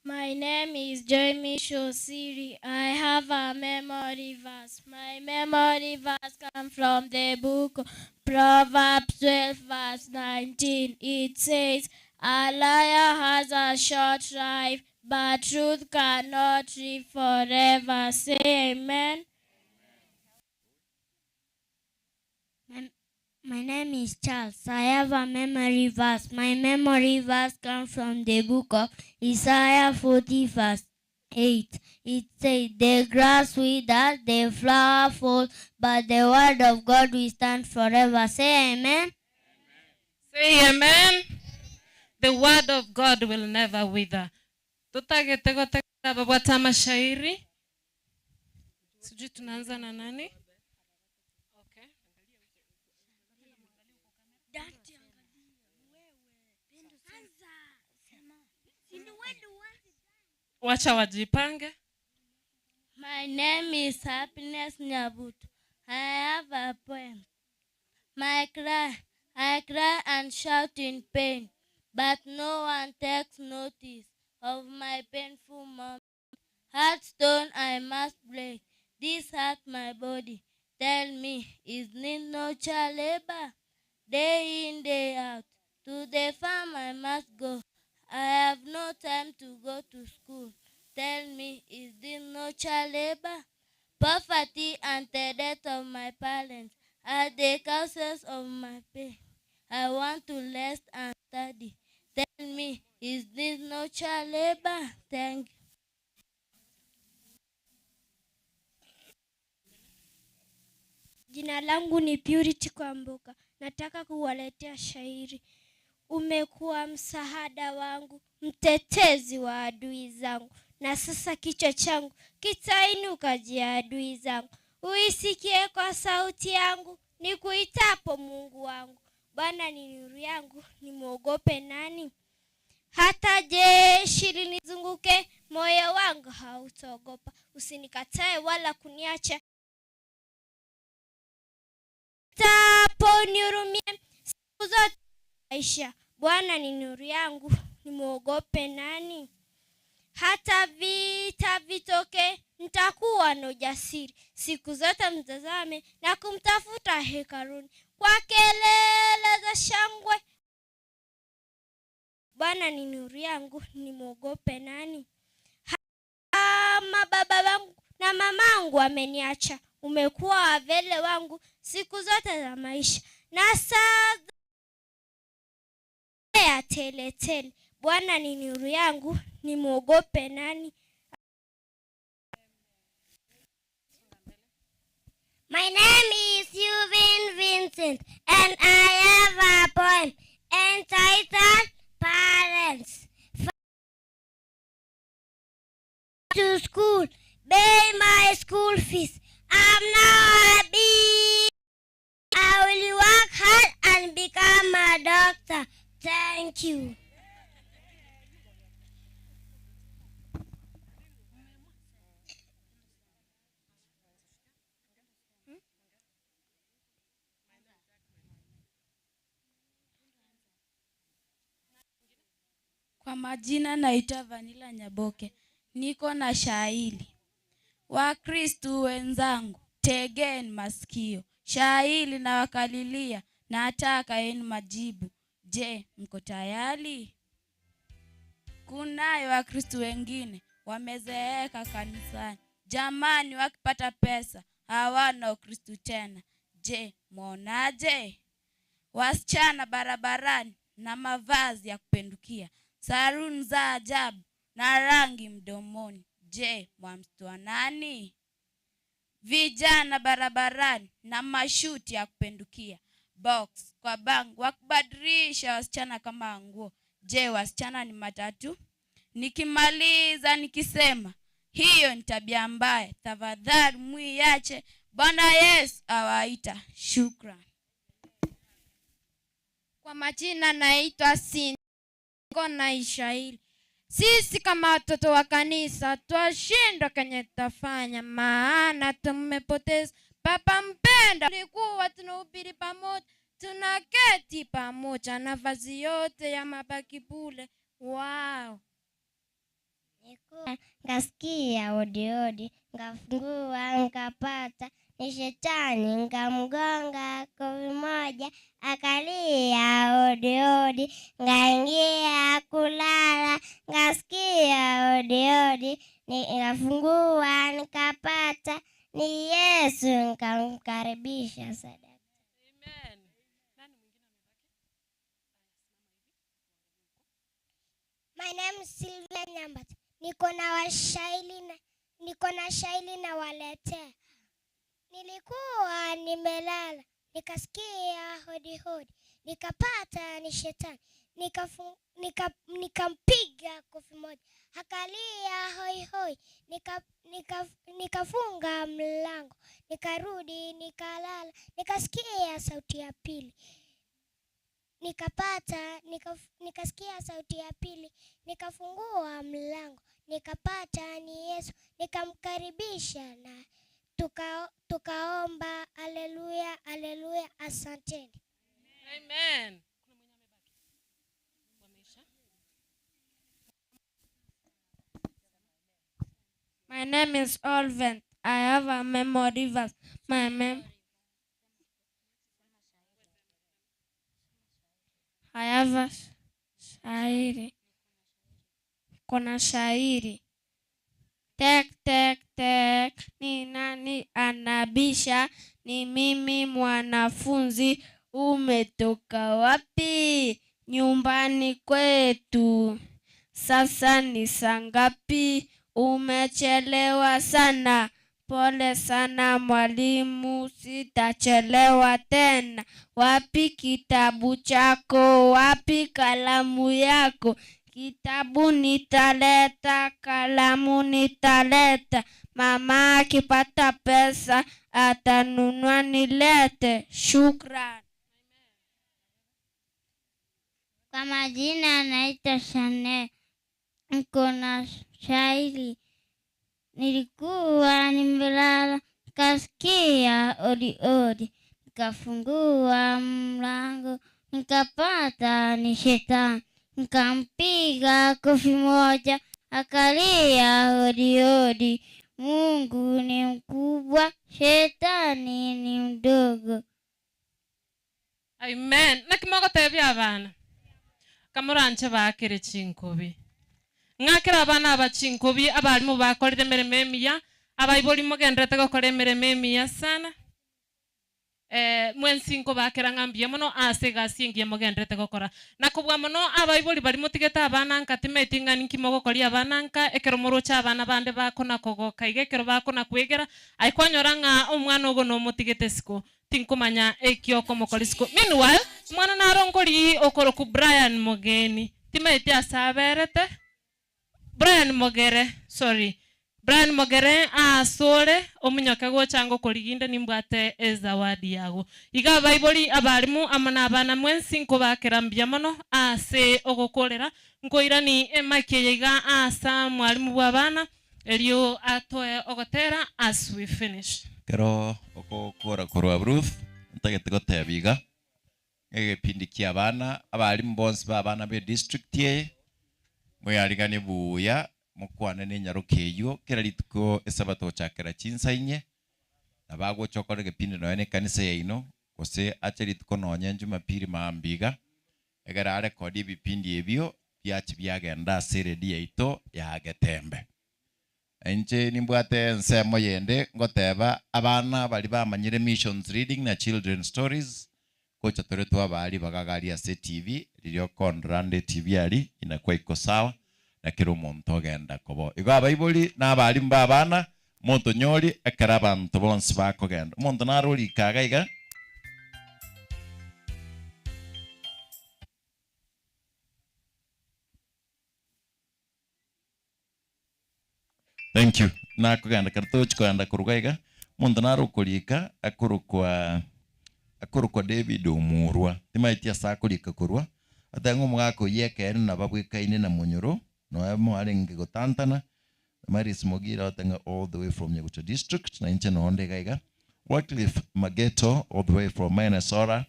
My name is Jamie Shosiri. I have a memory verse. My memory verse comes from the book of Proverbs 12, verse 19. It says, A liar has a short life, but truth cannot live forever. Say amen. My name is Charles. I have a memory verse. My memory verse comes from the book of Isaiah 40, verse 8. It says, The grass withers, the flower falls, but the word of God will stand forever. Say amen. Say amen. The word of God will never wither. Tutagete gotegera babwata mashairi. Sijui tunaanza na nani? Wacha wajipange. My name is Happiness Nyabuto. I have a poem. My cry, I cry and shout in pain, but no one takes notice of my painful moment. Heartstone I must break. This hurt my body. Tell me, is it no child labor? Day in, day out. To the farm I must go. I have no time to go to school. Tell me, is this no child labor? Poverty and the death of my parents are the causes of my pain. I want to rest and study. Tell me, is this no child labor? Thank you. Jina langu ni Purity Kwamboka. Nataka kuwaletea shairi. Umekuwa msaada wangu, mtetezi wa adui zangu, na sasa kichwa changu kitainuka juu ya adui zangu. Uisikie kwa sauti yangu nikuitapo, Mungu wangu. Bwana ni nuru yangu, nimwogope nani? Hata jeshi linizunguke, moyo wangu hautaogopa. Usinikatae wala kuniacha, tapo nihurumie siku zote maisha. Bwana ni nuru yangu, nimwogope nani? Hata vita vitoke, nitakuwa na ujasiri. Siku zote mtazame na kumtafuta hekaluni kwa kelele za shangwe. Bwana ni nuru yangu, nimwogope nani? Kama baba wangu na mamangu ameniacha, umekuwa wavele wangu siku zote za maisha, na saa ya tele tele. Bwana ni nuru yangu, nimwogope nani? My name is Yuvin Vincent, and I have a poem entitled Parents. To school, pay my school fees. I'm now a big. I will work hard and become a doctor. Thank you. Kwa majina naitwa Vanilla Nyaboke. Niko na shairi. Wakristu wenzangu, tegeni masikio. Shairi na wakalilia, nataka yenu majibu. Je, mko tayari? Kunayo Wakristu wengine wamezeeka kanisani. Jamani, wakipata pesa hawana Ukristu tena. Je, mwaonaje? Wasichana barabarani na mavazi ya kupendukia, saruni za ajabu na rangi mdomoni. Je, mwamstua nani? Vijana barabarani na mashuti ya kupendukia, box kwa bank, wakubadilisha wasichana kama nguo. Je, wasichana ni matatu? Nikimaliza nikisema hiyo ni tabia mbaya, tafadhali muiache. Bwana Yesu awaita. Shukran. Kwa majina naitwa Singo na Ishaili. Sisi kama watoto wa kanisa twashindwa kenye tutafanya, maana tumepoteza Papa mpenda. Tulikuwa tunahubiri pamoja, tunaketi pamoja, nafasi yote ya mabaki bule. Wow. Ngasikia odi odi, ngafungua nkapata ni shetani, nkamgonga kofi moja, akalia odi odi. Ngaingia kulala, ngasikia odi odi, nikafungua nikapata ni Yesu, nkamkaribisha sadaka. My name is Sylvia Nyambat. Niko na washairi na niko na shairi na waletea. Nilikuwa nimelala nikasikia hodi hodi, nikapata ni shetani, nikampiga kofi moja, akalia hoi hoi, nikafunga mlango, nikarudi nikalala, nikasikia sauti ya pili nikasikia sauti ya pili, nikafungua mlango, nikapata ni Yesu, nikamkaribisha na tukaomba haleluya, haleluya, asanteni. Amen. My name is Olvent. I have a memory verse. My I have a shairi. Kuna shairi. Tek, tek, tek. Ni nani anabisha? Ni mimi mwanafunzi. Umetoka wapi? Nyumbani kwetu. Sasa ni saa ngapi? Umechelewa sana. Pole sana mwalimu, sitachelewa tena. Wapi kitabu chako? Wapi kalamu yako? Kitabu nitaleta, kalamu nitaleta. Mama akipata pesa atanunua nilete. Shukran. Kwa majina naitwa Chanel. Niko na shairi. Nilikuwa nimelala nikasikia odi odi, nikafungua mlango nikapata ni shetani, nikampiga kofi moja akalia odi odi. Mungu ni mkubwa, shetani ni mdogo. Amen. Naki mogotebia abana kamoranche bakere chinkobi ng'akera abana aba chinkobi abarimu bakorire emeremo emiya abaibori mogenderete gokora emeremo emiya sana. Mwensi nkobakera ng'a mbuya mono ase egasi engiya mogenderete gokora. Na kobua mono abaibori bari motigete abana nka timeti ng'a ninki mogokoria abana nka ekero moroche abana bande bakona kogoka iga ekero bakona kwegera aikwanyora ng'a omwana ogo nomotigete isiko tinkomanya ekio okomokora isiko. Meanwhile omwana narongori okoroku Brian Mogeni timaeti ase aberete Brian Mogere, sorry. Brian Mogere asore omunyoke gocha ngokoriginde nimbwate ezawadi yago. Iga abaibori abarimu amo na abana mwensi nkobakera mbuya mono ase ogokorera nkoirani emaki eye iga asa mwarimu bwa abana erio atoe ogotera as we finish. Kero okokora korwa Ruth ntagete goteba iga egepindi kia abana abarimu bonsi ba abana be district eye mweyariganie buya Mokwane na enyaroka eyio kera rituko Esabato gochakera chinsa inye, nabo agocha okore egepindi nonya na ekanisa yaino, gose ache rituko nonya Jumapili mambia iga, egere arekodi ebipindi ebio biachi biagenda ase eredio yaito ya Getembe. Inche nimbwate ensemo yende ngoteba abana baria bamanyire Missions Reading na Children Stories gocha tore twabaa ribaga gari ase etv riria okondora ande etv aria inakwa iko sawa na kera omonto ogenda kobo. Igo abaibori na abarimu ba abana motonyori ekero abanto bonsi bakogenda. Omonto nare orika iga iga. Thank you. Nakogenda kare tochi kogenda koruga iga, omonto nare okorika akorokwa akorokwa David Omurwa, timaeti ase akorika korwa, ateba ng'a omogaka oyio ekeene nabo abwekaine na monyoro, nonya mwarenge gotantana, Maris Mogire agote ng'a all the way from Nyagucha district, na inche noo nde iga iga. Wycliffe Mageto all the way from Minnesota,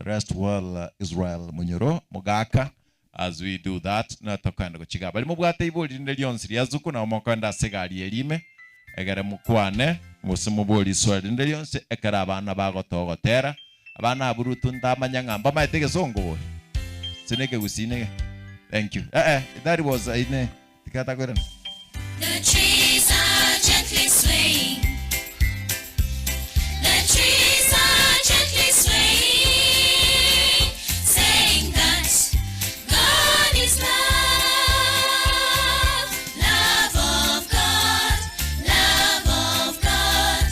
Rest well Israel Munyoro mogaka as we do that na tokogenda gochia igaa. Baria mobwate ibori rinde rionsi ria zuku nabo mokogenda ase egari eria ime egere mokwane gose moborie iswali rinde rionsi ekero abana bagotogotera. Abana abwo rutu ntamanya ng'a mbamaete egesongo bori gose na ekegusii nege. Thank you. Eh eh that was ine tiga takoirana. The trees are gently swaying. The trees are gently swaying, saying that God is love. Love of God, love of God,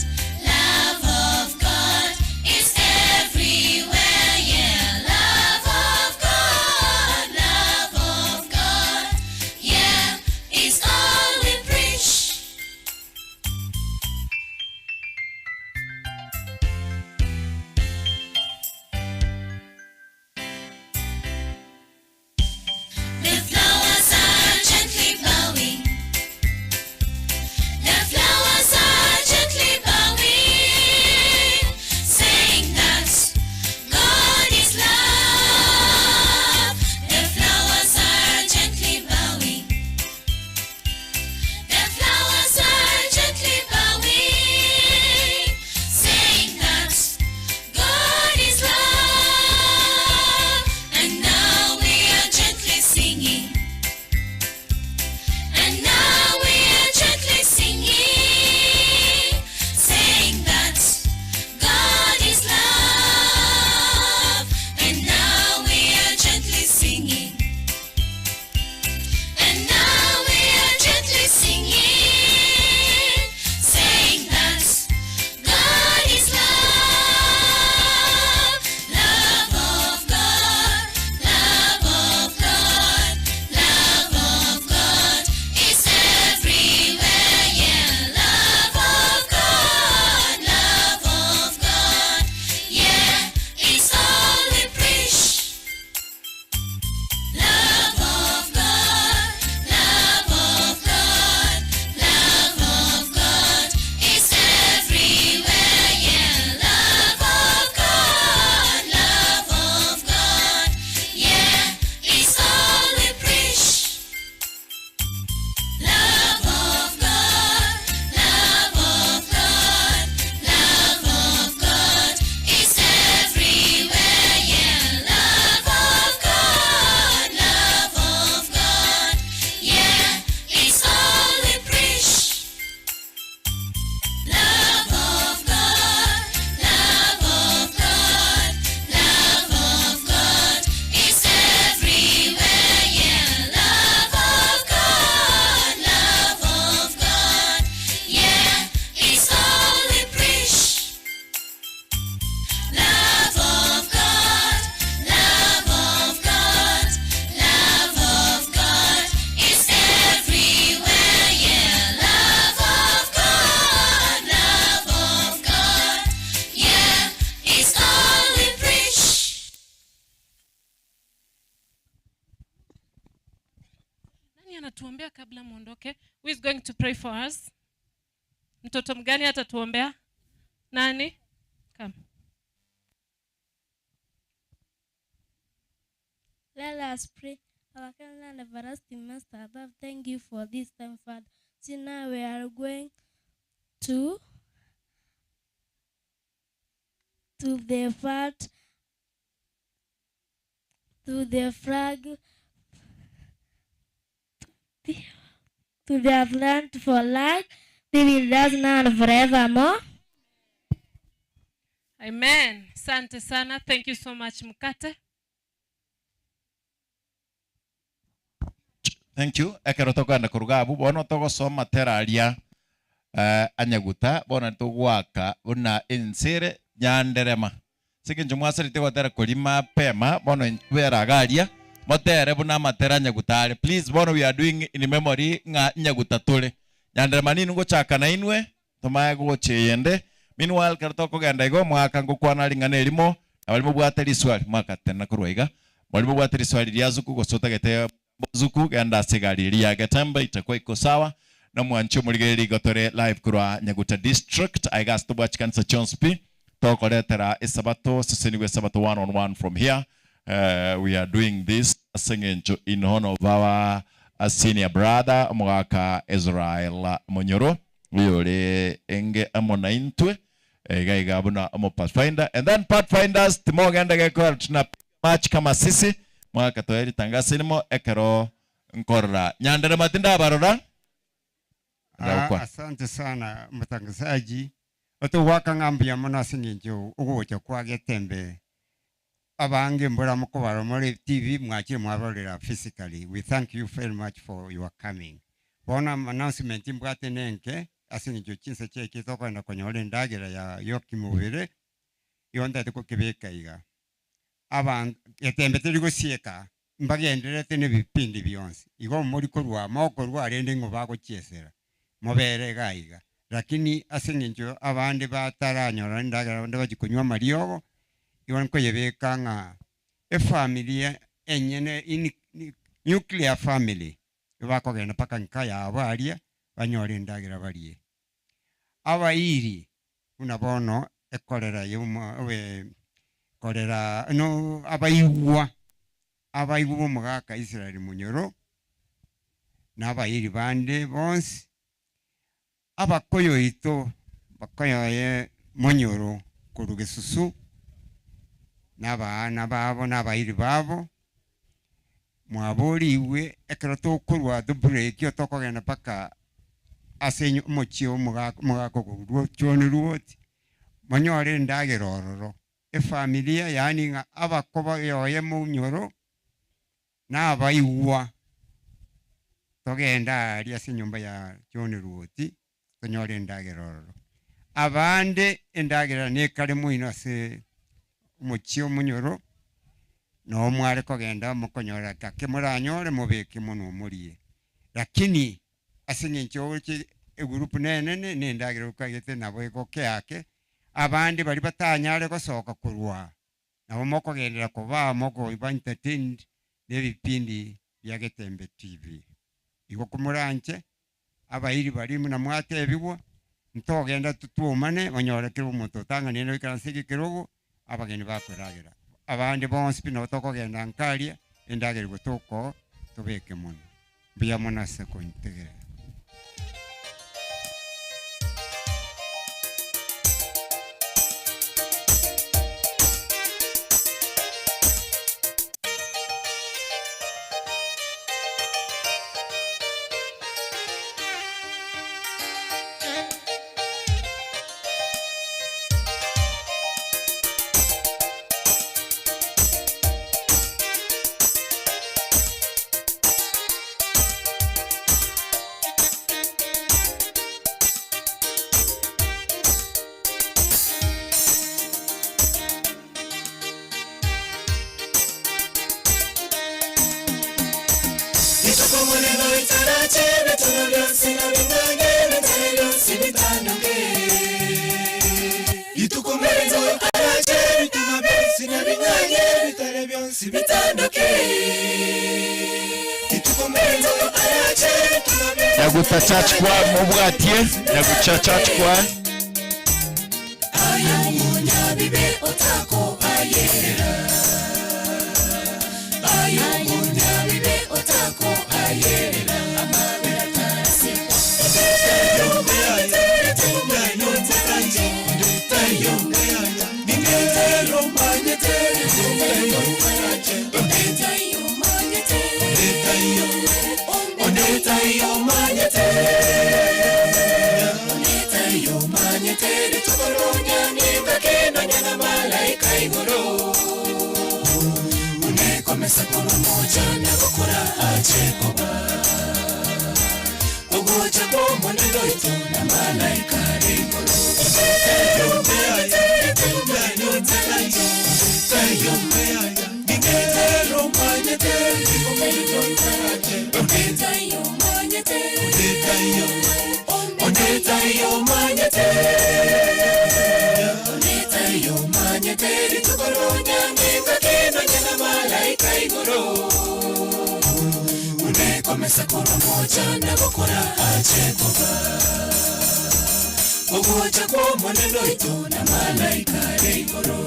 love of God is everywhere. Yeah, love of God, love of God, yeah, is all we preach. The flowers are gently bowing. The flowers are gently bowing, saying that God is love. The flowers are gently bowing. The flowers are gently bowing, saying that God is love. And now we are gently singing. And now we are gently singing, saying that God is love. And now we are gently singing. And now we are gently singing, saying that God is love. Love of God, love of God, love of God is everywhere. Yeah, love of God, love of God, yeah, it's all we preach. Love of God, love of God, love of God is everywhere. Yeah, love of God, love of God, yeah, it's all we preach. Love of God, love of God, love of God is everywhere. Yeah, love of God, love of God, yeah, it's all we preach. Love of God, love of God, love of God is everywhere. Yeah, love of God, love of God, yeah, it's all we preach. Love of God, love of God, love of God is everywhere. Yeah, love of God, love of God, yeah, it's all we preach. Nani anatuombea kabla muondoke? Who is going to pray for us? Mtoto mgani atatuombea? Nani? Come. Let us pray. Our kind and everlasting Master above, thank you for this time, Father. See now we are going to the part to the flag to the plant for life. Be with us now and forevermore. Amen. Asante sana. Thank you so much Mkate. Thank you. Ekero tokogenda koruga abwo, bono togosoma amatera aria eh, anyaguta, bono togoaka buna ense ere nyanderema. Ase eng'encho mwasarete gotera koria mapema, bono intwe iga aria, motere buna amatera anyaguta are. Please, bono we are doing in memory ng'a nyaguta tore. Nyanderema ninwe ngochaka nainwe, tomae gocha eyende. Meanwhile, ekero tokogenda igo, omwaka ngokwana ring'ana erimo, na baria mobwate riswali, mwakatenena korwa iga, baria mobwate riswali ria zuku gose otagete zuku, genda ase egari eria ya Getembe, itakuwa iko sawa. Na mwanche omorigereria igo tore live korwa Nyaguta District, aiga ase tobwate chikanisa chionsi pi, tokoretera esabato, sesenigwe esabato one on one from here. We are doing this ase eng'encho in honor of our senior brother, omogaka Israel Monyoro, oyore enge amo naintwe iga iga buna omo pathfinder. And then pathfinders timogenda gekora tunapiga march kama sisi, mwakatoa ritangazo erimo ekero nkorora nyanderema tindabarora. Ndagokwana. Asante sana mtangazaji. Otogwaka ng'a mbuya mono ase eng'encho ogocha kwa Getembe abange mbora mokobara more TV mwachire mwabarorera physically. We thank you very much for your coming. Bono announcement mbwate nenke ase eng'encho chinsa chiaikire tokogenda konyora endagera ya yokimobere igo ntagete gokebeka iga. Abanto Getembe teri gosieka mbagendererete na ebipindi bionsi. Igo mori korwa mokorwa rende ng'o bagochiesera mobere iga iga. Lakini ase eng'encho abande bataranyora endagera abande bachia konywa amariogo, igo nkoyebeka ng'a efamiri enyene in nuclear family bakogenda mpaka nka yabo aria banyore endagera barie. Abairi buna bono ekorera yomo obe korera no abaigwa abaigwa b'omogaka Israel Munyoro na abairi bande bonsi abakoyoito bakoyoye Munyoro korwa Gesusu na abana babo na abairi babo mwaborigwe ekero tokorwa tobreak tokogenda mpaka ase omochie omogaka omogaka okorwa John Ruoti monyore endagera ororo efamilia yaani ng'a abakoba yoye Munyoro na abaigwa togenda aria ase enyomba ya John Ruoti tonyore endagera ororo. Abande endagera nekare moino ase omochie omunyoro noo mware kogenda mokonyora gake moranyore mobeke mono morie. Lakini ase eng'encho oche egroup nenene na endagera okagete nabo egoke ake, abande baria batanyare gosoka korwa nabo mokogenderera koba mokoba entertained na ebipindi bia Getembe TV. Igo komoranche abairi baria buna mwatebigwa ntogenda totwomane onyore kera omonto otang'anire oikaranse egekerogo abageni bakoragera. Abande bonsi pi nabo tokogenda nkaria endagera igo toko tobeke mono. Mbuya mono ase kontegerera. Rituko omonene oitarache ebituro bionsi na bing'ang'e ebitare bionsi bitanduke. Rituko omonene oitarache ebituro bionsi na bing'ang'e ebitare bionsi bitanduke. Rituko omonene oitarache ebituro bionsi Nyaguta Church Choir mobwatie, Nyagucha Church Choir. Aye omonyabibe otako ayerera. Omonyabibe otakoayerera amabera tarasikwa. Unekomesa kuba moja nagokora achekoba ogocha kw'omonene oito na malaika are igoro. Unekomesa kuba moja nagokora achekoba ogocha kw'omonene oito na malaika are igoro.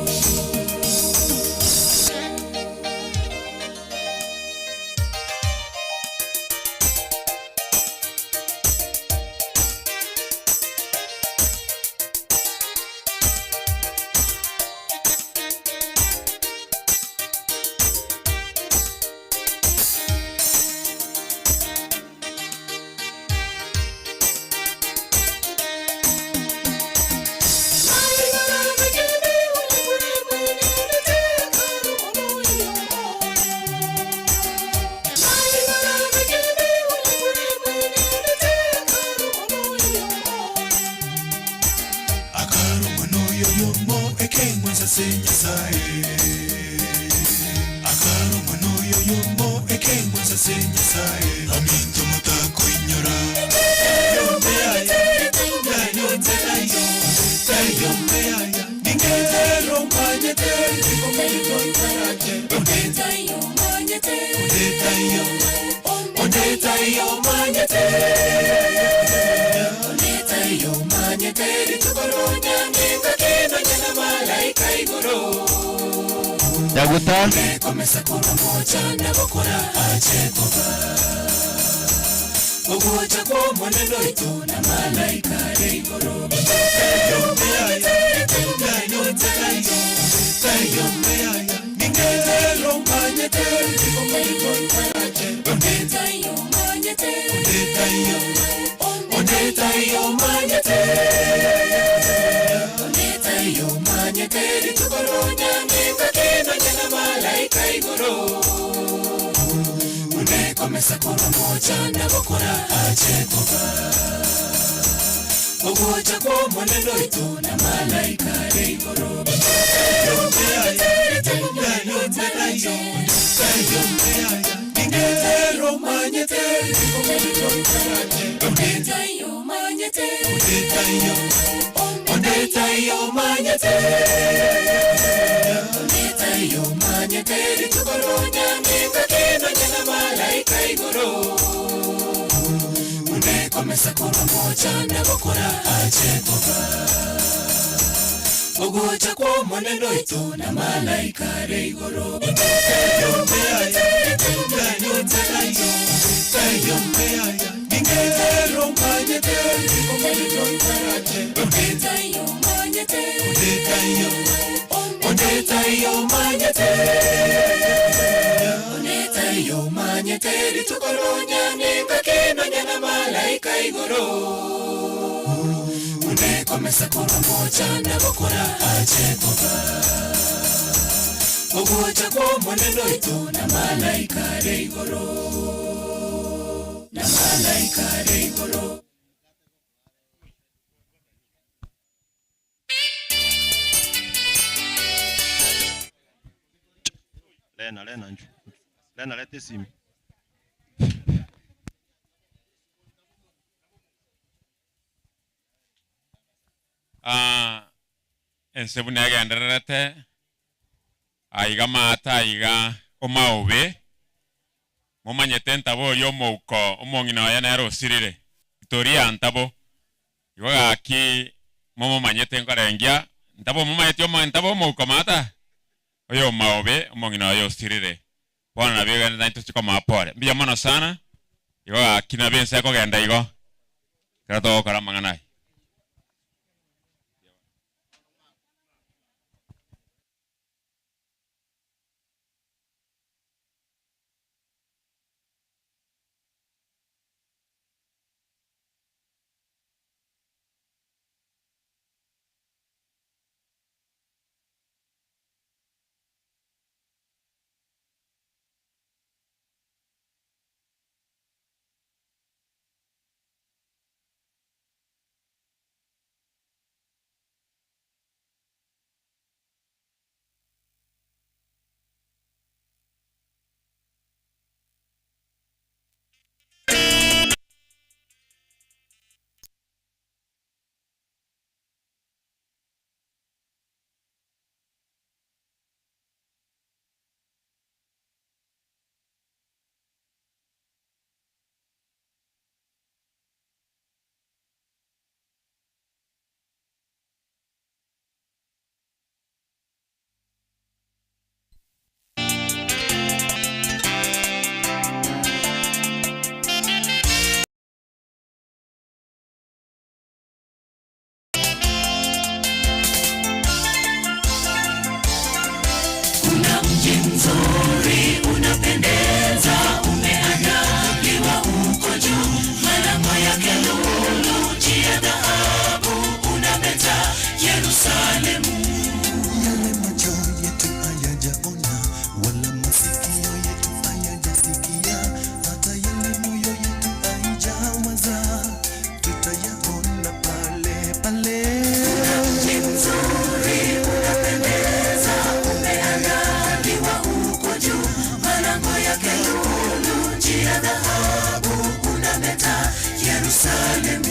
Akarumano yoyomo ekeng'wensa se Nyasaye. Akarumano yoyomo ekeng'wensa se Nyasaye. Aminto mutakoinyora. Nyaguta Komesa kuba moja nagokora achekoba ogocha kw'omonene oito na malaika are igoro. Unekomesa kuba moja nagokora achekoba ogocha kw'omonene oito na malaika are igoro. Unekomesa kuba moja nagokora achekoba ogocha kw'omonene oito na malaika are igoro. Unekomesa kuba moja nagokora achekoba ogocha kw'omonene oito na malaika are igoro. Na malaika are igoro. Lena, Lena, nju. Lena, lete simu. Ah, ensebu negendererete aiga mata aiga omaobe momanyete ntabo oria omouko omong'ina oye nere osirire itoria ntabo igo gaki momomanyete nkorengia ntabo momanyete omo ntabo omouko mata oyo omaobe omong'ina oye osirire. Bono nabo egende naintwe chikomoa pore. Mbuya mono sana, igo gaki nabo ense ekogenda igo, ekero togokora amang'ana aya. Kuna mji mzuri unapendeza, umeandaliwa huko juu, malango yake lulu, njia dhahabu, unameta Yerusalemu. Yale macho yetu hayajaona, wala masikio yetu hayajasikia, hata yale mioyo yetu haijawaza, tutayaona pale pale. Kuna mji mzuri unapendeza, umeandaliwa huko juu, malango yake lulu, njia dhahabu, unameta Yerusalemu.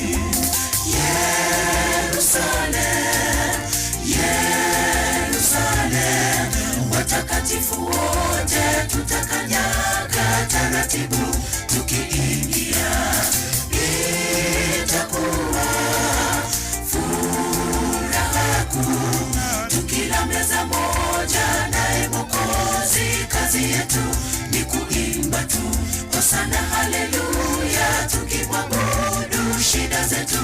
Yerusalemu, Yerusalemu, watakatifu wote tutakanyaga taratibu tukiingia, itakuwa furaha kuu tukila meza moja naye Mwokozi. Kazi yetu ni kuimba tu hosana, haleluya, tukimwabudu shida zetu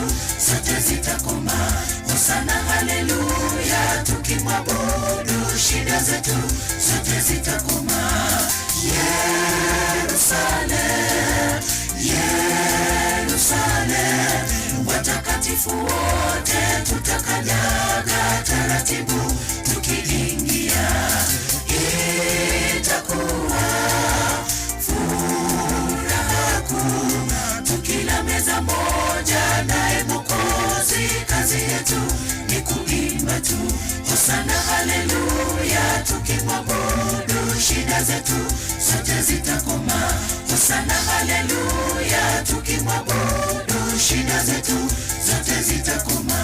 zote zitakoma. Hosana, haleluya, tukimwabudu shida zetu zote zitakoma. Yerusalemu, Yerusalemu, watakatifu wote tutakanyaga taratibu tukiingia, itakuwa furaha kuu tukila meza moja naye Mwokozi. Kazi yetu ni kuimba tu hosana, haleluya, tukimwabudu shida zetu zote zitakoma. Hosana, haleluya, tukimwabudu shida zetu zote zitakoma.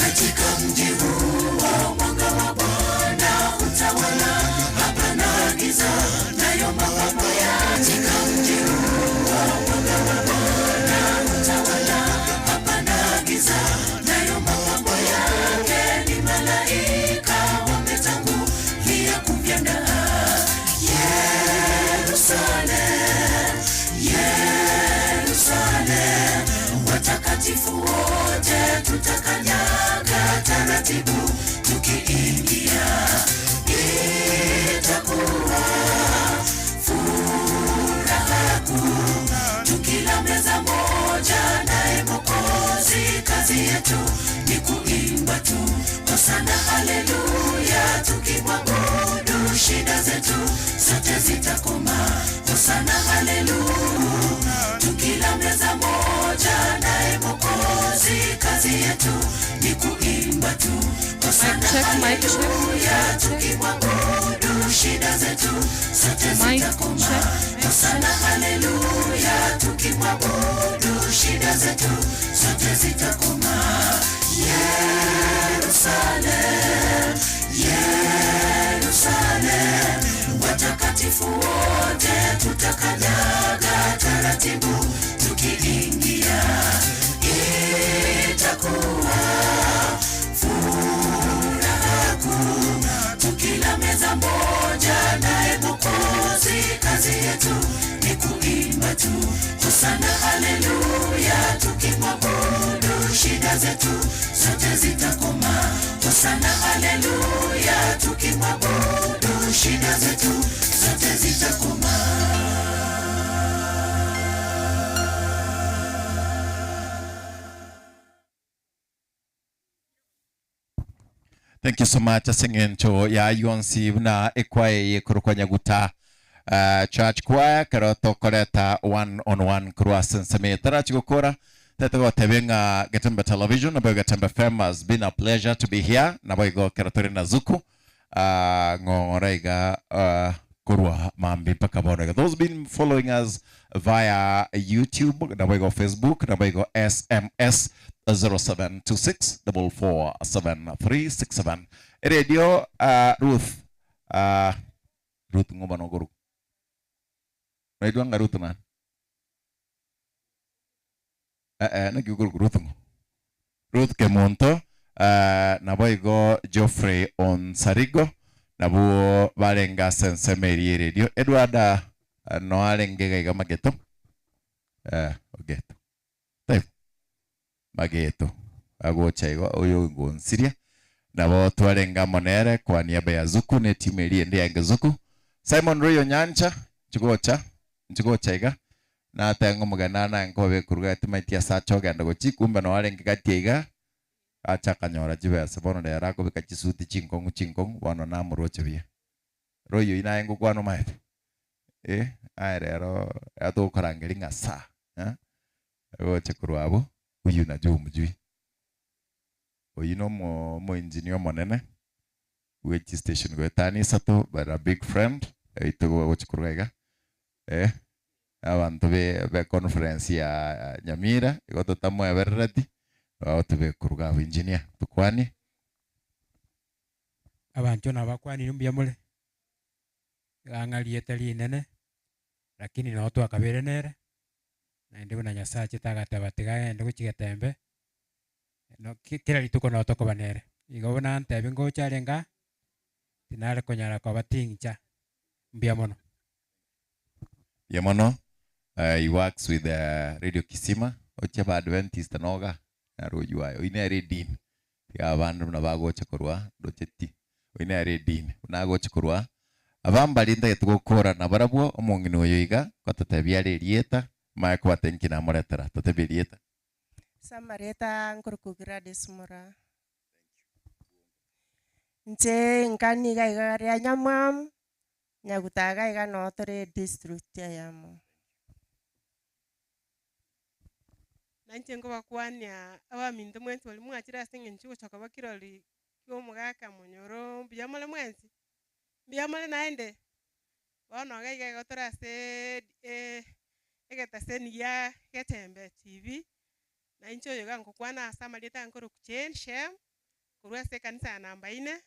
Katika mji huo mwanga wa Bwana utawala, hapana giza, nayo mapambo ya katika mji huo mwanga wa Bwana utawala, hapana giza, nayo mapambo yake ni malaika wametangulia kuviandaa. Yerusalemu, Yerusalemu, watakatifu wote tutakanyaga taratibu tukiingia, itakuwa furaha kuu tukila meza moja naye Mwokozi. Kazi yetu ni kuimba tu hosana, haleluya, tukimwabudu shida zetu zote zitakoma. Hosana, haleluya, tukila meza moja naye Mwokozi. Kazi yetu ni kuimba tu hosana, Mic check, mic check, haleluya, tukimwabudu shida zetu zote Mic zitakoma. check. Hosana, haleluya, tukimwabudu shida zetu zote zitakoma. Yerusalemu, Yerusalemu, watakatifu wote tutakanyaga. taratibu tukiingia, itakuwa furaha kuu tukila meza moja naye Mwokozi. Kazi yetu ni kuimba tu, hosana haleluya, tukimwabudu shida zetu zote zitakoma. Hosana haleluya, tukimwabudu shida zetu zote zitakoma. Thank you so much ase eng'encho ya yonsi buna ekwaya eye ekorokwa Nyaguta uh, Church Choir kero tokoreta one on one korwa ase ensemo eye tarachi gokora tete gotebia ng'a Getembe Television nabo Getembe FM has been a pleasure to be here nabo igo kero tore na Zuku uh, ng'ora iga uh, korwa mambi mpaka bono iga. Those been following us via YouTube nabo igo Facebook nabo igo SMS 0726 447367 Radio uh, Ruth uh, Ruth ng'oba nogoru naitwa nga Ruth nani eh eh naki okoruku Ruth ng'o Ruth Kemunto uh, nabo igo Geoffrey Onsarigo nabwo barenge ase ensemo eria y'eredio Edward uh, no arenge iga iga mageto eh ogeto Taibo mageto agocha igo oyo ngonsiria nabo twarenge amo nere kwa niaba ya Zuku ne timu eria ende yange Zuku Simon Roy Onyancha nchigocha nchigocha iga nateba ng'a omogeni naye nkobe koruga timaeti ase ache ogenda gochia kumbe noo arenge gati iga acha akanyora chibesa bono rero akobeka chisuti chinkong'u chinkong'u bono namoroche buya. Roy oyio naye ngokwana omaete eh aye rero rero togokorangeria ng'a saa eh ogocha korwa abwo huyu najua humjui. Oyio na omo omoengineer omonene bwe chistation goetania isato but a big friend oito gocha korwa iga eh abanto be be conference ya Nyamira igo totamoeberereti bagotobe korwa abwo engineer tokwanie. Abanto nabakwanire mbuya more, iga ng'a rieta rinene, lakini nabo twakabeire nere, naende buna Nyasaye achete agateba tiga agende gochia getembe, no ki kera rituko nabo tokoba nere. Igo buna antebia ngocha arenge aa, tinare konyara koba ting'cha, mbuya mono. Mbuya mono, he works with Radio Kisima, ochia ba Adventist noga, naro oywo aye, oyio nere edini, tiga abande buna bagocha korwa ndoche ti, oyio nere edini, buna agocha korwa aba mbari ntagete gokora nabarabwo, omong'ina oyo iga, gototebia are erieta, manye kobatebia nki namoretera, totebie erieta. Ase amareta nkorokwa Gladys Moraa. Inche nka niga iga ria Nyamwamu, Nyagutaga iga noo tore edistrict eyemo. Nainche nkobakwania abaminto mwensi baria mwachire ase eng'encho y'ogocha koba kirori kia omogaka monyoro mbuya more mwensi? Mbuya more naende? Bono iga iga igo tore ase egetaseni gia Getembe TV, na inche oyo iga ngokwana ase amarieta nkorokwa Jane Shem, korwa ase ekanisa ya namba ine,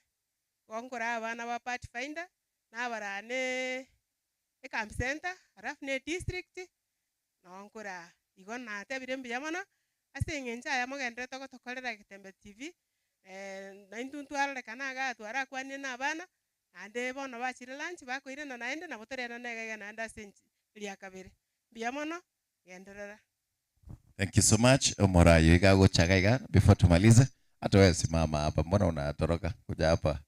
igo nkoraa abana ba Pathfinder, nabaraa ne ecamp center, alafu na edistrict, noo nkoraa. Igo natebire mbuya mono, ase eng'encho aya mogendererete gotokorera Getembe TV, naintwe ntwarorekana igaa twarakwanire na abana, naende bono bachire lunch bakoirana naende nabo torenane iga iga naende ase enchi ria kabere. Mbuya mono, genderera. Thank you so much. Omorayo iga agocha iga iga before tumalize. Hata wewe simama hapa, mbona unatoroka kuja hapa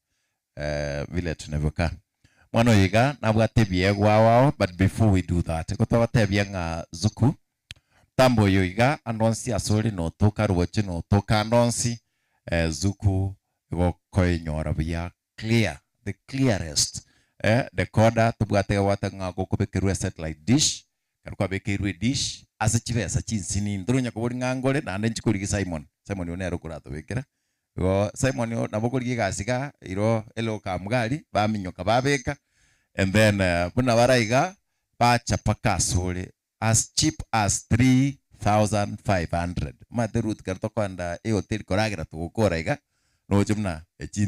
eh, vile tunavyokaa. Mwana oyo iga nabwate ebiegwa ao ao but before we do that, igo togotebia ng'a Zuku tambo oyo iga ande onsi ase ore notoka roche notoka ande onsi eh, Zuku igokoinyora buya clear, the clearest eh, decoder tobwate gabwate ng'a gokobekerwa esatellite dish, ekero kwabekeirwe edish ase chibesa chinsinini, ntori konya ng'a ngore naende nchikorigia Simon, Simon oyio nere okoratobekera, igo Simon oyo nabo okorigia egasi igaa, iro eloka aria, baminyoka babeka, and then buna bare iga, bacha mpaka asore as cheap as 3500. Omanyete Ruth ekero tokoenda ehoteli koragera togokora iga, roche buna echi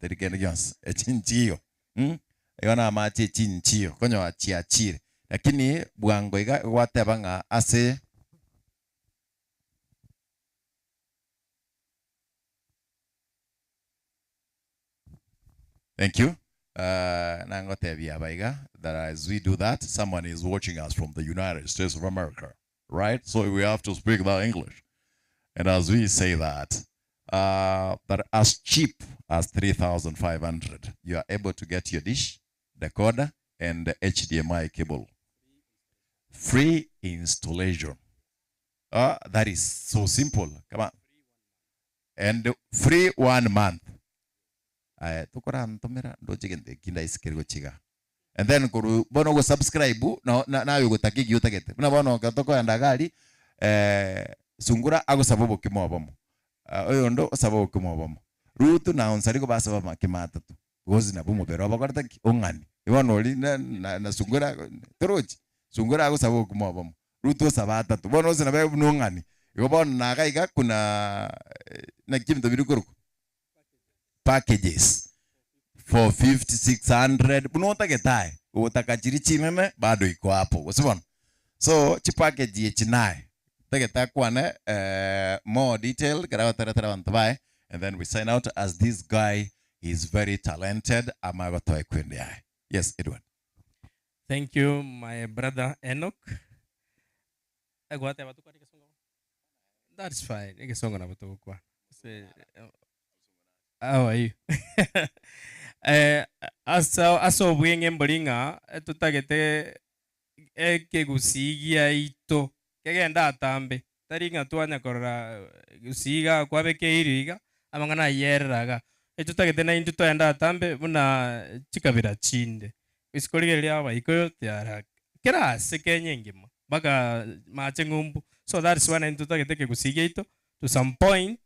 teri kende gionsi, echi nchiyo mh, igo na amache echi nchiyo, konyora chiachire. Lakini bwango iga gwateba ng'a ase. Thank you. Nangotebia aba iga that as we do that someone is watching us from the United States of America right so we have to speak that English and as we say that uh, that as cheap as 3500 you are able to get your dish decoder and HDMI cable free installation uh, that is so simple come on and free one month Aye tokorantomera ndoche gento eki ndaise kere gochiga and then korwa bono ogo subscribe na na naye ogotaka eki otagete buna bono ekero tokoenda iga aria sungura agosaba obokima obomo oyonde osaba obokima obomo Ruth na Onsari basaba amakima atato because nabwo omobere obo okorete ki ong'ani bono oria na na na sungura torochi sungura agosaba obokima obomo Ruth osaba atato bono gose nabe buna ong'ani igo bono naga iga kuna naki ebinto biri korokwa. Packages 450, 600 buna otagete aye, ogotaka chiria chinene bado iko hapo gose bono. So chipackage echi naye ntagete akwane more detailed ekero agoteretera abanto baye and then we sign out as this guy is very talented amanye gotoa ekwende yaye. Yes Edward. Thank you my brother Enock. Gwateba tokwane egesongo bono? That's fine, egesongo nabo togokwana. Ase how are you? Eh, ase ase obweng'e mbori ng'a totagete ekegusii giaito kegende atambe, tari ng'a twanya korora gusii iga kwabekeirwe iga, amang'ana ayerera iga. Etotagete naintwe toende atambe buna chikabira chinde. Isiko rigereria abaikoyo tiara kera ase Kenya engima. Mpaka mache ng'umbu. So that's why naintwe totagete ekegusii giaito to some point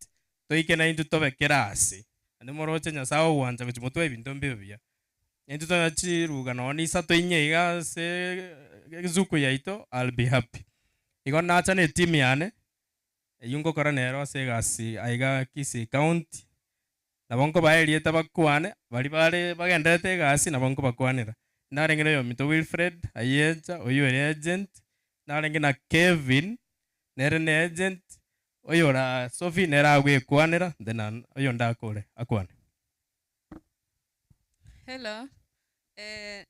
toike naintwe tobe kera ase. Naende moroche Nyasaye ogwancha gochia motwe ebinto mbibe buya. Naintwe tonya chiruga nonya na isato inye iga ase ezuku yaito I'll be happy. Igo nacha na etimu yane, eywo ngokora nero ase egasi aiga Kisii County, Nabo nkobaa erieta bakwane, baria bare bagendererete egasi nabo nkobakwanera. Narenge na oyominto Wilfred Ayecha, oyio ore agent, narenge na Kevin, nere ne agent, oyore Sophie nere agwekwanera, then oyonde akore akwane. Hello,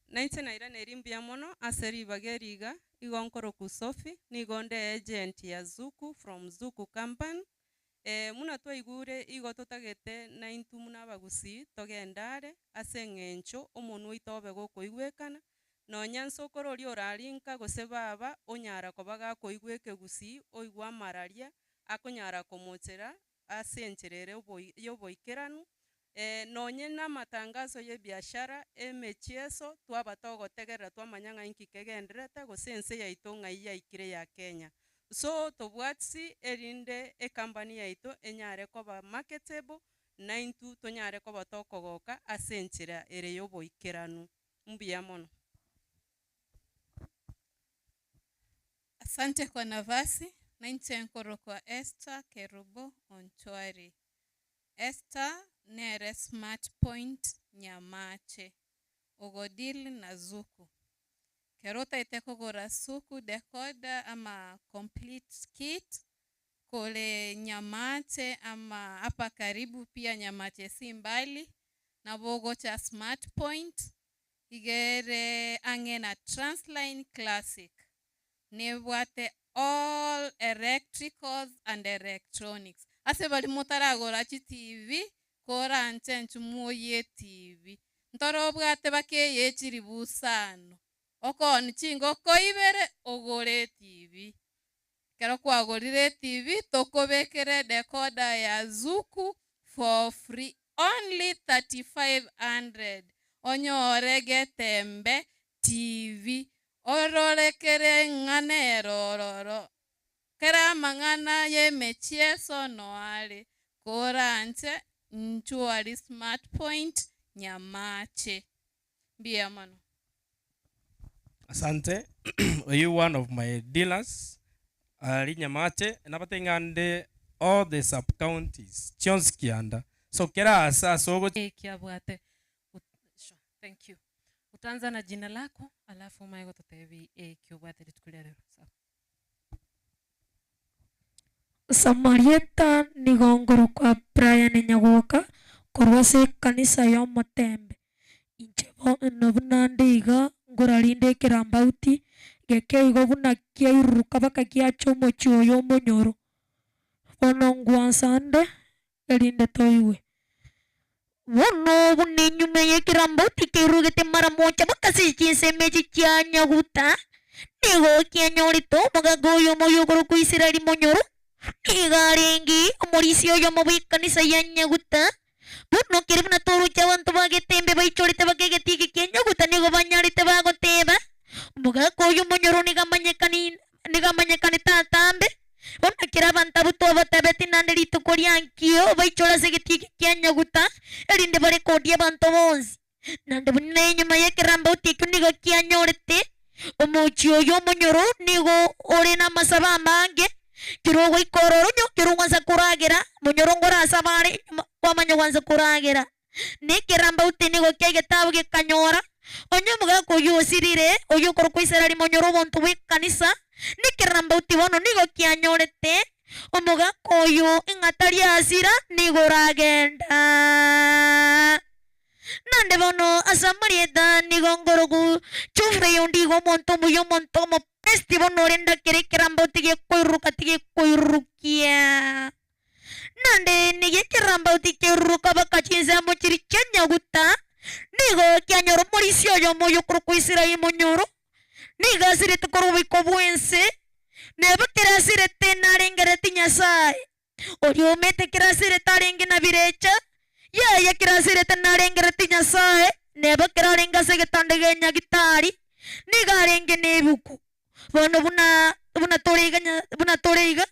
nainche nairaneiri mbuya mono ase ribaga eri iga, igo nkorokwa Sophie, nigo nde agent ya Zuku from Zuku company, Buna twaigure igo totagete naintwe buna abagusii togende are, ase eng'encho omonwa oito obe gokoigwekana, nonya nsokoro oria orarinka gose baba onyara koba gakoigwa ekegusii oigwa amararia akonyara komochera ase enchera ere oboi yoboikeranu, nonye na amatangazo ya ebiashara, emechieso, twaba togotegerera twamanya ng'a inki kegendererete gose ense yaito ng'ai yaikire ya Kenya. So tobwatisi erinde ecompany yaito enyare koba marketable, naintwe tonyare koba tokogoka ase enchera ere yoboikeranu. Mbuya mono. Asante kwa nafasi, nainche nkorokwa Esther Kerubo Onchwari. Esther nere smart point Nyamache, ogo deal na Zuku. Kero otaete kogora Zuku decoder ama complete kit, kore Nyamache ama hapa karibu pia Nyamache si mbali, nabo ogocha smart point, iga ere ang'e na Transline Classic. Nebwate all electricals and electronics. Ase baria motaragora chitivi, koranche inchu mwoyie etivi. Ntore obwate baka eye chiribu isano, okooni chingoko ibere ogore etivi. Ekero kwagorire etivi, tokobekera edecoder ya Zuku for free only 3500 onyore Getembe TV orore kera eng'ana ere ororo, kera amang'ana y'emechieso noare, koranche inchuo aria Smart Point Nyamache. Mbuya mono. Asante, oyio one of my dealers aria Nyamache, nabate ng'a nde all the sub counties chionsi kianda, so kera ase ase ogochia. Eki abwate. Sure, thank you. Utaanza na jina lako alafu omanye gototebia eki obwate rituko ria rero. Sawa. Samarieta nigo nkorokwa Brian Nyagoka, korwa ase ekanisa ya Omotembe. Inche bono buna nde iga, nkorarinde ekerambauti, geke igo buna kiairuruka mpaka giacha omochie oyo omonyoro. Bono ngwansa nde, erinde toigwe. Bono buna enyuma y'ekerambauti keirurugete mara mocha mpaka ase chinsemo echi chia Nyaguta, nigo kianyorete omogaka oyomo oyokorokwa Israeli Monyoro, nigo arenge omorisia oyomo bw'ekanisa ya Nyaguta. Bono kere buna toroche abanto ba Getembe baichorete baka egetii eke kia Nyaguta nigo banyarete bagoteba, Omogaka oyio Monyoro nigo amanyekani nigo amanyekanete atambe. Bono ekero abanto abwo twabatebetie naende rituko ria nkio baichore ase egetii eke kia Nyaguta, erinde barekodie abanto bonsi. Naende buna enyuma y'ekerambauti ekio nigo kianyorete, omochie oyo omonyoro nigo ore namasabo amange, kera ogoika ororo onye kera ogwansa koragera, monyoro nkorasaba are nyuma kwamanya gwansa koragera. Na ekerambauti nigo ki'egetabu gekanyora, onye omogaka oyio osirire, oyio okorokwa Israeli monyore obonto bw'ekanisa, na ekerambauti bono nigo kianyorete omogaka oyo ng'a tari asira, nigo oragenda. Naende bono ase amarieta nigo nkorokwa Geoffrey Ondigo, omonto omuya, omonto omobesti, bono ore ndakere ekerambauti gekoiruruka tigekoirurukia. Naende nigo ekerambauti kiairuruka baka chinsemo chiria chia Nyaguta, nigo kianyora omorisia oyomo oyokorokwa Israeli monyoro, nigo asirete korwa oboiko bw'ense, neba kera asirete narengerereti Nyasae, oria omete kera asirete arenge na birecha, yaya kera asirete narengerereti Nyasae, neba kera arenge ase egetanda gia Nyagitari, nigo arenge nebuku. Bono buna buna tore iga nya buna tore iga,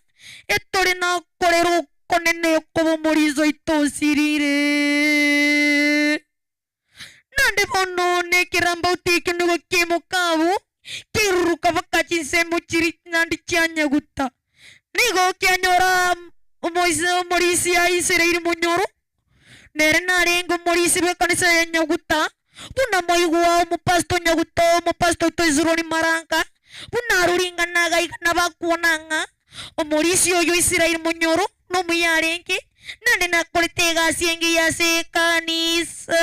etore nokorera okonene okoba omoriso oito osirire. Naende bono nekerambauti ekio nigo kiaimoka abwo, kiairuruka baka chinsemo chiria naende chianyaguta. Nigo kianyora omoise omorisia Israeli monyoro, Nere narenge omorisia bw'ekanisa ya Nyaguta, buna moigwa omopastor Nyaguta, omopastor oito Hezironi Maranka, buna aroringana agaiga nabakuona ng'a omorisia oyo Israel monyoro nomuya arenge, naende nakorete egasi engiya ase ekanisa.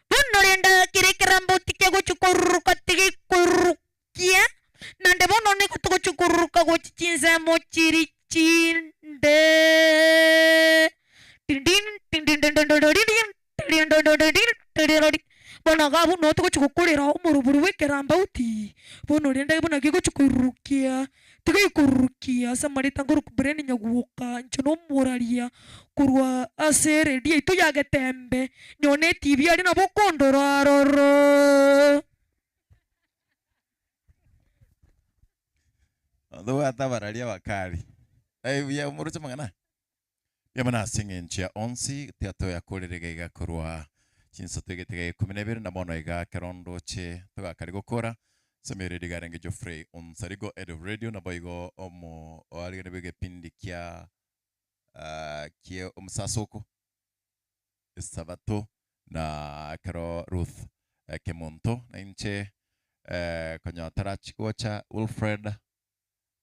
Bono rende kera ekerambauti kegochia koruruka tigekorurukia, Naende bono nigo togochia koruruka gochia chinsemo chiria chinde. Bono iga abwo noo togochia gokorera omorobori bw'ekerambauti, bono rende buna gegochia koirurukia, tigekorurukia ase amareta nkorokwa Brian Nyagwoka, inche na omoraria korwa ase eredio yaito ya Getembe, nyowe na etibi aria nabo okondora aroro. Tobwate abararia abakari. Eh, buya omoroche amang'ana? Mbuya mono ase eng'encho ya onsi tiga toyakorere iga iga korwa chinsa toigete iga ikomi na ibere na bono iga ekero ndoche togakare gokora ase emereri iga arenge Geoffrey Onsarigo Head of Radio naboigo omo oarigani bw'egepindi kia ah, kia omosasoko Esabato, na ekero Ruth Kemunto na inche konya tarachi gocha Wilfred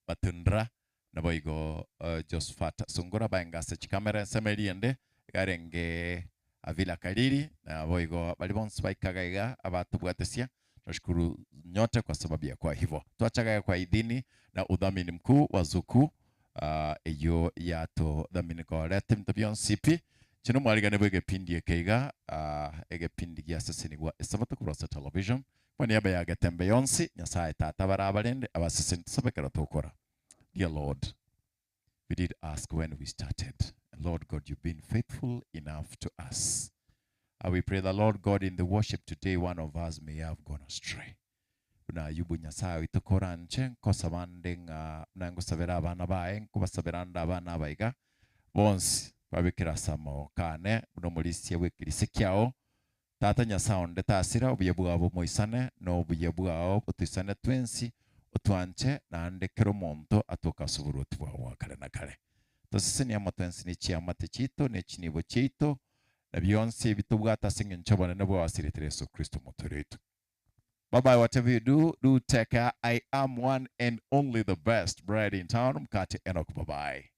Matundra naboigo Josphat Sungura baenge ase chikamera ensemo eria ende iga arenge Avila Kariri naboigo baria bonsi baikaga iga abatobwatesia Nashukuru nyote kwa sababu ya kwa hivo twachaga iga kwa idhini na udhamini mkuu wa Zuku eyio yatodhamini koreta ebinto bionsi pi. Inche nomwarigane bw'egepindi eke iga, egepindi giasesenigwa Esabato korwa ase television. Kwa niaba ya Getembe yonsi, Nyasaye Tata abarabarende, abaseseni tosabe ekero tokora. Dear Lord, we did ask when we started, and Lord God, you've been faithful enough to us. And we pray the Lord God in the worship today, one of us may have gone astray. Buna Ayubu Nyasaye oito koranche nkosaba nde ng'a buna ngosabera abana baye nkobasabera nde abana aba iga bonsi babekere ase amagoko ane buna omorisia bw'ekerisia kiao Tata Nyasae onde tasira obuya bwao bomoisane na obuya bwao botoisane twensi otwanche naende kera omonto atoke ase oboruoti bwao bwa kare na kare. Tosesenie amo twensi ne chiamate chiaito ne chinibo chiaito. Na bionsi ebi tobwate ase eng'encho obonene bwawasiretire Yeso Kristo omotweri oito. Bye bye whatever you do, do take care. I am one and only the best bread in town, Mkate Enoch. Bye bye.